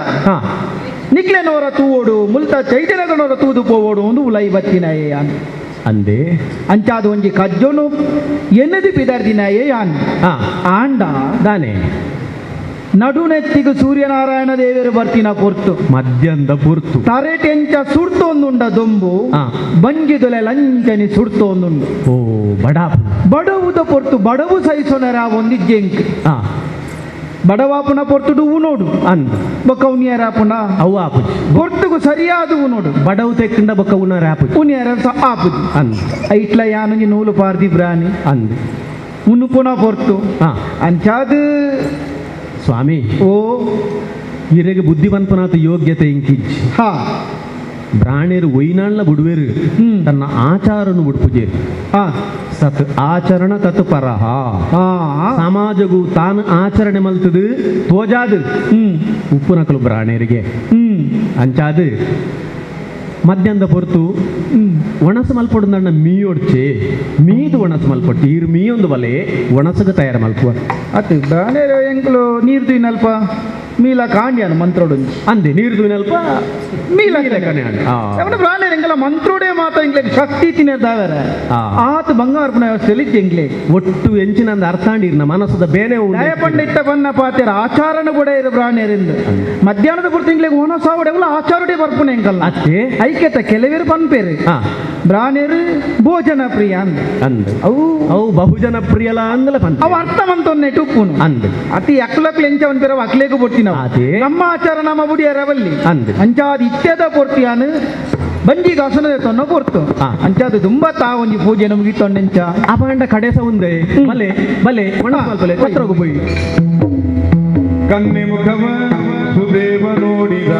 ನಿಕ್ಲೆನೋರ ತೂವೋಡು ಮುಲ್ತ ಚೈತ್ಯನಗರನೋರ ತೂದು ಪೋವೋಡು ಒಂದು ಉಲೈ ಬತ್ತಿನ ಯಾನ್
ಅಂದೆ
ಅಂಚಾದ ಒಂಜಿ ಕಜ್ಜೊನು ಎನ್ನದು ಪಿದರ್ದಿನ ಯಾನ್ ಆಂಡ
ದಾನೆ
ನಡುನೆತ್ತಿಗು ಸೂರ್ಯನಾರಾಯಣ ದೇವರು ಬರ್ತಿನ ಪೊರ್ತು
ಮದ್ಯಂದ ಪೊರ್ತು
ತರೆಟೆಂಚ ಸುಡ್ತೊಂದುಂಡ ದೊಂಬು ಬಂಜಿದೊಲೆ ಲಂಚನಿ ಸುಡ್ತೊಂದುಂಡು
ಓ ಬಡ
ಬಡವುದ ಪೊರ್ತು ಬಡವು ಸಹಿಸೋನರ ಒಂದಿಜ್ಜೆಂಕ್ ಬಡವಾಪುನ ಪೊರ್ತುಡು ಉನೋಡು
ಅಂದ
ಬೊಕ್ಕ ಉನಿಯರಾಪುನ
ಅವು ಆಪುಜಿ
ಪೊರ್ತುಗು ಸರಿಯಾದ ಉನೋಡು
ಬಡವು ತೆಕ್ಕಂಡ ಬೊಕ್ಕ ಉನರ ಆಪುಜಿ
ಉನಿಯರ ಆಪುಜಿ
ಅಂದ
ಐಟ್ಲ ಯಾನುಂಜಿ ನೂಲು ಪಾರ್ದಿ ಪ್ರಾಣಿ
ಅಂದ
ಉನುಪುನ ಪೊರ್ತು ಅಂಚಾದ
ಸ್ವಾಮಿ
ಓ
ಇರೆಗೆ ಬುದ್ಧಿವಂತನಾಥ ಯೋಗ್ಯತೆ ಇಂಕಿಜ್ಜಿ
ಹಾ
ಬ್ರಾಣೇರು ಒಯ್ನಾಳ್ನ ಬುಡುವೆರು ತನ್ನ ಆಚಾರನು ಬುಡ್ಪುಜೇರು ಸತ್ ಆಚರಣ ತತ್ ಪರಹ ಸಮಾಜಗೂ ತಾನು ಆಚರಣೆ ಮಲ್ತದು ತೋಜಾದು ಉಪ್ಪುನಕಲು ಬ್ರಾಣೇರಿಗೆ ಅಂಚಾದು ಮಧ್ಯಾಹ್ನದ ಪೊರ್ತು ಒಣಸು ಮಲ್ಪೊಡು ನನ್ನ ಮೀಯೊಡ್ಚೆ ಮೀದು ಒಣಸು ಮಲ್ಪೊಟ್ಟು ಈರು ಮೀಯೊಂದು ಬಲೆ ಒಣಸಗ ತಯಾರು ಮಲ್ಪುವ
ಅತ್ತು ಬ್ರಾಣೇರು ಎಂಕಲು ನೀರು ತುಯ್ನಲ್ಪ ಮೀಲ ಕಾಂಡ್ಯಾನ ಮಂತ್ರೋಡು
ಅಂದೆ ನೀರು ತುಯ್ನಲ್ಪ
ಮೀಲ ಬ್ರಾಣೇರು ಎಂಕಲ ಮಂತ್ರೋಡೆ ಮಾತ ಇಂಗ್ಲೆ ಶಕ್ತಿ ತಿನ್ನೇದಾವರ ಆತ ಬಂಗಾರಪುನ ವ್ಯವಸ್ಥೆಯಲ್ಲಿ ಎಂಗ್ಲೆ
ಒಟ್ಟು ಎಂಚಿನಂದ ಅರ್ಥಾಂಡಿರ್ನ ಮನಸ್ಸದ ಬೇನೆ
ದಯಪಂಡಿತ್ತ ಬನ್ನ ಪಾತೆರ ಆಚಾರನ ಕೂಡ ಇರು ಬ್ರಾಣೇರಿಂದ ಮಧ್ಯಾಹ್ನದ ಪುರ್ತು ಇಂಗ್ಲೆ ಓನಸಾವಡೆಗಳ ಆಚಾರಡೆ ಬರ್ಪುನ ಎಂಕಲ್ಲ
ಅತ್ತೆ
ಐಕ್ಯತ ಕೆಲವರು ಪನ್ಪೇರು ಬ್ರಾಣೇರು ಭೋಜನ ಪ್ರಿಯ ಅಂದ
ಅಂದ
ಅವು
ಅವು ಬಹುಜನ ಪ್ರಿಯಲ ಅಂದಲ ಪಂತ
ಅವು ಅರ್ಥವಂತೊನ್ನೆ ಟುಪ್ಪುನು
ಅಂದ
ಅತಿ ಅಕ್ಲಕ್ಲು ಎಂಚವನ್ ಪೇರವ ಅಕ್ಲೇಗು ಬೊಟ್ಟಿನ ನಮ್ಮ ಆಚಾರ ನಮ್ಮ ಬುಡಿಯರವಲ್ಲಿ
ಅಂದ
ಅಂಚಾದ ಇತ್ಯದ ಪೊರ್ತಿಯಾನು ಬಂಜಿಗೆ ಆಸನದ ತೊನ್ನ ಪೊರ್ತು ಅಂಚಾದ ತುಂಬಾ ತಾ ಒಂಜಿ ಪೂಜೆ ನಮಗೆ ತೊಂಡೆಂಚ
ಅಪಾಂಡ ಕಡೆಸ ಉಂದೆ ಬಲೆ ಬಲೆ ಒಣ ಪೋಯಿ
ಕನ್ನೆ ಮುಖವ ಸುದೇವ ನೋಡಿದ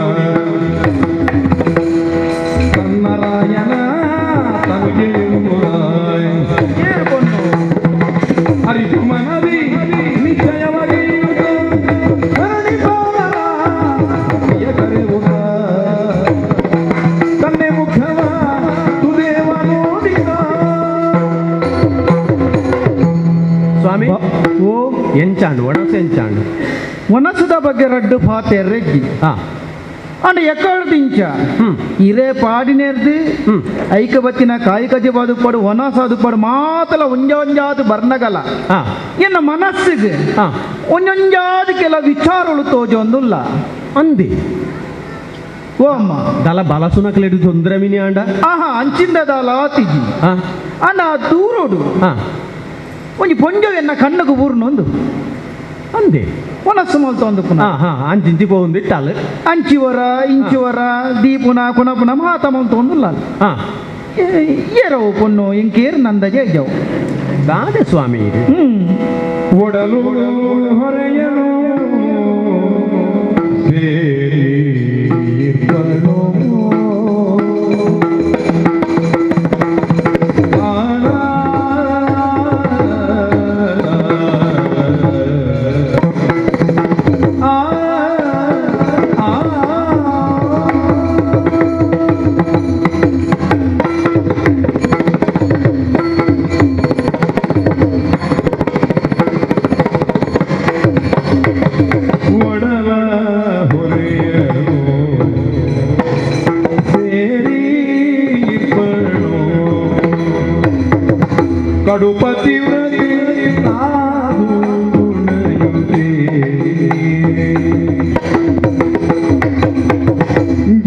ತನ್ನರಾಯನ ಅರಿತು ಮನದಿ ನಿಶ್ಚಯವಾಗಿ ತನ್ನೆ ಮುಖವ ಸುದೇವ ನೋಡಿದ
ಸ್ವಾಮಿ ಓ ಎಂಚಾಂಡು ಒಣಸು ಎಂಚಾಂಡು
ಒಣಸದ ಬಗ್ಗೆ ರಡ್ಡು ಫಾತೆ ರೆಡ್ಡಿ ಅಂಡ್ ಎಕ್ಕಡ್ದಿಂಚ ಇರೇ ಪಾಡಿನೇರ್ದು ಐಕಬತ್ತಿನ ಕಾಯಿ ಕಜಿ ಬಾದುಪಾಡು ಒನಸಾದುಪಾಡು ಮಾತಲ ಒಂಜ ಒಂಜಾದು ಬರ್ನಗಲ ಎನ್ನ ಮನಸ್ಸಿಗೆ ಒಂಜೊಂಜಾದ ಕೆಲ ವಿಚಾರಗಳು ತೋಜೊಂದುಲ್ಲ
ಅಂದಿ
ಓ ಅಮ್ಮ
ದಲ ಬಲಸುನಕಲೆಡು ತೊಂದರೆ ಮಿನಿ ಅಂಡ
ಆಹಾ ಅಂಚಿಂದ ದಲ ಆತಿಜಿ ಅಣ್ಣ ದೂರೋಡು ಒಂಜಿ ಪೊಂಜೊ ಎನ್ನ ಕಣ್ಣುಗು ಬೂರ್ನೊಂದು
ಅಂದೆ
ಒನಸ್ಸು ಮಲ್ತೊಂದು ಪುನಃ
ಅಂಚಿಂಚಿ ಪೋಂದು ಇಟ್ಟಾಲು
ಅಂಚಿವರ ಇಂಚಿವರ ದೀಪುನ ಕುಣಪುನ ಮಾತ ಮಲ್ತೊಂದುಲ್ಲ ಏರವು ಪೊಣ್ಣು ಇಂಕೇರು ನಂದಜೆ ಇದ್ದವು
ದಾದೆ ಸ್ವಾಮಿ
ಒಡಲು ಹೊರೆಯನು ಸೇರಿಗಳು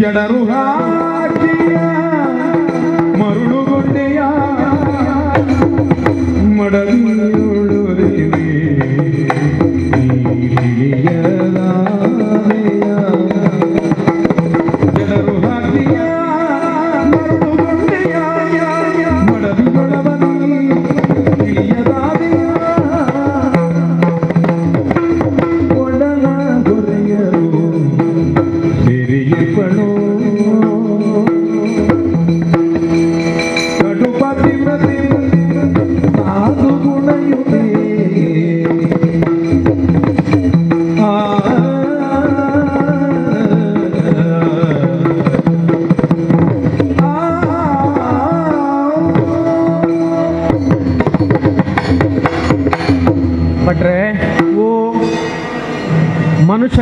ಜಡರು ಹಾಕಿಯ ಮರುಳುಗೊಂಡೆಯ ಮಡದಿಯೋಳು ದೇವಿ ಜಡರು ಹಾಕಿಯ ಮರುಳುಗೊಂಡೆಯ ಮಡದಿಯೊಳವನು ತಿಳಿಯದಾದೆಯ ಒಡಲ ದೊರೆಯರು ಸಿರಿಯಪಣೋ.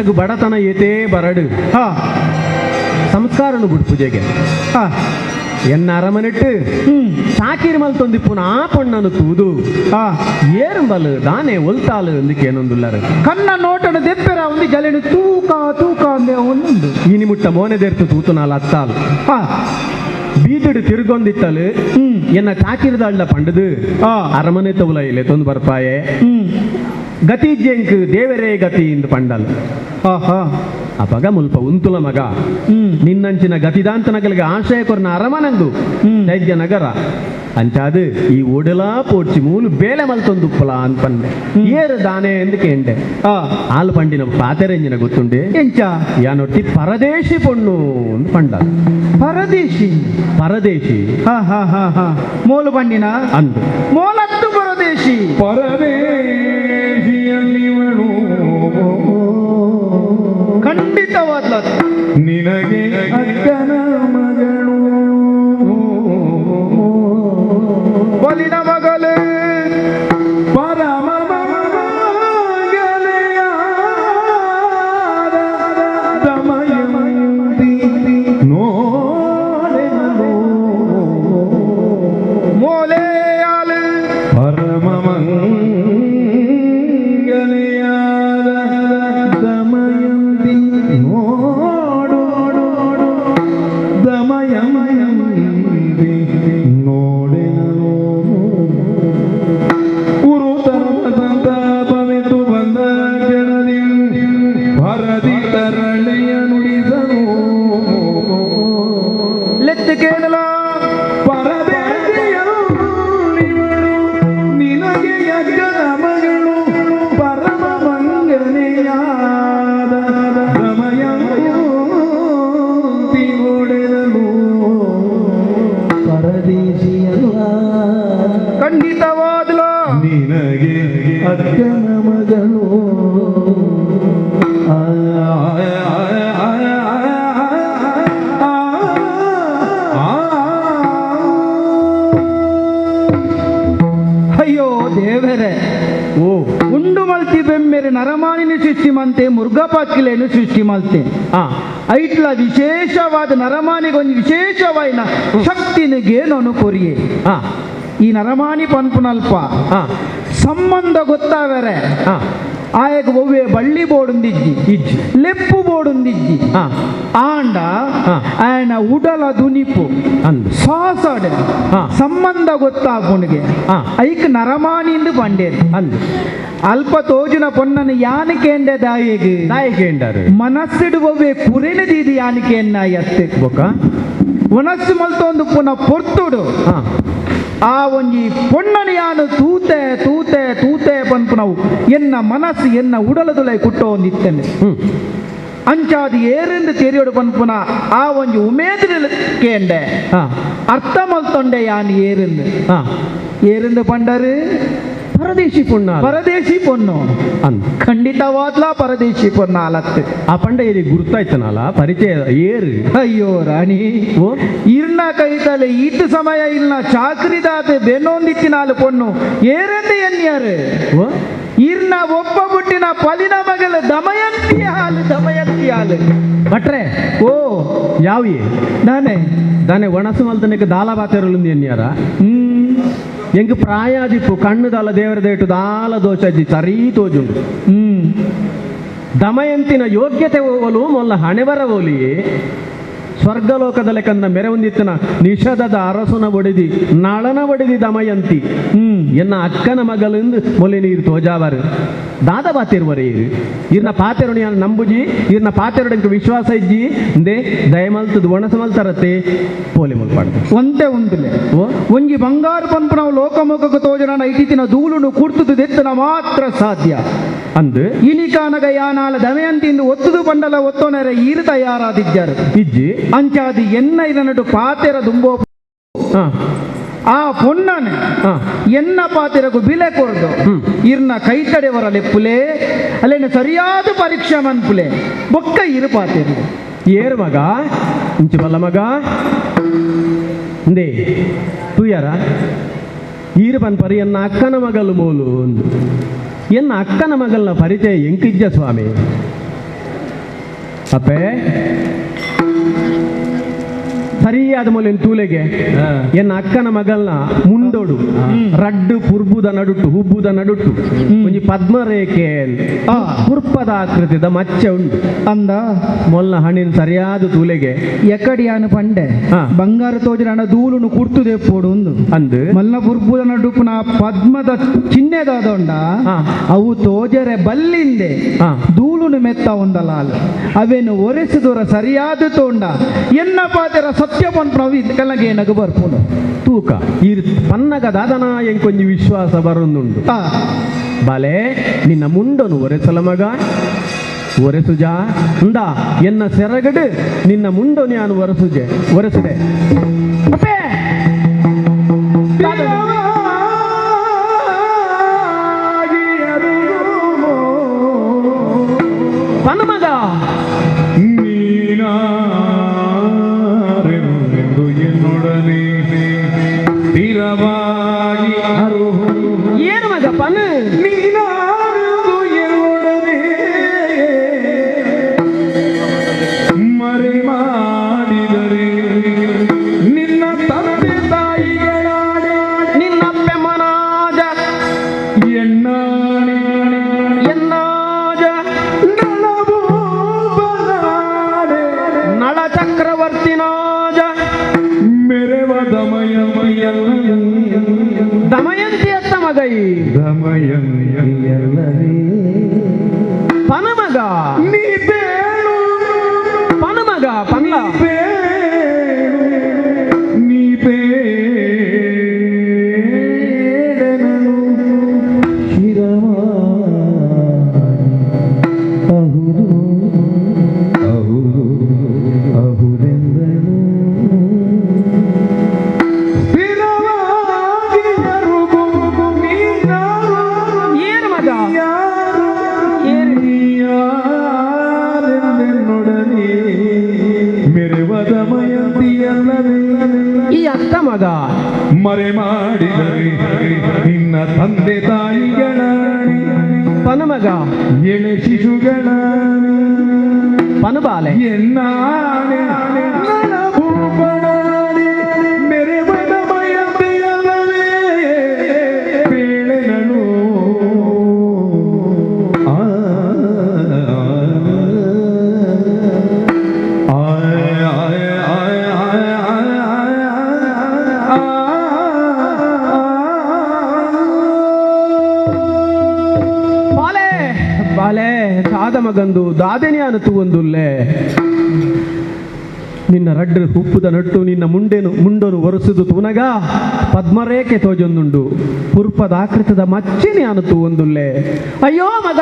ಮನುಷ್ಯಗು ಬಡತನ ಏತೇ ಬರಡು ಸಂಸ್ಕಾರನು ಬಿಡು ಪೂಜೆಗೆ ಎನ್ನ ಅರಮನೆಟ್ಟು ಚಾಕಿರಿ ಮಲ್ತೊಂದಿಪ್ಪುನ ಆ ಪೊಣ್ಣನು ತೂದು ಏರುಂಬಲು ದಾನೆ ಒಲ್ತಾಲು ಅಂದಕ್ಕೇನೊಂದುಲ್ಲರು
ಕಣ್ಣ ನೋಟನು ದೆಪ್ಪೆರ ಒಂದು ಜಲೆನು ತೂಕ ತೂಕ ಅಂದೆ ಒಂದುಂಡು
ಇನಿ ಮುಟ್ಟ ಮೋನೆ ದೇರ್ತು ತೂತು ನಾಲ್ ಅತ್ತಾಲು ಬೀದಿಡು ತಿರುಗೊಂದಿತ್ತಲು ಎನ್ನ ಚಾಕಿರಿದಾಳ್ದ ಪಂಡದು ಅರಮನೆ ತೌಲ ಇಲ್ಲೆ ತೊಂದು ಬರ್ಪಾಯೆ ಗತಿ ಜಂಕ್ ದೇವರೇ ಗತಿ ಇಂದು ಪಂಡಲ್ ಅಪಗ ಮುಲ್ಪ ಉಂತುಲ ಮಗ ನಿನ್ನಂಚಿನ ಗತಿದಾಂತನಗಳಿಗೆ ಆಶಯ ಕೊರ್ನ ಅರಮನಂದು ದೈದ್ಯ ನಗರ ಅಂಚಾದು ಈ ಒಡಲಾ ಪೋಡ್ಚಿ ಮೂಲು ಬೇಲೆ ಮಲ್ತೊಂದುಪ್ಪಲ ಅನ್ಪಂಡೆ ಏರು ದಾನೆ ಎಂದು ಕೇಂಡೆ ಆಲು ಪಂಡಿನ ಪಾತೆರೆಂಜಿನ ಗೊತ್ತುಂಡೆ
ಎಂಚ
ಯಾನೊಟ್ಟಿ ಪರದೇಶಿ ಪೊಣ್ಣು ಅಂದ್ ಪಂಡ
ಪರದೇಶಿ
ಪರದೇಶಿ
ಹಾ ಹಾ ಹಾ ಹಾ ಮೋಲು ಪಂಡಿನ
ಅಂದು
ಮೋಲತ್ತು ಪರದೇಶಿ
ಪರದೇಶಿಯಲ್ಲಿವಳು
ಖಂಡಿತವಾದ್ಲ
ನಿನಗೆ ಅಕ್ಕನ ಮಗಳು
ಬಲಿನ ಮಗಳೇ
ಪರಮ ಮಂಗಲೆಯಾದ ದಮಯಂತಿ ನೋಡೆನೋ
ಮೋಲೆಯಾಲು
ಪರಮ ಮಂಗಲೆಯಾದ ದಮಯಂತಿ ನೋಡು ದಮಯಂತಿ ನೋಡೆನೋ ಉರುತರ್ಮ ಸಂತಾಪವೆಂದು ಬಂದ ಕ್ಷಣದಿ ಭರದಿ ತರಳೆಯ ನುಡಿಸನು
ಲೆತ್ತು ಕೇಳಲ
ಪರದೇಶಿಯವಳು ನಿನಗೆ ಅಜ್ಜನ ಮಗಳು ಪರಮ ಮಂಗನೆಯಾದ ದಮಯಂತಿ ಒಡೆದನು ಪರದೇಶಿಯಲ್ಲ
ಖಂಡಿತವಾದ್ಲ
ನಿನಗೆ ಅಜ್ಜನ ಮಗಳು ಆ ಆ ಆ ಆ
ಅಯ್ಯೋ ದೇವರೇ
ಓ
ಉಂಡು ಮಲ್ತಿ ಬೆಮ್ಮೆರೆ ನರಮಾನಿನ ಸೃಷ್ಟಿ ಮಂತೆ ಮುರ್ಗಪಾಕಿಲೇನು ಸೃಷ್ಟಿ ಮಲ್ತೆ
ಆ
ಐಟ್ಲ ವಿಶೇಷವಾದ ನರಮಾನಿಗೊಂದು ವಿಶೇಷವಾಯಿನ ಶಕ್ತಿನಿಗೇನೋನು ಕೊರಿಯೆ
ಆ
ಈ ನರಮಾನಿ ಪನ್ಪುನಲ್ಪ
ಆ
ಸಂಬಂಧ ಗೊತ್ತಾವರೆ
ಆ
ಆಯಗ ಒವ್ವೆ ಬಳ್ಳಿ ಬೋಡುಂದಿಜ್ಜಿ
ಇಜ್ಜಿ
ಲೆಪ್ಪು ಬೋಡುಂದಿಜ್ಜಿ
ಆ
ಆಂಡ
ಹಾ.
ಆಯನ ಉಡಲ ದುನಿಪು
ಅಂದು
ಸಾಸಡೆ
ಹಾ.
ಸಂಬಂಧ ಗೊತ್ತಾಪುಣಿಗೆ
ಹಾ.
ಐಕ್ ನರಮಾನಿಂದು ಪಂಡೇರು
ಅಂದು
ಅಲ್ಪ ತೋಜುನ ಪೊನ್ನನು ಯಾನಕೇಂಡೆ ದಾಯಿಗೆ
ತಾಯಿ ಕೇಂಡಾರು
ಮನಸ್ಸಿಡುವವೇ ಕುರೆನ ದೀದಿ ಯಾನಕೇನ್ನ ಎತ್ತೆ
ಬೊಕ್ಕ
ಮನಸ್ಸು ಮಲ್ತೊಂದು ಪುನಃ ಪೊರ್ತುಡು
ಹಾ
ಆ ಒಂಜಿ ಪೊಣ್ಣನು ಯಾನು ತೂತೆ ತೂತೆ ತೂತೆ ಪನ್ಪುನವು ಎನ್ನ ಮನಸ್ಸು ಎನ್ನ ಉಡಲದುಲೈ ಕುಟ್ಟೋ ಒಂದಿತ್ತನೆ
ಹ್ಮ್
ಅಂಚಾದ ಏರೆಂದು ತೆರಿಯೋಡು ಪನ್ಪುನ ಆ ಒಂಜಿ ಉಮೇದಿನ ಕೇಂಡೆ
ಹಾ
ಅರ್ಥ ಮಲ್ತೊಂಡೆ ಯಾನು ಏರೆಂದು
ಹಾ
ಏರೆಂದು ಪಂಡರು
ಪರದೇಶಿ ಪೊಣ್ಣ
ಪರದೇಶಿ ಪೊಣ್ಣು
ಅಂದು
ಖಂಡಿತವಾದ್ಲ ಪರದೇಶಿ ಪೊನ್ನ ಅಲತ್ತು
ಆ ಪಂಡ ಏರಿ ಗುರ್ತಾಯ್ತನಲ್ಲ ಪರಿಚಯ ಏರು
ಅಯ್ಯೋ ರಾಣಿ
ಓ
ಇರ್ನ ಕೈತಲೆ ಈತ ಸಮಯ ಇಲ್ಲ ಚಾಕ್ರಿದಾತೆ ಬೆನ್ನೊಂದಿತ್ತಿನಾಲು ಪೊಣ್ಣು ಏರೆಂದು ಎನ್ಯಾರು
ಓ
ಇರ್ನ ಒಬ್ಬ ಬುಟ್ಟಿನ ಪಲಿನ ಮಗಳ ದಮಯಂತಿ ಹಾಲು ದಮಯಂತಿ ಹಾಲು
ಭಟ್ರೆ
ಓ
ಯಾವಿ
ನಾನೇ
ದಾನೆ ಒಣಸು ಮಲ್ತನಕ್ಕೆ ದಾಲ ಬಾತೆರಲು ಎನ್ಯಾರ ಎಂಗ್ ಪ್ರಾಯಾದಿಪ್ಪು ಕಣ್ಣು ದಾಲ ದೇವರ ದೇಟು ದಾಲ ದೋಷಾಜಿ ಸರೀ ತೋಜುಂಡು
ಹ್ಮ್
ದಮಯಂತಿನ ಯೋಗ್ಯತೆ ಓಲು ಮೊಲ್ಲ ಹಣೆಬರ ಓಲಿ ಸ್ವರ್ಗಲೋಕದ ಕಂದ ಮೆರವೊಂದಿತ್ತನ ನಿಷಧದ ಅರಸುನ ಒಡೆದಿ ನಳನ ಒಡೆದಿ ದಮಯಂತಿ ಎನ್ನ ಅಕ್ಕನ ಮಗಲೆಂದು ಮೊಲೆ ನೀರು ತೋಜಾವರು ದಾದ ಬಾತಿರುವರೆ ಇರು ಇರ್ನ ಪಾತೆರುಣಿ ನಂಬುಜಿ ಇರ್ನ ಪಾತೆರುಡಂಕ ವಿಶ್ವಾಸ ಇಜ್ಜಿ ಇಂದೆ ದಯಮಲ್ತದ ಒಣಸ ಮಲ್ತರತ್ತೆ ಪೋಲಿ ಮುಲ್ಪಾಡ್ದು
ಒಂತೆ ಉಂಟುಲೆ
ಓ
ಒಂಜಿ ಬಂಗಾರು ಪನ್ಪುನವು ಲೋಕಮುಖಕ್ಕೆ ತೋಜನ ಐಟಿತಿನ ಧೂಳುನು ಕುರ್ತುದು ದೆತ್ತನ ಮಾತ್ರ ಸಾಧ್ಯ
ಅಂದು
ಇನಿಕಾನಗ ಯಾನಾಲ ದಮಯಂತಿಂದು ಒತ್ತುದು ಬಂಡಲ ಒತ್ತೋನರೆ ಈರು ತಯಾರಾದಿಜ್ಜಾರು
ಇಜ್ಜಿ
ಅಂಚಾದಿ ಎನ್ನ ಇದನಡು ಪಾತೆರ ದುಂಬೋ
ಹಾ
ಆ ಪೊನ್ನನೆ
ಹಾ
ಎನ್ನ ಪಾತೆರಗು ಬಿಲೆ ಕೊರ್ದು ಇರ್ನ ಕೈತಡೆವರ ಲೆಪ್ಪುಲೆ ಅಲ್ಲೇನ ಸರಿಯಾದ ಪರೀಕ್ಷೆ ಮನ್ಪುಲೆ ಬೊಕ್ಕ ಇರು ಪಾತೆರು
ಏರು ಮಗ ಇಂಚು ಬಲ್ಲ ಮಗ ಇಂದೇ ತೂಯಾರ ಈರು ಪನ್ಪರಿ ಎನ್ನ ಅಕ್ಕನ ಮಗಲು ಮೂಲು ಅಂದು ಎನ್ನ ಅಕ್ಕನ ಮಗಲ್ನ ಪರಿಚಯ ಎಂಕಿಜ್ಜ ಸ್ವಾಮಿ ಅಪ್ಪೆ ಸರಿಯಾದ ಮೊಲೆ ತೂಲೆಗೆ ಎನ್ನ ಅಕ್ಕನ ಮಗಲ್ನ ಮುಂಡೋಡು ರಡ್ಡು ಪುರ್ಬುದ ನಡುಟ್ಟು ಹುಬ್ಬುದ ನಡುಟ್ಟು ಒಂಜಿ ಪದ್ಮರೇಖೆ ಪುರ್ಪದ ಆಕೃತಿದ ಮಚ್ಚೆ ಉಂಟು
ಅಂದ
ಮೊಲ್ಲ ಹಣ್ಣಿನ ಸರಿಯಾದ ತೂಲೆಗೆ
ಎಕಡಿಯಾನು ಪಂಡೆ ಬಂಗಾರ ತೋಜಿನ ದೂಲುನು ಕುರ್ತುದೆ ಪೋಡು ಒಂದು
ಅಂದು
ಮಲ್ಲ ಪುರ್ಬುದ ನಡುಪುನ ಪದ್ಮದ ಚಿಹ್ನೆದಾದೊಂಡ ಅವು ತೋಜರೆ ಬಲ್ಲಿಂದೆ ದೂಲುನು ಮೆತ್ತ ಉಂಡಲಾಲ್ ಅವೇನು ಒರೆಸಿದೊರ ಸರಿಯಾದ ತೋಂಡ ಎನ್ನ ಪಾತೆರ ಸತ್ಯ ಪನ್ಪುನವು ಕಲ್ಲಗೇನಗ ಬರ್ಪುನು
ತೂಕ ಈ ಪನ್ನಗ ದಾದನ ಎಂಕೊಂಜಿ ವಿಶ್ವಾಸ ಬರೊಂದುಂಡು ಬಾಲೆ ನಿನ್ನ ಮುಂಡನು ಒರೆಸಲ ಮಗ ಒರೆಸುಜಾ ಅಂದ ಎನ್ನ ಸೆರಗಡು ನಿನ್ನ ಮುಂಡನು ನಾನು ಒರೆಸುಜೆ ಒರೆಸುದೆ ಅಪ್ಪೆ ಪನ್ಮಗ
ನೀನಾರೆಂದು ಎನ್ನೊಡನೆ ಸ್ಥಿರವಾಗಿ ಅರುಹು
ಏನು ಮಗ ಪನ್
ನೀನಾರೆಂದು ಎನ್ನೊಡನೆ ಮರೆ ಮಾಡಿದರೆ ನಿನ್ನ ತಂದೆ ತಾಯಿಗಳಾಡೆ
ನಿನ್ನಪ್ಪೆ ಮನಾಜ
ಎನ್ನಾಣೆ
ಎನ್ನಾಜ
ನಳಭೂಪನಾಡೆ
ನಳ ಚಕ್ರವರ್ತಿನಾಜ
ಮೆರೆವ ದಮಯಂತಿಯಲ್ಲ
ದಮಯಂತಿ ಅತ್ತ ಮಗೈ
ದಮಯಂತಿಯಲ್ಲವೇ
ಪನಮಗ
ನೀ ಬೇಳು
ಪನಮಗ ಪನ್ಲ
ಬೇಳು ನೀ ಬೇಡನನು ಶಿರಮಾನಿ ಅಹುದು ಅಹುದು ಅಹುದೆಂದನು ಸ್ಥಿರವಾಗಿ ಅರುಗು ನೀನಾರು
ಏನು ಮಗ
ಯಾರು ನೀಯಾರೆಂದೆನ್ನೊಡನೆ ಮೆರೆವ ದಮಯಂತಿಯಲ್ಲವೇ
ಈ ಅತ್ತ ಮಗ
ಮರೆ ಮಾಡಿದರೆ ನಿನ್ನ ತಂದೆ ತಾಯಿಗಳ
ಪನಮಗ
ಎಳೆ ಶಿಶುಗಳ
ಪನಬಾಲೆ
ಎನ್ನಾಣೆ ನಳಭೂಪಣಾಣೆ ಮೆರೆವ ದಮಯಂತಿಯಲ್ಲವೇ ಬೇಳೆನನು ಆ ಆಯ ಆಯ ಆಯ ಆಯ ಆಯ ಆಯ
ಬಾಲೆ ಬಾಲೆ ದಾದ ಮಗಂದು ದಾದೆನೆ ತೂವೊಂದುಲ್ಲೆ ನಿನ್ನ ರಡ್ಡು ಉಪ್ಪುದ ನಟ್ಟು ನಿನ್ನ ಮುಂಡೇನು ಮುಂಡನು ಒರೆಸುದು ತೂನಗ ಪದ್ಮರೇಖೆ ತೋಜೊಂದುಂಡು ಪುರ್ಪದ ಆಕೃತದ ಮಚ್ಚಿನಿ ಅನು ತೂವೊಂದುಲ್ಲೆ ಅಯ್ಯೋ ಮಗ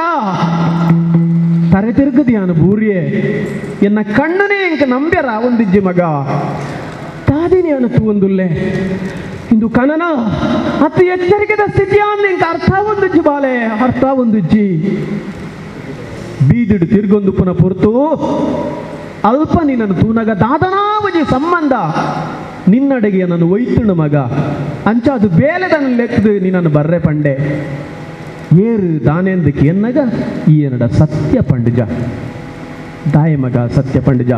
ತರೆ ತಿರುಗದಿಯಾನು ಬೂರಿಯೆ ಎನ್ನ ಕಣ್ಣನೇ ಎಂಕ ನಂಬ್ಯರ ಒಂದಿಜ್ಜಿ ಮಗ ತಾದಿನಿ ಅನು ತೂವೊಂದುಲ್ಲೆ ಇಂದು ಕನನ ಅತಿ ಎಚ್ಚರಿಕೆದ ಸ್ಥಿತಿಯ ಎಂಕ ಅರ್ಥ ಒಂದಿಜ್ಜಿ ಬಾಲೆ ಅರ್ಥ ಒಂದಿಜ್ಜಿ ಬೀದಿಡು ತಿರ್ಗೊಂದು ಪುನ ಪೊರ್ತು ಅಲ್ಪ ನಿನ್ನನ್ನು ತೂನಗ ದಾದನಾವಜಿ ಸಂಬಂಧ ನಿನ್ನಡೆಗೆ ನನ್ನ ಒಯ್ತುಣ ಮಗ ಅಂಚ ಅದು ಬೇಲೆದನ್ನು ಲೆಕ್ಕದು ನಿನ್ನನ್ನು ಬರ್ರೆ ಪಂಡೆ ಏರು ದಾನೆಂದಕ್ಕೆ ಎನ್ನಗ ಈ ಏನಡ ಸತ್ಯ ಪಂಡುಜ ದಾಯ ಮಗ ಸತ್ಯ ಪಂಡುಜ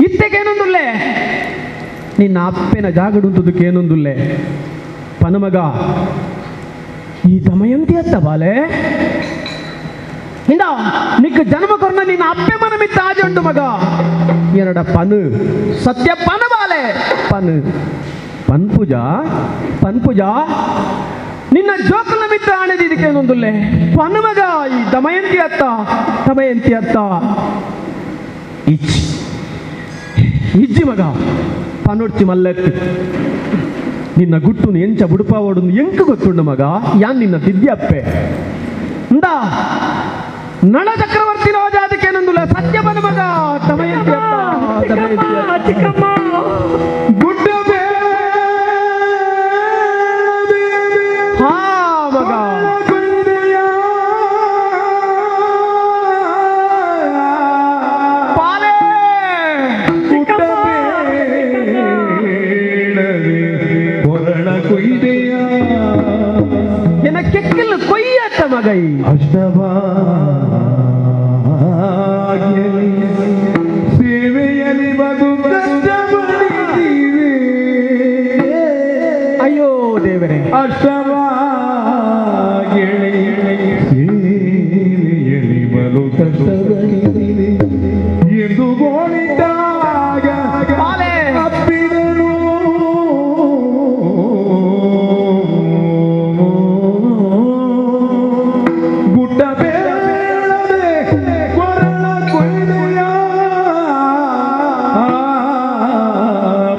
ಇತ್ತೆಗೇನೊಂದುಲ್ಲೆ ನಿನ್ನ ಅಪ್ಪೆನ ಜಾಗಡುಂತದಕ್ಕೇನೊಂದುಲ್ಲೆ ಪನಮಗ ಈ ದಮಯಂತಿ ಅತ್ತ ಬಾಲೆ ಇಂದ ನಿಕ್ಕ ಜನ್ಮ ಕೊರ್ನ ನಿನ್ನ ಅಪ್ಪೆ ಮನಮಿತ್ತ ಆಜುಂಡು ಮಗ ಏನಡ ಪನು ಸತ್ಯ ಪನ ಬಾಲೆ ಪನು ಪನ್ಪುಜ ಪನ್ಪುಜ ನಿನ್ನ ಜೋಕಲ ಮಿತ್ತ ಆಣೆದು ಇದಕ್ಕೇನೊಂದುಲ್ಲೆ ಪನು ಮಗ ಈ ದಮಯಂತಿ ಅತ್ತ ದಮಯಂತಿ ಅತ್ತ ಇಚ್ಚಿ ಇಜ್ಜಿ ಮಗ ಪನೊಡ್ಚಿ ಮಲ್ಲತ್ತಿ ನಿನ್ನ ಗುಟ್ಟುನು ಎಂಚ ಬುಡುಪಾವೋಡುನು ಎಂಕು ಗೊತ್ತುಂಡು ಮಗ ಯಾನ್ ನಿನ್ನ ದಿವ್ಯಪ್ಪೆ ಇಂದ ನಳ ಚಕ್ರವರ್ತಿ ರಾಜ ಅದಕ್ಕೇನೊಂದುಲ್ಲ ಸತ್ಯ ಬನ ಮಗ ದಮಯಂತಿ ಅತ್ತ, ದಮಯಂತಿ ಅತ್ತ.
ಗುಡ್ಡ
ಹಾ ಮಗ ಪಾಲೆ
ಕೊರಳ ಕೊಯ್ದೆಯ
ನಿನ್ನ ಕೆಕ್ಕಿಲ್ಲ ಕೊಯ್ಯತ್ತ ಮಗ ಈ
ಅಷ್ಟಭಾಗ್ಯಲಿ ಗೋಳಿದಾಗ ಅಪ್ಪಿದನು ಗುಡ್ಡ ಬೇಳದೆ ಕೊರಳ ಕೊಯ್ದೆಯ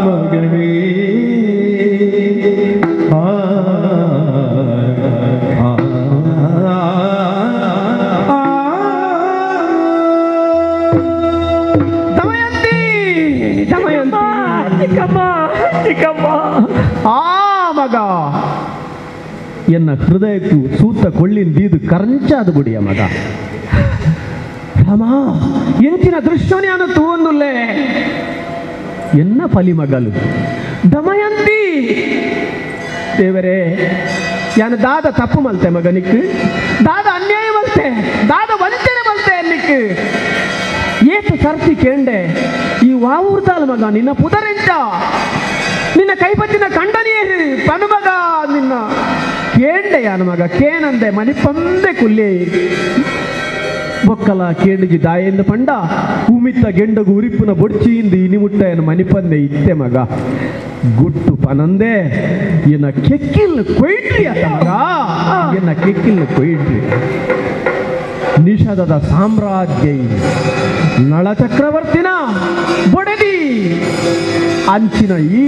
ಮಗನೇ
ದಮಯಂತಿ ದಮಯಂತಿ
ಚಿಕ್ಕಮ್ಮ ಚಿಕ್ಕಮ್ಮ
ಆ ಮಗ ಎನ್ನ ಹೃದಯಕ್ಕೂ ಸೂತ ಕೊಳ್ಳಿಂದೀದು ಕರಂಚಾದ ಗುಡಿಯ ಮಗ ರಾಮ ಎಂಚಿನ ದೃಶ್ಯನೇ ಅನ್ನು ತೂವೊಂದುಲ್ಲೆ ಎನ್ನ ಫಲಿ ಮಗಲು ದಮಯಂತಿ ದೇವರೇ ಯಾನ ದಾದ ತಪ್ಪು ಮಲ್ತೆ ಮಗನಿಕ್ ದಾದ ಅನ್ಯಾಯ ಮಲ್ತೆ ದಾದ ವಂಚನೆ ಮಲ್ತೆ ಅನ್ನಿಕ್ ಏತು ಸರ್ತಿ ಕೇಂಡೆ ಈ ವಾವೂರ್ದಾಲ ಮಗ ನಿನ್ನ ಪುದರೆಂಚ ನಿನ್ನ ಕೈಪತ್ತಿನ ಕಂಡನಿಯೇ ಪನುಮಗ ನಿನ್ನ ಕೇಂಡೆ ಯಾನ ಮಗ ಕೇನಂದೆ ಮನಿಪಂದೆ ಕುಲ್ಲೆ ಬೊಕ್ಕಲ ಕೇಂಡಿಜಿ ದಾಯೆಂದು ಪಂಡ ಉಮಿತ್ತ ಗೆಂಡಗು ಉರಿಪ್ಪುನ ಬೊಡ್ಚಿಯಿಂದ ಇನಿಮುಟ್ಟೆಯನ್ನು ಮನಿಪಂದೆ ಇತ್ತೆ ಮಗ ಗುಟ್ಟು ಪನಂದೆ ಎನ್ನ ಕೆಕ್ಕಿಲ್ ಕೊಯ್ಡ್ರಿ ಅತ್ತ ಮಗ ಎನ್ನ ಕೆಕ್ಕಿಲ್ ಕೊಯ್ಡ್ರಿ ನಿಷದದ ಸಾಮ್ರಾಜ್ಯ ನಳಚಕ್ರವರ್ತಿನ ಬೊಡೆದಿ ಅಂಚಿನ ಈ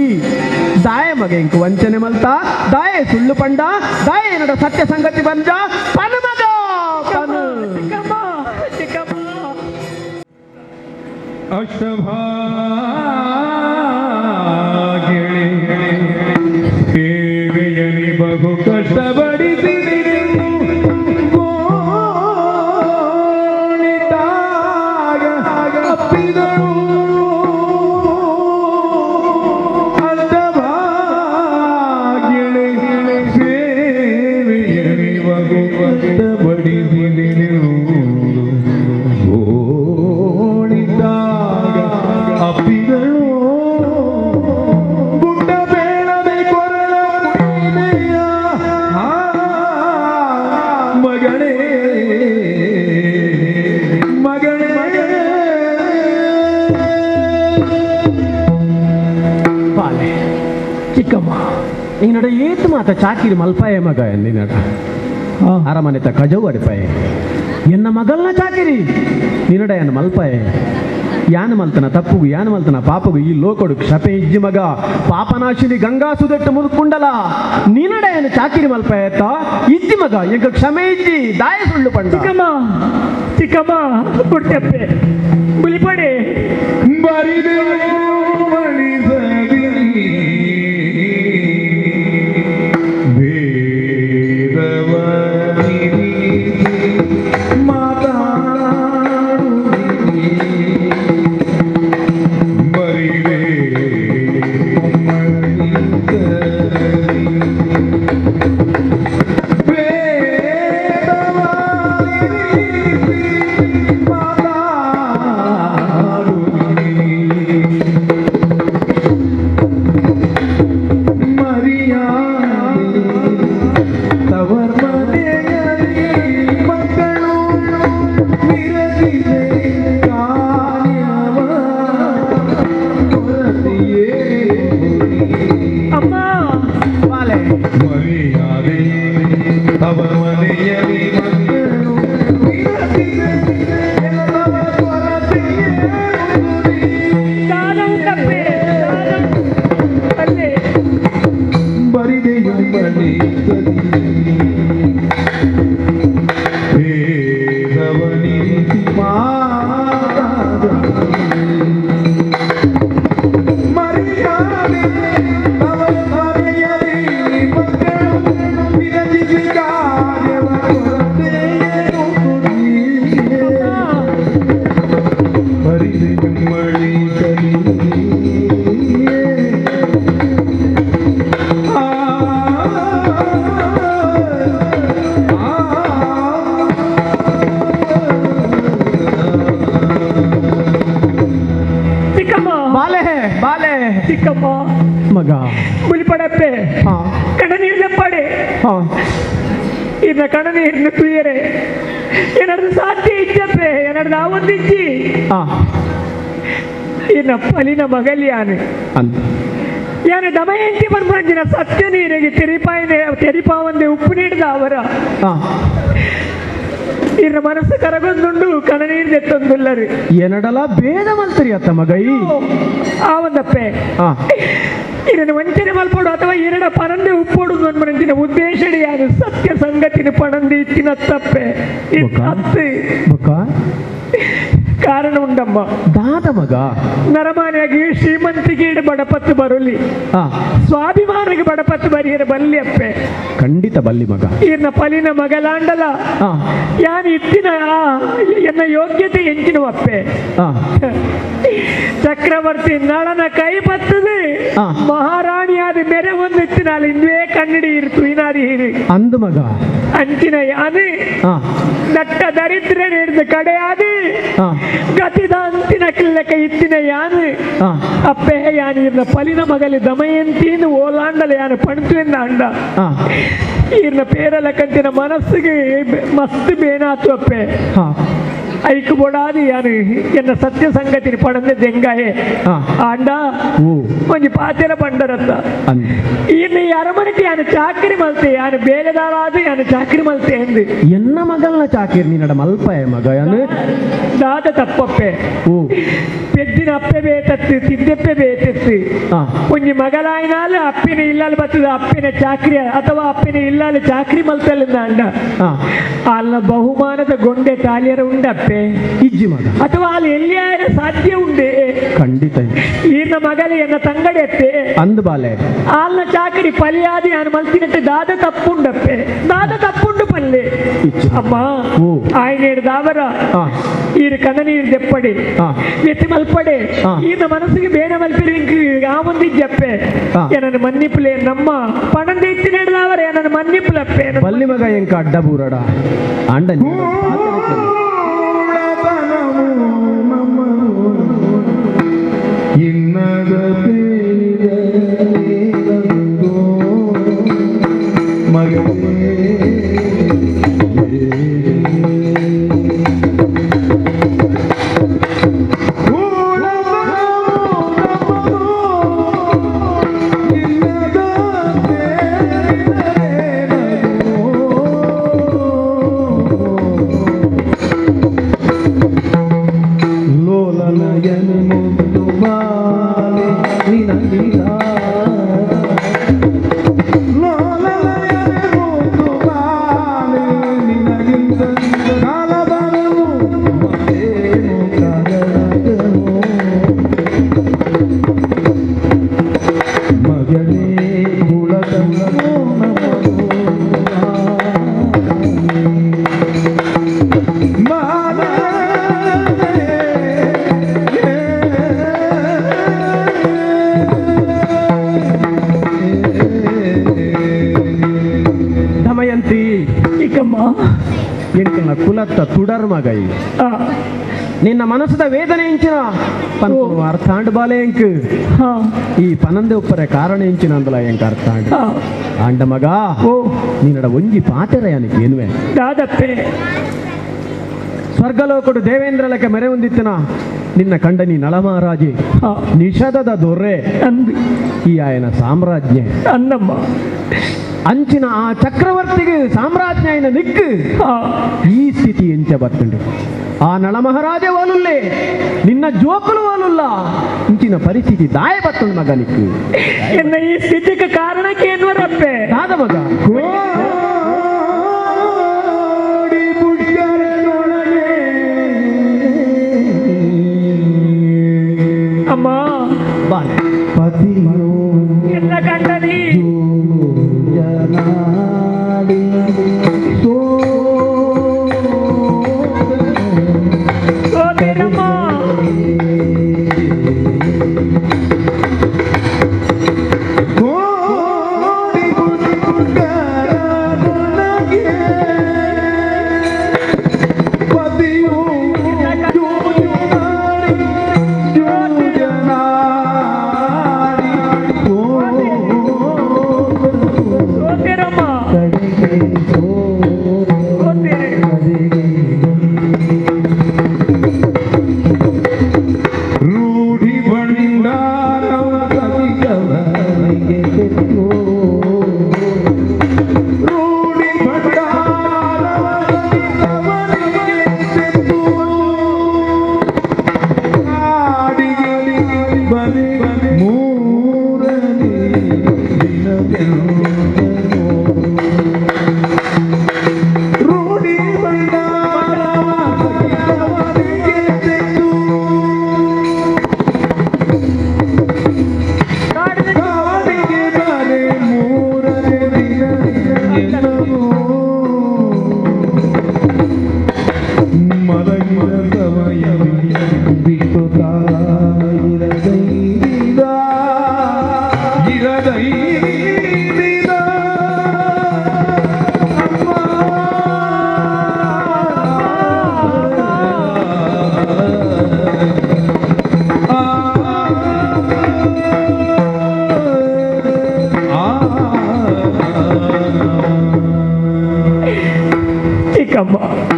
ದಾಯ ಮಗ ಇಂಕು ವಂಚನೆ ಮಲ್ತ ದಾಯ ಸುಳ್ಳು ಪಂಡ ದಾಯ ಏನಡ ಸತ್ಯ ಸಂಗತಿ ಬಂಜ ಪನು ಮಗ ಪನು
ಚಿಕ್ಕಮ್ಮ ಚಿಕ್ಕಮ್ಮ
ಅಷ್ಟಭಾಗಿಳಿ ಸೇವೆಯಲಿ ಬಹು ಕಷ್ಟಪಡಿಸಿದಿರೆಂದು ಗೋಳಿದಾಗ ಅಪ್ಪಿದಳು ಅಷ್ಟಭಾಗಿಳಿ ಸೇವೆಯಲಿ ಬಹು ಕಷ್ಟಪಡಿಸಿದಿರೆಂದು ಗೋಳಿದಾಗ ಅಪ್ಪಿದಳು ಗುಡ್ಡ ಬೇಡದೆ ಕೊರಳ ಕೊಯ್ದೆಯ ಮಗಳೇ ಮಗಳೇ
ಪಾಲೆ ಚಿಕ್ಕಮ್ಮ ಈ ನಡ ಏತು ಮಾತ ಚಾಕಿರಿ ಮಲ್ಪಾಯ ಮಗ ನಿನ್ನಡ ಅರಮನೆತ ಕಜವು ಅಡಿಪಾಯ ಎನ್ನ ಮಗಲ್ನ ಚಾಕಿರಿ ನಿನ್ನಡ ಎನ್ನ ಮಲ್ಪಾಯ ಯಾನ ಮಲ್ತನ ತಪ್ಪುಗು ಯಾನ ಮಲ್ತನ ಪಾಪಗು ಈ ಲೋಕಡು ಕ್ಷಪೆ ಇಜ್ಜಿ ಮಗ ಪಾಪನಾಶಿನಿ ಗಂಗಾ ಸುದೆಟ್ಟು ಮುದುಕುಂಡಲ ನಿನ್ನಡ ಎನ್ನ ಚಾಕಿರಿ ಮಲ್ಪಾಯತ್ತ ಇಜ್ಜಿ ಮಗ ಎಂಕ ಕ್ಷಮೆ ಇಜ್ಜಿ ದಾಯ ಸುಳ್ಳು ಪಂಡ
ಚಿಕ್ಕಮ್ಮ ಚಿಕ್ಕಮ್ಮ ಕೊಡ್ತಪ್ಪೆ ಬುಲಿಪಡೆ
ಬರಿದೆ ಮಣಿಸದಿ ಭೇದವ ಮಾತಾಡುವಿ ಬರಿದೆ ಮಣಿಸದಿ
ಅಮ್ಮ
ಪಾಲೆ
ಮರ್ಯಾದೆ ತವರ ಮನೆಯಲ್ಲಿ ಮಕ್ಕಳು ಎಲ್ಲವ ಕೊರತೆಯೇ
ದಾನವು ತಪ್ಪೆ ದಾನವು ಅಲ್ಲೇ
ಬರಿದೆಯು ಭೇದವನಿಸಿ ಮರ್ಯಾದೆ ತವರ ಮನೆಯಲ್ಲಿ ಮಕ್ಕಳು ವಿರಚಿಸಿ ಕಾರ್ಯವ ಕೊರತೆಯೇನು ಬರಿದೆಯು ಮಣಿಸಲಿ ಆ ಆ
ಚಿಕ್ಕಮ್ಮ
ಬಾಲೆ ಬಾಲೆ
ಚಿಕ್ಕಮ್ಮ
ಮಗ
ಬುಲಿಪಡಪ್ಪೆ
ಹಾ
ಕಣ್ಣ ನೀರು ದಪ್ಪಾಡೆ
ಹಾ
ಇನ್ನ ಕಣ್ಣ ನೀರಿನ ತುಯ್ಯರೆ ಏನಾದ್ರು ಸಾಧ್ಯ ಇಜ್ಜಪ್ಪೆ ಏನಾದ್ರು ಆವೊಂದು ಇಜ್ಜಿ
ಹಾ
ಇನ್ನ ಪಲಿನ ಮಗಲಿಯಾನೆ
ಅಂತ
ಯಾನ ದಮಯಂತಿ ಪನ್ಪಂಚಿನ ಸತ್ಯ ನೀರಿಗೆ ತೆರಿಪಾಯನೆ ತೆರಿಪಾವಂದೆ ಉಪ್ಪು ನೀಡಿದ ಅವರ ಇನ್ನ ಮನಸ್ಸು ಕರಗೊಂದುಂಡು ಕಣ ನೀರು ತೆತ್ತೊಂದುಲ್ಲರು
ಎನಡಲ ಭೇದ ಮಲ್ತರಿ ಅತ್ತ ಮಗೈ
ಆ ಒಂದಪ್ಪೆ ಇದನ್ನು ವಂಚನೆ ಮಲ್ಪೋಡು ಅಥವಾ ಎರಡ ಪನಂದೆ ಉಪ್ಪೋಡು ಅನ್ಮನಂಚಿನ ಉದ್ದೇಶಡಿ ಯಾರು ಸತ್ಯ ಸಂಗತಿನ ಪಣಂದಿ ಇತ್ತಿನ ತಪ್ಪೆ ಅತ್ತು ಕಾರಣ ಉಂಡಮ್ಮ
ದಾದ ಮಗ
ನರಮಾನಿಯಾಗಿ ಶ್ರೀಮಂತಿಗೆ ಬಡಪತ್ತು ಬರಲಿ ಸ್ವಾಭಿಮಾನಿಗೆ ಬಡಪತ್ತು ಬರಿಯರ ಬಲ್ಲಿ ಅಪ್ಪೆ
ಖಂಡಿತ ಬಲ್ಲಿ ಮಗ
ಇನ್ನ ಪಲಿನ ಮಗಲಾಂಡಲ ಯಾನು ಇತ್ತಿನ ಎನ್ನ ಯೋಗ್ಯತೆ ಎಂಚಿನ ಅಪ್ಪೆ ಚಕ್ರವರ್ತಿ ನಳನ ಕೈ ಬತ್ತದೆ ಮಹಾರಾಣಿಯಾದ ಮೇರೆ ಒಂದು ಇತ್ತಿನಾಲ ಇಂದುವೇ ಕನ್ನಡಿ ಇರ್ತು ಇನಾರಿ ಹಿರಿ
ಅಂದು ಮಗ
ಅಂಚಿನ ಯಾನೆ ನಟ್ಟ ದರಿದ್ರ ಹಿಡಿದ ಕಡೆಯಾದಿ ಗತಿದ ಅಂತಿನ ಕಿಲ್ಲಕ ಇತ್ತಿನ ಯಾನು ಅಪ್ಪೆ ಯಾನು ಇರ್ನ ಪಲಿನ ಮಗಲಿ ದಮಯಂತಿನ ಓಲಾಂಡಲ ಯಾನು ಪಣತು ಎಂದ ಅಂಡ ಇರ್ನ ಪೇರಲಕಂತಿನ ಮನಸ್ಸಿಗೆ ಮಸ್ತ್ ಬೇನಾತು ಅಪ್ಪೆ ಐಕು ಬೊಡಾದಿ ಯಾನು ಎನ್ನ ಸತ್ಯ ಸಂಗತಿನ ಪಣಂದೆ ದೆಂಗಾಯೆ ಆಂಡ ಒಂಜಿ ಪಾತೆರ ಪಂಡರತ್ತ ಇನ್ನು ಅರಮನೆಗೆ ಯಾನು ಚಾಕರಿ ಮಲ್ತೆ ಯಾನು ಬೇಲೆದಾರಾದ ಯಾನು ಚಾಕರಿ ಮಲ್ತೆ ಎಂದು
ಎನ್ನ ಮಗಲ್ನ ಚಾಕಿರಿ ನೀನಡ ಮಲ್ಪಾಯ ಮಗ ಯಾನು
ದಾದ ತಪ್ಪಪ್ಪೆ ಪೆದ್ದಿನ ಅಪ್ಪೆ ಬೇತತ್ತು ತಿದ್ದೆಪ್ಪೆ ಬೇತೆತ್ತು ಒಂಜಿ ಮಗಲಾಯಿನಾಲು ಅಪ್ಪಿನ ಇಲ್ಲಾಲು ಬತ್ತದ ಅಪ್ಪಿನ ಚಾಕ್ರಿ ಅಥವಾ ಅಪ್ಪಿನ ಇಲ್ಲಾಲು ಚಾಕ್ರಿ ಮಲ್ತಲ್ಲಿಂದ ಅಂಡ ಅಲ್ಲ ಬಹುಮಾನದ ಗೊಂಡೆ ತಾಲಿಯರ ಉಂಡಪ್ಪೆ
ಇಜ್ಜಿ ಮಗ
ಅಥವಾ ಅಲ್ಲಿ ಎಲ್ಲಿಯಾರ ಸಾಧ್ಯ ಉಂಡೆ
ಖಂಡಿತ
ಈರ್ನ ಮಗಲಿ ಎನ್ನ ತಂಗಡೆ ಅತ್ತೆ
ಅಂದು ಬಾಲೆ
ಆಲ್ನ ಚಾಕರಿ ಪಲಿಯಾದಿ ನಾನು ಮಲ್ತಿನಟ್ಟು ದಾದ ತಪ್ಪುಂಡಪ್ಪೆ ದಾದ ತಪ್ಪುಂಡು ಪಲ್ಲೆ ಅಮ್ಮ ಆಯ್ನೇಡು ದಾವರ ಈರು ಕಣ್ಣ ನೀರು ದೆಪ್ಪಡಿ ವ್ಯತಿ ಮಲ್ಪಡೆ ಈರ್ನ ಮನಸ್ಸಿಗೆ ಬೇಡ ಮಲ್ಪಿರಿ ಆ ಒಂದಿಜ್ಜಪ್ಪೆ ಏನನ್ನು ಮನ್ನಿಪುಲೆ ನಮ್ಮ ಪಣಂದ ಎತ್ತಿನೇಡ್ದಾವರ ಏನನ್ನು ಮನ್ನಿಪುಲಪ್ಪೆ
ಬಲ್ಲಿ ಮಗ ಎಂಕ ಅಡ್ಡ ಬೂರಡ ಅಂಡ
ಇನ್ನದ
ದಮಯಂತಿ ಎಂಕನ ಕುಲತ್ತ ತುಡರ್ ಮಗೈ ನಿನ್ನ ಮನಸ್ಸದ ವೇದನೆ ಎಂಚಿನ ಪನ್ಪುನು ಅರ್ಥಾಂಡ್ ಬಾಲೆ ಎಂಕ್ ಈ ಪನಂದೆ ಉಪ್ಪರೆ ಕಾರಣ ಎಂಚಿನ ಅಂದಲ ಎಂಕ ಅರ್ಥಾಂಡ್ ಆಂಡ ಮಗ ನೀನಡ ಒಂಜಿ ಪಾತೆರ ಯಾನಿಕ್ ಏನುವೆ
ದಾದಪ್ಪೆ
ಸ್ವರ್ಗಲೋಕಡು ದೇವೇಂದ್ರ ಲೆಕ್ಕ ಮೆರೆ ಹೊಂದಿತ್ತನ ನಿನ್ನ ಕಂಡನಿ ನಳಮಹಾರಾಜೆ ನಿಷಧದ ದೊರೆ ಈ ಆಯನ ಸಾಮ್ರಾಜ್ಞೆ
ಅಂದಮ್ಮ
ಅಂಚಿನ ಆ ಚಕ್ರವರ್ತಿಗೆ ಸಾಮ್ರಾಜ್ಞಾಯನ ನಿಕ್ಕು ಈ ಸ್ಥಿತಿ ಎಂಚ ಬರ್ತುಂಡು ಆ ನಳಮಹಾರಾಜ ವಾಲುಲ್ಲೆ ನಿನ್ನ ಜೋಕುಲು ವಾಲುಲ್ಲ ಇಂಚಿನ ಪರಿಸ್ಥಿತಿ ದಾಯ ಬರ್ತುಂಡು ಮಗ ನಿಕ್ಕು
ಎನ್ನ ಈ ಸ್ಥಿತಿಗೆ ಕಾರಣಕ್ಕೆ ಏನ್ವರಪ್ಪೆ
ದಾದ ಮಗ
ಅಮ್ಮ
ಬಾಲೆ
ಎನ್ನ ಕಂಡನಿ ಸೋದರಮ್ಮ
ಪತಿಯು ಜೂಜನಾಡಿ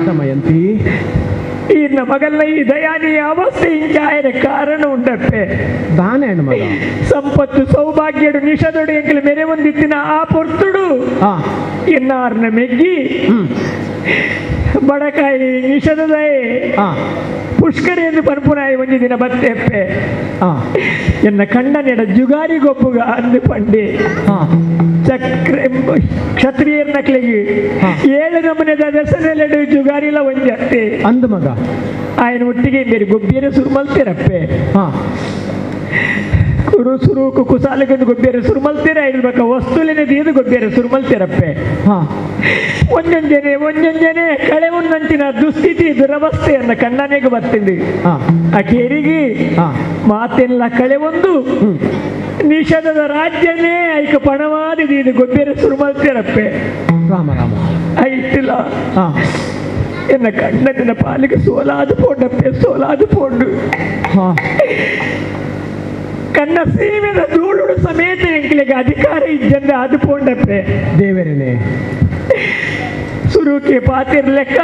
Damayanti
ಈ ಮಗಲ್ಲ ಈ ದಯಾನೀಯ ಅವಸ್ಥೆ ಇಂಚಾಯರ ಕಾರಣ ಉಂಡಪ್ಪೆ
ದಾನೆ ಮಗ
ಸಂಪತ್ತು ಸೌಭಾಗ್ಯಡು ನಿಷದೊಡು ಎಂಕಲು ಮೆರೆ ಒಂದಿತ್ತಿನ ಆ ಪೊರ್ತುಡು ಎನ್ನಾರ್ನ ಮೆಗ್ಗಿ ಬಡಕಾಯಿ ನಿಷದದಯೆ ಪುಷ್ಕರ ಎಂದು ಪನ್ಪುನಾಯಿ ಒಂದು ದಿನ ಬತ್ತೆಪ್ಪೆ ಎನ್ನ ಕಂಡನೆಡ ಜುಗಾರಿ ಗೊಪ್ಪುಗ ಅಂದು ಪಂಡೆ ಚಕ್ರ ಕ್ಷತ್ರಿಯರ್ ನಕ್ಲಿಗೆ 7 ನಮೂನೆದ ದಸನೆಲೆಡು ಜುಗಾರಿಲ ಒಂಜತ್ತೆ
ಅಂದು ಮಗ
ఆయన ಒಟ್ಟಿಗೆ ಬೇರೆ ಗೊಬ್ಬಿಯರೆ ಸುರುಮಲ್ತೀರಪ್ಪೆ ಕುರು ಸುರುಕು ಕುಸಾಲಿಗೊಂದು ಗೊಬ್ಬಿಯರೆ ಸುರುಮಲ್ತೀರ ಇರ್ಬೇಕ ವಸ್ತುಲಿನ ದೀದು ಗೊಬ್ಬಿಯರೆ ಸುರುಮಲ್ತೀರಪ್ಪೆ ಒಂದೊಂದೇನೆ ಒಂದೊಂದೇನೆ ಕಳೆ ಒಂದಂಚಿನ ದುಸ್ಥಿತಿ ದುರವಸ್ಥೆಯನ್ನ ಕಣ್ಣನೆಗೆ ಬರ್ತಿಂದು ಆ ಕೇರಿಗೆ ಮಾತೆಲ್ಲ ಕಳೆ ಒಂದು ನಿಷಧದ ರಾಜ್ಯನೇ ಐಕ ಪಣವಾದಿದೆ ಇದು ಗೊಬ್ಬಿಯರೆ ಸುರುಮಲ್ತೀರಪ್ಪೆ
ರಾಮ ರಾಮ
ಐತಿಲ್ಲ ಎನ್ನ ಕಣ್ಣನ ಪಾಲಿಗೆ ಸೋಲಾದು ಪೋಂಡಪ್ಪೆ ಸೋಲಾದು ಪೋಂಡು ಕಣ್ಣ ಸೀಮೆದ ಧೂಳುಡು ಸಮೇತ ಎಂಕ್ಲಿಗೆ ಅಧಿಕಾರ ಇಜ್ಜಂದ ಅದು ಪೋಂಡಪ್ಪೆ
ದೇವರೇ
ಸುರುಕೆ ಪಾತಿರ್ ಲೆಕ್ಕ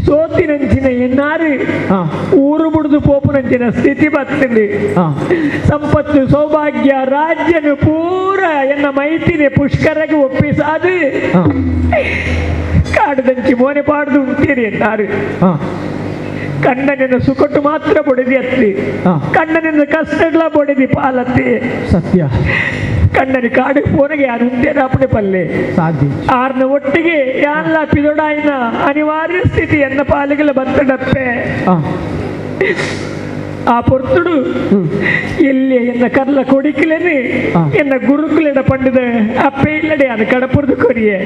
ಸೋತಿನಂಚಿನ ಎನ್ನಾರು ಊರು ಬುಡ್ದು ಪೋಪುನಂಚಿನ ಸ್ಥಿತಿ ಬರ್ತದೆ. ಸಂಪತ್ತು ಸೌಭಾಗ್ಯ ರಾಜ್ಯನು ಪೂರ ಎನ್ನ ಮೈತಿನಿ ಪುಷ್ಕರಗೆ ಒಪ್ಪಿಸಾದು ಕಾಡುದಂಚಿ ಮೋನೆ ಪಾಡ್ದು ಉಂಟೀರಿ ಎನ್ನಾರು. ಕಣ್ಣನಿಂದ ಸುಕೊಟ್ಟು ಮಾತ್ರ ಬೊಡೆದಿ ಅತ್ತಿ, ಕಣ್ಣನಿಂದ ಕಷ್ಟಗಳ ಬೊಡೆದಿ ಪಾಲತ್ತಿ.
ಸತ್ಯ
ಕಣ್ಣನಿ ಕಾಡಿಗೆ ಫೋನಿಗೆ ಯಾರು ಉಂಟೇನ ಅಪ್ಪಣೆ ಪಲ್ಲೆ
ಸಾಧ್ಯ
ಆರ್ನ ಒಟ್ಟಿಗೆ ಯಾನ್ಲ ಪಿದೊಡಾಯಿನ ಅನಿವಾರ್ಯ ಸ್ಥಿತಿ ಎನ್ನ ಪಾಲಿಗೆಲ್ಲ ಬತ್ತಡಪ್ಪೆ. ಆ ಪೊರ್ತುಡು ಎಲ್ಲಿ ಎನ್ನ ಕರ್ಲ ಕೊಡಿಕಲೇನೆ ಎನ್ನ ಗುರುಕುಲೆಡ ಪಂಡಿದ ಅಪ್ಪೆ ಇಲ್ಲಡೆ ಅದು ಕಡಪುರ್ದು ಕೊರಿಯೆ.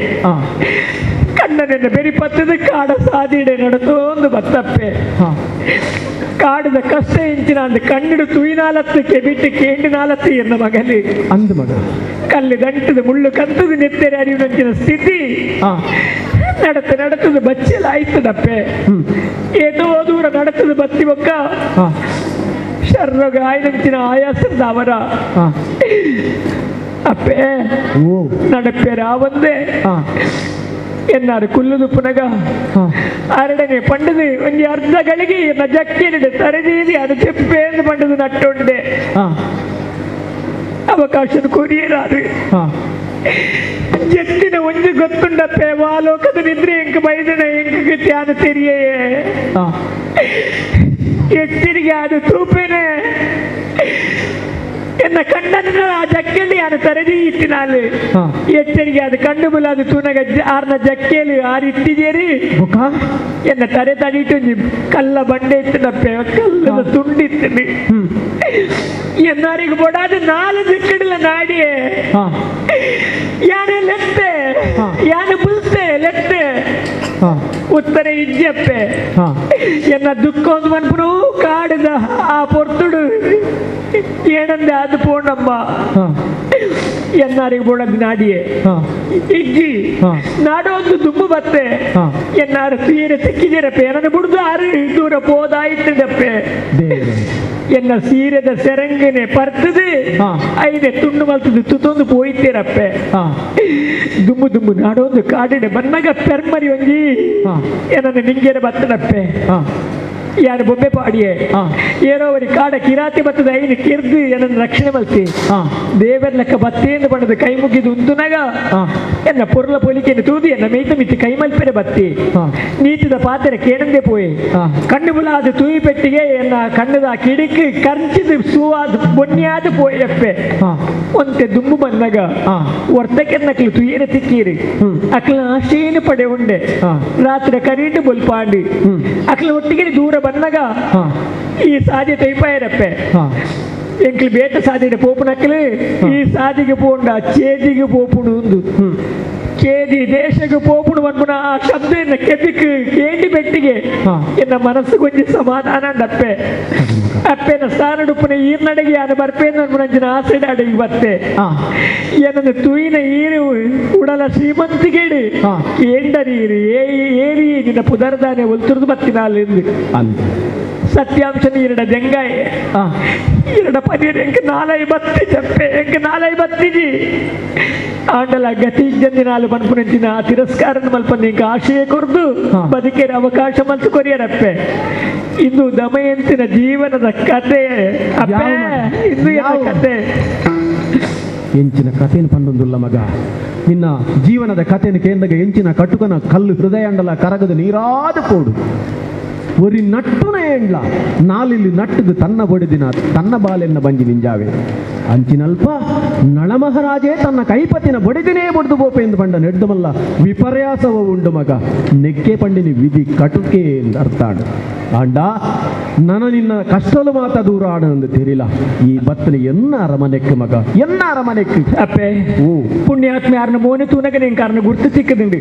ಕಣ್ಣನೆನ್ನ ಬೆರಿ ಪತ್ತದ ಕಾಡ ಸಾದಿಡೆ ನಡತೋಂದು ಬತ್ತಪ್ಪೆ. ಕಾಡಿದ ಕಷ್ಟ ಇಂಚಿನ ಅಂದ ಕಣ್ಣಿಡು ತುಯಿನಾಲತ್ತು ಕೆಬಿಟ್ಟು ಕೇಂಡಿನಾಲತ್ತು ಎನ್ನ ಮಗಲಿ
ಅಂದ ಮಗ
ಕಲ್ಲು ದಂಟದ ಮುಳ್ಳು ಕಂತದ ನೆತ್ತೆರೆ ಅರಿವಿನಂಚಿನ ಸ್ಥಿತಿ ನಡತ ನಡತದ ಬಚ್ಚಲ ಆಯ್ತದಪ್ಪೆ. ಏತೋ ದೂರ ನಡತದ ಬತ್ತಿ ಬೊಕ್ಕ ಶರ್ರೋಗ ಆಯ್ನಂಚಿನ ಆಯಾಸದ ಅವರ ಅಪ್ಪೆ ನಡಪೆ ರಾವಂದೇ ಎನ್ನಾರು ಕುಲ್ಲುದು ಪುನಗ ಅರಡನೆ ಪಂಡದು ಒಂಜಿ ಅರ್ಧ ಗಳಿಗೆ ಎನ್ನ ಜಕ್ಕಿನಿಡೆ ತರದೀದಿ ಅದು ಚೆಪ್ಪೇಂದು ಪಂಡದು ನಟ್ಟೊಂಡೆ. ಅವಕಾಶ ಕೊರಿಯರಾರು ಜತ್ತಿನ ಒಂಜಿ ಗೊತ್ತುಂಡಪ್ಪೆ ವಾಲೋಕದ ನಿದ್ರೆ ಎಂಕ ಬೈದನ ಎಂಕ ತ್ಯಾನ ತೆರಿಯೇ ಎಚ್ಚರಿಗೆ ಅದು ತೂಪೇನೆ ಎನ್ನ ಕಣ್ಣನ್ನು ಆ ಜಕ್ಕೆಲಿ ಅದು ತರದಿ ಇಟ್ಟಿನಾಲು ಎಚ್ಚರಿಗೆ ಅದು ಕಣ್ಣು ಬುಲಾದು ತೂನಗ ಆರ್ನ ಜಕ್ಕೆಲಿ ಆರು ಇಟ್ಟಿದೇರಿ ಎನ್ನ ತರೆ ತಡಿಟ್ಟು ಕಲ್ಲ ಬಂಡೆ ಇತ್ತದಪ್ಪೆ ಕಲ್ಲದ ತುಂಡಿತ್ತು ಎನ್ನಾರಿಗೆ ಬೊಡಾದ 4 ದಿಕ್ಕಡಿಲ್ಲ ನಾಡಿಯೇ ಯಾನೆ ಲೆತ್ತೆ ಯಾನು ಬುಲ್ತೆ ಲೆತ್ತೆ ಉತ್ತರ ಇಜ್ಜಪ್ಪೆ. ಎನ್ನ ದುಃಖ ಒಂದು ಮನ್ಪುನು ಕಾಡಿದ ಆ ಪೊರ್ತುಡು ಏನಂದೆ ಅದು ಪೋಣಮ್ಮ ಎನ್ನಾರಿಗೆ ಬೋಡದ್ ನಾಡಿಯೇ ಇಜ್ಜಿ ನಾಡೊಂದು ದುಂಬು ಬತ್ತೆ ಎನ್ನಾರು ತೀರ ಸಿಕ್ಕಿದ್ದೀರಪ್ಪೆ ಏನನ್ನು ಬುಡ್ದು ಆರು ದೂರ ಪೋದಾಯ್ತದಪ್ಪೆ. ಎನ್ನ ಸೀರೆದ ಸೆರಂಗನೆ ಪರ್ತದೆ ಐದೆ ತುಂಡು ಮಲ್ತದೆ ತುತೊಂದು ಪೋಯ್ತೀರಪ್ಪೆ. ದುಂಬು ದುಂಬು ನಾಡೊಂದು ಕಾಡಿಡೆ ಬನ್ನಗ ಪೆರ್ಮರಿ ಒಂಜಿ ಏನನ್ನು ನಿಂಗೆರೆ ಬತ್ತದಪ್ಪೆ. ಯಾರು ಬೊಬ್ಬೆ ಪಾಡಿಯೇ ಏನೋ ಅವರಿ ಕಾಡ ಕಿರಾತಿ ಬತ್ತದ ಐನು ಕಿರ್ದು ಏನನ್ನು ರಕ್ಷಣೆ ಮಲ್ತಿ ದೇವರ ಲೆಕ್ಕ ಬತ್ತೇಂದು ಬಣ್ಣದ ಕೈ ಮುಗಿದು ಉಂದುನಗ ಎನ್ನ ಪೊರ್ಲ ಪೊಲಿಕೆಯನ್ನು ತೂದು ಎನ್ನ ಮೇಯ್ತ ಮಿತ್ತಿ ಕೈ ಮಲ್ಪೆರೆ ಬತ್ತಿ ನೀತಿದ ಪಾತ್ರೆ ಕೇಣಂದೇ ಪೋಯಿ ಕಣ್ಣು ಬುಲಾದ ತೂಯಿ ಪೆಟ್ಟಿಗೆ ಎನ್ನ ಕಣ್ಣದ ಕಿಡಿಕ್ ಕರ್ಚಿದ ಸೂವಾದ ಬೊನ್ನಿಯಾದ ಪೋಯಪ್ಪೆ. ಒಂತೆ ದುಂಬು ಬಂದಾಗ ವರ್ತಕೆನ್ನಕ್ಲು ತುಯ್ಯರ ತಿಕ್ಕೀರಿ ಅಕ್ಲ ಆಶೇನು ಪಡೆ ಉಂಡೆ ರಾತ್ರಿ ಕರೀಟು ಬೊಲ್ಪಾಂಡಿ ಅಕ್ಲ ಒಟ್ಟಿಗೆ ದೂರ ಬಂದಾಗ ಈ ಸಾಧ್ಯ ತೈಪಾಯರಪ್ಪೆ. ಎಂಕ್ಲು ಬೇಟ ಸಾಧ್ಯತೆ ಪೋಪುನಕ್ಲು ಈ ಸಾದಿಗೆ ಪೋಂಡ ಚೇದಿಗೆ ಪೋಪುಡು ಒಂದು Chedi ದೇಶಕ್ಕೆ ಪೋಪುಡು ಮನ್ಪುನ ಆ ಶಬ್ದ ಎನ್ನ ಕೆಬಿಕ್ ಕೇಂಡಿ ಬೆಟ್ಟಿಗೆ ಎನ್ನ ಮನಸ್ಸು ಕೊಂಚ ಸಮಾಧಾನ ಅಪ್ಪೆ ಅಪ್ಪೆನ ಸ್ಥಾನಡುಪ್ಪನ ಈರ್ನಡೆಗೆ ಯಾನು ಬರ್ಪೇನು ಅನ್ಪುನಂಚಿನ ಆಸೆ ಅಡಿಗೆ ಬತ್ತೆ ಏನನ್ನು ತುಯಿನ ಈರು ಉಡಲ ಶ್ರೀಮಂತಿಗೇಡು ಕೇಂಡರೀರು ಏರಿ ನಿನ್ನ ಪುದರ್ದಾನೆ ಒಲ್ತುರ್ದು ಬತ್ತಿನಾಲೆಂದು
ಅಂತ
ಸತ್ಯಾಂಶ ನೀರಡ ದೆಂಗಾಯ ಎರಡ ಪನೀರ್ ಎಂಕ್ ನಾಲೈ ಬತ್ತಿ ಚಪ್ಪೆ ಎಂಕ್ ನಾಲೈ ಬತ್ತಿಜಿ ಆಂಡಲ ಗತಿ ಜಂದಿನಾಲು ಪನ್ಪುನಂಚಿನ ತಿರಸ್ಕಾರ ಮಲ್ಪಂದು ಎಂಕ್ ಆಶಯ ಕೊರ್ದು ಬದುಕೇರ ಅವಕಾಶ ಮಲ್ತು ಕೊರಿಯರಪ್ಪೆ. ಇಂದು ದಮಯಂತಿನ ಜೀವನದ ಕತೆ ಅಪ್ಪೆ, ಇಂದು ಯಾವ ಕತೆ
ಎಂಚಿನ ಕಥೆಯನ್ನು ಪಂಡೊಂದುಲ್ಲ ಮಗ. ನಿನ್ನ ಜೀವನದ ಕಥೆಯನ್ನು ಕೇಂದ್ರಗ ಎಂಚಿನ ಕಟುಕನ ಕಲ್ಲು ಹೃದಯ ಅಂಡಲ ಕರಗದ ನೀರಾದ ಕೋಡು ಒರಿ ನಟ್ಟುನ ಎಂಡ್ಲ ನಾಲಿಲ್ಲಿ ನಟ್ಟುದು ತನ್ನ ಬೊಡೆದಿನ ತನ್ನ ಬಾಲೆನ್ನ ಬಂಜಿ ನಿಂಜಾವೆ ಅಂಚಿನಲ್ಪ ನಳಮಹಾರಾಜೇ ತನ್ನ ಕೈಪತಿನ ಬೊಡೆದಿನೇ ಬೊಡ್ದು ಬೋಪೆ ಎಂದು ಪಂಡ ನೆಡ್ದಮಲ್ಲ ವಿಪರ್ಯಾಸವ ಉಂಡು ಮಗ. ನೆಕ್ಕೆ ಪಂಡಿನಿ ವಿಧಿ ಕಟುಕೆ ಎಂದು ಅರ್ಥಾಡು ಆಂಡ ನನ ನಿನ್ನ ಕಷ್ಟಲು ಮಾತ ದೂರ ಆಡ ಎಂದು ತೆರಿಲ ಈ ಬತ್ತನೆ ಎನ್ನ ಅರಮನೆಕ್ಕು ಮಗ, ಎನ್ನ ಅರಮನೆಕ್ಕು
ಅಪ್ಪೆ.
ಓ
ಪುಣ್ಯಾತ್ಮ ಯಾರನ್ನ ಮೋನೆ ತೂನಗ ನಿಂಗೆ ಕಾರಣ ಗುರ್ತು ಸಿಕ್ಕದುಂಡು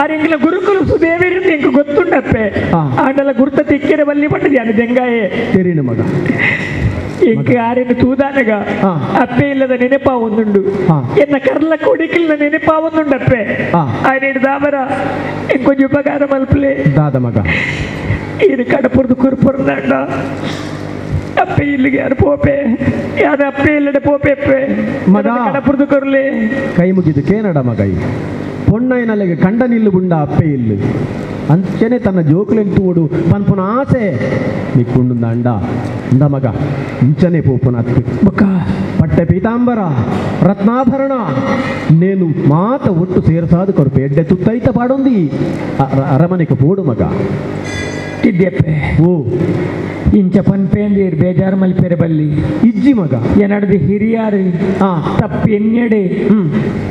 ಆರೆಂಗ್ಲ ಗುರುಕುಲ ಸುದೇವಿರಿಂದ ಇಂಕ ಗೊತ್ತುಂಡಪ್ಪೆ. ಆಂಡಲ ಗುರ್ತ ತಿಕ್ಕಿರ ಬಲ್ಲಿ ಪಟ್ಟದು ಯಾನು ದೆಂಗಾಯೆ
ತೆರಿನ ಮಗ.
ಇಂಕ ಆರೆನ್ನು ತೂದಾನಗ ಅಪ್ಪೆ ಇಲ್ಲದ ನೆನಪಾ ಒಂದುಂಡು, ಎನ್ನ ಕರ್ಲ ಕೊಡಿಕಿಲ್ಲ ನೆನಪಾ ಒಂದುಂಡಪ್ಪೆ. ಆಯ್ನೇಡು ದಾಬರ ಇಂಕೊಂಚ ಉಪಕಾರ ಮಲ್ಪಲೆ
ದಾದ ಮಗ.
ಇದು ಕಡಪುರ್ದು ಕುರ್ಪುರ್ದಂಡ ಅಪ್ಪೆ ಇಲ್ಲಿಗೆ ಯಾರು ಪೋಪೆ ಯಾರು ಅಪ್ಪೆ ಇಲ್ಲಡೆ ಪೋಪೆ ಅಪ್ಪೆ
ಮಗ
ಕಡಪುರ್ದು ಕೊರ್ಲೆ
ಕೈ ಮುಗಿದು ಕೇನಡ ಮಗ. ಈ ಪೊಣ್ಣಯ್ಯನಲ್ಲಿಗೆ ಕಂಡ ನಿಲ್ಲು ಗುಂಡ ಅಪ್ಪೆ ಇಲ್ಲು ಅಂಚನೆ ತನ್ನ ಜೋಕುಲೆಂಟು ಓಡು ಪನ್ಪುನ ಆಸೆ ನಿಕ್ಕೊಂಡು ಅಂಡ ಅಂದ ಮಗ ಇಂಚನೆ ಪೋಪುನ ಅತ್ತು
ಬಕ್ಕ
ಪಟ್ಟೆ ಪೀತಾಂಬರ ರತ್ನಾಭರಣ ನೇನು ಮಾತ ಒಟ್ಟು ಸೇರ್ಸಾದು ಕೊರ್ಪೆ ಎಡ್ಡೆ ತುತ್ತೈತ ಪಾಡೊಂದು ಅರಮನೆಗೆ ಪೋಡು ಮಗ.
ಇದ್ಯಪ್ಪೆ
ಓ
ಇಂಚ ಪನ್ಪೇಂದಿರ್ ಬೇಜಾರು ಮಲ್ಪೆರೆ ಬಲ್ಲಿ
ಇಜ್ಜಿ ಮಗ.
ಎನಡ್ದು ಹಿರಿಯಾರು ತಪ್ಪು ಎನ್ನೆಡೆ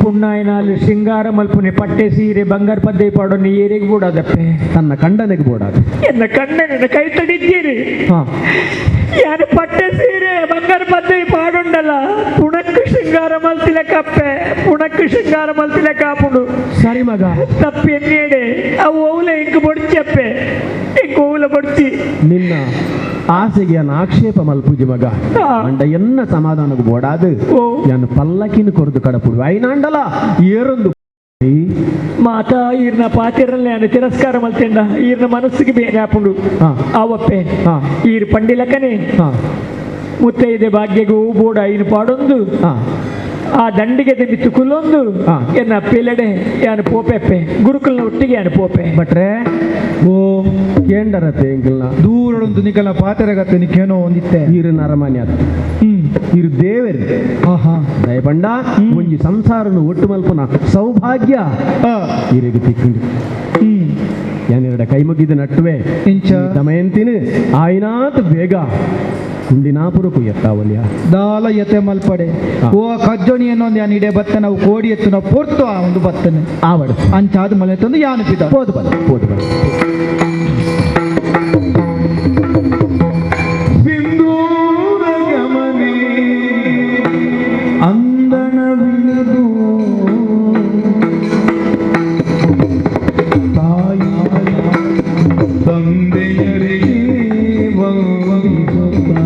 ಪುಣ್ಣಾಯನಾಲು ಶೃಂಗಾರ ಮಲ್ಪುನೆ ಪಟ್ಟೆ ಸೀರೆ ಬಂಗಾರ ಪದ್ದೆ ಪಾಡೋನಿ ಏರಿಗೆ ಬೋಡಾದಪ್ಪೆ
ತನ್ನ ಕಂಡನೆಗೆ ಬೋಡಾದ
ಎನ್ನ ಕಣ್ಣನ ಕೈ ತಡಿದ್ದೀರಿ ಯಾರು ಪಟ್ಟೆ ಸೀರೆ ಬಂಗಾರ ಪದ್ದೆ ಪಾಡುಂಡಲ್ಲ ಪುಣಕ್ಕು ಶೃಂಗಾರ ಮಲ್ತಿಲ ಕಪ್ಪೆ ಪುಣಕ್ಕು ಶೃಂಗಾರ ಮಲ್ತಿಲ ಕಾಪುಡು.
ಸರಿ ಮಗ
ತಪ್ಪು ಎನ್ನೇಡೆ ಅವು ಓವುಲ ಇಂಕ್ ಬೊಡ್ಚಪ್ಪೆ ಇಂಕ್ ಓವುಲ ಬೊಡ್ಚಿ
ನಿನ್ನ ಆಸೆಗೆ ಆಕ್ಷೇಪ ಮಲ್ಪುಜಿ ಮಗ. ಅಂಡ ಎನ್ನ ಸಮಾಧಾನకు ಬೋಡಾದು ಯಾನು ಪಲ್ಲಕ್ಕಿನ ಕೊರದು ಕಡಪುಡು ಐನಾಂಡಲ ಏರೊಂದು
ಮಾತಾ ಈರ್ನ ಪಾತಿರಲ್ಲೇ ಅನ್ನು ತಿರಸ್ಕಾರ ಮಲ್ತೆಂಡ ಈರ್ನ ಮನಸ್ಸಿಗೆ ಬೇನಾಪುಂಡು ಆವಪ್ಪೆ. ಈರ್ ಪಂಡಿಲಕನೆ ಮುತ್ತೈದೆ ಭಾಗ್ಯಗೂ ಬೋಡ ಐನು ಪಾಡೊಂದು ಆ ದಂಡಿಗೆ ಮಿತ್ತು ಕುಲ್ಲೊಂದು ಎನ್ನ ಅಪ್ಪೆಲ್ಲಡೆ ಯಾನು ಪೋಪೆಪ್ಪೆ ಗುರುಕುಲ್ನ ಒಟ್ಟಿಗೆ ಯಾನು ಪೋಪೆ
ಬಟ್ರೆ ಓ ಕೇಂಡರತ್ತೆ ಎಂಕಲ್ನ
ದೂರಡೊಂದು ನಿಕಲ ಪಾತೆರಗತ್ತೆ ನಿಖೇನೋ ಒಂದಿತ್ತೆ
ಈರು ನರಮಾನ್ಯ ಇರು ದೇವರು ದಯಪಂಡ ಒಂಜಿ ಸಂಸಾರನು ಒಟ್ಟು ಮಲ್ಪುನ ಸೌಭಾಗ್ಯ ಈರೆಗೆ ತಿಕ್ಕಿಂಡು ಯಾನೆರಡ ಕೈ ಮುಗಿದ ನಟ್ಟುವೆ ದಮಯಂತಿನ ಆಯ್ನಾತ್ ಬೇಗ ಕುಂಡಿನಾಪುರಕ್ಕೂ ಎತ್ತಾವಲ್ಯ
ದಾಲ ಯತೆ ಮಲ್ಪಡೆ ಓ ಕಜ್ಜೋಣಿ ಅನ್ನೊಂದು ಯಾನ್ ಇಡೆ ಬತ್ತ ನಾವು ಕೋಡಿ ಎತ್ತು ನಾವು ಪೊರ್ತು ಆ ಒಂದು ಬತ್ತನೆ
ಆವಡ
ಅಂಚಾದ ಮಲೆ ತಂದು ಯಾನು ಪಿದ
ಪೋದು ಬಲ್ಲ ಪೋದು ಬಲ್ಲ.
ಸಿಂಧೂರ ಗಮನೆ ಅಂದಣವಿಳಿದು ತಾಯಿ ತಂದೆಯರಿಗೆ ವಂದಿಸುತ್ತ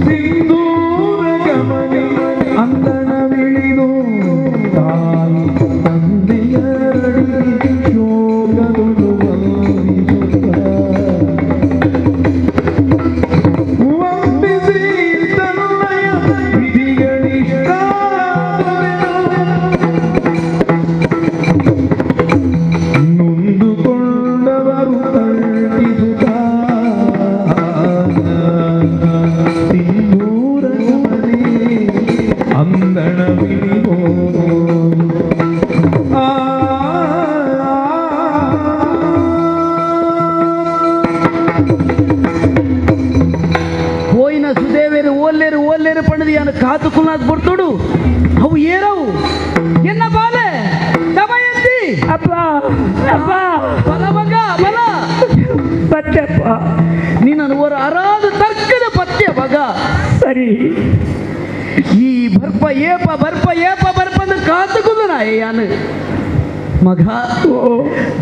ಸಿಂಧೂರ ಗಮನೆ ಅಂದಣವಿಳಿದು ತಾಯಿ ತಂದೆಯರಿಗೆ ಶೋಕದೊಳು ವಂದಿಸುತ್ತ ವಂದಿಸಿ ತನ್ನಯ ವಿಧಿಗಳಿಷ್ಟ ನೊಂದುಕೊಂಡವರು ತಳ್ಳಿಸುತ್ತ ಸಿಂಧೂರ ಗಮನೆ ಅಂದಣವಿಳಿದೋ ಆ
పోయిన సుదేవేరు ఓల్లేరు ఓల్లేరు పండుది అని కాతుకున్నది బుర్తుడు అవు ఏరవు ఎన్న బాలే దమయంతి
అబ్బా అబ్బా
బల మగ బల
ಬತ್ತೆಪ್ಪ
ನೀನನ್ನು ಓರ ಅರಾದ ತರ್ಕದ ಪತ್ಯ ಮಗ.
ಸರಿ.
ಈ ಬರ್ಪ ಏಪ ಬರ್ಪ ಏಪ ಬರ್ಪ ಅಂದ್ರೆ ಕಾತುಕುಂದು ನಾಯನು ಮಗ.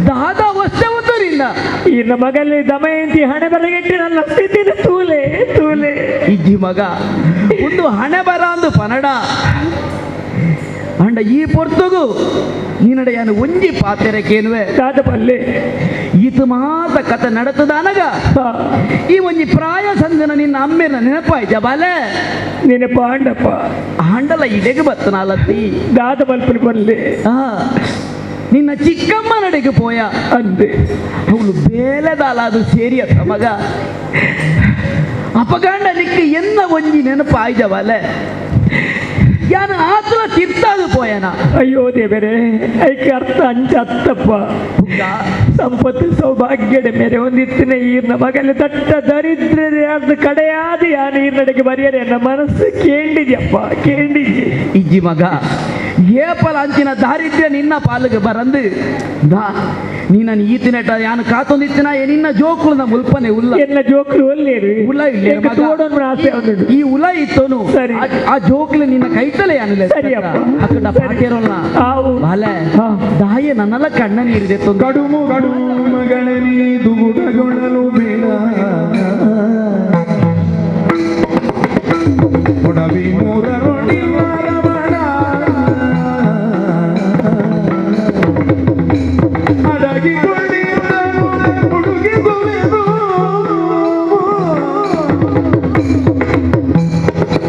ದಾದಾ ವಸ್ತೆ ನಿನ್ನ
ಇನ್ನ ಮಗಲ್ಲಿ ದಮಯಂತಿ ಹಣೆ ಬರಗೆಟ್ಟಿ ನನ್ನ ಸ್ಥಿತಿನ ತೂಲೆ ತೂಲೆ
ಇಜ್ಜಿ ಮಗ. ಒಂದು ಹಣೆ ಬರ ಅಂದು ಪನಡ ಅಂಡ ಈ ಪೊರ್ತುಗು ನೀನಡ ಯಾನು ಒಂಜಿ ಪಾತೆರಕೇನುವೆ
ದಾದ ಪಲ್ಲೆ
ಈತ ಮಾತ ಕಥ ನಡತದ ಅನಗ ಈ ಒಂಜಿ ಪ್ರಾಯ ಸಂಜನ ನಿನ್ನ ಅಮ್ಮೆನ ನೆನಪಾಯ್ತ ಬಾಲೆ
ನೆನಪ ಆಂಡಪ್ಪ
ಆಂಡಲ ಇಡೆಗೆ ಬತ್ತನಾಲತ್ತಿ
ದಾದ ಬಲ್ಪಲಿ ಬಲ್ಲೆ
ನಿನ್ನ ಚಿಕ್ಕಮ್ಮ ನಡೆಗೆ ಪೋಯ
ಅಂದೆ
ಅವಳು ಬೇಲೆದಾಲ ಅದು ಸೇರಿ ಅತ್ತ ಮಗ. ಅಪಗಂಡ ನಿಕ್ಕೆ ಎನ್ನ ಒಂಜಿ ನೆನಪು ಆಯ್ದವಲೆ ಯಾನು ಆತಲ ತಿರ್ತಾದು ಪೋಯನ.
ಅಯ್ಯೋ ದೇವರೇ, ಐಕೆ ಅರ್ಥ ಅಂಚ ಅತ್ತಪ್ಪ. ಸಂಪತ್ತು ಸೌಭಾಗ್ಯದ ಮೇರೆ ಒಂದಿತ್ತಿನ ಈರ್ನ ಮಗಲ್ಲಿ ದಟ್ಟ ದರಿದ್ರ ಕಡೆಯಾದ ಯಾನು ಈರ್ನಡೆಗೆ ಬರೆಯರೆ ನನ್ನ ಮನಸ್ಸು ಕೇಂಡಿದ್ಯಪ್ಪ ಕೇಂಡಿದ್ದೆ.
ಇಜ್ಜಿ ಮಗ, ಏಪಲ ಅಂಚಿನ ದಾರಿದ್ರ್ಯ ನಿನ್ನ ಪಾಲಿಗೆ ಬರಂದು ದಾ ನೀನನ್ನು ಈತಿನೆಟ ಯಾನು ಕಾತೊಂದಿತ್ತಿನ ನಿನ್ನ ಜೋಕುಳನ ಮುಲ್ಪನೆ ಉಲ್ಲ
ಎಲ್ಲ ಜೋಕುಲು ಒಲ್ಲೇರು
ಉಲ್ಲ ಇಲ್ಲ
ಆಸೆ
ಈ ಉಲ ಇತ್ತೋನು
ಸರಿ
ಆ ಜೋಕುಲು ನಿನ್ನ ಕೈತಲೆ ಯಾನು
ಸರಿಯಪ್ಪ
ಅಕ್ಕಡ ಪಾಟೇರೋಲ್ಲ ಬಾಲೆ ದಾಯ ನನ್ನೆಲ್ಲ ಕಣ್ಣ ನೀರಿದೆ
ಕಡುಮು ಮಗಳೇ ನೀ ದುಗುಡಗೊಳ್ಳಲು ಬೇಡ ಕೊಡವಿ ಮೂರರೊಡಿ ಮಾರವಣ ಅಡಗಿಕೊಂಡಿದ್ದನು ಹುಡುಗಿಸುವೆನು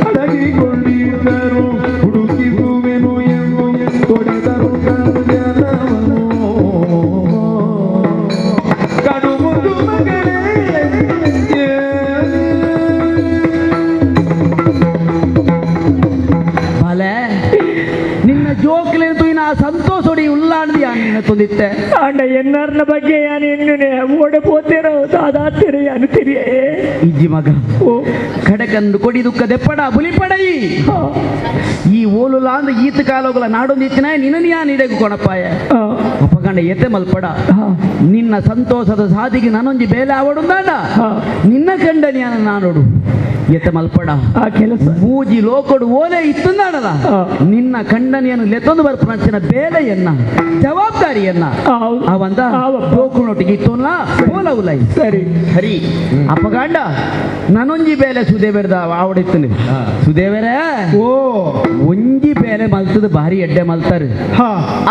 ಅಡಗಿಕೊಂಡಿದ್ದರು ಹುಡುಕಿಸುವೆನು ಎಂದು ತೊಡೆದರು ಜನವನು ಕಡುಮುದು ಮಗಳೇ
ಬಾಲೆ ನಿನ್ನ ಜೋಕ್ಲೇನು ಇನ್ನ ಸಂತೋಷೋಡಿ ಉಲ್ಲಾಣದಿ ನಿನ್ನ ತೊಂದಿತ್ತೆ
ಆಂಡ ಎನ್ನಾರ್ನ ಬಗ್ಗೆ ಯಾನು ಎನ್ನುನೆ ಓಡ ಪೋತೇರೋ ದಾದಾತೀರ ಯಾನು ತಿರಿಯೇ
ಇಜ್ಜಿ ಮಗ. ಓ ಕಡೆಕಂದು ಕೊಡಿ ದುಃಖ ದೆಪ್ಪಡ ಬುಲಿಪಡೈ ಈ ಓಲುಲ ಅಂದ ಈತ ಕಾಲೋಗಲ ನಾಡೊಂದಿತ್ತಿನ ನಿನ್ನ ಯಾನ್ ಇಡೆಗು ಕೊಣಪ್ಪಾಯ ಅಪಗಂಡ ಎತೆ ಮಲ್ಪಡ ನಿನ್ನ ಸಂತೋಷದ ಸಾದಿಗೆ ನಾನೊಂಜಿ ಬೇಲೆ ಆವಡುಂದಾಂಡ ನಿನ್ನ ಕಂಡ ಯಾನ ನಾನೋಡು ಎತೆ ಮಲ್ಪಡ
ಆ ಕೆಲಸ
ಮೂಜಿ ಲೋಕೊಡು ಓಲೆ ಇತ್ತಂದಾಡಲ ನಿನ್ನ ಕಂಡನಿಯನ್ನು ಲೆತ್ತೊಂದು ಬರ್ಪನಂಚಿನ ಬೇಲೆಯನ್ನ ಜವಾಬ್ದಾರಿಯನ್ನ ಅವಂದ ಲೋಕನೊಟ್ಟಿಗೆ ಇತ್ತೊಲ್ಲ ಓಲ ಉಲೈ
ಸರಿ
ಸರಿ ಅಪಗಾಂಡ ನಾನೊಂಜಿ ಬೇಲೆ ಸುದೇವರದ ಆವಡಿತ್ತನೆ ಸುದೇವರೇ
ಓ
ಒಂಜಿ ಬೇಲೆ ಮಲ್ತದ ಭಾರಿ ಎಡ್ಡೆ ಮಲ್ತಾರೆ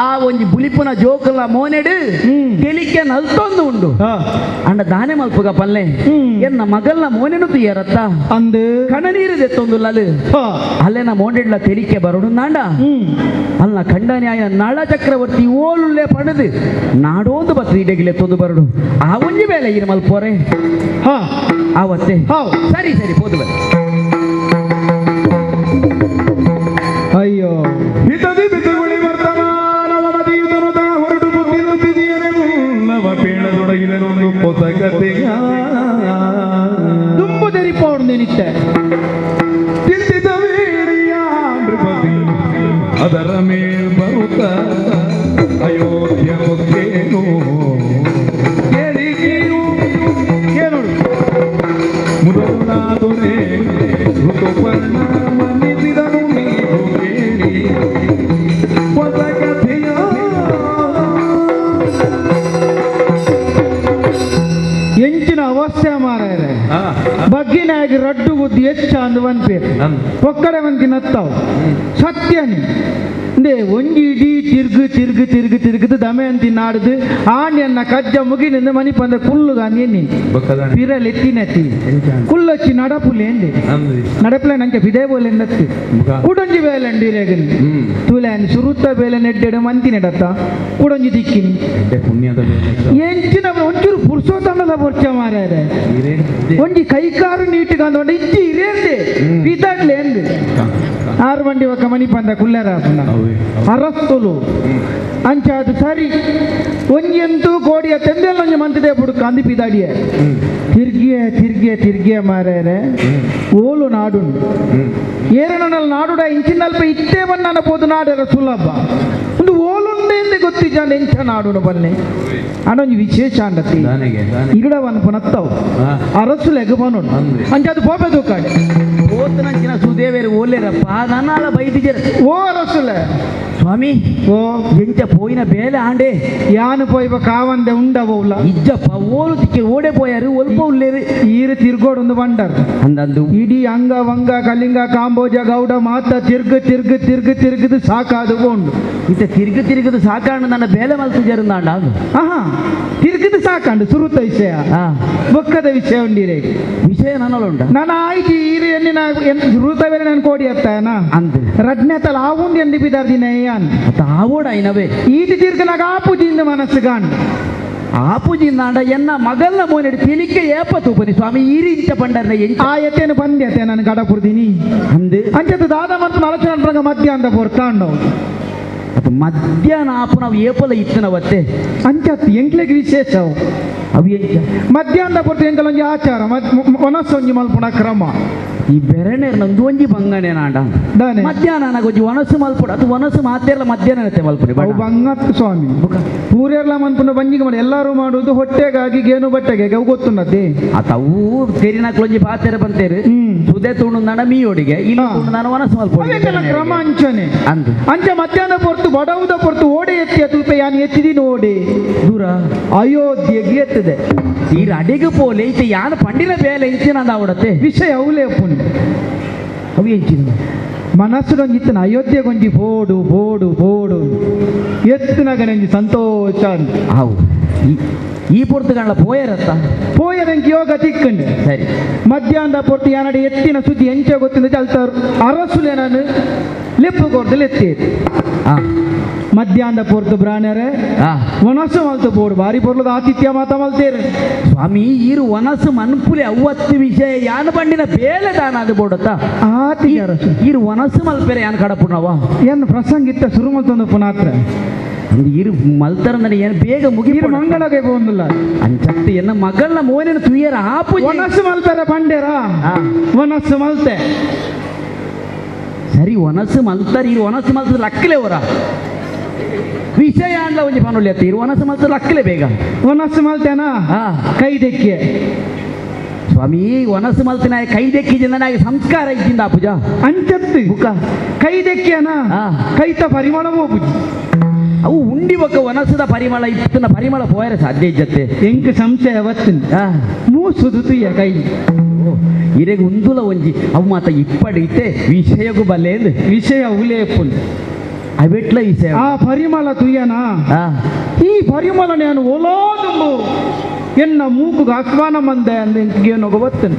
ಆ ಒಂಜಿ ಬುಲಿಪುನ ಜೋಕಲ ಮೋನೆಡು ತೆಲಿಕೆ ನಲ್ತೊಂದು ಉಂಡು ಅಂಡ ದಾನೆ ಮಲ್ಪುಗ ಪಲ್ಲೆ ಎನ್ನ ಮಗಲ್ನ ಮೋನೆನು ತುಯ್ಯರತ್ತ
ಅಂದು
ಕಣನೀರು ದೆತ್ತೊಂದು ಲಲು ಅಲ್ಲೇನ ಮೋಂಡೆಡ್ಲ ತೆಲಿಕೆ ಬರೋಡು ನಾಂಡ ಅಲ್ಲ ಖಂಡನ್ಯಾಯ ನಳ ಚಕ್ರವರ್ತಿ ಓಲುಳ್ಳೆ ಪಣದು ನಾಡೋಂದು ಬತ್ತು ಇಡೆಗಿಲೆ ತೊಂದು ಬರಡು ಆ ಒಂಜಿ ಬೇಲೆ ಇರು ಮಲ್ಪೋರೆ ಆವತ್ತೆ ಸರಿ ಸರಿ ಪೋದು ಬರ.
ಅಯ್ಯೋ
ಹಿತದಿ ಬಿತುಗುಳಿ ವರ್ತಮಾನವ ಮತಿಯುತನು ತಾ ಹೊರಟು ಬುದ್ಧಿನುತ್ತಿದೆಯನೆಲ್ಲವ ಪೇಳದೊಡಗಿದನೊಂದು ಪೊಸ ಕಥೆಯ
ತುಂಬು ತೆರಿಪೋಡು ನೆನಿತ್ತೆ
ತಿಂತಿದ ವೀರ್ಯ ನೃಪತಿ ಅದರ ಮೇಲ್ ಬರುತ್ತ ಅಯೋಧ್ಯ ಮುಖೇನು ಕೇಳಿ ನೀವು
ಕೇಳೋಡು
ಮುದಲಾದೊರೆ ಋತುಪರ್ಣ ಮನ್ನಿಸಿದನು ನೀವು ಕೇಳಿ ಹೊಸ ಕಥೆಯ
ಎಂಚಿನ ಅವಸ್ಥೆ ಮಾರಾಯರೆ ಬಗ್ಗಿನಾಗಿ ರಡ್ಡು ಗುದ್ದಿ ಹೆಚ್ಚ ಅಂದು ಪನ್ಪೇರು ಒಕ್ಕಡೆ ಮಂತಿ ನತ್ತಾವು ಸತ್ಯನಿ ಇಂದೇ ಒಂಜಿ ಇಡೀ ತಿರ್ಗು ತಿರ್ಗು ತಿರ್ಗು ತಿರ್ಗುದು ದಮೆ ಅಂತಿ ನಾಡುದು ಆಣ್ಯನ್ನ ಕಜ್ಜ ಮುಗಿನಿಂದ ಮನಿ ಪಂದ ಕುಲ್ಲು ಗಾಂಧಿ ಪಿರಲ್ ಎತ್ತಿನತ್ತಿ ಕುಲ್ಲಚ್ಚಿ ನಡಪುಲೆ ಎಂದೆ ನಡಪುಲೆ ನಂಗೆ ಬಿದೇ ಬೋಲೆ ಎಂದತ್ತಿ ಕುಡೊಂಜಿ ಬೇಲೆ ಅಂಡಿರೇಗನಿ ತೂಲೆ ಸುರುತ್ತ ಬೇಲೆ ನೆಡ್ಡೆಡು ಮಂತಿ ನೆಡತ್ತ ಕುಡೊಂಜಿ ದಿಕ್ಕಿನಿ ಎಂಚಿನ ಒಂಚೂರು ಪುರುಷೋತ್ತಮದ ಬೊರ್ಚ ಮಾರ್ಯಾರೆ ಒಂಜಿ ಕೈಕಾರು ನೀಟಿಗಂದ ಇಜ್ಜಿ ಇರೇಂದೆ ಪಿತಡ್ಲೆ ಎಂದೆ ಆರು ಮಂಡಿ ಒಕ್ಕ ಮನಿ ಪಂದ ಕುಲ್ಲೆರ ಅರಸ್ತುಲು ಅಂಚಾದು ಸರಿ ಒಂಜಿ ಕೋಡಿಯ ತೆಂದೆಲ್ಲ ಒಂಜಿ ಮಂತಿದೆ ಬುಡು ಕಂದಿ ಪಿದಾಡಿಯ ತಿರ್ಗಿಯ ತಿರ್ಗಿಯ ತಿರ್ಗಿಯ ಮಾರ್ಯಾರೆ ಓಲು ನಾಡುಂಡು ಏರನಲ್ಲಿ ನಾಡುಡ ಇಂಚಿನಲ್ಪ ಇತ್ತೇ ಬನ್ನ ಪೋದು ನಾಡೆರ ಸುಲಭ ಒಂದು ಓಲುಂಡೆ ದುಂಬುದಿತ್ತೆ ಗೊತ್ತಿಜಾಂಡ ಎಂಚ ನಾಡುನು ಬನ್ನೆ ಅಡೊಂಜಿ ವಿಶೇಷ ಅಂಡತಿ ಇಗಡ ವನ್ಪುನತ್ತವು ಅರಸುಲೆಗ್ ಬನೊಡು ಅಂಚಾದ್ ಪೋಪೆ ತೂಕಾಡೆ
ಹೋತನಂಚಿನ ಸುದೇವೇರು ಓಲೇರಪ್ಪ ನನ್ನಾಲ ಬೈದಿಜರ್
ಓ ಅರಸುಲೆ
ಸ್ವಾಮಿ
ಓ
ಎಂಚ ಪೋಯಿನ ಬೇಲೆ ಆಂಡೆ
ಯಾನು ಪೋಯ್ಬ ಕಾವಂದೆ ಉಂಡವೌಲ
ಇಜ್ಜಪ್ಪ ಓಲು ತಿಕ್ಕಿ ಓಡೆ ಪೋಯಾರು ಒಲ್ಪ ಉಲ್ಲೇರು
ಈರು ತಿರ್ಗೋಡೊಂದು ಬಂಡರ್
ಅಂದಂದು
ಇಡೀ ಅಂಗ ವಂಗ ಕಲಿಂಗ ಕಾಂಬೋಜ ಗೌಡ ಮಾತ ತಿರ್ಗು ತಿರ್ಗು ತಿರ್ಗು ತಿರ್ಗದು ಸಾಕಾದು ಉಂಡು
ಇತ್ತ ತಿರ್ಗು ತಿರ್ಗದು ಸಾಕಾಂಡು ನನ್ನ ಬೇಲೆ ಮಲ್ತು ಜರುಂದಾಂಡ
ಆಹಾ ತಿರ್ಗದು ಸಾಕಾಂಡು ಸುರುತ ವಿಷಯ ಬೊಕ್ಕದ ವಿಷಯ ಉಂಡಿರೆ
ವಿಷಯ ನನ್ನಲ್ಲ ಉಂಟ
ನಾನು ಆಯ್ತು ಈರು ಎನ್ನಿನ ಸುರುತ ಬೇರೆ ನಾನು ಕೋಡಿ ಅತ್ತಾಯನ
ಅಂದು
ರಡ್ನೆ ತಲ ಆವುಂಡು ಎಂದಿ ಬಿದಾರ್ದಿನ ಯಾನ್
ಆವೋಡ ಐನವೇ
ಈತಿ ತಿರ್ಗನಾಗ ಆಪುಜಿಂದ ಮನಸ್ಸು ಗಾಂಡು
ಆಪುಜಿಂದಾಂಡ ಎನ್ನ ಮಗಲ್ನ ಮೋನೆಡು ತಿಳಿಕೆ ಏಪ ತೂಪನಿ ಸ್ವಾಮಿ ಈರಿ ಇಂಚ ಪಂಡರ್ನ ಎಂಚ
ಆ ಎತ್ತೇನು ಬಂದೆ ನಾನು ಗಡಪುರ್ದಿನಿ
ಅಂದು
ಅಂಚತ್ತು ದಾದ ಮತ್ತು ಆಲೋಚನೆ ಅನ್ಪಂಗ ಮಧ್ಯಾಹ್ನ ಪೊರ್ತಾಂಡು
ಅದು ಮಧ್ಯಾಹ್ನ ಆಪು ನಾವು ಏಪಲ ಇತ್ತನವತ್ತೆ
ಅಂಚತ್ತು ಎಂಕ್ಲೆಗ್ ವಿಶೇಷ
ಅವು ಎಂಚ
ಮಧ್ಯಾಹ್ನ ಪೊರ್ತು ಎಂಕಲೊಂಜಿ ಆಚಾರ ಒನಸೊಂಜಿ ಮಲ್ಪುಣ ಕ್ರಮ
ಈ ಬೆರಣೆರ್ ನಂದು ಒಂಜಿ ಬಂಗನೆ ನಾಂಡ
ದಾನೆ
ಮಧ್ಯಾಹ್ನ ನಾಗೊಂಜಿ ಒನಸು ಮಲ್ಪುಡು ಅದು ಒನಸು ಮಾತೇರ್ಲ ಮಧ್ಯಾಹ್ನ ಮಲ್ಪುಡಿ
ಅವು ಬಂಗತ್ ಸ್ವಾಮಿ ಪೂರೆರ್ಲ ಮನ್ಪುನ ಬಂಜಿಗೆ ಮಾಡಿ ಎಲ್ಲರೂ ಮಾಡುವುದು ಹೊಟ್ಟೆಗಾಗಿ ಗೇನು ಬಟ್ಟೆಗೆ ಅವು ಗೊತ್ತುನ್ನದೆ
ಆತ ಅವು ತೆರಿನಕ್ಲೊಂಜಿ ಪಾತೆರ ಬಂತೇರು ಸುದೆ ತುಣು ಮೀಯೋಡಿಗೆ ಇಲ್ಲಿ ತುಣು ನಾನು ಒನಸು ಮಲ್ಪುಡಿ
ಕ್ರಮ ಅಂಚನೆ
ಅಂದು
ಅಂಚ ಮಧ್ಯಾಹ್ನ ಪೊರ್ತು ಬಡವುದ ಪೊರ್ತು ಓಡೆ ಎತ್ತಿ ತೂಪೆ ಯಾನ್ ಎತ್ತಿದಿನ ಓಡೆ
ದೂರ
ಅಯೋಧ್ಯೆಗೆ ಎತ್ತದೆ
ಈ ಅಡಿಗೆ ಪೋಲೆ ಇತ್ತೆ ಯಾನ್ ಪಂಡಿನ ಬೇಲೆ ಇಂಚಿನ ಅವಡತ್ತೆ
ವಿಷಯ ಅವಲೇ ಪುಣ್
ಅವು ಎಂಚಿನ
ಮನಸ್ಸುಡೊಂಜಿತ್ತನ ಅಯೋಧ್ಯೆಗೊಂಜಿ ಬೋಡು ಬೋಡು ಬೋಡು ಎತ್ತಿನಗನೆಂಜಿ ಸಂತೋಷ
ಅವು ಈ ಪೊರ್ತುಗಂಡ ಪೋಯರತ್ತ
ಪೋಯರಂಕಿ ಯೋಗ ತಿಕ್ಕಂಡು
ಸರಿ
ಮಧ್ಯಾಹ್ನದ ಪೊರ್ತು ಯಾನಡೆ ಎತ್ತಿನ ಸುದ್ದಿ ಎಂಚ ಗೊತ್ತಿಂದ ಚಲ್ತಾರು ಅರಸುಲೆ ನಾನು ಲೆಪ್ಪು ಕೊಡ್ದಲು ಎತ್ತಿ ಮಧ್ಯಾಹ್ನದ ಪೊರ್ತು ಬ್ರಾಣರೆ ಒನಸು ಮಲ್ತು ಬೋಡು ಬಾರಿ ಪೊರ್ಲದ ಆತಿಥ್ಯ ಮಾತ ಮಲ್ತೇರು
ಸ್ವಾಮಿ ಈರು ಒನಸು ಮನ್ಪುಲೆ ಅವ್ವತ್ತು ವಿಷಯ ಯಾನ್ ಬಂಡಿನ ಬೇಲೆ ದಾನ ಅದು ಬೋಡತ್ತ
ಆತಿ ಅರಸು
ಈರು ಒನಸು ಮಲ್ಪೆರೆ ಯಾನ್ ಕಡಪುಣವ
ಏನ್ ಪ್ರಸಂಗ ಇತ್ತ ಸುರು ಮಲ್ತೊಂದು ಪುನಾತ್ರ
ಇರು ಮಲ್ತರಂದ್ರೆ ಏನು ಬೇಗ ಮುಗಿ
ಮಂಗಳಗೆ ಬಂದಿಲ್ಲ
ಅಂಚತ್ತು ಎನ್ನ ಮಗಳನ್ನ ಮೋನಿನ ತುಯ್ಯರ ಆಪು
ಒನಸು ಮಲ್ಪೆರ ಬಂಡೇರ ಒನಸು ಮಲ್ತೆ
ಸರಿ ಒನಸು ಮಲ್ತಾರ ಇರು ಒನಸು ಮಲ್ತದ ಲಕ್ಕಲೆ ಅವರ ವಿಷಯ ಅಂಡ್ಲ ಒಂಜಿ ಪನುಲಿ ಅತ್ತ ಇರು ಒನಸು ಮಲ್ತದ ಲಕ್ಕಲೆ ಬೇಗ
ಒನಸು ಮಲ್ತೇನಾ ಕೈ ದೆಕ್ಕೆ
ಸ್ವಾಮಿ ಒನಸು ಮಲ್ತಿನ ಕೈ ದೆಕ್ಕಿಜಿಂದ ನಾಗೆ ಸಂಸ್ಕಾರ ಇದ್ದಿಂದ ಪೂಜಾ
ಅಂಚತ್ತು
ಬುಕ್ಕ
ಕೈ ದೆಕ್ಕಿಯನ ಕೈತ ಪರಿಮಳ ಹೋಗುಜಿ
ಅವು ಉಂಡಿ ಬೊಕ್ಕ ಒನಸದ ಪರಿಮಳ ಇತ್ತನ ಪರಿಮಳ ಪೋಯರೆ ಸಾಧ್ಯ ಇಜ್ಜತ್ತೆ
ಎಂಕ್ ಸಂಶಯ ಅವತ್ತಿನ ಮೂಸುದು ತುಯ್ಯ ಕೈ
ಇರೆಗ್ ಉಂದುಲ ಒಂಜಿ ಅವು ಮಾತ ಇಪ್ಪಡಿತೆ ವಿಷಯಗೂ ಬಲ್ಲೇಂದು
ವಿಷಯ ಉಲೇಪುಲ್
ಅವೆಟ್ಲ ವಿಷಯ
ಆ ಪರಿಮಳ ತುಯ್ಯನ ಈ ಪರಿಮಳ ನಾನು ಒಲೋದುಂಬು ಎನ್ನ ಮೂಕುಗೆ ಆಹ್ವಾನ ಮಂದೆ ಅಂದ ಎಂಕ್ಗೇನೋ ಗೊತ್ತನು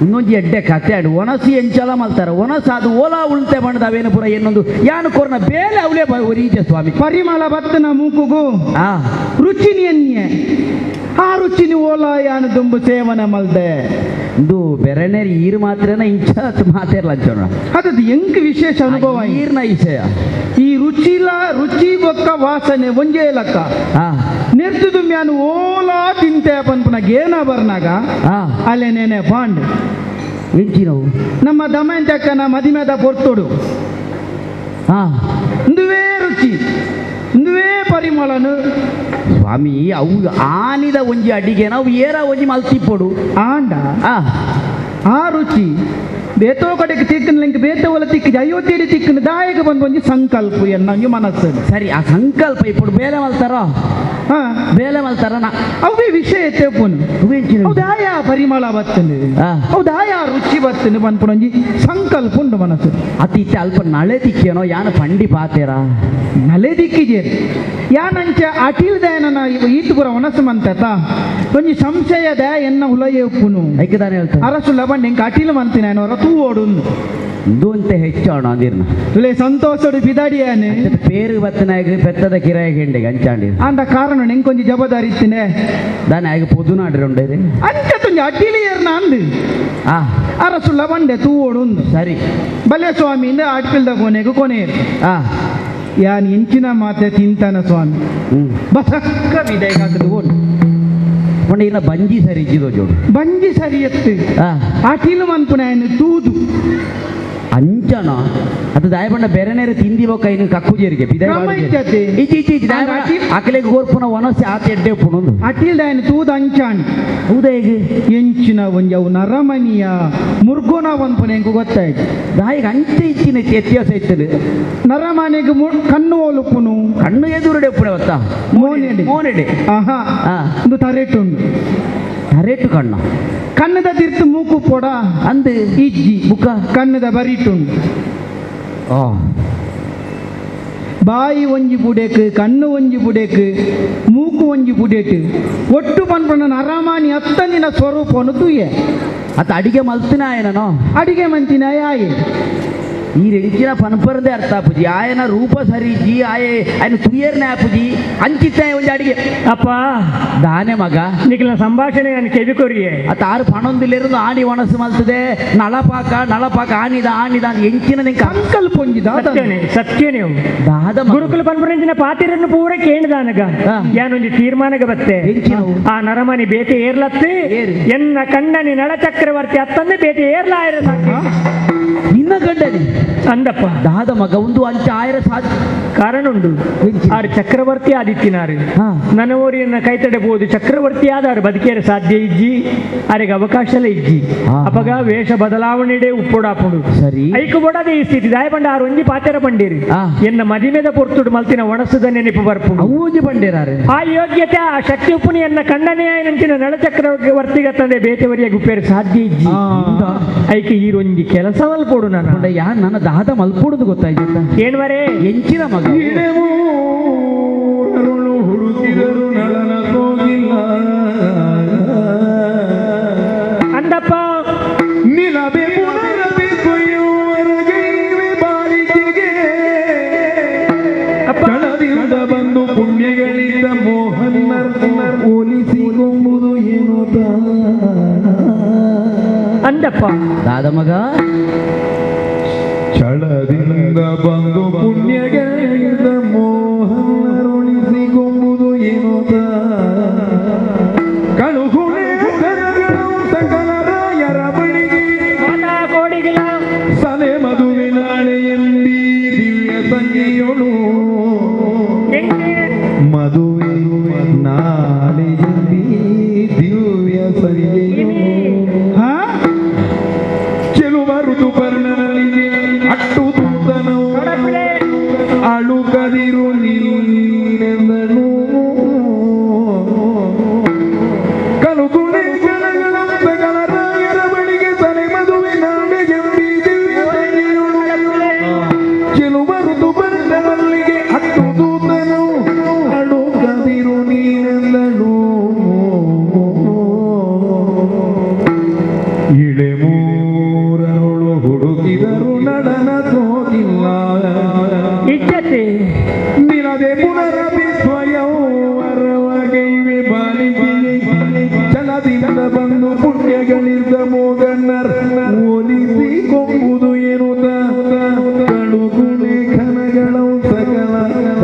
ಇನ್ನೊಂದು ಎಡ್ಡೆ ಕತೆ ಆಡು ಒಣಸು ಎಂಚಲ ಮಲ್ತಾರ ಒಣಸು ಅದು ಓಲಾ ಉಳ್ತೆ ಬಣ್ಣದ ಅವೇನು ಪುರ ಏನೊಂದು ಯಾನು ಕೊರ್ನ ಬೇಲೆ ಅವಲೇ ಒರೀಜ ಸ್ವಾಮಿ
ಪರಿಮಳ ಬತ್ತನ ಮೂಕುಗು ರುಚಿನಿ ಎನ್ಯೆ ಆ ರುಚಿನಿ ಓಲಾ ಯಾನು ದುಂಬು ಸೇವನೆ ಮಲ್ದೆ
ಇದು ಬೆರಣೆರ್ ಈರು ಮಾತ್ರನ ಇಂಚ ಮಾತೇರ್ಲ ಅಂಚೋಣ
ಅದು ಎಂಕ್ ವಿಶೇಷ ಅನುಭವ
ಈರ್ನ ವಿಷಯ
ಈ ರುಚಿಲ ರುಚಿ ಬೊಕ್ಕ ವಾಸನೆ ಒಂಜೇ ಲಕ್ಕ ನೆರ್ತುದು ಮ್ಯಾನು ಓಲಾ ತಿಂತೆ ಪನ್ಪುನ ಗೇನ ಬರ್ನಾಗ ಅಲ್ಲೇ ನೇನೆ ಬಾಂಡ್
ಎಂಚಿನವು
ನಮ್ಮ ದಮಯಂತಕ್ಕನ ಮದಿಮೆದ ಪೊರ್ತೊಡು ಇಂದುವೇ ರುಚಿ ಇಂದುವೇ ಪರಿಮಳನು
ಸ್ವಾಮಿ ಅವು ಆನಿದ ಒಂಜಿ ಅಡಿಗೆ ನಾವು ಏರ ಒಂಜಿ ಮಲ್ತಿಪ್ಪೊಡು
ಆಂಡ ಆ ರುಚಿ ಬೇತೋ ಕಡೆಗೆ ತಿಕ್ಕನ ಲಿಂಕ್ ಬೇತವಲ ತಿಕ್ಕಿದ ಅಯೋಧ್ಯೆ ತಿಕ್ಕನ ದಾಯಕ ಬಂದು ಒಂಜಿ ಸಂಕಲ್ಪ ಎನ್ನ ಒಂಜಿ ಮನಸ್ಸು
ಸರಿ ಆ ಸಂಕಲ್ಪ ఇప్పుడు ಬೇಲೆ ಮಲ್ತಾರ ಬೇಲೆ ಮಲ್ತಾರ
ಅವೇ ವಿಷಯ ತೆಪ್ಪುನು ಹೌದಾಯ ಪರಿಮಳ ಬತ್ತನೆ ಹೌದಾಯ ರುಚಿ ಬತ್ತನೆ ಪನ್ಪುನ ಒಂಜಿ ಸಂಕಲ್ಪ ಉಂಡು ಮನಸ್ಸು
ಅತಿ ಇತ್ತೆ ಅಲ್ಪ ನಳೆ ತಿಕ್ಕೇನೋ ಯಾನ ಪಂಡಿ ಪಾತೇರ
ನಲೆ ದಿಕ್ಕಿಜೇರಿ ಯಾನಂಚ ಅಟಿಲ್ದ ಈತು ಪುರ ಒನಸು ಮಂತತ ಒಂಜಿ ಸಂಶಯದ ಎನ್ನ ಉಲಯ ಉಪ್ಪುನು
ಐಕದಾನೆ ಹೇಳ್ತಾರೆ
ಅರಸು ಲಬಂಡ್ ಎಂಕ ಅಟಿಲ್ ಮಂತಿನ ಅವರ ತೂ ಓಡುಂದು
ಇದು ಅಂತ ಹೆಚ್ಚೋಣ ಅಂದಿರ್ನ
ತುಲೆ ಸಂತೋಷಡು ಬಿದಾಡಿಯಾನೆ
ಪೇರು ಬತ್ತನಾಗ ಪೆತ್ತದ ಕಿರಾಯ ಗೆಂಡೆಗೆ ಅಂಚಾಂಡಿ
ಅಂದ ಕಾರಣ ಎಂಕೊಂಜಿ ಜವಾಬ್ದಾರಿ ಇತ್ತಿನೆ
ದಾನೆ ಆಗ ಪೊದು ನಾಡ್ರಿ ಉಂಡೇರಿ
ಅಂಚ ತುಂಜಿ ಅಟಿಲಿಯರ್ನ ಅಂದು ಅರಸು ಲಬಂಡೆ ತೂ ಓಡುಂದು
ಸರಿ
ಬಲೆ ಸ್ವಾಮಿ ಅಟ್ಪಿಲ್ದ ಕೊನೆಗೂ ಕೊನೆ ಯಾನ್ ಇಂಚಿನ ಮಾತೆ ತಿಂತಾನ ಸ್ವಾಮಿ ಬಸಕ್ಕ ವಿದಾಯಕಾಕದು ಓಡು
ಪಂಡ ಇನ್ನ ಬಂಜಿ ಸರಿ ಇಜ್ಜಿದೋ ಜೋಡು
ಬಂಜಿ ಸರಿ ಎತ್ತು ಅಟಿಲು ಮನ್ಪುನ ತೂದು
ಅಂಚನ ಅದು ದಾಯಬಂಡ ಬೇರೆ ನೇರ ತಿಂದಿ ಬೊಕ್ಕ ಇನ್ನು ಕಕ್ಕು ಜೇರಿಗೆ ಅಕಲೆಗೆ ಗೋರ್ಪುನ ವನಸ್ಸೆ ಆತ ಎಡ್ಡೆ ಪುಣೊಂದು
ಅಟಿಲ್ ದಾಯನ ತೂದ ಅಂಚಾಣಿ
ಹೌದಾ ಹೇಗೆ
ಎಂಚಿನ ಒಂಜಿ ಅವು ನರಮನಿಯ ಮುರ್ಗೋನ ಒಂದ್ಪುನ ಎಂಕು ಗೊತ್ತಾಯ್ತು
ದಾಯಿಗೆ ಅಂಚೆ ಇಚ್ಚಿನ ವ್ಯತ್ಯಾಸ ಇತ್ತದು
ನರಮನೆಗೆ ಕಣ್ಣು ಓಲುಪುನು
ಕಣ್ಣು ಎದುರುಡೆ ಉಪ್ಪುನೆ ಬತ್ತ
ಮೋನೆಡೆ
ಮೋನೆಡೆ
ಆಹಾ ಒಂದು ತರೇಟುಂಡು
ತರೇಟು ಕಣ್ಣು
ಕಣ್ಣದ ತಿರ್ತು ಮೂಕು ಪೊಡ
ಅಂದು
ಇಜ್ಜಿ
ಬುಕ್ಕ
ಕಣ್ಣದ ಬರಿಟುಂಡು ಬಾಯಿ ಒಂಜಿ ಪುಡೆಕ್ ಕಣ್ಣು ಒಂಜಿ ಪುಡೆಕ್ ಮೂಕು ಒಂಜಿ ಪುಡೆಟ್ ಒಟ್ಟು ಪನ್ಪನ ನರಮಾನಿ ಅತ್ತಂದಿನ ಸ್ವರೂಪನು ತೂಯೆ
ಅತ್ತ ಅಡಿಗೆ ಮಲ್ತಿನ ಆಯನೋ
ಅಡಿಗೆ ಮಂತಿನ ಆಯೆ
ಈ రెంచిన ಪನ್ಪರದೇ ಅರ್ಥ ಆಪುಜಿ ಆಯನ ರೂಪ ಸರಿಜಿ ಆಯೆ ఆయన ತುಯರ್ನೆ ಆಪುಜಿ ಅಂಚಿತ್ತ ಒಂಜಿ ಅಡಿಗೆ
ಅಪ್ಪ
ದಾನೆ ಮಗ
ನಿಖಿಲ ಸಂಭಾಷಣೆ ನಾನು ಕೆವಿ ಕೊರಿಯೆ
ಅತ್ತ ಆರು ಪಣೊಂದಿಲ್ಲೇರು ಆಣಿ ಒಣಸು ಮಲ್ತದೆ ನಳಪಾಕ ನಳಪಾಕ ಆಣಿದ ಆಣಿದ ಎಂಚಿನ ನಿಂಕ
ಸಂಕಲ್ಪ ಒಂಜಿ
ಸತ್ಯನೇ ಸತ್ಯನೇ
ದಾದ
ಗುರುಕುಲ ಪನ್ಪರಂಚಿನ ಪಾತಿರನ್ನು ಪೂರ ಕೇಳಿದಾನಗ ಯಾನೊಂಜಿ ತೀರ್ಮಾನಗ ಬತ್ತೆ ಆ ನರಮನಿ ಬೇತೆ ಏರ್ಲತ್ತಿ ಎನ್ನ ಕಂಡನಿ ನಳ ಚಕ್ರವರ್ತಿ ಅತ್ತಂದೆ ಬೇತೆ ಏರ್ಲ ಆಯ್ರ ಸಾಕು
ನಿನ್ನ ಗಂಡನಿ
ಅಂದಪ್ಪ
ದಾದ ಮಗ ಒಂದು ಅಂಚ ಆಯರ ಸಾಧ್ಯ
ಕಾರಣ ಉಂಡು ಆರು ಚಕ್ರವರ್ತಿ ಆದಿತ್ತಿನಾರು ನನವರಿಯನ್ನ ಕೈತಡೆಬಹುದು ಚಕ್ರವರ್ತಿ ಆದಾರು ಬದುಕೇರ ಸಾಧ್ಯ ಇಜ್ಜಿ ಆರಿಗೆ ಅವಕಾಶಲ ಇಜ್ಜಿ ಅಪಗ ವೇಷ ಬದಲಾವಣೆಡೆ ಉಪ್ಪೊಡಾಪುಂಡು
ಸರಿ
ಐಕು ಬೊಡದೆ ಈ ಸ್ಥಿತಿ ದಾಯಪಂಡ ಆರು ಒಂಜಿ ಪಾತೆರ ಬಂಡೀರಿ ಎನ್ನ ಮದಿಮೆದ ಪೊರ್ತುಡು ಮಲ್ತಿನ ಒಣಸುದ ನೆನಪು ಬರ್ಪುಂಡು
ಒಂಜಿ ಬಂಡೇರಾರು
ಆ ಯೋಗ್ಯತೆ ಆ ಶಕ್ತಿ ಉಪ್ಪುನಿ ಎನ್ನ ಕಂಡನೇ ನಂಚಿನ ನಳ ಚಕ್ರವರ್ತಿಗತ್ತಂದೆ ಬೇತೆವರಿಯ ಗುಪ್ಪೇರು ಸಾಧ್ಯ ಇಜ್ಜಿ ಐಕೆ ಈ ಒಂಜಿ ಕೆಲಸ ಮಲ್ಪೋಡು ನಾನು
ಯಾ ನನ್ನ ದಾದ ಮಲ್ಪೋಡುದು ಗೊತ್ತಾಯ್ತು
ಏನ್ವರೇ
ಎಂಚಿನ ಮಗ
ಹುಡುಕಿದರು ನಳನ ತೋಗಿಲ್ಲ
ಅಂದಪ್ಪ
ನಿಲಬೆ ಪುನರಬೆ ಕೊಯ್ಯುವರೆಗೆ ಬಾಲಿಕೆಗೆ ಛಳದಿಂದ ಬಂದು ಪುಣ್ಯಗಳಿದ್ದ ಮೋಹನ್ನರ್ ಹೋಲಿಸಿಕೊಂಬುದು ಏನು
ಅಂದಪ್ಪ
ದಾದ ಮಗ
ಛಳದಿಂದ ಬಂದು ಪುಣ್ಯಗಳಿದ್ದ ಮೋಹನ್ನರುಳಿಸಿಕೊಂಬುದು ಏನು ಕಳುಹುಣೆ ಸಕಲ ರಾಯರ ಬಳಿಗೆ ಸಲೆ ಮದುವಿನಾಳೆ ಎಂಬಿ ದಿವ್ಯ ಸಂಜೆಯೊಳು ಮದುವೆ ನಾಳೆ ಎಂಬಿ ದಿವ್ಯ ಸಂಜೆಯೊಳು ಚೆಲುವ ಋತುಪರ್ಣನಲ್ಲಿಗೆ ಅಟ್ಟು ತೂತನವು ಅಳುಕದಿರು ನೀನೆಂದನು ಕಲುಕುಣೆ ಕನಗಳ ಸಕಲ ರಾಯರ ಬಳಿಗೆ ತಲೆ ಮದುವೆ ನಾಡೆ ಎಂಬಿ ದಿವ್ಯ ಸಂಜೆಯೊಳು ಚೆಲುವ ಋತುಪರ್ಣನಲ್ಲಿಗೆ ಅಟ್ಟು ತೂತನವು ಅಳುಕದಿರು ನೀನೆಂದನು ಇಳೆ ಮೂರನೊಳು ಹುಡುಕಿದರು ನಡನ ತೋಗಿಲ್ಲ
ಇಜ್ಜತೆ
ನಿಲದೆ ಪುನರಪಿ ಸ್ವಯಂವರವಗೈವೆ ಬಾಲಿಗೆ ಛಲದಿಂದ ಬಂದು ಪುಣ್ಯಗಳಿದ್ದ ಮೋಗನ್ನರ್ ಹೋಲಿಸಿಕೊಂಬುದು ಎನ್ನುತ್ತ ಕಳುಗುಣೆ ಖನಗಳ ಸಕಲ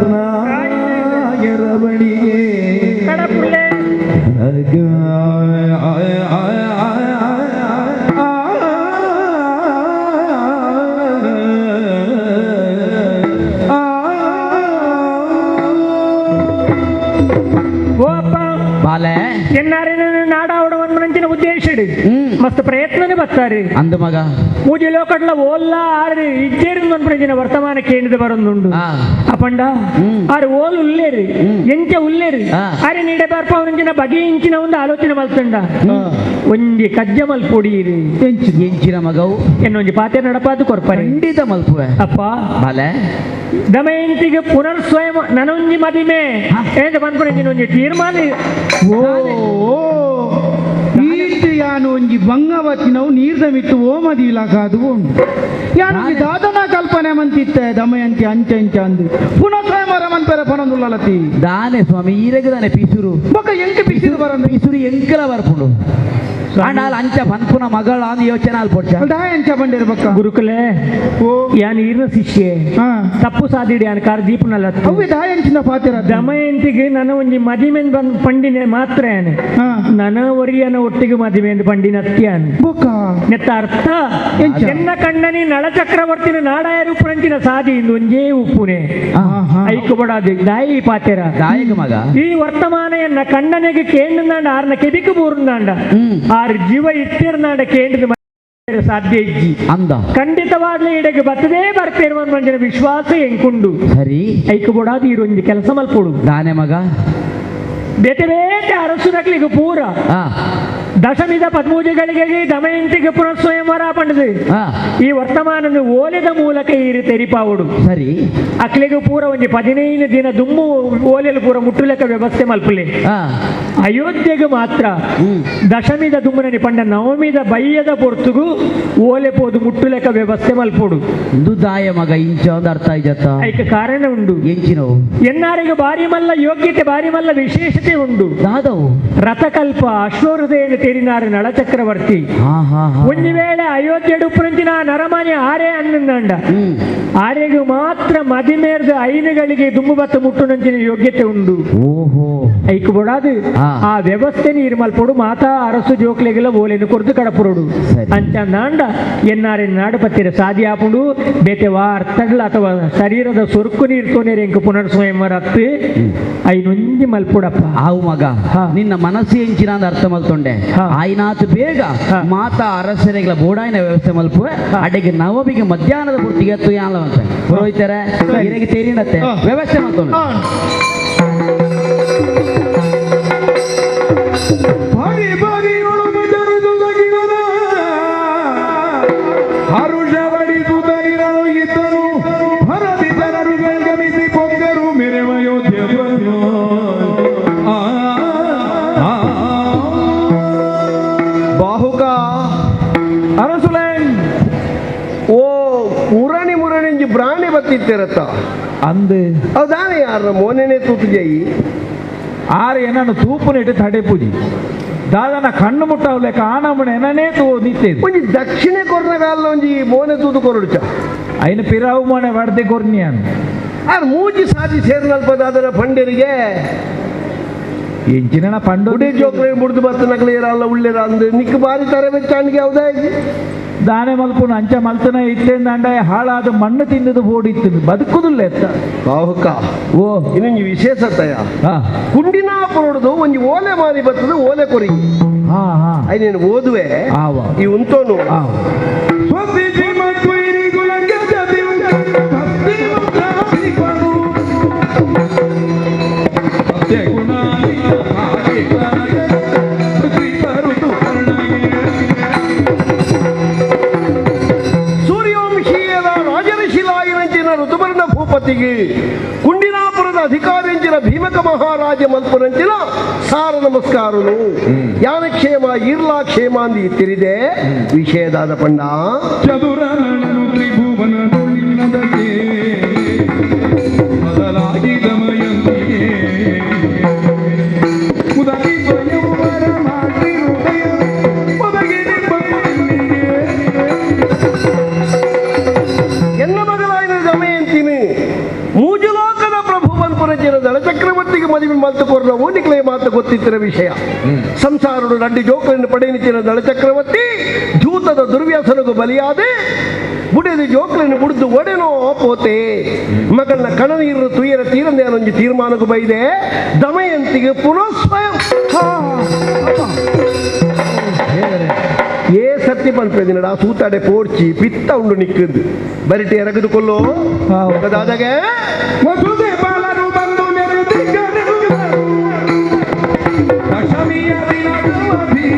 ರಾಯರ ಬಳಿಗೆ
ಬಾಲೆ
ಎನ್ನಾರೇನ ನಾಡಾವಡವನ್ ಉದ್ದೇಶ ಮಸ್ತ್ ಪ್ರಯತ್ನನೇ ಬರ್ತಾರೆ
ಅಂದ ಮಗ
ಮೂಜಿ ಲೋಕಡ್ಲ ಓಲ್ಲ ಆರು ಇಜ್ಜೇರಿಂದ ವರ್ತಮಾನ ಕೇಂದ್ರ ಬರೊಂದುಂಡು ಅಪಂಡ ಆರು ಓಲ್ ಉಲ್ಲೇರಿ ಎಂಚ ಉಲ್ಲೇರಿ ಆರೆ ನೀಡೆ ಬರ್ಪವನಂಚಿನ ಬಗೆ ಇಂಚಿನ ಒಂದು ಆಲೋಚನೆ ಮಲ್ತಂಡ ಒಂಜಿ ಕಜ್ಜ ಮಲ್ಪೊಡಿರಿ
ಎಂಚಿನ ಮಗವು
ಎನ್ನೊಂಜಿ ಪಾತೆ ನಡಪಾದು ಕೊರ್ಪರೆ
ಖಂಡಿತ ಮಲ್ಪುವೆ
ಅಪ್ಪ
ಬಾಲೆ
ದಮಯಂತಿಗೆ ಪುನರ್ ಸ್ವಯಂ ನನೊಂಜಿ ಮದಿಮೆ ಏಂತ ಪನ್ಪುನಂಚಿನ ಒಂಜಿ ತೀರ್ಮಾನ
ಓ ಈಟ್ ಯಾನು ಒಂಜಿ ಬಂಗವತಿನವು ನೀರ್ದ ಮಿತ್ತು ಓಮದಿ ಇಲಾಖಾದು ಉಂಡು ಯಾನು ದಾದನ ಕಲ್ಪನೆ ಮಂತಿತ್ತೆ ದಮಯಂತಿ ಅಂಚೆ ಅಂಚೆ ಅಂದು ಪುನಃ ಸ್ವಯಂವರ ಮನ್ಪೆರ ಪನೊಂದುಲ್ಲಲತಿ
ದಾನೆ ಸ್ವಾಮಿ ಈರೆಗೆ ದಾನೆ ಪಿಸುರು
ಬೊಕ್ಕ ಎಂಕ ಪಿಸುರು ಬರಂದು
ಪಿಸುರು ಎಂಕಲ ಬರ್ಪುಂಡು ಆಂಡಾಲ್ ಅಂಚ ಪನ್ಪುನ ಮಗಳ ಅಂದ್ ಯೋಚನೆ ಅಲ್ಪೊಡ್ಚ
ದಾಯ ಎಂಚ ಬಂಡಿರ್ಬೇಕ
ಗುರುಕುಲೆ
ಓ
ಯಾನ್ ಈರ್ನ ಶಿಷ್ಯೆ ತಪ್ಪು ಸಾದಿಡಿ ಯಾನ್ ಕಾರ್ ದೀಪನಲ್ಲ
ಅವ್ವೆ ದಾಯ ಎಂಚಿನ ಪಾತಿರ
ದಮಯಂತಿಗೆ ನನ್ನ ಒಂಜಿ ಮದಿಮೆನ್ ಬಂದ್ ಪಂಡಿನೆ ಮಾತ್ರ ಯಾನ್ ನನ ಒರಿಯನ ಒಟ್ಟಿಗೆ ಮದಿಮೆಂದು ಪಂಡಿನ ಅತ್ಯಾನ್
ಬೊಕ್ಕ
ನೆತ್ತ ಅರ್ಥ ಎನ್ನ ಕಣ್ಣನಿ ನಳಚಕ್ರವರ್ತಿನ ನಾಡಾಯ ರೂಪರಂಚಿನ ಸಾದಿ ಇಂದು ಒಂಜೇ ಉಪ್ಪುನೆ ಐಕು ಬಡಾದು ದಾಯಿ ಪಾತೆರ
ದಾಯಕ ಮಗ
ಈ ವರ್ತಮಾನ ಎನ್ನ ಕಣ್ಣನಿಗೆ ಕೇಂದ್ರಂದಾಂಡ ಆರ್ನ ಕೆಬಿಕು ಬೂರ್ನಾಂಡ ಆರ್ ಜೀವ ಇತ್ತಿರ್ನಾಂಡ ಕೇಂದ್ರ ಸಾಧ್ಯ ಇಜ್ಜಿ
ಅಂದ
ಖಂಡಿತವಾಗ್ಲೂ ಇಡೆಗೆ ಬತ್ತದೇ ಬರ್ಪೇರು ಮಂಜನ ವಿಶ್ವಾಸ ಎಂಕುಂಡು
ಸರಿ
ಐಕು ಬಡಾದು ಈರೊಂಜಿ ಕೆಲಸ ಮಲ್ಪೊಡು
ದಾನೆ ಮಗ
ಬೇತೆ ಬೇತೆ ಅರಸುನಕ್ಲಿಗೆ ಪೂರ ದಶಮಿದ ಪದ್ಮೂಜೆಗಳಿಗೆ ದಮಯಂತಿಗೆ ಪುನಃ ಸ್ವಯಂವರ ಪಂಡದು ಈ ವರ್ತಮಾನದ ಓಲೆದ ಮೂಲಕ ಈ ರೀತಿ ತೆರಿಪಾವುಡು
ಸರಿ
ಅಕ್ಲಿಗೆ ಪೂರ ಒಂಜಿ 15 ದಿನ ದುಮ್ಮು ಓಲೆಲು ಪೂರ ಮುಟ್ಟುಲೆಕ್ಕ ವ್ಯವಸ್ಥೆ ಮಲ್ಪುಲೆ ಅಯೋಧ್ಯೆಗೆ ಮಾತ್ರ ದಶಮಿದ ದುಮ್ಮನನಿ ಪಂಡ ನವಮಿದ ಬಯ್ಯದ ಪೊರ್ತುಗು ಓಲೆ ಪೋದು ಮುಟ್ಟುಲೆಕ್ಕ ವ್ಯವಸ್ಥೆ ಮಲ್ಪೊಡು
ದಾಯ ಮಗ ಇಂಚ ಒಂದು ಅರ್ಥ ಆಯ್ತ
ಐಕ ಕಾರಣ ಉಂಡು
ಎಂಚಿನವು
ಎನ್ನಾರಿಗೆ ಬಾರಿ ಮಲ್ಲ ಯೋಗ್ಯತೆ ಬಾರಿ ಮಲ್ಲ ವಿಶೇಷತೆ ಉಂಡು
ದಾದವು
ರಥಕಲ್ಪ ಅಶ್ವಹೃದಯನ ತೆರಿನಾರು ನಳಚಕ್ರವರ್ತಿ ಒಂಜಿ ವೇಳೆ ಅಯೋಧ್ಯೆ ಉಪ್ಪುನಂಚಿನ ನರಮಾನಿ ಆರೇ ಅನ್ನಂದಾಂಡ ಆರೆಗೂ ಮಾತ್ರ ಮದಿಮೇರ್ದ ಐನುಗಳಿಗೆ ದುಂಬು ಬತ್ತ ಮುಟ್ಟುನಂಚಿನ ಯೋಗ್ಯತೆ ಉಂಡು
ಓಹೋ
ಐಕು ಬೊಡಾದು ಆ ವ್ಯವಸ್ಥೆ ನೀರು ಮಲ್ಪೊಡು ಮಾತಾ ಅರಸು ಜೋಕ್ಲೆಗೆಲ್ಲ ಓಲೆನು ಕೊರ್ದು ಕಡಪುರಡು ಅಂಚ ನಾಂಡ ಎನ್ನಾರೆ ನಾಡುಪತ್ತಿರ ಸಾದಿ ಆಪುಂಡು ಬೇತೆ ವಾ ಅರ್ಥಡ್ಲ ಅಥವಾ ಶರೀರದ ಸೊರ್ಕು ನೀರು ತೋನೇರು ಎಂಕು ಪುನರ್ ಸ್ವಯಂವರ ಅತ್ತು ಐನೊಂಜಿ ಮಲ್ಪುಡಪ್ಪ
ಆವು ಮಗ ನಿನ್ನ ಮನಸ್ಸು ಎಂಚಿನ ಅಂದ್ ಅರ್ಥ ಮಲ್ತೊಂಡೆ ಆಯ್ನಾತ್ ಬೇಗ ಮಾತಾ ಅರಸರಿಗಳ ಬೋಡಾಯಿನ ವ್ಯವಸ್ಥೆ ಮಲ್ಪುವೆ ಅಡೆಗೆ ನವಮಿಗೆ ಮಧ್ಯಾಹ್ನದ ಪೂರ್ತಿಗೆ ಎತ್ತು ಯಾನ್ಲವಂತೆ ಪುರೋಹಿತರೆ ಹಿರೇಗೆ ತೇರಿನತ್ತೆ ವ್ಯವಸ್ಥೆ ಮಲ್ತೊಂಡೆ
ಬಾರಿ ಬಾರಿ ಹರುಷವಡಿಸುತ್ತಲಿರಲು ಇದ್ದರು ಭರತಿ ಜನರು ಗಮಿಸಿ ಪೊಂಗರು ಮೆರೆವಯೋಧ್ಯವನ್ನು
ಬಾಹುಕ
ಅರಸುಲೇನ್
ಓ ಮುರಣಿ ಮುರಣಿಂಜಿ ಬ್ರಾಣಿ ಬತ್ತಿತ್ತಿರತ್ತ
ಅಂದು
ಹೌದಾನೆ ಯಾರ ಮೋನೆನೆ ತೂತು ಜೈ
ಆರು ಏನನ್ನು ತೂಪುನಿಟ್ಟು ತಡೆ ಪೂಜಿ ದಾದನ ಕಣ್ಣು ಮುಟ್ಟಾವ್ಲೆಕ್ಕ ಆನಮಣ ಏನನೇ ತೂ ನಿತ್ತೇದು
ಒಂಜಿ ದಕ್ಷಿಣೆ ಕೊರ್ನಗಾಲ ಒಂಜಿ ಮೋನೆ ತೂತು ಕೊರಡುಚ
ಐನ ಪಿರಾವು ಮೋನೆ ವಡ್ದೆ ಕೊರ್ನಿಯಾನ್
ಆರ್ ಮೂಜಿ ಸಾದಿ ಸೇರ್ನಲ್ಪದಾದರ ಪಂಡರಿಗೆ
ಎಂಚಿನ ಪಂಡು
ಉಡಿ ಜೋಕ್ಲೆ ಮುಡ್ದು ಬತ್ತನಕ್ಲೆ ಇರಲ್ಲ ಉಳ್ಳೆರ ಅಂದು ನಿಕ್ ಬಾರಿ ತರ ಬೆಚ್ಚಾಣಿಗೆ ಹೌದಾ
ದಾನೆ ಮಲ್ಪುನ ಅಂಚ ಮಲ್ತನ ಇತ್ತೇಂದಾಂಡ ಹಾಳಾದ ಮಣ್ಣು ತಿಂದದು ಬೋಡಿತ್ತು ಬದುಕುದಿಲ್ಲ ಎತ್ತ
ಬಾಹುಕ
ಓ
ಇನ್ನೊಂದು ವಿಶೇಷತೆಯ ಕುಂಡಿನಾಪುರೊಡ್ದು ಒಂಜಿ ಓಲೆ ಮಾರಿ ಬರ್ತದೆ ಓಲೆ ಕೊರಿ ಐನೇನು ಓದುವೆ ಈ ಉಂತೋನು ಸೂರ್ಯವಂಶೀಯರ ರಾಜಋಷಿಲಾಯಿನಂಚಿನ ಋತುಪರ್ಣ ಭೂಪತಿಗೆ ಕುಂಡಿನಾಪುರದ ಅಧಿಕಾರಿಂಚಿನ ಭೀಮಕ ಮಹಾರಾಜ ಮಲ್ಪುರಂಚಿನ ಸಾರ ನಮಸ್ಕಾರನು ಯಾನಕ್ಷೇಮ ಈರ್ಲಾ ಕ್ಷೇಮ ಅಂದಿ ತಿರಿದೆ ವಿಷಯದಾದ ಪಂಡ
ಚದುರನನು ತ್ರಿಭುವನ ಬದಲಾಗಿ ದಮಯಂತಿಗೆ ಉದಗಿ ಸ್ವಯಂವರ ಮಾಡಿರುದಯ ಒದಗಿರಿ ಬಂದಿಗೆ.
ಎನ್ನ ಮಗಲಾಯಿನ ದಮಯಂತಿನಿ ಮೂಜುಲೋಕದ ಪ್ರಭು ಮನ್ಪುರಂಚಿನ ದಳಚಕ್ರವರ್ತಿಗೆ ಮದುವೆ ಮಲ್ತುಕೊರ್ನ ಓನಿಕ್ಲೆ ಮಾತು ಗೊತ್ತಿತ್ತಿರ ವಿಷಯ ಸಂಸಾರಡು ರಡ್ಡಿ ಜೋಕರನ್ನು ಪಡೆಯನಿಚ್ಚಿನ ದಳಚಕ್ರವರ್ತಿ ಜೂತದ ದುರ್ವ್ಯಾಸನಿಗೂ ಬಲಿಯಾದೆ ಬುಡಿದು ಜೋಕ್ಲನ್ನು ಬುಡಿದು ಒಡೆನೋ ಪೋತೆ ಮಗಳನ್ನ ಕಣನೀರು ತುಯರ ತೀರಂದೇನೊಂಜಿ ತೀರ್ಮಾನಕ್ಕೂ ಬೈದೆ ದಮಯಂತಿಗೆ ಪುನಃ ಸ್ವಯಂ ಏ ಸತ್ಯ ಪನ್ಪೆದಿನಡ ಸೂತಾಡೆ ಪೋಡ್ಚಿ ಪಿತ್ತ ಉಂಡು ನಿಕ್ಕಂದು ಬರಿಟೆ ಎರಗದುಕೊಳ್ಳೋ ದಾದಾಗೆ
ವಸುದೆ ಬಾಲರು ಬಂದು ಮೆರೆದಿಗರೆಲ್ಲರೂ ದಶಮಿಯ ದಿನದವಧಿ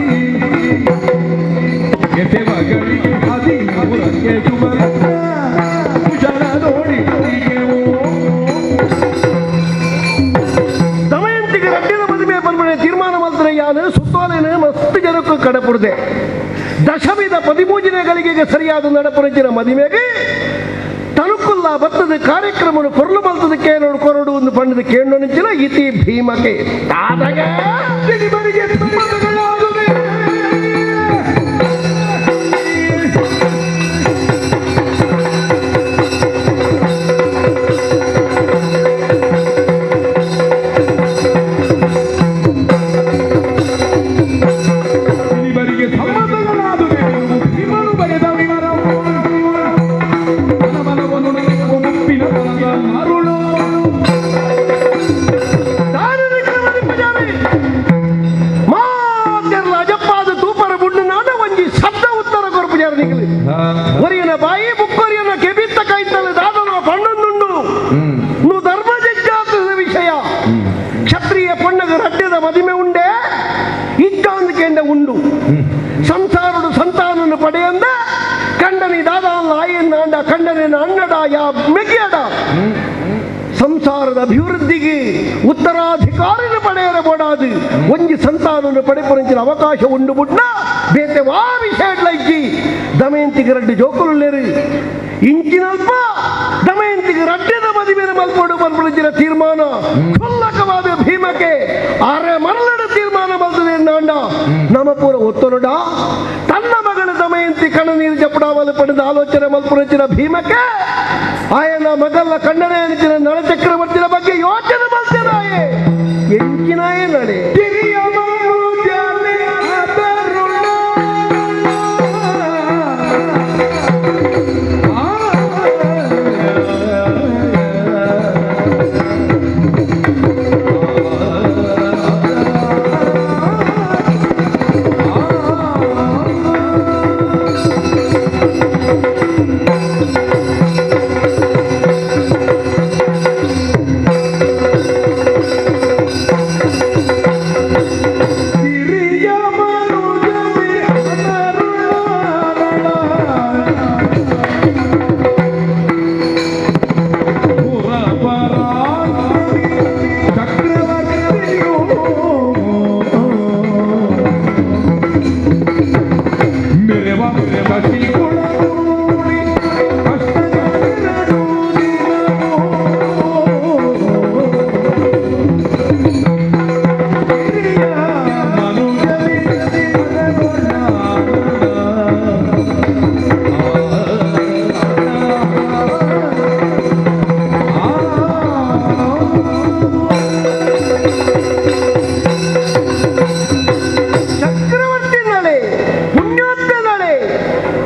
ಎಸೆವಗಳಿಗೆ ಹದಿಮೂರಕ್ಕೆ ಶುಭಲಗ್ನ ಕುಶಲದೋಡಿಗೆವು.
ದಮಯಂತಿಗೆ ರಡ್ಡಿನ ಮದುವೆ ಪನ್ಪನೆ ತೀರ್ಮಾನ ಮಾಡ್ತಾರೆ ಯಾನು ಸುತ್ತೋಲೆನು ಮಸ್ತ್ ಜನಕ್ಕೂ ಕಡಪುರದೆ ದಶಮಿದ ಪದಿಮೂಜನೆ ಗಳಿಗೆಗೆ ಸರಿಯಾದ ನಡಪುರಚಿನ ಮದುವೆಗೆ ತನುಕುಲ್ಲ ಬತ್ತದ ಕಾರ್ಯಕ್ರಮನು ಕೊರಲು ಮಲ್ತದ ಕೇನೋಡು ಕೊರಡು ಒಂದು ಪಂಡದ ಕೇಂದ್ರ ನಿಂಚಿನ ಇತಿ ಭೀಮಕೆ ದಾದಗೆ
ತಿಳಿಬರಿಗೆ ಮತಗಳಾದುವೆ.
ಉಂಡೆ ಇಜ್ಜಾಂದಕೆಂಡ ಉಂಡು ಸಂಸಾರಡು ಸಂತಾನನ್ನು ಪಡೆಯಂದ ಕಂಡನಿ ದಾದ ಆಯನ್ನಾಂಡ ಕಂಡನಿನ ಅಣ್ಣಡ ಯಾ ಮೆಗಿಯಡ ಸಂಸಾರದ ಅಭಿವೃದ್ಧಿಗೆ ಉತ್ತರಾಧಿಕಾರಿನ ಪಡೆಯರ ಬೋಡಾದು ಒಂಜಿ ಸಂತಾನನ್ನು ಪಡೆಪುರಂಚಿನ ಅವಕಾಶ ಉಂಡು ಬುಡ್ನ ಬೇತೆ ವಾ ವಿಷಯಡ್ಲೈಕಿ ದಮಯಂತಿಗೆ ರಡ್ಡು ಜೋಕುಲುಲ್ಲೇರು ಇಂಚಿನಲ್ಪ ದಮಯಂತಿಗೆ ರಡ್ಡೆದ ಮದುವೆನ ಮಲ್ಪೋಡು ಮಲ್ಪುರಂಚಿನ ತೀರ್ಮಾನ ಕ್ಷುಲ್ಲಕವಾದ ಭೀಮಕ್ಕೆ ಆರೆ ಮರಳಡ ತೀರ್ಮಾನ ಮಲ್ತದೆ ನಾಂಡ ನಮ ಪೂರ ಒತ್ತೊನುಡ ತನ್ನ ಮಗಳ ದಮಯಂತಿ ಕಣ್ಣ ನೀರು ಜಪಡಾವಲು ಪಡೆದ ಆಲೋಚನೆ ಮಲ್ಪುರಂಚಿನ ಭೀಮಕ್ಕೆ ಆಯನ ಮಗಲ್ಲ ಕಣ್ಣನೇ ಅನಿಸಿನ ನಳಚಕ್ರವರ್ತಿನ ಬಗ್ಗೆ ಯೋಚನೆ ಮಲ್ತೇನಾಯೇ ಎಂಚಿನಾಯೇ ನಡೆ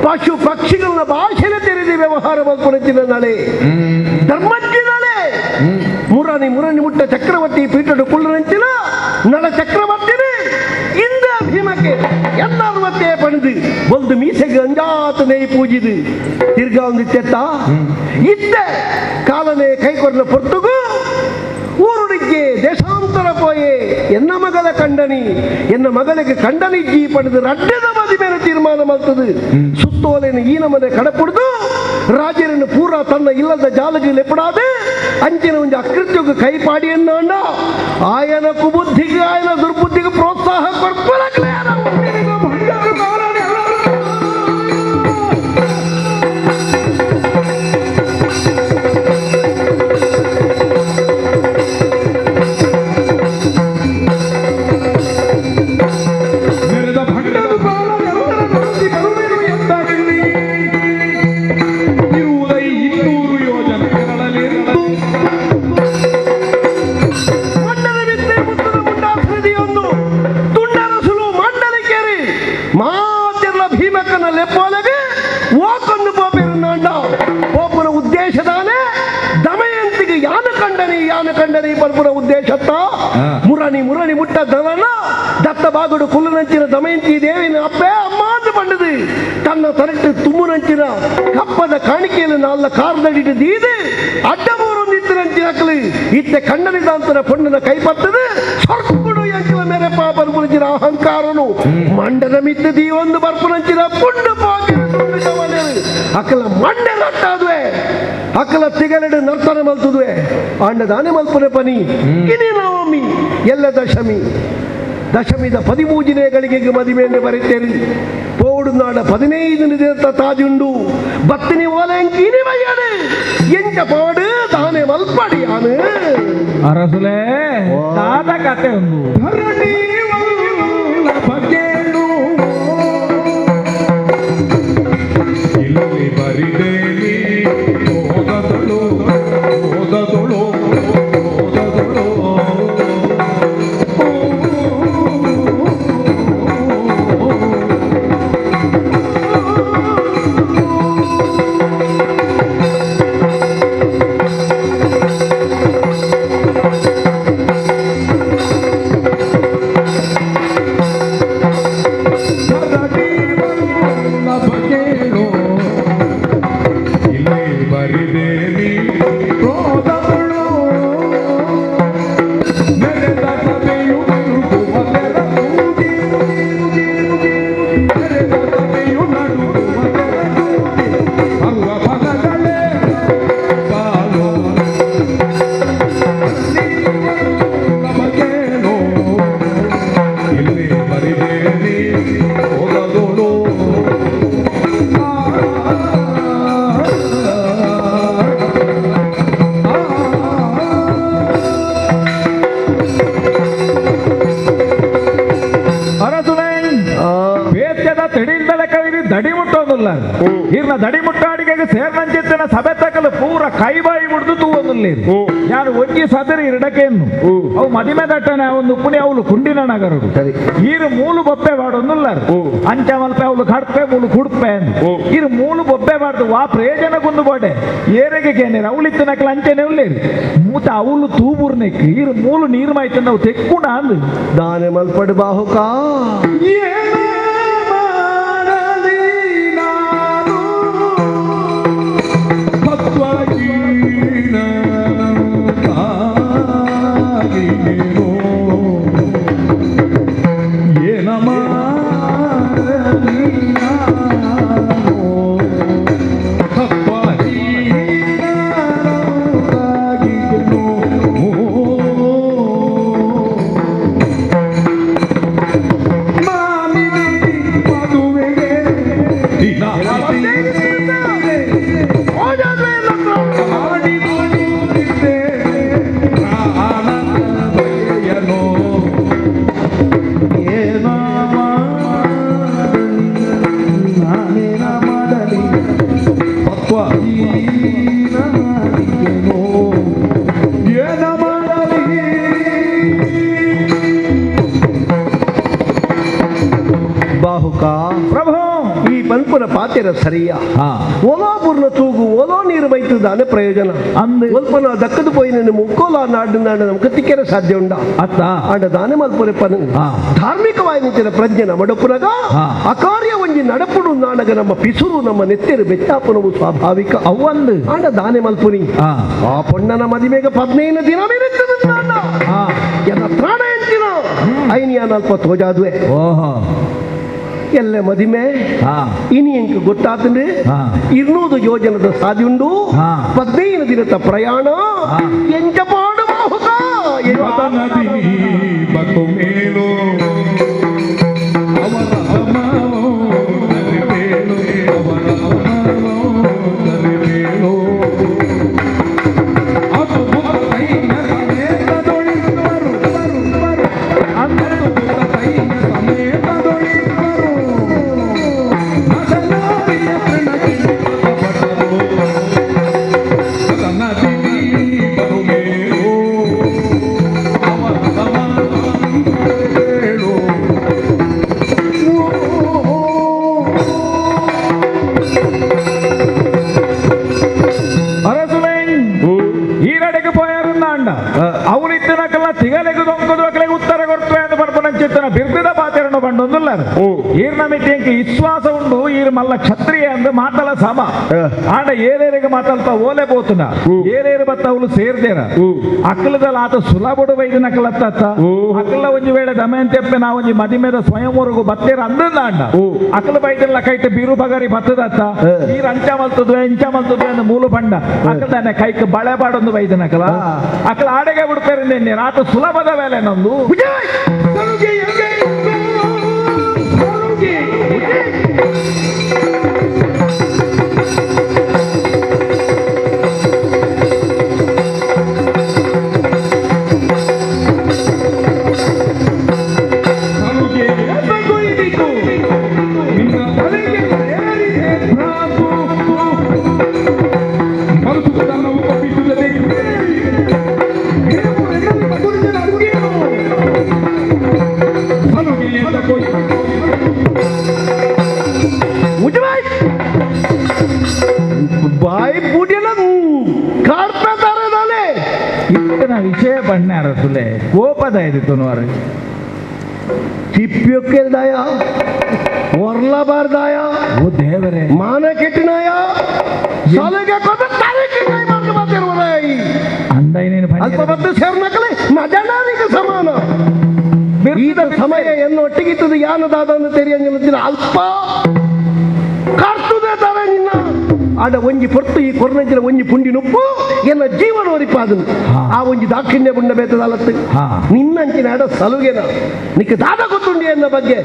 ಪಶು ಪಕ್ಷಿಗಳ ಭಾಷೆನ ತೆರೆದಿ ವ್ಯವಹಾರ ಮಲ್ಪುನಂಚಿನ ನಳೆ ಧರ್ಮಜ್ಞ ನಳೆ ಮುರನಿ ಮುರನಿ ಮುಟ್ಟ ಚಕ್ರವರ್ತಿ ಪೀಠಡು ಕುಳ್ಳನಂಚಿನ ನಳ ಚಕ್ರವರ್ತಿನಿ ಇಂದ ಭೀಮಕ್ಕೆ ಎಲ್ಲಾರುವತ್ತೆ ಪಣಿದು ಒಂದು ಮೀಸೆಗೆ ಅಂಜಾತ ನೇಯ್ ಪೂಜಿದು ತಿರ್ಗಾ ಒಂದು ತೆತ್ತ ಇದ್ದ ಕಾಲನೆ ಕೈಕೊರ್ನ ಪೊರ್ತುಗು ಊರುಡಿಗೆ ದೇಶಾಂತರ ಪೋಯೆ ಎನ್ನ ಮಗಳ ಕಂಡನಿ ಎನ್ನ ಮಗಳಿಗೆ ಕಂಡನಿಜ್ಜಿ ಪಡೆದು ರಡ್ಡದ ಮದಿ ಮೇಲೆ ತೀರ್ಮಾನ ಮಾಡ್ತದೆ ಸುತ್ತೋಲೆಯನ್ನು ಈ ನಮ್ಮನೆ ಕಡಪುಡ್ದು ರಾಜರನ್ನು ಪೂರ ತನ್ನ ಇಲ್ಲದ ಜಾಲಗಿ ಲೆಪ್ಪಡಾದೆ ಅಂಚಿನ ಒಂದು ಅಕೃತ್ಯಕ್ಕೆ ಕೈಪಾಡಿಯನ್ನ ಆಯನ ಕುಬುದ್ಧಿಗೆ ಆಯನ ದುರ್ಬುದ್ಧಿಗೆ ಪ್ರೋತ್ಸಾಹ ಕೊರ್ಪಲಕ್ಲೆ. ಉದ್ದೇಶತ್ತ ಮುರಣಿ ಮುರಣಿ ಮುಟ್ಟ ದಲನ ದತ್ತ ಬಾಗುಡು ಕುಲ್ಲನಂಚಿನ ದಮಯಂತಿ ದೇವಿನ ಅಪ್ಪೆ ಅಮ್ಮ ಅಂತ ಬಂಡದು ತನ್ನ ತರಟ್ಟು ತುಮ್ಮುನಂಚಿನ ಕಪ್ಪದ ಕಾಣಿಕೆಯಲ್ಲಿ ನಾಲ್ಲ ಕಾರ್ದಡಿಟ್ಟು ದೀದು ಅಡ್ಡ ಮೂರೊಂದಿತ್ತರಂಚಿನ ಅಕ್ಕಲು ಇತ್ತೆ ಕಣ್ಣನಿದಾಂತರ ಪೊಣ್ಣನ ಕೈಪತ್ತದು ಸೊರ್ಕುಡು ಎಂಚಿನ ಮೇರೆ ಪಾಪನ ಅಹಂಕಾರನು ಮಂಡದ ಮಿತ್ತು ದೀವೊಂದು ಬರ್ಪುನಂಚಿನ ಪುಂಡು ಪಾಕಿನ ಅಕ್ಕಲ ಮಂಡೆ ರಟ್ಟಾದ್ವೆ ಅಕ್ಕಲ ತಿಗಲೆಡು ನರ್ತನ ಮಲ್ತುದುವೆ ಆಂಡ ದಾನೆ ಮಲ್ಪುನೆ ಪನಿ ಇನಿ ನವಮಿ ಎಲ್ಲ ದಶಮಿ ದಶಮಿದ 13ನೇ ಗಳಿಗೆ ಮದಿಮೆಯನ್ನು ಬರೀತೇರಿ ಪೋಡು ನಾಡ 15 ದಿನದ ತಾಜುಂಡು ಬತ್ತಿನಿ ಓಲೆಂಕಿ ಇನಿ ಬಯ್ಯಡು ಎಂಚ ಪೋಡು ದಾನೆ ಮಲ್ಪಡಿ ಆನು
ಅರಸುಲೇ ದಾದ ಕತೆ ಒಂದು
ಇಲ್ಲಿ ಬರಿದೇವಿ ಓದದಳು ಓದದಳು ಓದದಳು
ತೂವೊಂದುಲ್ಲಾರು ಇರ್ನ ದಡಿ ಮುಟ್ಟಾಡಿಗೆ ಸೇರ್ನಂಚಿತ್ತನ ಸಭೆ ತಕಲು ಪೂರ ಕೈ ಬಾಯಿ ಬಿಡ್ದು ತೂವೊಂದುಲ್ಲೇರು ಯಾರು ಒಂಜಿ ಸದರಿ ಇರಡಕೇನು ಅವು ಮದಿಮೆ ದಟ್ಟನೆ ಒಂದು ಉಪ್ಪುನಿ ಅವಳು ಕುಂಡಿನ ನಗರಡು ಈರು ಮೂಲು ಬೊಬ್ಬೆ ಬಾಡೊಂದುಲ್ಲಾರು ಅಂಚ ಮಲ್ಪೆ ಅವಳು ಕಡ್ಪೆ ಮೂಲು ಕುಡ್ಪೆ ಅಂದು ಇರು ಮೂಲು ಬೊಬ್ಬೆ ಬಾಡ್ದು ವಾ ಪ್ರಯೋಜನ ಕುಂದು ಬೋಡೆ ಏರೆಗೆ ಕೇನೇರು ಅವಳಿತ್ತು ನಕಲ ಅಂಚೆನೆ ಉಲ್ಲೇರು ಮೂತ ಅವಳು ತೂಬುರ್ನೆಕ್ ಇರು ಮೂಲು ನೀರು ಮಾಯ್ತು ನಾವು ತೆಕ್ಕುಣ ಅಂದು
ದಾನೆ ಮಲ್ಪಡು ಬಾಹುಕ ಬಾಹುಕ
ಪ್ರಭು
ಈ ಪನ್ಪುನ ಪಾತೆರ ಸರಿಯ ಒಲೋ ಬುರ್ನ ತೂಗು ಒಲೋ ನೀರು ಬೈತದಾನೆ ಪ್ರಯೋಜನ
ಅಂದು
ಒಲ್ಪನ ದಕ್ಕದು ಪೋಯಿನ ಮುಕ್ಕೋಲ ನಾಡು ನಾಡು ನಮ್ಗೆ ತಿಕ್ಕೆರೆ ಸಾಧ್ಯ ಉಂಡ
ಅತ್ತ
ಆಂಡ ದಾನೆ ಮಲ್ಪುರೆ ಪನು ಧಾರ್ಮಿಕವಾಗಿ ನಿಂತಿನ ಪ್ರಜ್ಞೆ ನಮ್ಮ ಡೊಪ್ಪುನಗ ಅಕಾರ್ಯ ಒಂಜಿ ನಡಪುಡು ನಾಡಗ ನಮ್ಮ ಪಿಸುರು ನಮ್ಮ ನೆತ್ತೆರು ಬೆಚ್ಚಾಪನವು ಸ್ವಾಭಾವಿಕ
ಅವ್ವಂದು
ಆಂಡ ದಾನೆ ಮಲ್ಪುನಿ ಆ ಪೊಣ್ಣನ ಮದಿಮೆಗ 15 ದಿನ ಇರುತ್ತದೆ ನಾಡ ಎನ್ನ ತ್ರಾಣ ಎಂಚಿನ ಐನಿಯ ಅಲ್ಪ ತೋಜಾದುವೆ
ಓಹೋ
ಎಲ್ಲ ಮದಿಮೆ ಇನಿ ಎಂಕ್ ಗೊತ್ತಾತಂದ್ರೆ 200 ಯೋಜನದ ಸಾಧ್ಯುಂಡು 15 ದಿನದ ಪ್ರಯಾಣ ಎಂಚ ಪಾಡು ಬಾಹುಕ
ವಿಶ್ವಾಸ ಉಂಡು ಈರು ಮಲ್ಲ ಕ್ಷತ್ರಿಯ ಅಂದು ಮಾತಲ ಸಮ ಆಂಡ ಏರೇರಿಗೆ ಮಾತಲ್ಪ ಓಲೆ ಬೋತುನ ಏರೇರು ಬತ್ತ ಅವಳು ಸೇರ್ದೇರ ಅಕ್ಕಲದಲ್ಲಿ ಆತ ಸುಲಭಡು ಬೈದಿನ ಅಕ್ಕಲತ್ತ ಅಕ್ಕಲ ಒಂಜಿ ವೇಳೆ ದಮಯಂತೆಪ್ಪೆ ನಾ ಒಂಜಿ ಮದಿಮೆದ ಸ್ವಯಂವರೆಗೂ ಬತ್ತೇರ ಅಂದ ಅಂಡ ಅಕ್ಕಲ ಬೈದಿಲ್ಲ ಕೈಟ್ ಬೀರು ಬಗಾರಿ ಬತ್ತದತ್ತ ನೀರು ಅಂಚ ಮಲ್ತದ್ವೆ ಇಂಚ ಮಲ್ತದ್ವೆ ಅಂದ ಮೂಲು ಬಂಡ ಅಕ್ಕಲ್ದಾನೆ ಕೈಕ್ ಬಳೆ ಬಾಡೊಂದು ಬೈದಿನ ಅಕ್ಕಲ ಅಕ್ಕಲ ಆಡೆಗೆ ಬಿಡ್ಪೇರಿಂದ ಆತ ಸುಲಭದ ವೇಳೆ ನಂದು ವಿಷಯ ಬಣ್ಣಾರ ಸುಲೆ ಕೋಪದ ಇದು
ಚಿಪ್ಪಿಯೊಕ್ಕೆಲ್ದಾಯ ಒರ್ಲಬಾರ್ದಾಯ
ಓ ದೇವರೇ
ಮಾನ ಕೆಟ್ಟಿನಾಯ ಸಲುಗೆ ಅಲ್ಪ ಬದ್ದು ಸೇರ್ನಕಲೆ ಮಜನಾರಿಗೆ ಸಮಾನ ಈದ ಸಮಯ ಎನ್ನು ಒಟ್ಟಿಗಿತ್ತದು ಯಾನದಾದ ತೆರಿಯಂಗಿಲ್ಲ ಅಲ್ಪ ಕರ್ತುದೇ ತಾರೆ ನಿನ್ನ ಆಡ ಒಂಜಿ ಪೊರ್ತು ಈ ಕೊರ್ನಂಚಿನ ಒಂಜಿ ಪುಂಡಿ ನುಪ್ಪು ಎನ್ನ ಜೀವನ ಒರಿಪಾದನು ಆ ಒಂಜಿ ದಾಕ್ಷಿಣ್ಯ ಬುಂಡ ಬೇತದಲತ್ತು ನಿನ್ನಂಚಿನ ಆಡ ಸಲುಗೆನ ನಿಕ್ಕ ದಾದ ಗೊತ್ತುಂಡಿ ಎನ್ನ ಬಗ್ಗೆ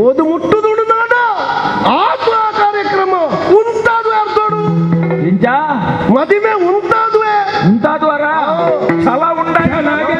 ಓದು ಮುಟ್ಟುದುಡು ನಾಡ ಆತ್ಮ ಕಾರ್ಯಕ್ರಮ ಉಂಟಾದು ಅರ್ಧೋಡು
ಇಂಚ
ಮದಿಮೆ ಉಂಟಾದುವೆ
ಉಂಟಾದುವರ ಛಲ ಉಂಡ
ನಿನಗೆ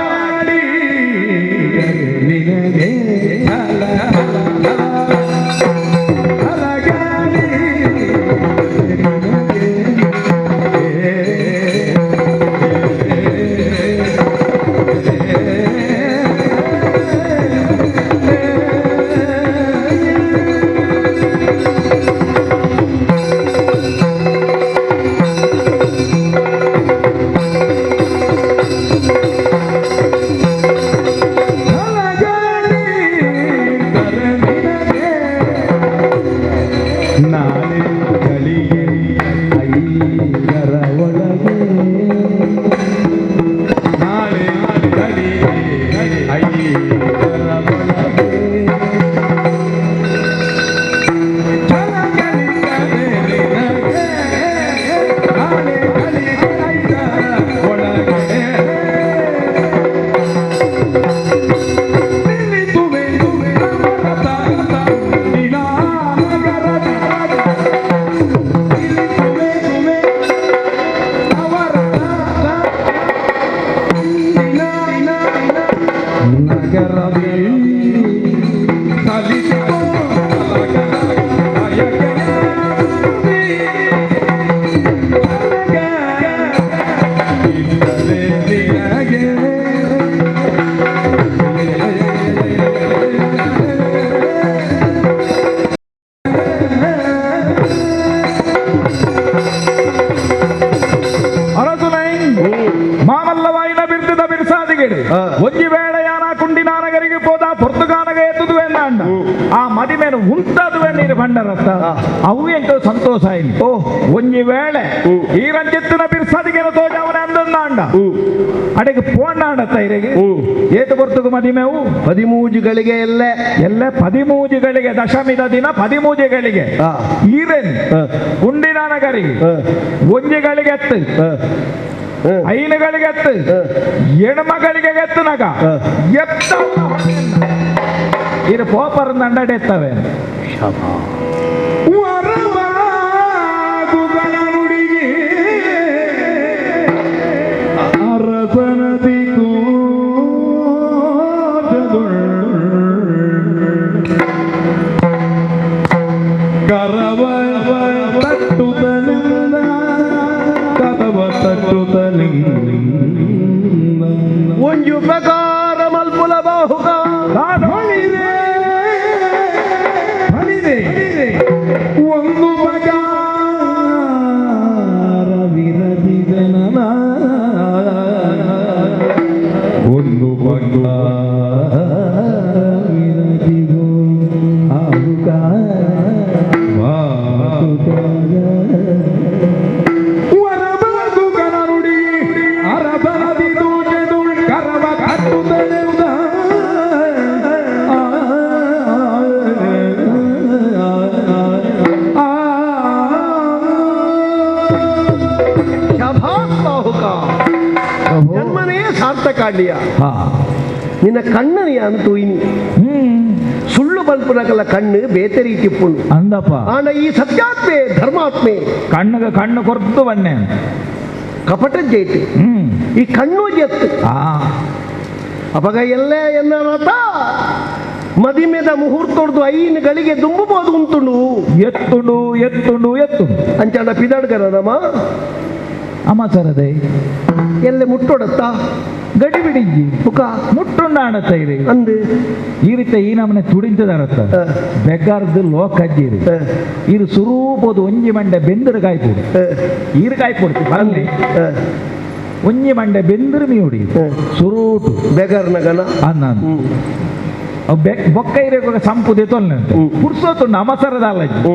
ಅಂಡ ಆ ಮದಿಮೇನು ಉಂತಾದುವೆ ನೀರು ಬಂಡರತ್ತ ಅವು ಎಂಟು ಸಂತೋಷ ಆಯ್ತು. ಓ ಒಂಜಿ ವೇಳೆ ಈ ರಂಜಿತ್ತಿನ ಬಿರ್ಸಾದಿಗೆ ತೋಜಾವನೆ ಅಂದೊಂದ ಅಂಡ ಅಡೆಗೆ ಪೋಂಡ ಅಂಡತ್ತ ಇರೆಗೆ ಏತು ಬರ್ತುಗು ಮದಿಮೆವು
ಪದಿಮೂಜುಗಳಿಗೆ ಎಲ್ಲ
ಎಲ್ಲ ಪದಿಮೂಜುಗಳಿಗೆ ದಶಮಿದ ದಿನ ಪದಿಮೂಜೆಗಳಿಗೆ ಈರೇನು ಗುಂಡಿನ ನಗರಿಗೆ ಒಂಜಿಗಳಿಗೆ ಎತ್ತು ಐನುಗಳಿಗೆ ಎತ್ತು ಹೆಣ್ಮಗಳಿಗೆ ಎತ್ತು ನಗ ಎತ್ತ ಇದು ಪೋಪರ್ ದಂಡಡೆ ಎತ್ತವೆ.
ಒಂಜು ಪ್ರಕಾರ ಮಲ್ಪುಲ ಬಾಹುಕ
ಒಂದು ಬಗಾರವಿರದಿದನ ಒಂದು ಬಗಾರವಿರದಿಗೋ ಆಹುಕ
ಜನ್ಮನೇ ಸಾರ್ಥಕಾಡ್ಲಿಯ ನಿನ್ನ ಕಣ್ಣು ಅಂತೂ ಇನಿ ಸುಳ್ಳು ಬಲ್ಪುನಕಲ್ಲ ಕಣ್ಣು ಬೇತೆ ರೀತಿ ಪುಣ್ಣು
ಅಂದಪ್ಪ.
ಆಂಡ ಈ ಸತ್ಯಾತ್ಮೆ ಧರ್ಮಾತ್ಮೆ
ಕಣ್ಣು ಕಣ್ಣು ಕೊರ್ತು ಬನ್ನೆ
ಕಪಟ ಜೈತೆ ಈ ಕಣ್ಣು ಜೆತ್ತು ಅಪಗ ಎಲ್ಲೇ ಎನ್ನರತ ಮದಿಮೆದ ಮುಹೂರ್ತೊಡ್ದು ಐನು ಗಳಿಗೆ ದುಂಬುಬೋದು ಉಂಟುಂಡು
ಎತ್ತುಂಡು ಎತ್ತುಂಡು ಎತ್ತುಂಡು
ಅಂಚಾಡ ಪಿದಾಡ್ಗರಮ್ಮ
ಅಮ್ಮ ಸರದೆ
ಎಲ್ಲೆ ಮುಟ್ಟೊಡತ್ತ
ಗಡಿ ಬಿಡಿಂಜಿ
ಮುಖ
ಮುಟ್ಟುಂಡ ಆಡತ್ತ ಇರಿ
ಅಂದು
ಈ ರೀತಿ ಈ ನಮ್ಮನೆ ತುಡಿಂತದಾರತ್ತ ಬೆಗ್ಗಾರ್ದು ಲೋಕಜ್ಜಿರಿ ಇರು ಸುರೂಪೋದು ಒಂಜಿ ಮಂಡೆ ಬೆಂದರು ಕಾಯ್ಪುಡು ಈರು ಕಾಯ್ಪುಡ್ತಿ ಬರಲಿ ಒಂಜಿ ಮಂಡೆ ಬೆಂದರು ಮೀಯುಡಿ ಸುರೂಟು
ಬೆಗರ್ನಗನ
ಅನ್ನ ಬೊಕ್ಕ ಇರೇ ಸಂಪುದೆ ತೊಲ್ಲೆ ಪುರ್ಸೋತುಂಡು ಅಮಸರದ ಅಲ್ಲಜ್ಜಿ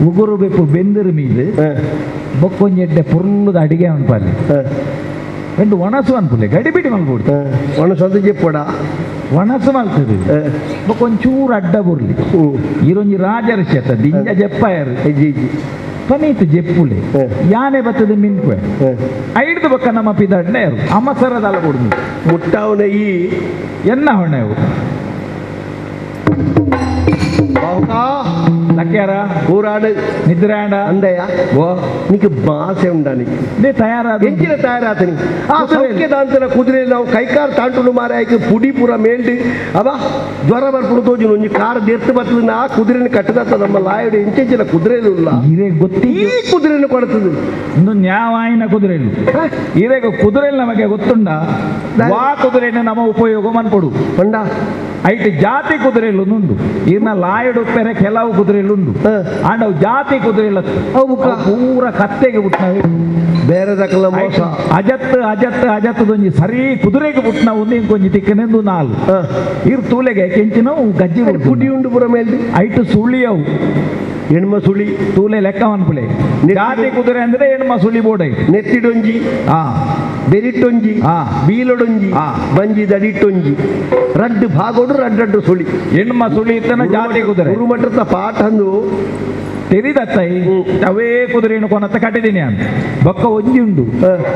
ಉಗುರು ಬೆಪ್ಪು ಬೆಂದರು ಮೀದು ಬೊಕ್ಕೊಂಜೆಡ್ಡೆ ಪುರ್ಲುದ ಅಡಿಗೆ ಅನ್ಪಲ್ಲಿ రెండు ಒಣಸು ಅನ್ಪುಲೆ ಗಡಿಬಿಡಿ ಮಲ್ಪುಡಿ
ಒಣಸು ಅದು ಜೆಪ್ಪಡ
ಒಣಸು ಮಲ್ತದೆ ಬೊಕ್ಕೊಂಚೂರು ಅಡ್ಡ ಬುರ್ಲಿ ಇರೊಂಜಿ ರಾಜರ್ಷಿ ಅತ್ತ ದಿಂಜ ಜೆಪ್ಪಾಯರು ಪನೀತು ಜೆಪ್ಪುಲೆ ಯಾನೆ ಬತ್ತದ ಮಿನ್ಪೆ ಐಡ್ದು ಬೊಕ್ಕ ನಮ್ಮ ಪಿದಡ್ನೆ ಅಮಸರದಲ್ಲ ಕೊಡುದು
ಮುಟ್ಟಾವನ ಈ
ಎನ್ನ ಹೊಣೆವು ಲಕ್ಕ್ಯಾರ
ಕೂರಾಡು
ನಿದ್ರಾಂಡ
ಅಂದಯ್ಯ
ಓ
నీకు బాసే ఉండాలి
ನೇ ತಯಾರಾದ
ಎಂಚಿನ ತಯಾರಾತನಿ ಆ ಸೌಖ್ಯದಾಂತನ ಕುದುರೆ ನಾವು ಕೈಕಾರ್ ತಾಂಟುನು ಮಾರಾಯಕ್ಕೆ ಪುಡಿ ಪೂರ ಮೇಲ್ಡು ಅವ ಜ್ವರ ಬರ್ಪುಡು ತೋಜುನು ಒಂಜಿ ಕಾರ್ ದೇರ್ತು ಬರ್ತದ ಆ ಕುದುರೆನ ಕಟ್ಟದತ್ತ ನಮ್ಮ ಲಾಯಡು ಎಂಚೆಂಚಿನ ಕುದುರೆಲು ಇಲ್ಲ
ಇರೇ ಗೊತ್ತಿ
ಈ ಕುದುರೆನ ಕೊಡ್ತದೆ
ಇನ್ನು ನ್ಯಾವಾಯಿನ ಕುದುರೆಲು ಇರೇಗ ಕುದುರೆಲು ನಮಗೆ ಗೊತ್ತುಂಡ ವಾ ಕುದುರೆನ ನಮ್ಮ ಉಪಯೋಗ ಮನ್ಪೊಡು
ಪಂಡ
ಐಟ್ ಜಾತಿ ಕುದುರೆಲು ನುಂಡು ಇರ್ನ ಲಾಯಡು ಪೆರೆ ಕೆಲವು ಕುದುರೆಲುಂಡು ಆಂಡವು ಜಾತಿ ಕುದುರೆಲ್ಲ
ಅವು
ಪೂರ ಕತ್ತೆಗೆ ಬಿಟ್ನವೆ
ಬೇರೆ ದಕಲ ಮೋಸ
ಅಜತ್ ಅಜತ್ ಅಜತ್ತದೊಂಜಿ ಸರಿ ಕುದುರೆಗೆ ಬಿಟ್ನ ಒಂದು ಇಂಕೊಂಜಿ ತಿಕ್ಕನೆಂದು ನಾಲ್ ಇರ್ ತೂಲೆಗೆ ಕೆಂಚಿನ ಗಜ್ಜಿ
ಪುಡಿ ಉಂಡು ಪುರ ಮೇಲ್ದು
ಐಟು ಸುಳಿಯವು
ಹೆಣ್ಮ ಸುಳಿ
ತೂಲೆ ಲೆಕ್ಕ ಅನ್ಪುಲೆ ಜಾತಿ ಕುದುರೆ ಅಂದ್ರೆ ಹೆಣ್ಮ ಸುಳಿ ಬೋಡೈ
ನೆತ್ತಿಡೊಂಜಿ ಬೆರಿಟೊಂಜಿ ಬೀಲೊಡೊಂಜಿ ಬಂಜಿ ದಡಿಟೊಂಜಿ ರಡ್ಡು ಭಾಗೋಡು ರಡ್ಡು ಸುಳಿ
ಹೆಣ್ಮ ಸುಳಿ ಇತ್ತನ ಜಾತಿ ಕುದುರೆ
ಗುರುಮಠದ ಪಾಠ ಅಂದು
ತೆರಿದತ್ತೈ ಅವೇ ಕುದುರೆಯನ್ನು ಕೊನತ್ತ ಕಟ್ಟಿದ್ದೀನಿ ಅಂತ ಬೊಕ್ಕ ಒಂಜಿ ಉಂಡು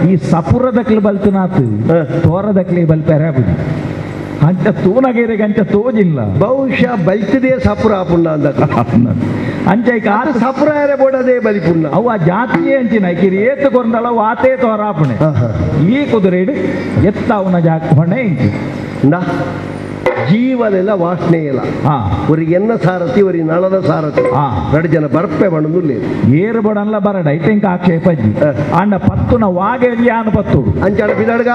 ಈ ಸಪುರದಕ್ಲಿ ಬಲ್ತನಾತು ತೋರದಕ್ಲಿ ಬಲ್ಪೆರೆ ಆಪುಜಿ ಅಂಚ ತೂನಗೇರಿಗೆ ಅಂಚ ತೋಜಿಲ್ಲ
ಬಹುಶಃ ಬಲ್ತದೇ ಸಪುರ ಆಪುಂಡ ಅಂದ
ಅಂಚ ಈಗ ಆತ
ಸಪುರ ಯಾರೇ ಬೋಡದೇ ಬಲಿಪುಣ್ಣ
ಅವು ಆ ಜಾತಿಯೇ ಅಂಚಿನ ಕಿರಿ ಏತು ಕೊರಂದಳ ಆತೇ ತೋರಾಪಣೆ ಈ ಕುದುರೆ ಎತ್ತ ಅವನ ಜಾಕ ಹೊಣೆ ಇಂಚಿ
ನಾ ಜೀವನೆಲ್ಲ ವಾಸನೆ ಇಲ್ಲ ಒರಿ ಎನ್ನ ಸಾರಥಿ ಒರಿ ನಳದ ಸಾರಥಿ ಎರಡು ಜನ ಬರ್ಪೆ ಬಣ್ಣದು
ಏರು ಬಡನ್ಲ ಬರಡ ಐತೆಂಕ ಆಕ್ಷೇಪಜ್ಜಿ ಅಣ್ಣ ಪತ್ತುನ ವಾಗೆ ಯಾನು ಪತ್ತುಡು
ಅಂಚಾಡ ಬಿದಾಡ್ಗ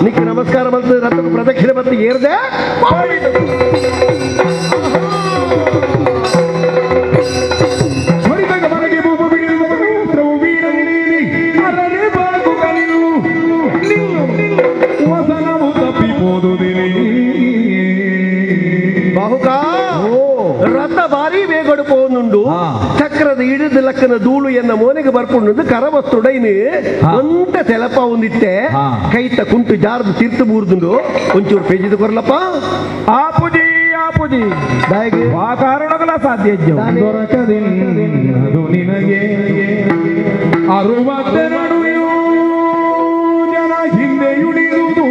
ನಿಕ್ಕ ನಮಸ್ಕಾರ ಬಂತು ರಥಕ್ಕೆ ಪ್ರದಕ್ಷಿಣೆ ಬಂತು ಏರ್ದೆ ಬಾಹುಕ ರಥ ಭಾರಿ ಬೇಗಡು ಪೋನುಂಡು ಚಕ್ರದ ಹಿಡಿದು ಲಕ್ಕನ ಧೂಳು ಎನ್ನ ಮೋನೆಗೆ ಬರ್ಪುಂಡು ಕರವಸ್ತುಡೈನು ಒಂತ ತೆಲಪ ಒಂದಿತ್ತೆ ಕೈತ ಕುಂಟು ಜಾರ್ದು ತೀರ್ತು ಬೂರ್ದುಂಡು ಒಂಚೂರು ಪೇಜಿದು ಕೊರ್ಲಪ್ಪ
ಆಪುಜಿ ಆಪುಜಿ ಆ ಕಾರಣಗಳ ಸಾಧ್ಯ
ದೊರಕದಿನ್ನದು ನಿನಗೆ 62 ಜನ ಹಿಂದೆಯುಳಿದುದು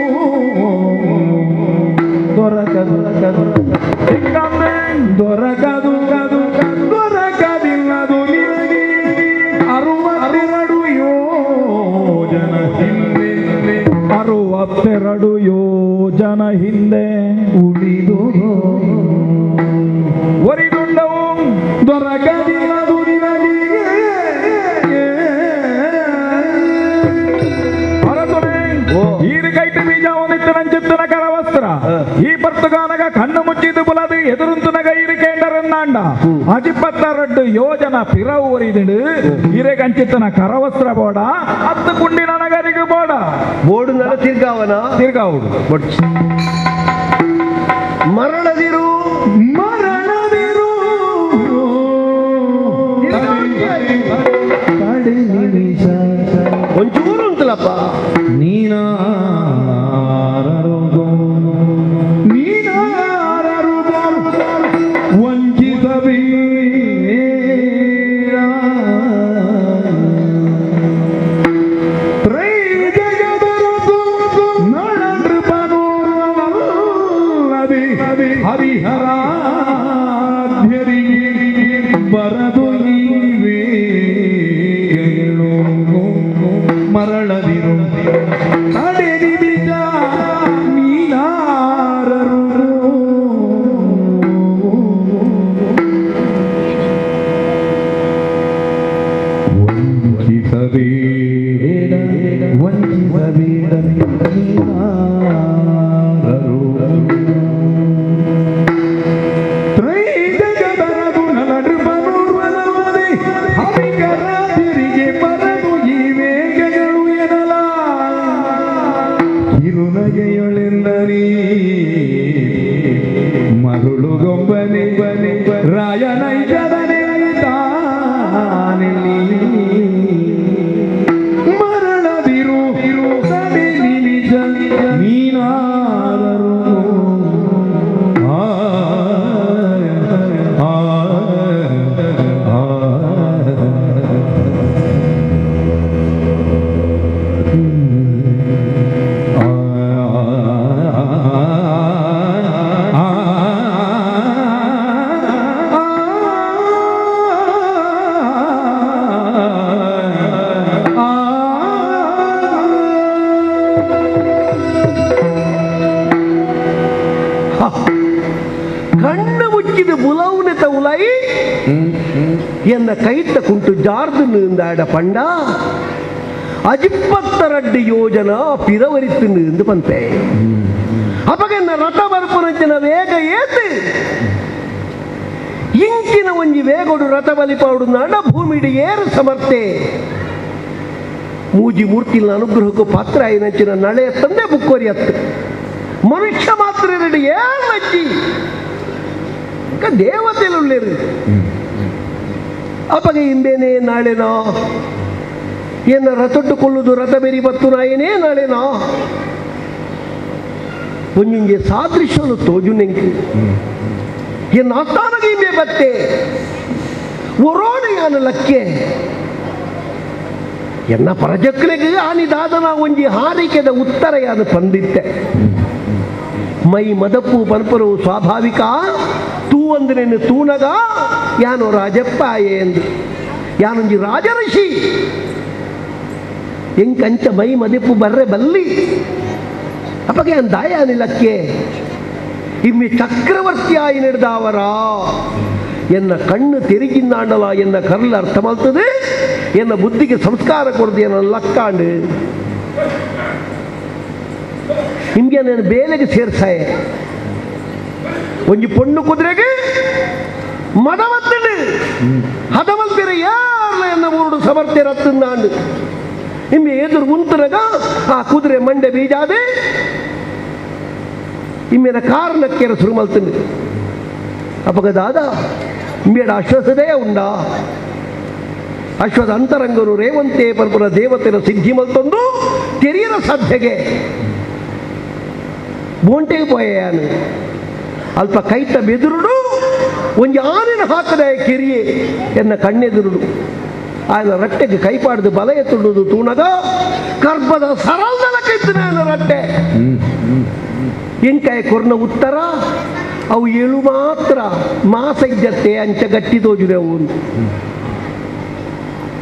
ದೊರಕದು ದೊರಕದು ದೊರಕದಿಲ್ಲದು ನಿನಗೆ 62 ಯೋಜನ ಹಿಂದೆ
62 ಯೋಜನ ಹಿಂದೆ
ಉಳಿದು
ಒರಿದುಂಡವು
ದೊರಕದಿಲ್ಲದು ನಿನಗೆ
ಈರು ಕೈತು ಬೀಜ ಒಂದಿತ್ತು ನಂಚಿತ್ತನ ಕರವಸ್ತ್ರ ಈ ಪರ್ತುಗಾನಗ ಕಣ್ಣು ಮುಚ್ಚಿದು ಬುಲದು ಎದುರುಂತುನಗ ಈರು ಕೇಂಡರನ್ನಾಂಡ ಅಜಿಪ್ಪತ್ತರಡ್ಡು ಯೋಜನ ಪಿರವು ಒರಿದುಡು ಹಿರೇಗಂಚಿತ್ತನ ಕರವಸ್ತ್ರ ಬೋಡ ಹತ್ತು ಕುಂಡಿನ ನಗರಿಗೂ ಬೋಡ
ಬೋಡು ನಡ ತಿರ್ಗಾವನ
ತಿರ್ಗಾವುಡು
ಮರಣದಿರು
ಮರಣದಿರು
ಒಂಚೂರು ಅಂತಲಪ್ಪ
ನೀನಾರರು ನೀನಾರರು ವಂಚಿಸಬೇಡ ತ್ರೈಜಗದರದು ನಳನೃಪನೋರ್ವಲ್ಲದೆ ಹರಿಹರಾಧ್ಯರಿಗೆ ಬರದು ನೀವೇಳು ಮರಳದಿರು ತಡೆ ನಿಮಿಷ ನೀನಾರರು ವಂಚಿಸಬೇಡ ವಂಚಿಸಬೇಡ ನೀನಾರರು ತ್ರೈಜಗದರದು ನಳನೃಪನೋರ್ವಲ್ಲದೆ ಹರಿಹರಾಧ್ಯರಿಗೆ ಬರದು ಈ ವೇಗಗಳು ಎನಲ ಕಿರುನಗೆಯೊಳೆಂದರೀ ಮರುಳುಗೊಬ್ಬನೆ ಬನೆ ರಾಯನೈಜದನೆ ತಾನೆಲ್ಲಿ ಮರಳದಿರು ತಡೆ ನಿಮಿಷ ನೀನಾದರು ಆ ಆ ಆ
ಕಣ್ಣು ಮುಚ್ಚಿದ ಬುಲೌನೆತ ಉಲೈ ಎನ್ನ ಕೈತ ಕುಂಟು ಜಾರ್ದು ನಿಂದಾಡ ಪಂಡ ಅಜಿಪ್ಪತ್ತರಡ್ಡು ಯೋಜನ ಪಿರವರಿತ್ತು ಎಂದು ಬಂತೆ ಅಪಗೆನ್ನ ರಥ ಬರ್ಪುನಂಚಿನ ವೇಗ ಏತು ಇಂಚಿನ ಒಂಜಿ ವೇಗೊಡು ರಥ ಬಲಿಪಾಡು ನಾಡ ಭೂಮಿಡಿ ಏರು ಸಮರ್ಥೆ ಮೂಜಿ ಮೂರ್ತಿನ ಅನುಗ್ರಹಕ್ಕೂ ಪಾತ್ರ ಆಯಿನಂಚಿನ ನಳೆಯ ತಂದೆ ಬುಕ್ಕೋರಿ ಅತ್ತು ಮನುಷ್ಯ ಮಾತ್ರ ಎರಡು ಏಳಜ್ಜಿ ದೇವತೆಲುಳ್ಳೇರು ಅಪಗೆ ಇಂಬೇನೆ ನಾಳೆನೋ ಏನ ರಥೊಟ್ಟು ಕೊಲ್ಲುದು ರಥ ಬೆರಿ ಬತ್ತು ನಾಯನೇ ನಾಳೆನೋ ಒಂಜೊಂಜೆ ಸಾದೃಶ್ಯನು ತೋಜು ನೆಂಕು ಎನ್ನ ಆಸ್ಥಾನಗೆ ಇಂಬೆ ಬತ್ತೆ ಒರೋಣೆಯಾನ ಲಕ್ಕೆ ಎನ್ನ ಪರಜಕ್ಲೆಗೆ ಆನಿದಾದನ ಒಂಜಿ ಹಾರಿಕೆದ ಉತ್ತರೆಯಾನು ಪಂದಿತ್ತೆ ಮೈ ಮದಪ್ಪು ಪನ್ಪರು ಸ್ವಾಭಾವಿಕ ತೂ ಅಂದ್ರೇನು ತೂನಗ ಯಾನೋ ರಾಜಪ್ಪ ಎಂದು ಯಾನೊಂಜಿ ರಾಜಋಷಿ ಎಂಕಂಚ ಮೈ ಮದಪ್ಪು ಬರ್ರೆ ಬಲ್ಲಿ ಅಪ್ಪಗೆ ದಾಯಾನಿಲಕ್ಕೆ ಇಮ್ಮೆ ಚಕ್ರವರ್ತಿಯಾಯಿ ನಡೆದಾವರ ಎನ್ನ ಕಣ್ಣು ತೆರಿಗಿಂದಾಂಡಲ ಎನ್ನ ಕರ್ಲ ಅರ್ಥ ಮಾಡ್ತದೆ ಎನ್ನ ಬುದ್ಧಿಗೆ ಸಂಸ್ಕಾರ ಕೊಡದೆ ಎನ್ನ ಲಕ್ಕಾಂಡು ನಿಮಗೆ ನಾನು ಬೇಲೆಗೆ ಸೇರ್ಸಾಯ ಒಂಜಿ ಪೊಣ್ಣು ಕುದುರೆಗೆ ಮದವತ್ತಂಡು ಹದವಲ್ತಿರ ಯಾರ್ಲ ಎನ್ನ ಊರುಡು ಸಮರ್ಥ್ಯರತ್ತಂದಾಂಡು ನಿಮಗೆ ಎದುರು ಉಂತನಗ ಆ ಕುದುರೆ ಮಂಡೆ ಬೀಜಾದೆ ಇಮ್ಮೆನ ಕಾರಣಕ್ಕೆರ ಶುರು ಮಲ್ತಂಡು. ಅಪಗ ದಾದ ಇಂಬೇಡ ಅಶ್ವಸದೇ ಉಂಡ ಅಶ್ವದ ಅಂತರಂಗರು ರೇವಂತೆ ಪರ್ಪುರ ದೇವತೆನ ಸಿದ್ಧಿ ಮಲ್ತೊಂದು ತೆರಿಯರ ಸಾಧ್ಯಗೆ ಬೋಂಟೆಗೆ ಪೋಯಾನು ಅಲ್ಪ ಕೈತ ಬೆದುರುಡು ಒಂಜಿ ಆನೆನ ಹಾಕದ ಕೆರಿಯೆ ಎನ್ನ ಕಣ್ಣೆದುರುಡು ఆయన ರಟ್ಟೆಗೆ ಕೈಪಾಡ್ದು ಬಲ ಎತ್ತುಡುದು ತೂಣಗ ಕರ್ಬದ ಸರಳದ ಕೈತನ ರಟ್ಟೆ ಇಂಕಾಯ ಕೊರ್ನ ಉತ್ತರ ಅವು ಏಳು ಮಾತ್ರ ಮಾಸ ಇದ್ದತ್ತೆ ಅಂಚ ಗಟ್ಟಿ ತೋಜುದೆವು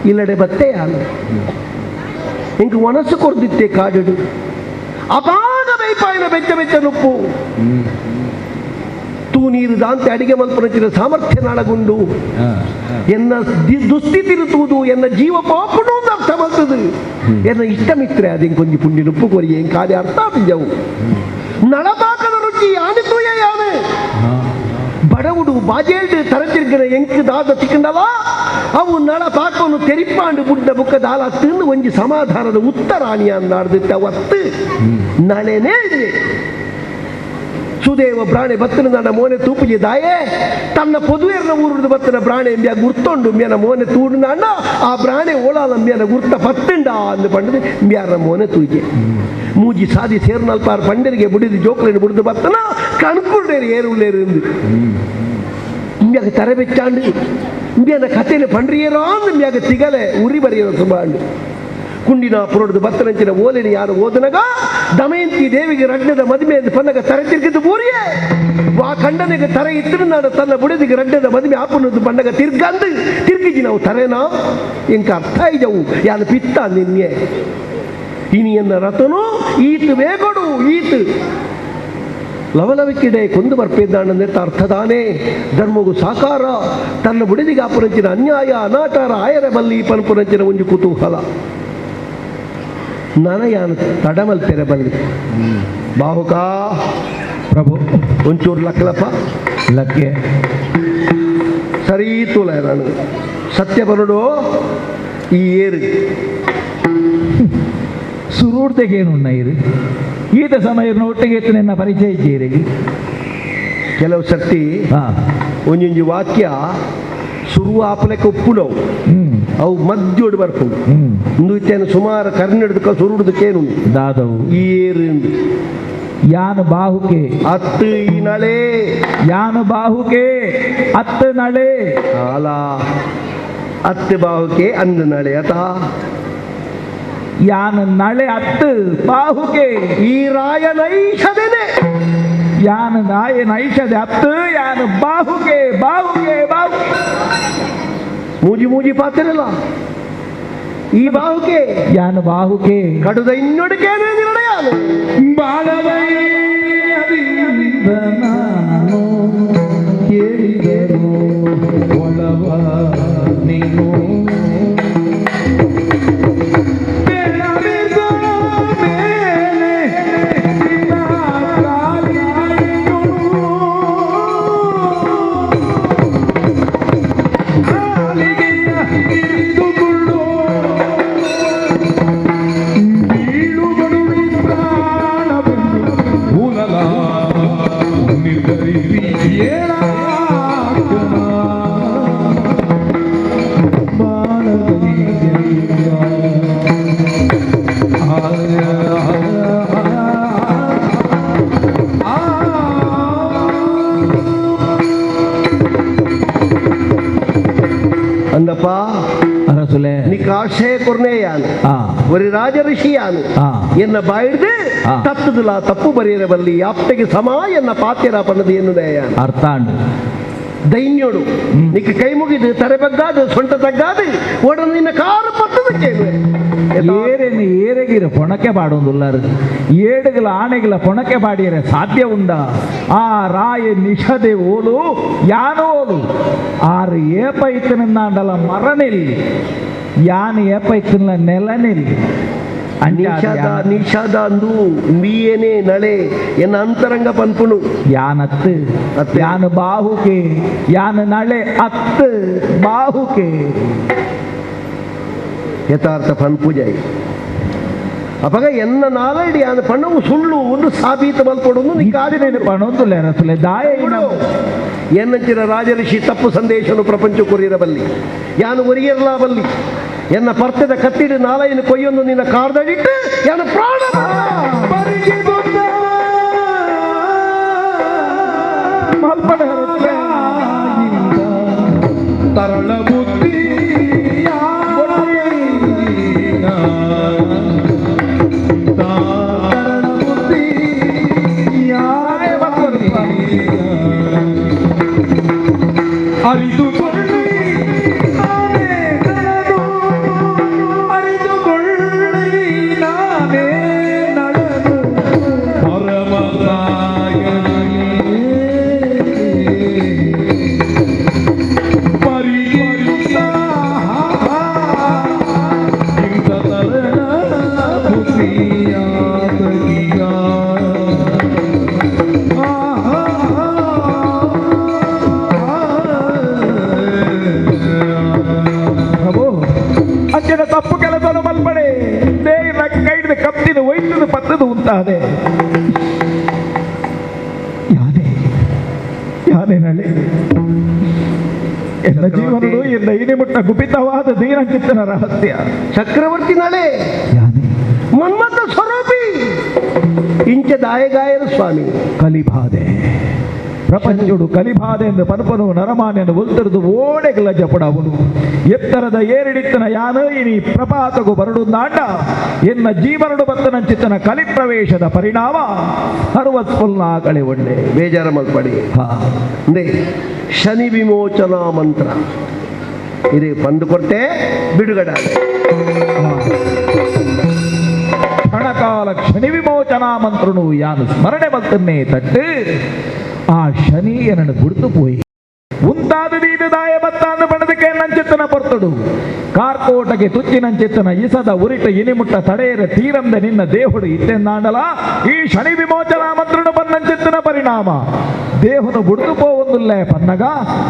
ಇಲ್ಲಡೆ ಬತ್ತೆ ಯಾನು ಇಂಕ ಒಣಸು ಕೊರ್ದಿತ್ತೆ ಕಾಡುಡು ಅಪಾಗ ಬೈಪಾಯಿನ ಬೆಚ್ಚ ಬೆಚ್ಚ ನುಪ್ಪು ತೂ ನೀರು ದಾಂತೆ ಅಡಿಗೆ ಮಲ್ಪನಚಿನ ಸಾಮರ್ಥ್ಯ ನಾಳಗುಂಡು ಎನ್ನ ದುಸ್ಥಿತಿ ತೂದು ಎನ್ನ ಜೀವ ಪಾಪುಡು ಅಂತ ಅರ್ಥ ಬರ್ತದೆ ಎನ್ನ ಇಷ್ಟ ಮಿತ್ರ ಅದಿಂಕೊಂಜಿ ಪುಣ್ಯ ನುಪ್ಪು ಕೊರಿ ಏನ್ ಕಾರ್ಯ ಅರ್ಥ ಆಪಿಜವು ನಳಪಾಕದ ರುಚಿ ಯಾನೆ ತೂಯ ಯಾನೆ ಬಡವುಡು ಬಾಜೇಲ್ಡು ತರತಿರ್ಗನ ಎಂಕ್ ದಾದ ತಿಕ್ಕಂಡವ ಅವು ನಳ ಪಾಕವನ್ನು ತೆರಿಪಾಂಡು ಬುಡ್ಡ ಬುಕ್ಕ ದಾಲ ತಿಂದು ಒಂಜಿ ಸಮಾಧಾನದ ಉತ್ತರಾಣಿಯ ನಾಡ್ದಿಟ್ಟ ಒತ್ತು ನಳೆನೇ ಇದೆ. ಸುದೇವ ಬ್ರಾಣೆ ಬತ್ತನ ನನ್ನ ಮೋನೆ ತೂಪುಜಿ ದಾಯೆ ತನ್ನ ಪೊದುವೇರ್ನ ಊರುಡು ಬತ್ತನ ಬ್ರಾಣೆ ಎಂಬ್ಯ ಗುರ್ತೊಂಡು ಮ್ಯಾನ ಮೋನೆ ತೂಡುನಾಂಡ ಆ ಬ್ರಾಣೆ ಓಳಾಲ ಮ್ಯಾನ ಗುರ್ತ ಪತ್ತಂಡ ಅಂದು ಪಂಡದು ಮ್ಯಾರ ಮೋನೆ ತೂಜೆ ಮೂಜಿ ಸಾದಿ ಸೇರ್ನಲ್ಪಾರ್ ಪಂಡರಿಗೆ ಬುಡಿದು ಜೋಕ್ಲೇನು ಬುಡಿದು ಬತ್ತನ ಕಣ್ಕುಂಡೇರು ಏರುಳ್ಳೇರು ಎಂದು ಮ್ಯಾಗ ತರೆ ಬೆಚ್ಚಾಂಡು ಮ್ಯಾನ ಕಥೆನ ಪಂಡ್ರಿಯೇರೋ ಅಂದು ಮ್ಯಾಗ ತಿಗಲೆ ಉರಿ ಬರೆಯೋ ಸುಬಾಂಡು ಕುಂಡಿನ ಪುರಡ್ದು ಬತ್ತನಂಚಿನ ಓಲೆನಿ ಯಾರು ಓದನಗ ದಮಯಂತಿ ದೇವಿಗೆ ರಡ್ಡದ ಮದುವೆ ಎಂದು ಪನ್ನಗ ತರೆ ತಿರ್ಗಿದ್ದು ಊರಿಯೇ ವಾ ಕಂಡನಿಗೆ ತರೆ ಇತ್ತು ನಾನು ತನ್ನ ಬುಡದಿಗೆ ರಡ್ಡದ ಮದುವೆ ಆಪನದ್ದು ಪಂಡಗ ತಿರ್ಗಂದು ತಿರ್ಗಿಜಿ ನಾವು ತರೆನಾ ಇಂಕ ಅರ್ಥ ಇದ್ದವು ಯಾರು ಪಿತ್ತ ನಿನ್ನೆ ಇನಿಯನ್ನ ರತನು ಈತು ವೇಗೊಡು ಈತು ಲವಲವಿಕ್ಕಿಡೆ ಕೊಂದು ಬರ್ಪೇದಾಣಂದೆತ್ತ ಅರ್ಥದಾನೆ ಧರ್ಮಗು ಸಾಕಾರ ತನ್ನ ಬುಡಿದಿಗೆ ಆಪುರಂಚಿನ ಅನ್ಯಾಯ ಅನಾಚಾರ ಆಯರ ಬಲ್ಲಿ ಪನ್ಪುರಂಚಿನ ಒಂಜಿ ಕುತೂಹಲ ನನಯಾನ ತಡಮಲ್ ಪೆರಬಲ್ಲಿ ಬಾಹುಕ
ಪ್ರಭು
ಒಂಚೂರು ಲಕ್ಕಲಪ್ಪ
ಲಕ್ಕೆ
ಸರಿ ತೂಲ ನಾನು ಸತ್ಯ ಬರಡು ಈ ಏರು
ಸುರೂರ್ತೆಗೇನುಣ್ಣ ಇದು ಈತ ಸಮಯ ಒಟ್ಟಿಗೆ ಇತ್ತು ನಿನ್ನ ಪರಿಚಯ ಇದ್ದೀರಿಗೆ
ಕೆಲವು ಸರ್ತಿ ಒಂಜೊಂಜಿ ವಾಕ್ಯ ಸುರು ಆಪಲೆಕ್ಕೆ ಉಪ್ಪುನವು ಅವು ಮಧ್ಯೋಡು ಬರ್ಪುಂಡು ಇಂದು ಸುಮಾರು ಕರ್ನಾಟಕ ಸುರುಡುದಕ್ಕೇನು
ದಾದವು
ಈ ಏರು
ಯಾನು ಬಾಹುಕೆ
ಅತ್ತು ಈ ನಳೆ
ಯಾನು ಬಾಹುಕೆ ಅತ್ತು ನಳೆ
ಅಲ ಅತ್ತು ಬಾಹುಕೆ ಅಂದು ನಳೆ ಅತ
ಯಾನು ನಳೆ ಅತ್ತು ಬಾಹುಕೆ
ಈ ರಾಯ ನೈಷದೇನೆ
ಯಾನು ನಾಯ ನೈಷದೆ ಅತ್ತು ಯಾನು ಬಾಹುಕೆ ಬಾಹುಕೆ ಬಾಹುಕೆ
ಮೂಜಿ ಮೂಜಿ ಪಾತಿರಲ್ಲ ಈ ಬಾಹುಕೆ
ಯಾನು ಬಾಹುಕೆ
ಕಡುದ ಇನ್ನೊಡಕೇನೆ ನಿರ್ಣಯಾನು
ಬಾಳದೈದಿಂದ ನಾನು ಕೇಳಿದರು ಒಳವ ನೀನು ಬೆಳವಿದ ಮೇಲೆ ನಿನ್ನ ಕಾಲಿಗೆಯು ಕಾಲಿಗೆಯ ಹಿಡಿದುಕೊಳ್ಳು ಬೀಳುಬಡುವಿ ಪ್ರಾಣವೆಂದು ಉಲಲ ನಿರ್ಧರಿಸಿ ಏಳಾಕ್ಷಣ
ಅಂದಪ್ಪ
ಅರಸುಲೆ
ನಿಕಾಶೆ ಕೊರ್ನೇಯಾನು ಒರಿ ರಾಜ ಋಷಿಯಾನು ಎನ್ನ ಬಾಯಿಡ್ದು ತತ್ತದಲ ತಪ್ಪು ಬರೆಯರ ಬಲ್ಲಿ ಯಾಪ್ಟೆಗೆ ಸಮ ಎನ್ನ ಪಾತ್ಯರ ಪನ್ನದು ಎನ್ನುದಯಾನು
ಅರ್ಥಾಂಡು
ದೈನ್ಯೋಡು ನಿಕ್ಕ ಕೈ ಮುಗಿದು ತರೆ ಬಗ್ಗಾದು ಸೊಂಟ ತಗ್ಗಾದು ಒಡ ನಿನ್ನ ಕಾರು ಪತ್ತದಕ್ಕೇನು
ಏರೇನು ಏರೆಗಿರ ಪೊಣಕೆ ಪಾಡೊಂದುಲ್ಲಾರು ಏಡುಗಳ ಆನೆಗಳ ಪೊಣಕೆ ಪಾಡಿಯರೆ ಸಾಧ್ಯ ಉಂಡ ಆ ರಾಯ ನಿಷದೆ ಓಲು ಯಾನೋಲು ಆರು ಏಪ ಇತ್ತನಿಂದಾಂಡಲ ಮರನಿಲ್ಲಿ ಯಾನು ಏಪ ಇತ್ತನ ನೆಲನಿಲ್ಲಿ
ನಿಷಾದ ನಿಷಾದ ಅಂದು ನೀಯೇನೆ ನಳೆ ಎನ್ನ ಅಂತರಂಗ ಪನ್ಪುಣು
ಯಾನತ್ತು ಯಾನು ಬಾಹುಕೆ ಯಾನು ನಳೆ ಅತ್ತು ಬಾಹುಕೆ
ಯಥಾರ್ಥ ಪನ್ಪುಜೈ ಅಪಗ ಎನ್ನ ನಾಲಡಿ ಆನ ಪಣ್ಣವು ಸುಳ್ಳು ಒಂದು ಸಾಬೀತು ಮಲ್ಪೊಡು ನೀ
ಕಾದಿನೇನು ಪಣೊಂದುಲ್ಲ ರಸುಲೆ ದಾಯ
ಎನ್ನಂಚಿನ ರಾಜಋಷಿ ತಪ್ಪು ಸಂದೇಶನು ಪ್ರಪಂಚ ಕೊರಿಯರಬಲ್ಲಿ ಯಾನು ಒರಿಯರ್ಲಾ ಬಲ್ಲಿ ಎನ್ನ ಪರ್ತದ ಕತ್ತಿಡು ನಾಲೈನ ಕೊಯ್ಯೊಂದು ನಿನ್ನ ಕಾರ್ದಡಿಟ್ಟು ಯಾನು ಪ್ರಾಣ
ತರಳ ಬುದ್ಧಿ ಅರಿತುಕೊಳ್ಳಿ ನಾನೇ ನಳನು, ಅರಿತುಕೊಳ್ಳಿ ನಾನೇ ನಳನು ಪರಮಸಾಯನೇ ಪರಿಗಿರುತ್ತ ಇಂಥ ತರಳ ಬುದ್ಧಿಯಾತಗಿಯ.
ಪ್ರಭು ಅಂಚಿನ ತಪ್ಪು ಕೆಲಸನು ಮಲ್ಪಡೆ ದೇವಿನ ಕೈಡಿದ ಕಪ್ಪಿದ ಒಯ್ತದ ಪತ್ತದ ಉಂಟಾದೆ ಯಾನೇ ಯಾನೇ ನಳೆ ಎನ್ನ ಜೀವನದು ಎನ್ನ ಇನಿಮುಟ್ಟ ಗುಪಿತವಾದ ದೀನಚಿತ್ತನ ರಹಸ್ಯ
ಚಕ್ರವರ್ತಿ ನಳೆ
ಯಾನೇ
ಮನ್ಮಥ ಸ್ವರೂಪಿ ಇಂಚ ದಾಯಗಾಯರು ಸ್ವಾಮಿ
ಕಲಿಬಾಧೆ ಪ್ರಪಂಚುಡು ಕಲಿಬಾಧೆ ಎಂದು ಪನ್ಪನು ನರಮಾನ್ಯನು ಉಲ್ತರದು ಓಡೆಗಲ ಜಪಡವನು ಎತ್ತರದ ಏರಿಡಿತ್ತನ ಯಾನ ಇನಿ ಪ್ರಪಾತಗು ಬರಡು ನಾಂಡ ಎನ್ನ ಜೀವನಡು ಬತ್ತನಂಚಿತ್ತನ ಕಲಿಪ್ರವೇಶದ ಪರಿಣಾಮ ಸರ್ವಸ್ಫುಲ್ನ ಕಳೆ ಒಳ್ಳೆ
ಬೇಜಾರ ಮಲ್ಪಡಿ ಅಂದೆ ಶನಿ ವಿಮೋಚನಾ ಮಂತ್ರ ಇದು ಬಂದು ಕೊಟ್ಟೆ ಬಿಡುಗಡೆ
ಕ್ಷಣಕಾಲ ಶನಿ ವಿಮೋಚನಾ ಮಂತ್ರನು ಯಾನು ಸ್ಮರಣೆ ಬರ್ತನ್ನೇ ತಟ್ಟು ಆ ಶನಿ ಏನನ್ನು ಗುಡ್ದು ಪೋಯಿ ಉಂತಾದ ದಾಯ ಬತ್ತಾಂದು ಬಣದಕ್ಕೆ ನಂಚಿತ್ತನ ಪೊರ್ತುಡು ಕಾರ್ಕೋಟಕ್ಕೆ ತುಚ್ಚಿನಂಚಿತ್ತನ ಇಸದ ಉರಿಟ ಇನಿಮುಟ್ಟ ತಡೆಯರ ತೀರಂದ ನಿನ್ನ ದೇಹುಡು ಇತ್ತೆಂದಾಂಡಲ ಈ ಶನಿ ವಿಮೋಚನಾ ಮಂತ್ರನು ಬಂದಂಚಿತ್ತನ ಪರಿಣಾಮ ದೇಹುನು ಬುಡ್ದು ಪೋವೊಂದುಲ್ಲೆ ಪನ್ನಗ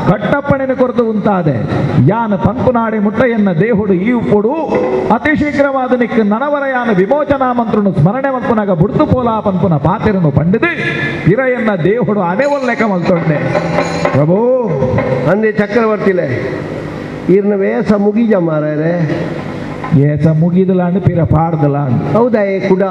ಕಟ್ಟಪ್ಪಣೆನ ಕೊರತು ಉಂತಾದೆ ಯಾನ ಪಂಕುನಾಡಿ ಮುಟ್ಟ ಎನ್ನ ದೇಹುಡು ಈ ಉಪ್ಪುಡು ಅತಿ ಶೀಘ್ರವಾದ ನಿಕ್ ನನವರ ಯಾನ ವಿಮೋಚನಾ ಮಂತ್ರನು ಸ್ಮರಣೆ ಮಲ್ಪುನಗ ಬುಡ್ದು ಪೋಲಾ ಪನ್ಪುನ ಪಾತಿರನು ಪಂಡಿದು ಹಿರಯನ್ನ ದೇಹುಡು ಅನೆವೊಲ್ಲೆಕ ಮಲ್ತೊಂಡೆ ಪ್ರಭು
ಅಂದೆ ಚಕ್ರವರ್ತಿಲೆ ಈರ್ನ ವೇಸ ಮುಗಿಜ ಮಾರಾರೆ
ಏಸ ಮುಗಿದಲಾಂಡು ಪಿರ ಪಾಡ್ದಲಾಂಡು
ಹೌದಾ ಏ ಕುಡ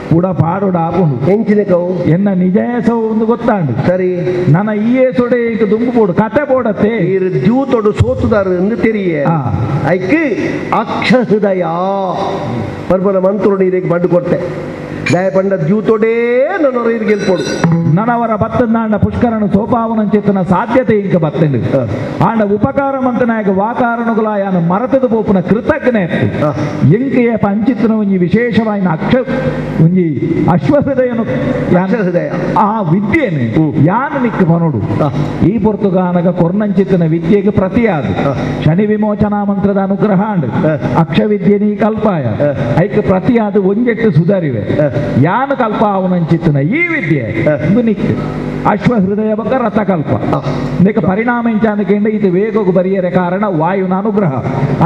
ಕುಡ ಪಾಡುಡ ಆಪುಂಡು
ಎಂಚಿನ ಕವು
ಎನ್ನ ನಿಜ ಏಸ ಒಂದು ಗೊತ್ತಾಂಡು
ಸರಿ
ನನ್ನ ಈ ಏಸೊಡೆ ಈಗ ದುಂಬು ಪೋಡು ಕತೆ ಪೋಡತ್ತೆ
ಈರು ದ್ಯೂತೊಡು ಸೋತುದಾರು ಎಂದು ತೆರಿಯೆ ಐಕ್ ಅಕ್ಷ ಹೃದಯ ಪರ್ಬಲ ಮಂತ್ರೋಡು ಇದಕ್ಕೆ ಬಂಡು ಕೊಟ್ಟೆ ದಯ ಪಂಡ ದ್ಯೂತೊಡೇ ನನ್ನ ಇದು ಗೆಲ್ಪೋಡು
ನನವರ ಬತ್ತನಾಂಡ ಪುಷ್ಕರನು ಸೋಪಾವನಂಚಿತ್ತನ ಸಾಧ್ಯತೆ ಇಂಕ ಬತ್ತಂಡು ಆಂಡ ಉಪಕಾರ ಮಂತನಾಯಕ ವಾಕಾರಣುಗಳ ಯಾನು ಮರತದ ಪೋಪುನ ಕೃತಜ್ಞೆ ಎಂಕೆಯ ಪಂಚಿತ್ತನ ಒಂಜಿ ವಿಶೇಷವಾಯಿನ ಅಕ್ಷ ಒಂಜಿ ಅಶ್ವಹೃದಯನು
ಹೃದಯ
ಆ ವಿದ್ಯೆನು ಯಾನು ನಿಕ್ಕ ಪನೋಡು ಈ ಪೊರ್ತುಗಾನಗ ಕೊರ್ನಂಚಿತ್ತನ ವಿದ್ಯೆಗೆ ಪ್ರತಿಯಾದ ಶನಿ ವಿಮೋಚನಾ ಮಂತ್ರದ ಅನುಗ್ರಹ ಅಂಡ್ ಅಕ್ಷವಿದ್ಯೆ ನೀ ಕಲ್ಪಾಯ ಐಕ್ ಪ್ರತಿಯಾದ ಒಂಜೆಟ್ಟು ಸುಧಾರಿವೆ ಯಾನು ಕಲ್ಪ ಅವನಂಚಿತ್ತನ ಈ ವಿದ್ಯೆ ನಿಕ್ ಅಶ್ವಹೃದಯ ಬಕ್ಕ ರಥಕಲ್ಪ ನಿಕ್ಕ ಪರಿಣಾಮ ಇಂಚಾಂದಕೆಂಡ ಇದು ವೇಗకు ಬರಿಯರೆ ಕಾರಣ ವಾಯುನ ಅನುಗ್ರಹ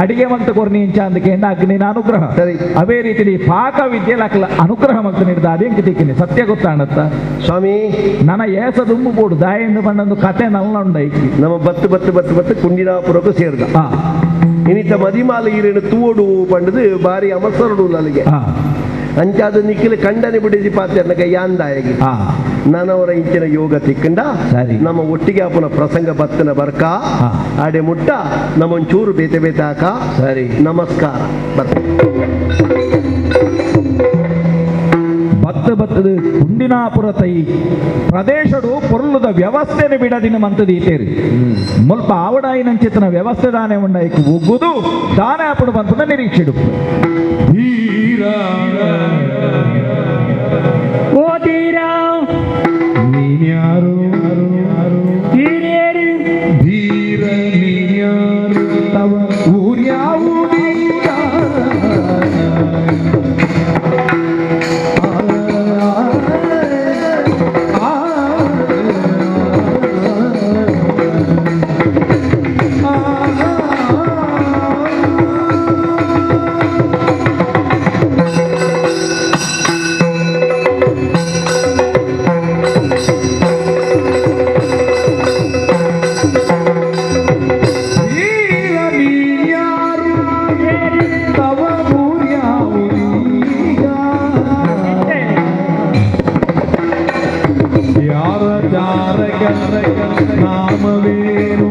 ಅಡಿಗೆ ಮಂತ ಕೊರ್ನಿ ಇಂಚಾಂದಕೆಂಡ ಅಗ್ನಿನ ಅನುಗ್ರಹ ಅದೇ ರೀತಿ ಪಾಕ ವಿದ್ಯೆ ಲಕ್ಲ ಅನುಗ್ರಹ ಮಂತ ನೀಡಿದ ಅದೇಂಕ ತಿಕ್ಕಿನಿ ಸತ್ಯ ಗೊತ್ತಾಣತ್ತ
ಸ್ವಾಮಿ
ನನ್ನ ಏಸ ದುಂಬು ಬೋಡು ದಾಯಿಂದ ಬಂದೊಂದು ಕತೆ ನಲ್ಲ ಐಕಿ
ನಮ್ಮ ಬತ್ತು ಬತ್ತು ಬತ್ತು ಬತ್ತು ಕುಂಡಿನಾಪುರಕ್ಕೂ ಸೇರ್ದ ಇನ್ನಿತ ಮದಿಮಾಲ ಈರೇನು ತೂಡು ಪಂಡದು ಬಾರಿ ಅಮಸರಡು ಅಲ್ಲಿಗೆ ಅಂಚಾದ ನಿಖಿಲ ಕಂಡನೆ ಬಿಡಿಸಿ ಪಾತ್ರನಗ ಯಾಂದಾಯಗಿ ನಾನವರ ಇಂಚಿನ ಯೋಗ ತಿಕ್ಕಂಡ ನಮ್ಮ ಒಟ್ಟಿಗೆ ಅಪನ ಪ್ರಸಂಗ ಬತ್ತನ ಬರ್ಕ ಆಡೆ ಮುಟ್ಟ ನಮ್ಮೊಂಚೂರು ಬೇತೆ ಬೇತೆ ಹಾಕ
ಸರಿ
ನಮಸ್ಕಾರ ಬರ್ತ
ಬತ್ತ ಬತ್ತದ ಕುಂಡಿನಾಪುರ ತೈ ಪ್ರದೇಶಡು ಪೊರ್ಲುದ ವ್ಯವಸ್ಥೆನ ಬಿಡದಿನ ಮಂತದ ಈತೇರಿ ಮುಲ್ಪ ಆವಡಾಯಿನಂಚಿತನ ವ್ಯವಸ್ಥೆ ದಾನೆ ಉಂಡೈಕ್ ಒಗ್ಗುದು ದಾನೆ ಅಪ್ಪಡು ಬಂತದ ನಿರೀಕ್ಷೆಡು
ಓ ಧೀರಾ
ನೀನ್ಯಾರು
ಧೀರೇರು
ಧೀರ ನೀನ್ಯಾರು ತವ ಊರ್ಯಾವುದೀಗ ತಾರಕ ನಾಮವೇನು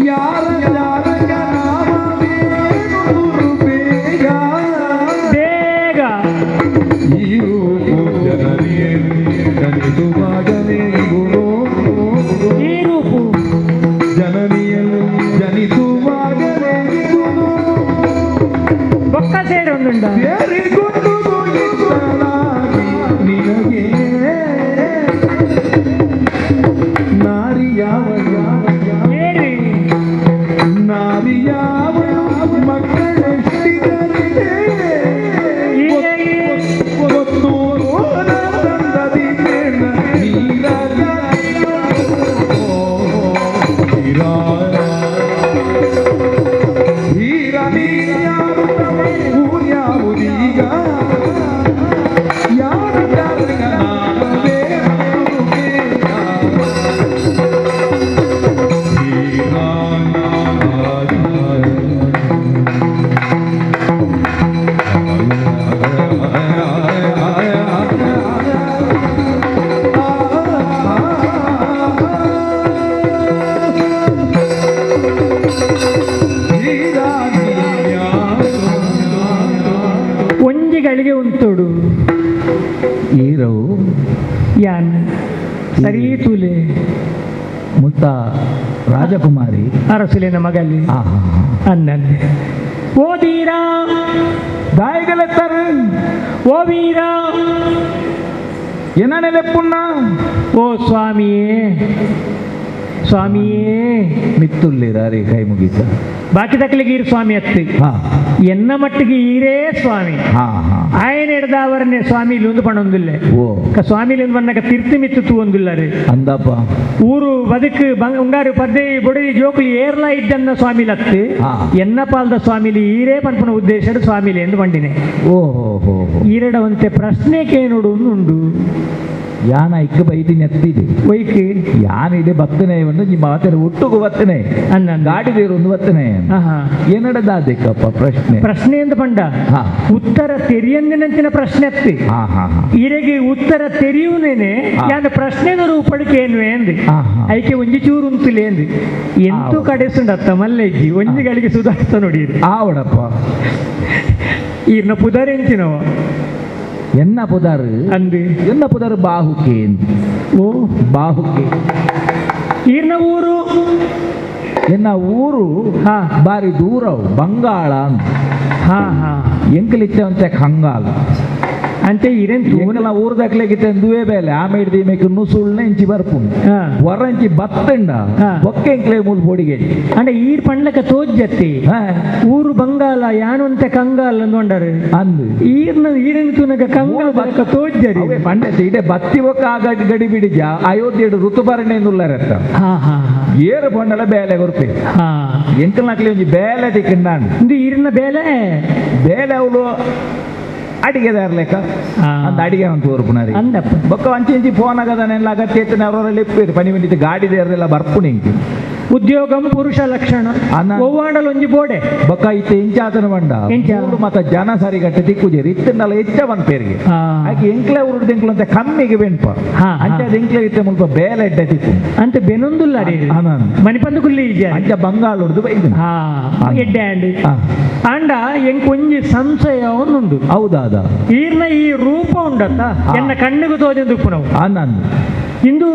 ಯಾರ ತಾರಕ ನಾಮವೇನು ಬೇಗ
ಬೇಗ
ಈ ರೂಪು ಜನನಿಯಲ್ಲಿ ಜನಿಸುವಾಗಲೇ ಗುರು
ಈ ರೂಪು
ಜನನಿಯಲ್ಲಿ ಜನಿಸುವಾಗಲೇ ಗುರು
ಬೊಕ್ಕ ಸೇರೊಂದುಂಡ
ಸೇರಿಕೊಂಡು ನಿನಗೆ ನಾರಿಯಾವ
ಏರಿ
ನಾರಿಯಾವ ಮಕ್ಕಳೆಷ್ಟಿದರೆ ಗೊತ್ತು ತಂದದಿ ನೀರ ನೀರ್ಯಾರು ಊರ್ಯಾವುದೀಗ ಯಾರು
ಒಂಜಿಗಳಿಗೆ ಉಂತೋಡು
ಈರವು
ಯಾನ್ ಸರಿ ತೂಲೆ
ಮುತ್ತ ರಾಜಕುಮಾರಿ
ಅರಸುಲಿನ ಮಗಲಿ ಅನ್ನಂದೆ ಓ ಧೀರ
ದಾಯಿಗಲೆತ್ತರು
ಓ ವೀರ
ಏನನೆಲೆಪ್ಪುಣ್ಣ
ಓ ಸ್ವಾಮಿಯೇ ಸ್ವಾಮಿಯೇ
ಮಿತ್ತುಲ್ಲಿರಾರಿ ಕೈ ಮುಗೀತ
ಬಾಕಿ ತಕ್ಕಲಿಗೆ ಈರು ಸ್ವಾಮಿ ಅತ್ತಿ ಎನ್ನ ಮಟ್ಟಿಗೆ ಈರೇ ಸ್ವಾಮಿ ಆಯನ ಎಡ್ದಾವರನೆ ಸ್ವಾಮಿ ಇಲ್ಲೊಂದು ಪಣೊಂದಿಲ್ಲ
ಓ
ಸ್ವಾಮಿ ಇಲ್ಲೊಂದು ಬಣ್ಣಕ ತಿರ್ತಿ ಮಿತ್ತು ತೂವೊಂದಿಲ್ಲರೆ
ಅಂದಪ್ಪ
ಊರು ಬದುಕು ಉಂಗಾರು ಪದ್ದೆ ಬೊಡಿ ಜೋಕುಲಿ ಏರ್ಲಾ ಇದ್ದನ್ನ ಸ್ವಾಮಿ ಲತ್ತು ಎನ್ನ ಪಾಲ್ದ ಸ್ವಾಮಿಲಿ ಈರೇ ಪನ್ಪನ ಉದ್ದೇಶದ ಸ್ವಾಮಿಲಿ ಎಂದು ಬಂಡಿನೆ
ಓಹೋ
ಈರಡವಂತೆ ಪ್ರಶ್ನೆ ಕೇನುಡು ಉಂಡು
ಯಾನ ಇಕ್ಕ ಬೈದಿ ನೆತ್ತಿದೆ
ಒಯ್ಕ್
ಯಾನ ಇದೆ ಬತ್ತನೆ ಒಂದು ನಿಮ್ಮ ಮಾತಿನ ಒಟ್ಟುಗು ಬತ್ತನೆ
ಅನ್ನ
ಗಾಡಿ ದೇರು ಒಂದು ಬತ್ತನೆ ಏನಡದಾದಿಕ್ಕಪ್ಪ ಪ್ರಶ್ನೆ
ಪ್ರಶ್ನೆ ಎಂದು ಪಂಡ ಉತ್ತರ ತೆರಿಯಂದಿನಂಚಿನ ಪ್ರಶ್ನೆ ಅತ್ತಿ ಈರೆಗೆ ಉತ್ತರ ತೆರಿಯುನೇನೆ ಯಾನ ಪ್ರಶ್ನೆದ ರೂಪಡಿಕೆ ಏನು ಎಂದು ಐಕೆ ಒಂಜಿ ಚೂರು ಉಂತುಲೆ ಎಂದು ಎಂತೂ ಕಡೆಸುಂಡತ್ತ ಮಲ್ಲೆಜ್ಜಿ ಒಂಜಿಗಳಿಗೆ ಸುಧಾರಿಸ್ತ ನೋಡಿ
ಆವಡಪ್ಪ
ಈರ್ನ ಪುದರೆಂಚಿನವ
ಎನ್ನ ಪುದಾರು
ಅಂದು
ಎನ್ನ ಪುದಾರು ಬಾಹುಕೆ
ಓ
ಬಾಹುಕೆ
ಈರ್ನ ಊರು
ಎನ್ನ ಊರು ಬಾರಿ ದೂರ ಬಂಗಾಳ ಅಂತ
ಹಾ ಹಾ
ಎಂಕಲಿತ್ತೆ ಅಂತೆ ಕಂಗಾಲ
ಅಂತೆ ಇರೇನ್
ಎಂಕಲ ಊರು ದಕ್ಲೆಗಿತ್ತೆ ದುವೆ ಬೇಲೆ ಆಮೆ ಹಿಡ್ದು ಮೇಕ್ ನುಸುಳ್ನ ಇಂಚಿ ಬರ್ಪುಂಡು ಹೊರಂಚಿ ಬತ್ತಂಡ ಒಕ್ಕೆ ಎಂಕ್ಲೆ ಮೂಲು ಪೊಡಿಗೆ
ಅಂದ್ರೆ ಈರ್ ಪಂಡ್ಲಕ ತೋಜ್ಜತ್ತಿ ಊರು ಬಂಗಾಲ ಯಾನು ಅಂತೆ ಕಂಗಾಲ ಅಂದೊಂಡರು
ಅಂದು
ಈರ್ನ ಈರನ್ ತುನಕ ಕಂಗಾಲ ಬರಕ ತೋಜ್ಜರಿ
ಅವೇ ಪಂಡತೆ ಇಡೆ ಬತ್ತಿ ಒಕ್ಕ ಆ ಗಡಿ ಗಡಿ ಬಿಡಿಜ ಅಯೋಧ್ಯೆ ಋತುಭರಣೆ ಉಲ್ಲರತ್ತ
ಹಾ ಹಾ
ಏರು ಪಂಡಲ ಬೇಲೆ ಕೊರ್ಪೆ
ಹಾ
ಎಂಕಲ್ನಾಕ್ಲೆ ಒಂಜಿ ಬೇಲೆ ತಿಕ್ಕಂಡಾಂಡ್
ಇಂದು ಈರಿನ ಬೇಲೆ
ಬೇಲೆ ಅವಳು ಅಡಿಗೆದಾರ್ಲೆಕ್ಕ ಅಂದ ಅಡಿಗೆ ಅಂತ ತೋರ್ಪುನಾರಿ
ಅಂದಪ್ಪ
ಬೊಕ್ಕ ಒಂಚಿ ಇಂಚಿ ಫೋನ್ ಆಗದನೆಲ್ಲ ಅಗತ್ಯ ಇತ್ತು ಅವರೆಲ್ಲ ಇಪ್ಪೇರು ಪನಿ ಬಂದಿತ್ತು ಗಾಡಿ ದೇರ್ದೆಲ್ಲ ಬರ್ಪುಣಿ ಇಂಕಿ
ಉದ್ಯೋಗಂ ಪುರುಷ ಲಕ್ಷಣ ಒವ್ವಾಂಡಲ ಒಂಜಿ ಬೋಡೆ
ಬೊಕ್ಕ ಇತ್ತೆ ಇಂಚಾತನ ಬಂಡ ಮೂರು ಮತ ಜನ ಸರಿ ಗಟ್ಟೆ ತಿಕ್ಕುಜೇರಿ ಇತ್ತನ್ನೆಲ್ಲ ಹೆಚ್ಚ ಬಂದ್ ಪೇರಿಗೆ ಆಕೆ ಎಂಕ್ಲೆ ಉರುಡ್ದು ಎಂಕ್ಲು ಅಂತ ಕಮ್ಮಿಗೆ ಬೆನ್ಪ ಅಂಚ ಅದು ಎಂಕ್ಲೆ ಇತ್ತೆ ಮುಲ್ಪ ಬೇಲೆ ಎಡ್ಡೆ ತಿಕ್ಕು
ಅಂತ ಬೆನೊಂದುಲ್ಲ ರೀ ಮನಿಪಂದು ಕುಲ್ಲಿ
ಅಂಚ ಬಂಗಾಳ ಉರ್ದು ಬೈದು
ಎಡ್ಡೆ ಅಂಡ್ ಆಂಡ ಎಂಕ್ ಒಂಜಿ ಸಂಶಯ ಉಂಡು
ಹೌದಾದ
ಈರ್ನ ಈ ರೂಪ ಉಂಡತ್ತ ಎನ್ನ ಕಣ್ಣಿಗೂ ತೋಜಂದು ಉಪ್ಪುನವು
ಆನಂದ್
ಇಂದು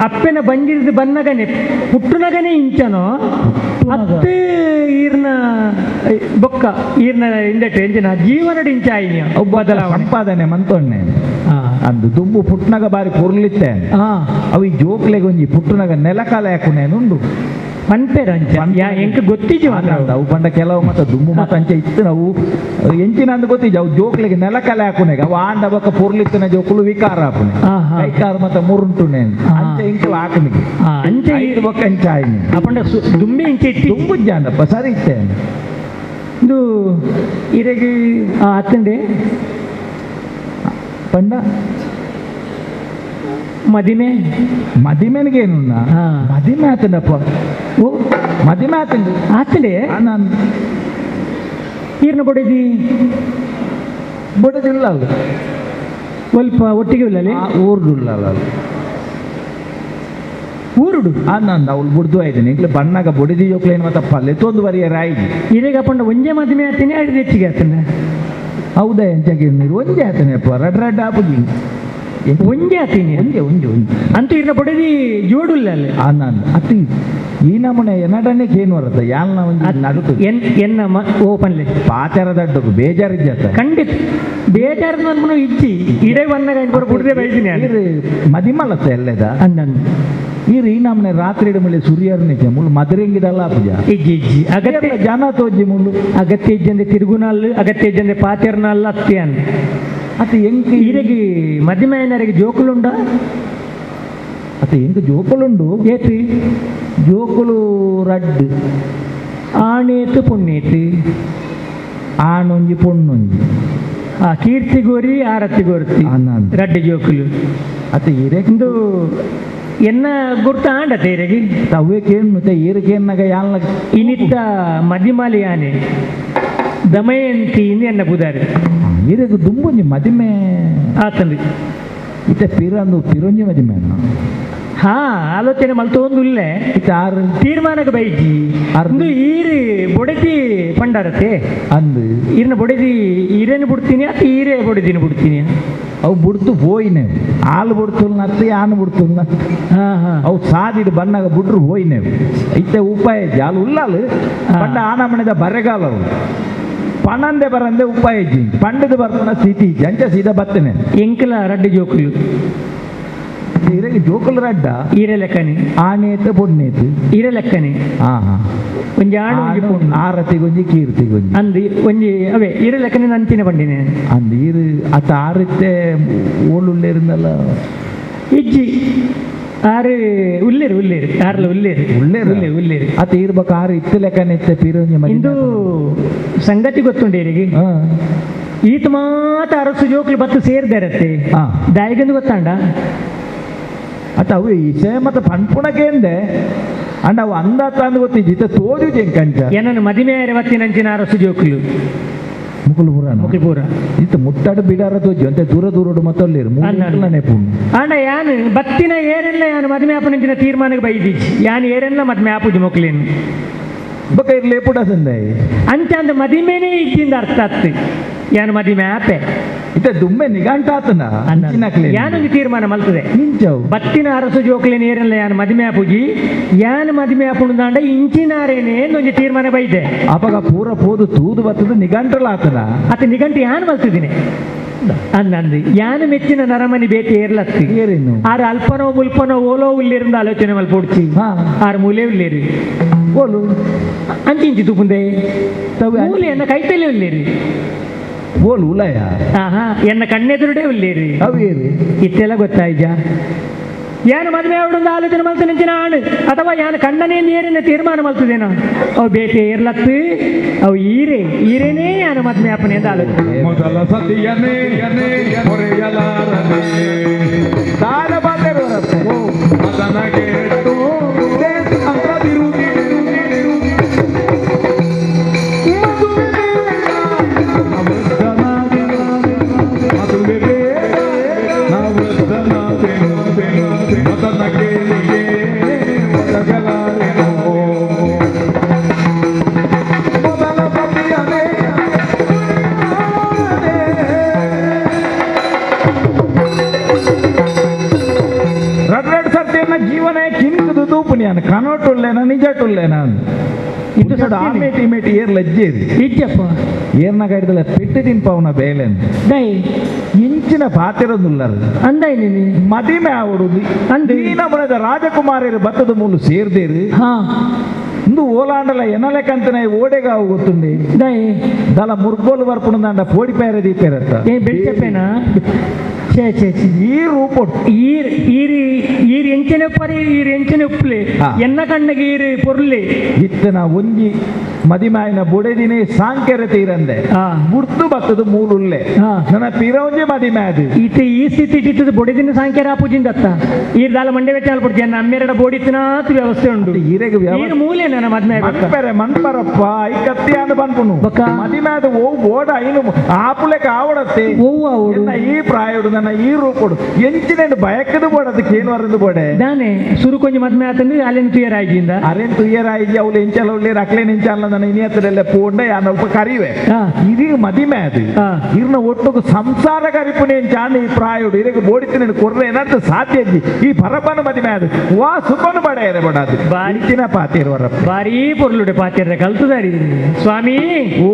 ಅಪ್ಪೆನ ಬಂಜಿರಿದ ಬನ್ನಗನೆ ಪುಟ್ಟುನಗನೆ ಇಂಚನೋ ಅತ್ತೆ ಈರ್ನ ಬೊಕ್ಕ ಈರ್ನ ಇಂದೆಟ್ ಎಂಚಿನ ಜೀವನಡ್ ಇಂಚ ಆಯಿನ ಬದಲಾವಣೆ
ಸಂಪಾದನೆ ಮಂತೊಣ್ಣೆ ಅಂದು ದುಂಬು ಪುಟ್ಟನಗ ಬಾರಿ ಪುರ್ಲಿತ್ತೆ ಅವು ಈ ಜೋಕ್ಲೆಗೆ ಒಂಜಿ ಪುಟ್ಟನಗ ನೆಲಕಾಲ ಯಾಕುನೇನುಂಡು
ಪನ್ಪೇರ ಅಂಚ ಎಂಕ್ ಗೊತ್ತಿಜಿ
ಅವು ಪಂಡ ಕೆಲವು ಮತ ದುಂಬು ಮತ ಅಂಚ ಇತ್ತು ನಾವು ಎಂಚಿನ ಅಂದ್ ಗೊತ್ತಿಜ ಅವು ಜೋಕ್ಲೆಗೆ ನೆಲಕಾಲ ಹಾಕುನೆಗೆ ಅವು ಆಂಡ ಬೊಕ್ಕ ಪುರ್ಲಿತ್ತನ ಜೋಕುಲು ವಿಕಾರ ಆಪುನೆ ಕೈಕಾರ ಮತ ಮುರುಂಟುನೆ ಅಂಚ ಇಂಕಲ ಹಾಕುನಿಗೆ
ಅಂಚ
ಐದು ಬೊಕ್ಕ ಅಂಚ ಆಯ್ನಿ
ಅಪಂಡ ದುಂಬಿ ಇಂಚ ಇತ್ತಿ
ದುಂಬು ಜಾಂಡಪ್ಪ ಸರಿ ಇತ್ತೆ
ಇದು ಇರೆಗೆ ಅತ್ತಂಡೆ
ಪಂಡ
ಮದಿಮೆ
ಮದಿಮೆನಿಗೇನು ಮದಿಮೆ ಆತಂಡಪ್ಪ
ಓ
ಮದಿಮೆ ಆತಂಡು
ಆತಂಡೆ
ನಾನು
ಈರ್ನ ಬೊಡೆದಿ
ಬೊಡೆದಿಲ್ಲ ಅಲ್ಲ
ಸ್ವಲ್ಪ ಒಟ್ಟಿಗೆ ಉಲ್ಲಲೆ
ಊರುಡುಲ್ಲ
ಊರುಡು
ನಾನು ಅವಳು ಬುಡ್ದು ಆಯ್ತೀನಿ ಇಂಕ್ಲೆ ಬಣ್ಣಗ ಬೊಡಿದಿ ಜೋಕ್ಲೇನು ಮತ್ತೆ ಪಲ್ಲೆತ್ತೊಂದು ಬರಿಯ ರಾಯಿ
ಇರೇಗಪ್ಪಂಡ ಒಂಜೆ ಮದುವೆ ಆತೀನಿ ಅಡಿದ ಹೆಚ್ಚಿಗೆ ಆತನ
ಹೌದಾ ಎಂಚಾಗಿ ಒಂಜೆ ಆತನೆ ಅಪ್ಪ ರಡ್ ರಡ್ ಆಪುಜಿ
ಒಂಜೆ ಆತೀನಿ
ಒಂಜೆ ಒಂಜೆ ಒಂಜೆ
ಅಂತೂ ಇರ್ನ ಬೊಡದಿ ಜೋಡುಲ್ಲ ಅಲ್ಲಿ
ನಾನು ಅತಿ ಈ ನಮೂನೆ ಎನ್ನಡನೆ ಕೇನು ಬರುತ್ತೆ ಯಾಲ್ನ ಒಂದು ನಡುಟು
ಎನ್ ಎನ್ನ ಓಪನ್ಲೆ
ಪಾತೆರ ದಡ್ಡకు ಬೇಜಾರಿದ್ದ
ಖಂಡಿತ ಬೇಜಾರದ ಅನ್ಮನು ಇಜ್ಜಿ ಇಡೇ ಬನ್ನಾಗ ಬರೋ ಬುಡದೆ ಬೈದಿನಿ
ಮದಿಮಲತ್ತ ಎಲ್ಲದ
ಅಂದಂದು
ಈ ಈ ನಮನೆ ರಾತ್ರಿ ಮುಳ್ಳಿ ಸೂರ್ಯರ್ನಿಜ ಮುಳ್ಳು ಮದರಿಂಗಿದಲ್ಲ ಪೂಜ
ಇಜ್ಜಿ ಇಜ್ಜಿ ಅಗತ್ಯ
ಜನ ತೋಜಿ ಮುಳ್ಳು
ಅಗತ್ಯ ಇಜ್ಜಂದೆ ತಿರುಗುನಲ್ಲು ಅಗತ್ಯ ಇಜ್ಜಂದೆ ಪಾತೆರ್ನಲ್ಲು ಅತ್ತೆ ಅನ್
ಅತ್ತ ಎಂಕ್
ಈರೆಗೆ ಮದಿಮಯನರಿಗೆ ಜೋಕುಲುಂಡ
ಅತ್ತ ಎಂಕ್ ಜೋಕುಲುಂಡು
ಏತು
ಜೋಕುಲು ರಡ್ಡು
ಆಣೇತು ಪುಣ್ಣೇತು
ಆಣೊಂಜಿ ಪೊಣ್ಣೊಂಜಿ
ಆ ಕೀರ್ತಿ ಗೋರಿ ಆರತಿ ಗೋರ್ತಿ ರಡ್ಡು ಜೋಕುಲು
ಅತ್ತ
ಇಂದು ಎನ್ನ ಗುರ್ತ ಆಂಡ ತೇರೆಗೆ
ತವ್ವೆ ಕೇಣ್ಣು ತೆ ಈರು ಕೇಣ್ಣಗ ಯಾಲ್ನ
ಇನಿತ್ತ ಮದಿಮಾಲಿ ಯಾನೆ ದಮಯಂತಿ ಇಂದು ಎನ್ನ ಬುದಾರಿ
ಈರೆಗ್ ದುಂಬೊಂಜಿ ಮದಿಮೆ
ಆತಂದು
ಇತ್ತೆ ಪಿರಂದು ಪಿರೊಂಜಿ ಮದಿಮೆ
ಹಾ ಆಲೋಚನೆ ಮಲ್ತೊಂದು ಉಲ್ಲೆ
ಇತ್ತೆ ಆರು
ತೀರ್ಮಾನಕ್ಕೆ ಬೈಜಿ ಅಂದು ಈರು ಬೊಡತಿ ಪಂಡಾರತೆ
ಅಂದು
ಈರಿನ ಬೊಡದಿ ಈರೇನು ಬಿಡ್ತೀನಿ ಅತ್ತ ಈರೇ ಬೊಡದಿನ ಬಿಡ್ತೀನಿ
ಅವು ಬುಡ್ತು ಪೋಯಿನೇವು ಆಲು ಬುಡ್ತುಲ್ನತ್ತು ಯಾನು ಬುಡ್ತುಲ್ನತ್ತು ಅವು ಸಾದಿಡು ಬಣ್ಣಗ ಬುಡ್ರು ಪೋಯಿನೇವು ಇತ್ತೆ ಉಪಾಯ ಜಾಲು ಉಲ್ಲಾಲು ಪಂಡ ಆನಮನೆದ ಬರೆಗಾಲ ಅವು ಪಣಂದೆ ಬರಂದೆ ಉಪಾಯ ಇಜ್ಜಿ ಪಂಡದ ಬರ್ಪುನ ಸ್ಥಿತಿ ಅಂಚ ಸೀದಾ ಬತ್ತನೆ
ಎಂಕಲ ರಡ್ಡು ಜೋಕುಲು
ಈರೆಗೆ ಜೋಕುಲು ರಡ್ಡ
ಈರೆ ಲೆಕ್ಕನೆ
ಆನೇತು ಪೊಣ್ಣೇತು
ಈರೆ ಲೆಕ್ಕನೆ
ಹಾ ಹಾ
ಒಂಜಿ ಆಣು ಒಂಜಿ ಪೊಣ್ಣು
ಆರತಿಗೊಂಜಿ ಕೀರ್ತಿಗೊಂಜಿ
ಅಂದು ಒಂಜಿ ಅವೇ ಈರೆ ಲೆಕ್ಕನೆ ನಂಚಿನ ಬಂಡಿನೆ
ಅಂದು ಈರು ಅತ್ತ ಆರಿತ್ತೆ ಓಳುಳ್ಳೇರಿಂದಲ್ಲ
ಇಜ್ಜಿ ಆರು ಉಲ್ಲೇರು ಉಲ್ಲೇರು ಆರ್ಲ ಉಲ್ಲೇರು
ಉಲ್ಲೇರು
ಉಲ್ಲೇರು ಉಲ್ಲೇರು
ಅತ್ತ ಈರ್ಬಕ ಆರು ಇತ್ತು ಲೆಕ್ಕನೆ ಇತ್ತೆ ಪೀರೊಂಜಿ
ಇಂದು ಸಂಗತಿ ಗೊತ್ತುಂಡು ಈರಿಗೆ ಈತ ಮಾತ ಅರಸು ಜೋಕ್ಲು ಬತ್ತು ಸೇರ್ದಾರತ್ತೆ ದಾಯಿಗಂದು ಗೊತ್ತಾಂಡ
ಅತ್ತ ಅವು ಇಸೆ ಮತ್ತೆ ಪನ್ಪುಣಕೇಂದೆ ಅಂಡ ಅವು ಅಂದಾತ ಅಂದ್ ಗೊತ್ತಿಜ್ಜಿ ಇತ್ತ ತೋಜು ಕಂಚ
ಏನನ್ನು ಮದಿಮೆ ವತ್ತಿನಂಚಿನ ಅರಸು ಜೋಕ್ಲು
ಮುಕುಲು ಪೂರ
ಮುಕುಲು ಪೂರ
ಇತ್ತ ಮುಟ್ಟಾಡು ಬಿಡಾರ ತೋಜು ಅಂತೆ ದೂರ ದೂರೋಡು ಮತ್ತೊಲ್ಲೇರು ಮೂರು ಪೂರ್ಣ
ಅಂಡ ಯಾನು ಬತ್ತಿನ ಏರೆಲ್ಲ ಯಾನು ಮದಿಮೆ ಆಪನಂಚಿನ ತೀರ್ಮಾನಕ್ಕೆ ಬೈದಿಜ್ಜಿ ಯಾನು ಏರೆಲ್ಲ ಮದ್ಮೆ ಆಪುಜಿ ಮೊಕ್ಲೇನು
ಬೊಕ ಇರ್ಲಿ ಪುಡ ಸಂದಾಯಿ
ಅಂಚ ಅಂದ ಮದಿಮೆನೇ ಇದ್ದಿಂದ ಅರ್ಥ ಆತ್ತು ಯಾನು ಮದಿಮೆ ಆಪೆ
ಇತ್ತ ದುಮ್ಮೆ ನಿಗಂಟಾತನ
ಯಾನೊಂದು ತೀರ್ಮಾನ ಮಲ್ತದೆ
ಇಂಚವು
ಬತ್ತಿನ ಅರಸು ಜೋಕ್ಲೆ ನೇರಲ್ಲ ಯಾನು ಮದಿಮೆ ಆಪುಜಿ ಯಾನು ಮದಿಮೆ ಆಪುಣದಾಂಡ ಇಂಚಿನಾರೇನೆ ಒಂಜಿ ತೀರ್ಮಾನ ಬೈದೆ
ಅಪಗ ಪೂರ ಪೋದು ತೂದು ಬತ್ತದ ನಿಗಂಟಲ ಆತನ
ಅತ ನಿಗಂಟು ಯಾನು ಮಲ್ತಿದ್ದೀನಿ ಅಂದಂದು ಯಾನು ಮೆಚ್ಚಿನ ನರಮನಿ ಬೇಟೆ ಏರ್ಲತ್ತಿ
ಏರೇನು
ಆರು ಅಲ್ಪನೋ ಮುಲ್ಪನೋ ಓಲೋ ಉಲ್ಲಿರಿಂದ ಆಲೋಚನೆ ಮಲ್ಪೊಡ್ಚಿ ಆರು ಮೂಲೆ ಉಲ್ಲೇರಿ
ಓಲು
ಅಂಚಿಂಚಿ ತುಪುಂದೆ ಮೂಲೆ ಎನ್ನ ಕೈತಲೆ ಉಲ್ಲೇರಿ
ಓಲು ಉಲಯ
ಆಹಾ ಎನ್ನ ಕಣ್ಣೆದುರುಡೆ ಉಲ್ಲೇರಿ
ಅವೇರಿ
ಇತ್ತೆಲ್ಲ ಗೊತ್ತಾಯ್ಜ ಯಾನು ಮದುವೆ ಅವಡೊಂದು ಆಲೋಚನೆ ಮಲ್ತ ನಿಂಚಿನ ಆಣು ಅಥವಾ ಯಾನು ಕಣ್ಣನೇ ನೀರಿನ ತೀರ್ಮಾನ ಮಲ್ತದೇನೋ ಅವು ಬೇಟೆ ಏರ್ಲತ್ತು ಅವು ಈರೆ ಈರೇನೇ ಯಾನು ಮದುವೆ ಅಪ್ಪನೆ ಅಂತ ಆಲೋಚನೆ
ಮೊದಲ ಸತಿಯನೇ ಹೊರೆಯಲಾರದೆ
ದಾನ ಬಾತೆರು
ಮದನಗೆಟ್ಟು
ಜೀವನ ಕಿನ್ಕದು ತೂಪುನಿಯಾನ ಕನೋಟುಲ್ಲೇನ ನಿಜಟುಲ್ಲೇನ
ಇದು
ಆಮೇಟಿ ಮೇಟಿ ಏರ್ ಲಜ್ಜೆ
ಇಜ್ಜಪ್ಪ
ಏರ್ನ ಕೈದಲ್ಲ ಪೆಟ್ಟು ತಿನ್ಪವನ ಬೇಲೆನ್
ದೈ
ಇಂಚಿನ ಪಾತಿರದುಲ್ಲರು
ಅಂದಾಯ್ ನೀನು
ಮದಿಮೆ ಆವಡುದು
ಅಂದು
ಈ ನಮನದ ರಾಜಕುಮಾರಿಯರು ಬತ್ತದ ಮೂಲು ಸೇರ್ದೇರು
ಹಾ
ಇಂದು ಓಲಾಂಡಲ ಎನಲೆಕಂತನೆ ಓಡೆಗಾವು ಗೊತ್ತುಂಡಿ
ದೈ
ದಲ ಮುರ್ಗೋಲು ಬರ್ಪುಣದಾಂಡ ಪೋಡಿ ಪೇರೆ ದೀಪೇರತ್ತ
ಏ ಬೆಳ್ಚಪ್ಪೇನಾ ಛೇ ಛೇ ಛೇ
ಈ ರೂಪ
ಈರ್ ಈರಿ ಈರಿ ಎಂಚನೆ ಪರಿ ಈರ್ ಎಂಚನೆ ಉಪ್ಪುಲೆ ಎನ್ನ ಕಣ್ಣಗೆ ಈರು ಪೊರ್ಲೆ
ಇತ್ತನ ಒಂಜಿ ಮದಿಮಾಯಿನ ಬುಡೆದಿನೇ ಸಾಂಕೆರೆ ತೀರಂದೆ ಬುಡ್ತು ಬತ್ತದು ಮೂಲುಲ್ಲೆ ನನ್ನ ಪಿರೊಂಜಿ ಮದಿಮಾದು
ಇತ್ತೆ ಈ ಸ್ಥಿತಿ ಇಟ್ಟಿದ್ದು ಬೊಡೆದಿನ ಸಾಂಖ್ಯರ ಆಪುಜಿಂದತ್ತ ಈರ್ ದಾಲ ಮಂಡೆ ವೆಚ್ಚ ಪಡ್ತಿ ಅನ್ನ ಅಮ್ಮೆರಡ ಬೋಡಿತ್ತಿನಾತ್ ವ್ಯವಸ್ಥೆ ಉಂಡು
ಈರೆಗೆ
ಈರ್ ಮೂಲೆ ನನ್ನ ಮದ್ಮೆ
ಮನ್ಪೆರೆ ಮನ್ಪರಪ್ಪ I ಕತ್ತಿಯಾದ ಪನ್ಪುನು ಮದಿಮಾದ ಓ ಬೋಡ ಐನು ಆಪುಲೆ ಕಾವಡತ್ತೆ
ಓ
ಈ ಪ್ರಾಯೋಡು ನನ್ನ ಈ ರೂಪಡು ಎಂಚಿನ ಬಯಕದು ಬೋಡದಕ್ಕೆ ಏನು ಅರಂದು ಬೋಡೆ
ದಾನೆ ಸುರು ಕೊಂಚ ಮದ್ಮೆ ಆತಂದ್ರೆ ಅಲ್ಲೇನು ತುಯರಾಯಿಜಿಂದ
ಅರೇನು ತುಯರಾಯಿಜಿ ಅವಳು ಎಂಚಲ ಉಳ್ಳೇರು ಅಕ್ಲೇನು ಎಂಚಲ್ಲ ನನ್ನ ಇನಿಯತ್ತರೆಲ್ಲ ಪೋಂಡ ಯಾನಲ್ಪ ಕರಿವೆ ಇದೀಗ ಮದಿಮೆ ಅದು ಇರ್ನ ಒಟ್ಟುಗು ಸಂಸಾರ ಕರಿಪುನೆ ಎಂಚಾಂಡ ಈ ಪ್ರಾಯೋಡು ಇರಗೆ ಬೋಡಿತಿನ ಕೊರ್ರೆ ಏನಾದ್ರು ಸಾಧ್ಯ ಈ ಪರಪನ ಮದಿಮೆ ಅದು ವಾ ಸುಬ್ಬನ ಬಡ ಎರೆ ಬಡ ಅದು ಬಾರಿತಿನ ಪಾತಿರುವರ
ಭಾರೀ ಪೊರ್ಲುಡೆ ಪಾತಿರ್ರೆ ಕಲ್ತುದಾರಿ ಸ್ವಾಮಿ
ಓ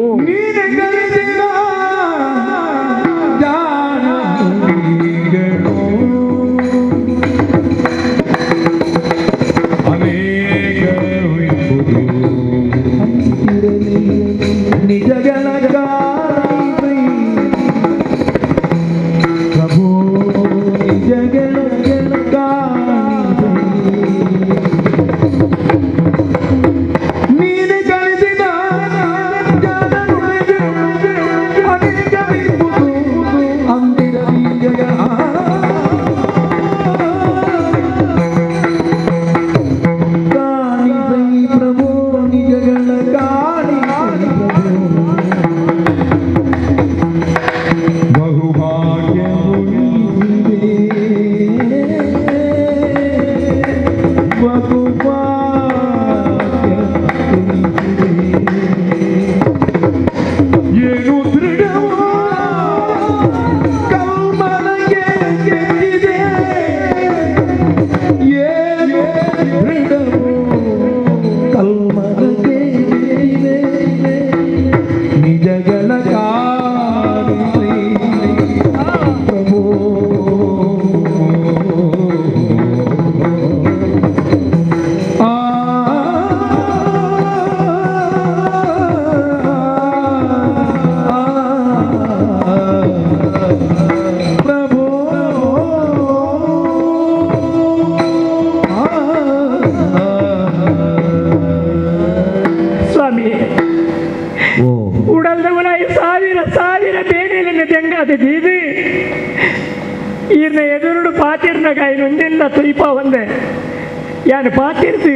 ಯಾನು ಪಾತಿರ್ದು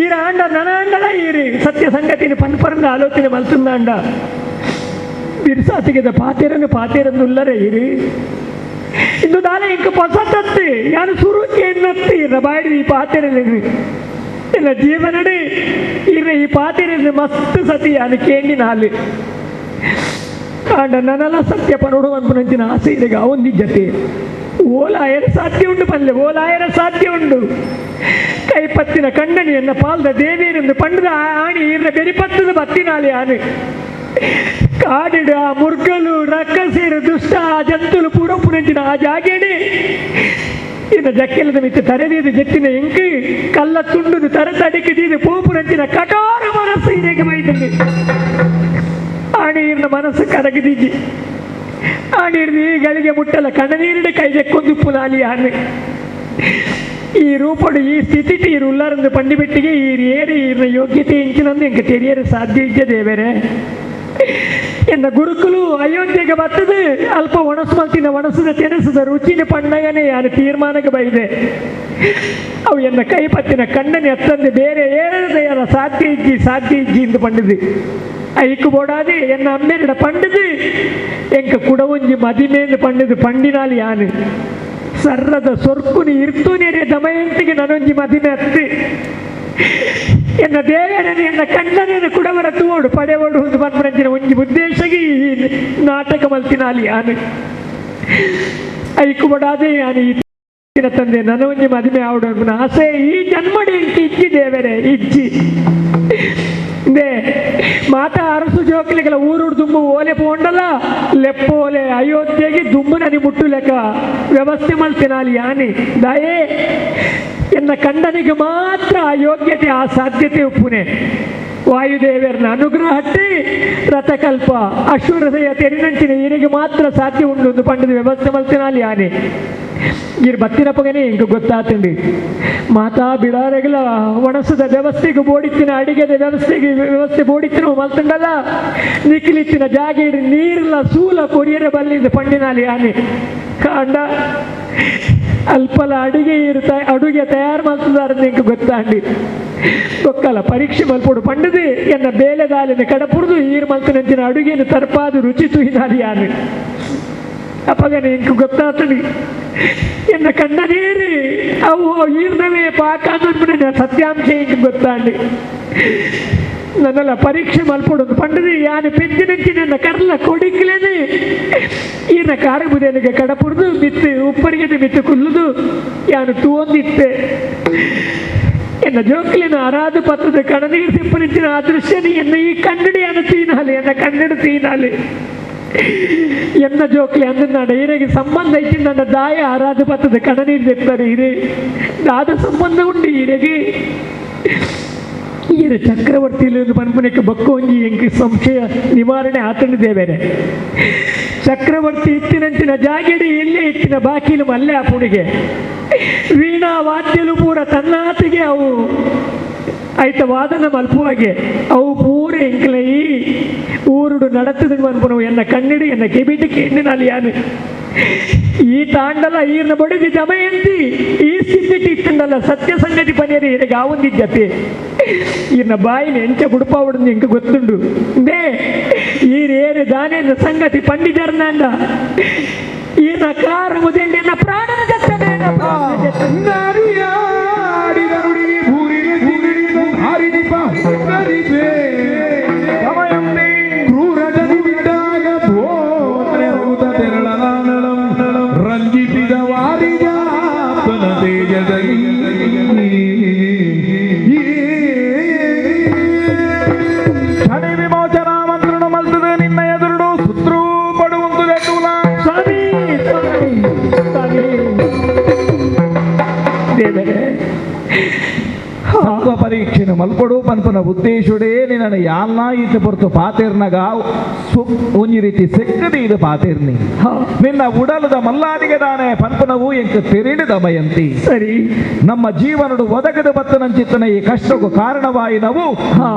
ಈರ ಆಂಡ ನನಾಂಡಲ ಈರು ಸತ್ಯ ಸಂಗತಿನ ಪನ್ಪರಂದ ಆಲೋಚನೆ ಮಲ್ತುಂದಾಂಡ ಬಿರ್ಸಾತಿಗೆದ ಪಾತಿರನ್ನು ಪಾತಿರಂದುಲ್ಲರೆ ಈರು ಇಂದು ದಾಲ ಇಂಕ ಪೊಸತತ್ತು ಯಾನು ಸುರುಕೆ ಎನ್ನತ್ತು ಇರ್ನ ಬಾಡಿ ಈ ಪಾತಿರಲೇನು ಇಲ್ಲ ಜೀವನಡಿ ಇರ್ನ ಈ ಪಾತಿರನ್ನು ಮಸ್ತ್ ಸತಿ ಯಾನು ಕೇಂಡಿ ನಾಲು ಆಂಡ ನನಲ ಸತ್ಯ ಪನೋಡು ಅನ್ಪುನಂಚಿನ ಆಸೆ ಇರಗ ಅವೊಂದಿ ಜತೆ ಓಲಾಯರ ಸಾಧ್ಯ ಉಂಡು ಪಲ್ಲೆ ಓಲಾಯರ ಸಾಧ್ಯ ಉಂಡು ಕೈಪತ್ತಿನ ಕಣ್ಣನಿಯನ್ನ ಪಾಲ್ದ ದೇವಿಯರೆಂದು ಪಂಡದ ಆಣಿ ಇರ್ನ ಬೆರಿಪತ್ತದ ಬತ್ತಿನಾಲಿ ಆನೆ ಕಾಡಿಡ ಮುರ್ಗಲು ರಕ್ಕಸೀರು ದುಷ್ಟ ಜಂತುಲು ಪೂರಪುನಂಚಿನ ಆ ಜಾಗೇಡಿ ಇನ್ನು ಜಕ್ಕೆಲದ ಮಿತ್ತ ತರೆದೀದು ಜೆತ್ತಿನ ಎಂಕು ಕಲ್ಲ ತುಂಡುದು ತರ ತಡಿಕಿದೀದು ಪೂಪುನಂಚಿನ ಕಠೋರ ಮನಸ್ಸು ಇರೇಗೆ ಬೈತಂದು ಆಣಿ ಇರ್ನ ಮನಸ್ಸು ಕರಗದೀಜಿ ಆಣಿರ್ದು ಈ ಗಳಿಗೆ ಮುಟ್ಟಲ ಕಣ್ಣನೀರಿನ ಕೈ ಜಕ್ಕೊಂದುಪ್ಪು ನಾಲಿ ಆನೆ ಈ ರೂಪಡು ಈ ಸ್ಥಿತಿ ಈರು ಉಲ್ಲಾರಂದು ಪಂಡಿಬೆಟ್ಟಿಗೆ ಈ ಏರಿ ಈರ್ನ ಯೋಗ್ಯತೆ ಇಂಚಿನಂದು ಎಂಕ ತೆರಿಯರು ಸಾಧ್ಯ ಇದ್ದ ದೇವರೇ ಎನ್ನ ಗುರುಕುಲು ಅಯೋಧ್ಯೆಗೆ ಬರ್ತದೆ ಅಲ್ಪ ಒಣಸು ಮಲ್ತಿನ ಒಣಸದ ತೆನಸದ ರುಚಿನ ಪಣ್ಣಗನೇ ಯಾನು ತೀರ್ಮಾನಕ್ಕೆ ಬೈದೆ ಅವು ಎನ್ನ ಕೈ ಪತ್ತಿನ ಕಣ್ಣನೆ ಅತ್ತಂದು ಬೇರೆ ಏಳದ ಸಾಧ್ಯ ಇಜ್ಜಿ ಸಾಧ್ಯ ಇಜ್ಜಿ ಎಂದು ಪಂಡಿದು ಐಕು ಬೋಡಾದಿ ಎನ್ನ ಅಮ್ಮೆರಡ ಪಂಡಿದು ಎಂಕ ಕುಡವೊಂಜಿ ಮದಿಮೇಂದು ಪಂಡಿದು ಪಂಡಿನಾಲಿ ಯಾನು ಸರ್ರದ ಸೊರ್ಕುನಿ ಇರ್ತುನೇರೆ ದಮಯಂತಿಗೆ ನನೊಂಜಿ ಮದಿಮೆ ಅತ್ತಿ ಎನ್ನ ದೇವರನೆ ಎನ್ನ ಕಣ್ಣನೇನು ಕುಡವರ ತೂವೋಡು ಪಡೆವೋಡು ಒಂದು ಪನ್ಪರಂಚಿನ ಒಂಜಿ ಉದ್ದೇಶಗೆ ಈ ನಾಟಕ ಮಲ್ತಿನಾಲಿ ಯಾನು ಐಕು ಬಡಾದೆ ಯಾನು ಈ ತಂದೆ ನನೊಂಜಿ ಮದಿಮೆ ಆವಡು ಅನ್ಪುನ ಆಸೆ ಈ ಜನ್ಮಡಿ ಇಂಚಿ ಇಜ್ಜಿ ದೇವರೇ ಇಜ್ಜಿ they ಮಾತಾ ಅರಸು ಜೋಕ್ಲಿಗೆಲ್ಲ ಊರುಡು ದುಂಬು ಓಲೆ ಪೋಂಡಲ ಲೆಪ್ಪೋಲೆ ಅಯೋಧ್ಯೆಗೆ ದುಂಬು ನನಿ ಮುಟ್ಟು ಲೆಕ್ಕ ವ್ಯವಸ್ಥೆ ಮಲ್ತಿನಾಲಿ ಯಾನಿ ದಾಯೇ ಎನ್ನ ಕಂಡನಿಗೆ ಮಾತ್ರ ಆ ಯೋಗ್ಯತೆ ಆ ಸಾಧ್ಯತೆ ಉಪ್ಪುನೆ ವಾಯುದೇವರನ ಅನುಗ್ರಹಟ್ಟಿ ರಥಕಲ್ಪ ಅಶ್ವಹೃದಯ ತೆರಿನಂಚಿನ ಈರಿಗೆ ಮಾತ್ರ ಸಾಧ್ಯ ಉಂಡು ಒಂದು ಪಂಡದ ವ್ಯವಸ್ಥೆ ಮಲ್ತಿನಾಲಿ ಯಾನೆ. ಇರ್ ಬತ್ತಿನಪ್ಪಗನೇ ಇಂಕ ಗೊತ್ತಾತಂಡಿ ಮಾತಾ ಬಿಡಾರಗಲ ಒಣಸದ ವ್ಯವಸ್ಥೆಗೆ ಬೋಡಿತ್ತಿನ ಅಡಿಗೆದ ವ್ಯವಸ್ಥೆಗೆ ವ್ಯವಸ್ಥೆ ಬೋಡಿತ್ತಿನ ಮಲ್ತಂಡಲ್ಲ ನಿಕ್ಲಿತ್ತಿನ ಜಾಗೆ ನೀರ್ಲ ಸೂಲ ಕೊರಿಯರೆ ಬಲ್ಲಿಂದ ಪಂಡಿನಾಲಿ ಆನೆ ಕಾಂಡ ಅಲ್ಪಲ ಅಡುಗೆ ಇರ್ತ ಅಡುಗೆ ತಯಾರು ಮಾಡ್ತಿದ್ದಾರೆ ನಿಂಗೆ ಗೊತ್ತಾಂಡಿ ಬೊಕ್ಕಲ ಪರೀಕ್ಷೆ ಮಲ್ಪೊಡು ಪಂಡದು ಎನ್ನ ಬೇಲೆದಾಲಿನ ಕಡಪುಡ್ದು ಈರ್ ಮಲ್ತನಂಚಿನ ಅಡುಗೆಯನ್ನು ತರ್ಪಾದು ರುಚಿ ತುಹಿನಾಲಿ ಯಾನು ಅಪ್ಪಗ ನಿಂಗೆ ಗೊತ್ತಾತಡಿ ಎನ್ನ ಕಣ್ಣ ನೀರು ಅವು ಈರ್ನವೇ ಪಾಕ ಅಂದ್ರೆ ಸತ್ಯಾಂಶ ಇಂಕ್ ಗೊತ್ತಾಂಡಿ ನನ್ನೆಲ್ಲ ಪರೀಕ್ಷೆ ಮಲ್ಪೊಡು ಪಂಡದು ಯಾನು ಪೆದ್ದಿನಂಚಿನ ಕರ್ಲ ಕೊಡಿಕ್ಲೇನೆ ಈನ ಕಾರಬುದೇನಿಗೆ ಕಡಪುಡ್ದು ಮಿತ್ತು ಉಪ್ಪರಿಗೆ ಮಿತ್ತು ಕುಲ್ಲುದು ಯಾನು ತೂಂದಿತ್ತೆ ಎನ್ನ ಜೋಕ್ಲಿನ ಅರಾದು ಪತ್ರದ ಕಣನೀರು ತಿಪ್ಪನಿಂಚಿನ ಆ ದೃಶ್ಯನಿ ಎನ್ನ ಈ ಕನ್ನಡಿಯನ್ನು ತೀನಾಲಿ ಎನ್ನ ಕನ್ನಡ ತೀನಾಲಿ ಎನ್ನ ಜೋಕ್ಲಿ ಅಂದ ಈರೆಗೆ ಸಂಬಂಧ ಇತ್ತು ನನ್ನ ದಾಯ ಆರಾಧ ಪತ್ರದ ಕಣನೀರು ತೆತ್ತಾರೆ ಹಿರೇ ದಾದ ಸಂಬಂಧ ಉಂಡು ಈರೆಗೆ ಈರ ಚಕ್ರವರ್ತಿ ಪನ್ಪುನಕ್ಕೆ ಬಕ್ಕೋಂಜಿ ಎಂಕ್ ಸಂಶಯ ನಿವಾರಣೆ ಆತಂಡಿದೆ ಬೇರೆ ಚಕ್ರವರ್ತಿ ಇತ್ತಿನಂಚಿನ ಜಾಗೆಡಿ ಎಲ್ಲೇ ಇತ್ತಿನ ಬಾಕಿಲು ಮಲ್ಲೆ ಆ ಪುಣಿಗೆ ವೀಣಾ ವಾದ್ಯಲು ಪೂರ ತನ್ನಾತಿಗೆ ಅವು ಐತ ವಾದನ ಮಲ್ಪುವಾಗೆ ಅವು ಪೂರ ಎಂಕ್ಲ ಈ ಊರುಡು ನಡತದ ಮನ್ಪುನವು ಎನ್ನ ಕಣ್ಣಿಡು ಎನ್ನ ಕೆಬಿಟಿ ಕೆಣ್ಣಿನಲ್ಲಿ ಯಾನು ಈ ತಾಂಡಲ ಈರ್ನ ಬಡಿದಿ ದಮಯಂತಿ ಈ ಸ್ಥಿತಿ ಇತ್ತಂಡಲ್ಲ ಸತ್ಯ ಸಂಗತಿ ಪನಿಯರಿ ಇರಗೆ ಆವಂದಿದ್ದತೆ ಈರ್ನ ಬಾಯಿನ ಎಂಚ ಬುಡುಪಾವಡು ಎಂಕ ಗೊತ್ತುಂಡು they ಈರೇರು ದಾನೇನ ಸಂಗತಿ ಪಂಡಿಜರ್ನಾಂಡ ಈರ್ನ ಕಾರ ಮುದೆಂಡೆನ ಪ್ರಾಣನ
ರಂಜಿಸಿದ ವಾರಿಜಾಪನ ತೇಜದಲ್ಲಿ
ಶನಿ ವಿಮೋಚನಾ ಮಂತ್ರಣ ಮಲ್ತದೆ ನಿನ್ನ ಎದುರುಡು ಸುತ್ರೂ ಪಡುವಂತು
ಸ್ವಾಮಿ ಸ್ವಾಮಿ ಸ್ವಾಮಿ ದೇವರೇ
ಸತ್ವ ಪರೀಕ್ಷೆನು ಮಲ್ಪಡು ಪನ್ಪನ ಉದ್ದೇಶುಡೇ ನಿನ್ನ ಯಾಲ್ನ ಈತ ಪೊರ್ತು ಪಾತೇರ್ನಗ ಒಂಜಿ ರೀತಿ ಸೆಕ್ಕದಿ ಇದು ಪಾತೇರ್ನಿ ನಿನ್ನ ಉಡಲದ ಮಲ್ಲಾದಿಗೆ ದಾನೆ ಪನ್ಪನವು ಎಂಕ ತೆರಿಡು ದಮಯಂತಿ
ಸರಿ
ನಮ್ಮ ಜೀವನಡು ಒದಗದ ಬತ್ತನಂಚಿತ್ತನ ಈ ಕಷ್ಟಕ್ಕೂ ಕಾರಣವಾಯಿನವು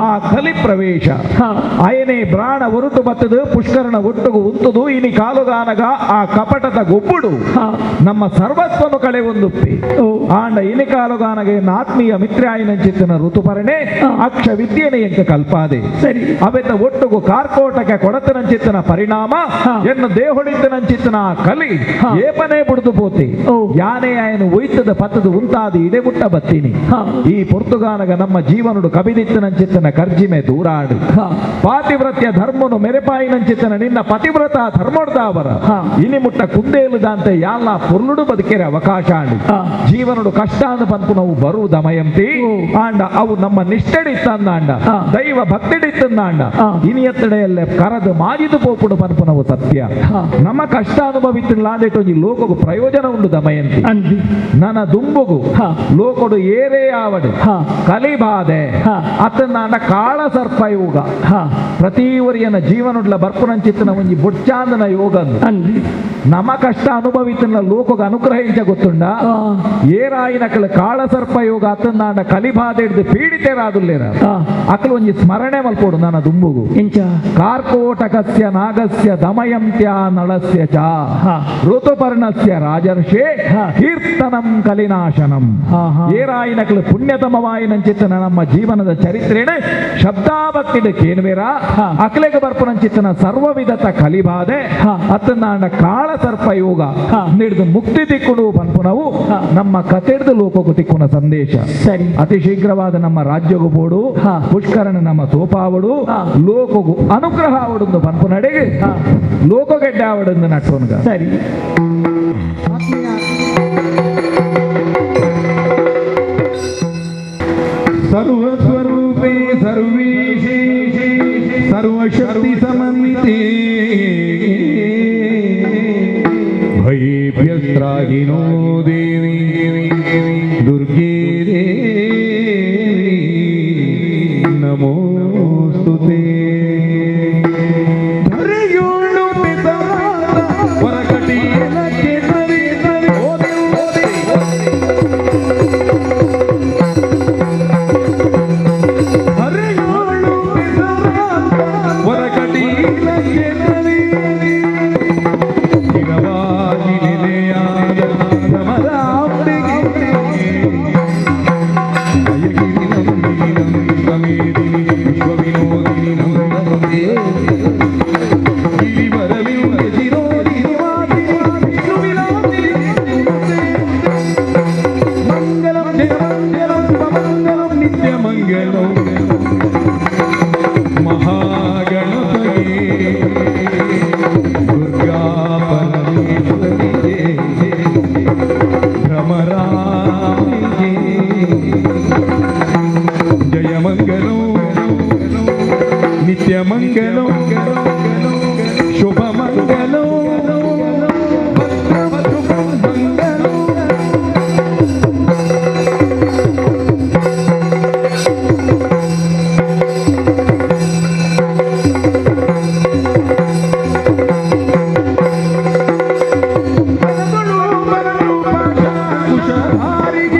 ಆ ಕಲಿ ಪ್ರವೇಶ ಅಯನೇ ಬ್ರಾಣ ಒರುಟು ಬತ್ತದು ಪುಷ್ಕರಣ ಒಟ್ಟುಗು ಉಂತುದು ಇನಿ ಕಾಲುಗಾನಗ ಆ ಕಪಟದ ಗೊಬ್ಬುಡು ನಮ್ಮ ಸರ್ವಸ್ವನು ಕಳೆ ಒಂದುಪ್ಪಿ ಆಂಡ ಇನಿ ಕಾಲುಗಾನಗ ಎನ್ನ ಆತ್ಮೀಯ ಮಿತ್ರಾಯನಂಚಿತ್ತನ ಋತುಪರಣೆ ಅಕ್ಷ ವಿದ್ಯೆನೆ ಎಂಕ ಕಲ್ಪಾದೆ
ಸರಿ
ಅವೆತ ಒಟ್ಟುಗು ಕಾರ್ಕೋಟಕ್ಕೆ ಕೊಡತನಂಚಿತ್ತನ ಪರಿಣಾಮ ಎನ್ನ ದೇಹೊಡಿತ್ತನಂಚಿತ್ತನ ಆ ಕಲಿ ಏಪನೇ ಬುಡ್ದು ಪೋತಿ ಯಾನೇ ಆಯನು ಒಯ್ತದ ಪತ್ತದ ಉಂತಾದ ಇಡೆಗುಟ್ಟ ಬತ್ತೀನಿ ಈ ಪೊರ್ತುಗಾನಗ ನಮ್ಮ ಜೀವನಡು ಕಬಿದಿತ್ತನಂಚಿತ್ತನ ಕರ್ಜಿಮೆ ದೂರಾಡು ಪಾತಿವ್ರತ್ಯ ಧರ್ಮನು ಮೆರೆಪಾಯಿನಂಚಿತ್ತನ ನಿನ್ನ ಪತಿವ್ರತ ಧರ್ಮಡ್ದಾವರ ಇನಿ ಮುಟ್ಟ ಕುಂದೇಲುದಾಂತೆ ಯಾಲ್ಲ ಪೊರ್ಲುಡು ಬದುಕೆರೆ ಅವಕಾಶ ಆಂಡು ಜೀವನಡು ಕಷ್ಟ ಅಂದ ಪನ್ಪು ನಾವು ಬರು ದಮಯಂತಿ ಆಂಡ ಅವು ನಮ್ಮ ನಿಷ್ಠೆಡಿತ್ತಂದಾಂಡ ದೈವ ಭಕ್ತಿಡಿತ್ತಂದಾಂಡ ಇನಿಯತ್ತಡೆಯಲ್ಲೇ ಕರದು ಮಾಜಿದು ಪೋಪುಡು ಪನ್ಪು ನಾವು ಸತ್ಯ ನಮ್ಮ ಕಷ್ಟ ಅನುಭವಿತ್ತಲಾಂದೇಟು ಈ ಲೋಕకు ಪ್ರಯೋಜನ ಉಂಡು ದಮಯಂತಿ ನನ್ನ ದುಂಬುಗು ಲೋಕಡು ಏರೇ ಆವಡು ಕಲಿಬಾದೆ ಅತನಾಂಡ ಕಾಳ ಸರ್ಪ ಯೋಗ ಪ್ರತಿ ಒರಿಯನ ಜೀವನಡ್ಲ ಬರ್ಪುನಂಚಿತ್ತನ ಒಂಜಿ ಬೊಡ್ಚಾಂದನ ಯೋಗ ನಮ್ಮ ಕಷ್ಟ ಅನುಭವಿತನ ಲೋಕಗ ಅನುಗ್ರಹಿಂಚ ಗೊತ್ತುಂಡ ಏರಾಯಿನಕಲ ಕಾಳ ಸರ್ಪ ಯೋಗ ಅತನಾಂಡ ಕಲಿಬಾದೆ ಹಿಡ್ದು ಪೀಡಿತರಾದುಲ್ಲೇರ ಅಕಲು ಒಂಜಿ ಸ್ಮರಣೆ ಮಲ್ಪೋಡು ನನ್ನ ದುಂಬುಗು ಕಾರ್ಕೋಟಕಸ್ಯ ನಾಗಸ್ಯ ದಮಯಂತ್ಯ ನಳಸ್ಯ ಚ ಋತುಪರ್ಣಸ್ಯ ರಾಜರ್ಷೇ ಕೀರ್ತನಂ ಕಲಿನಾಶನಂ ಏರಾಯಿನಕಲು ಪುಣ್ಯತಮವಾಯಿನಂಚಿತ್ತನ ನಮ್ಮ ಜೀವನದ ಚರಿತ್ರೆನೆ ಶಬ್ದಾಭಕ್ತಿಡ ಕೇನ್ವೇರ ಅಕಲೆಗ ಬರ್ಪುನಂಚಿತ್ತನ ಸರ್ವವಿಧತ ಕಲಿಬಾದೆ ಅತನಾಂಡ ಕಾಳ ಸರ್ಪ ಯೋಗ ನೀಡಿದು ಮುಕ್ತಿ ತಿಕ್ಕುಡು ಪನ್ಪುನವು ನಮ್ಮ ಕತೆಡ್ದು ಲೋಕಕ್ಕೂ ತಿಕ್ಕುನ ಸಂದೇಶ
ಸರಿ
ಅತಿ ಶೀಘ್ರವಾದ ನಮ್ಮ ರಾಜ್ಯಗೂ ಬೋಡು ಪುಷ್ಕರಣ ನಮ್ಮ ಸೋಪಾವಡು ಲೋಕಗೂ ಅನುಗ್ರಹ ಅವಡುಂದು ಪನ್ಪುನಡೆಗೆ ಲೋಕಗೆಡ್ಡೆ ಅವಡುಂದು ನಟ್ಟೋನ್ಗ
ಸರಿ
ಸರ್ವಸ್ವರೂಪೇ ಸರ್ವೇಶೇ ಸರ್ವಶಕ್ತಿ ಸಮನ್ವಿತೆ ಭಯೇಭ್ಯಸ್ತ್ರಾಹಿನೋ ದೇವಿ ದುರ್ಗೇ ದೇವಿ ನಮೋಸ್ತುತೇ. ಧರೆಯೋಳು ಪಿತಾತ ಹೊರಕಟಿಯಲ ನಿತ್ಯಮಂಗಲೋ ಶುಭಮಂಗಲೋ ಮಂಗಲೋ. ಕುಶಧಾರಿ.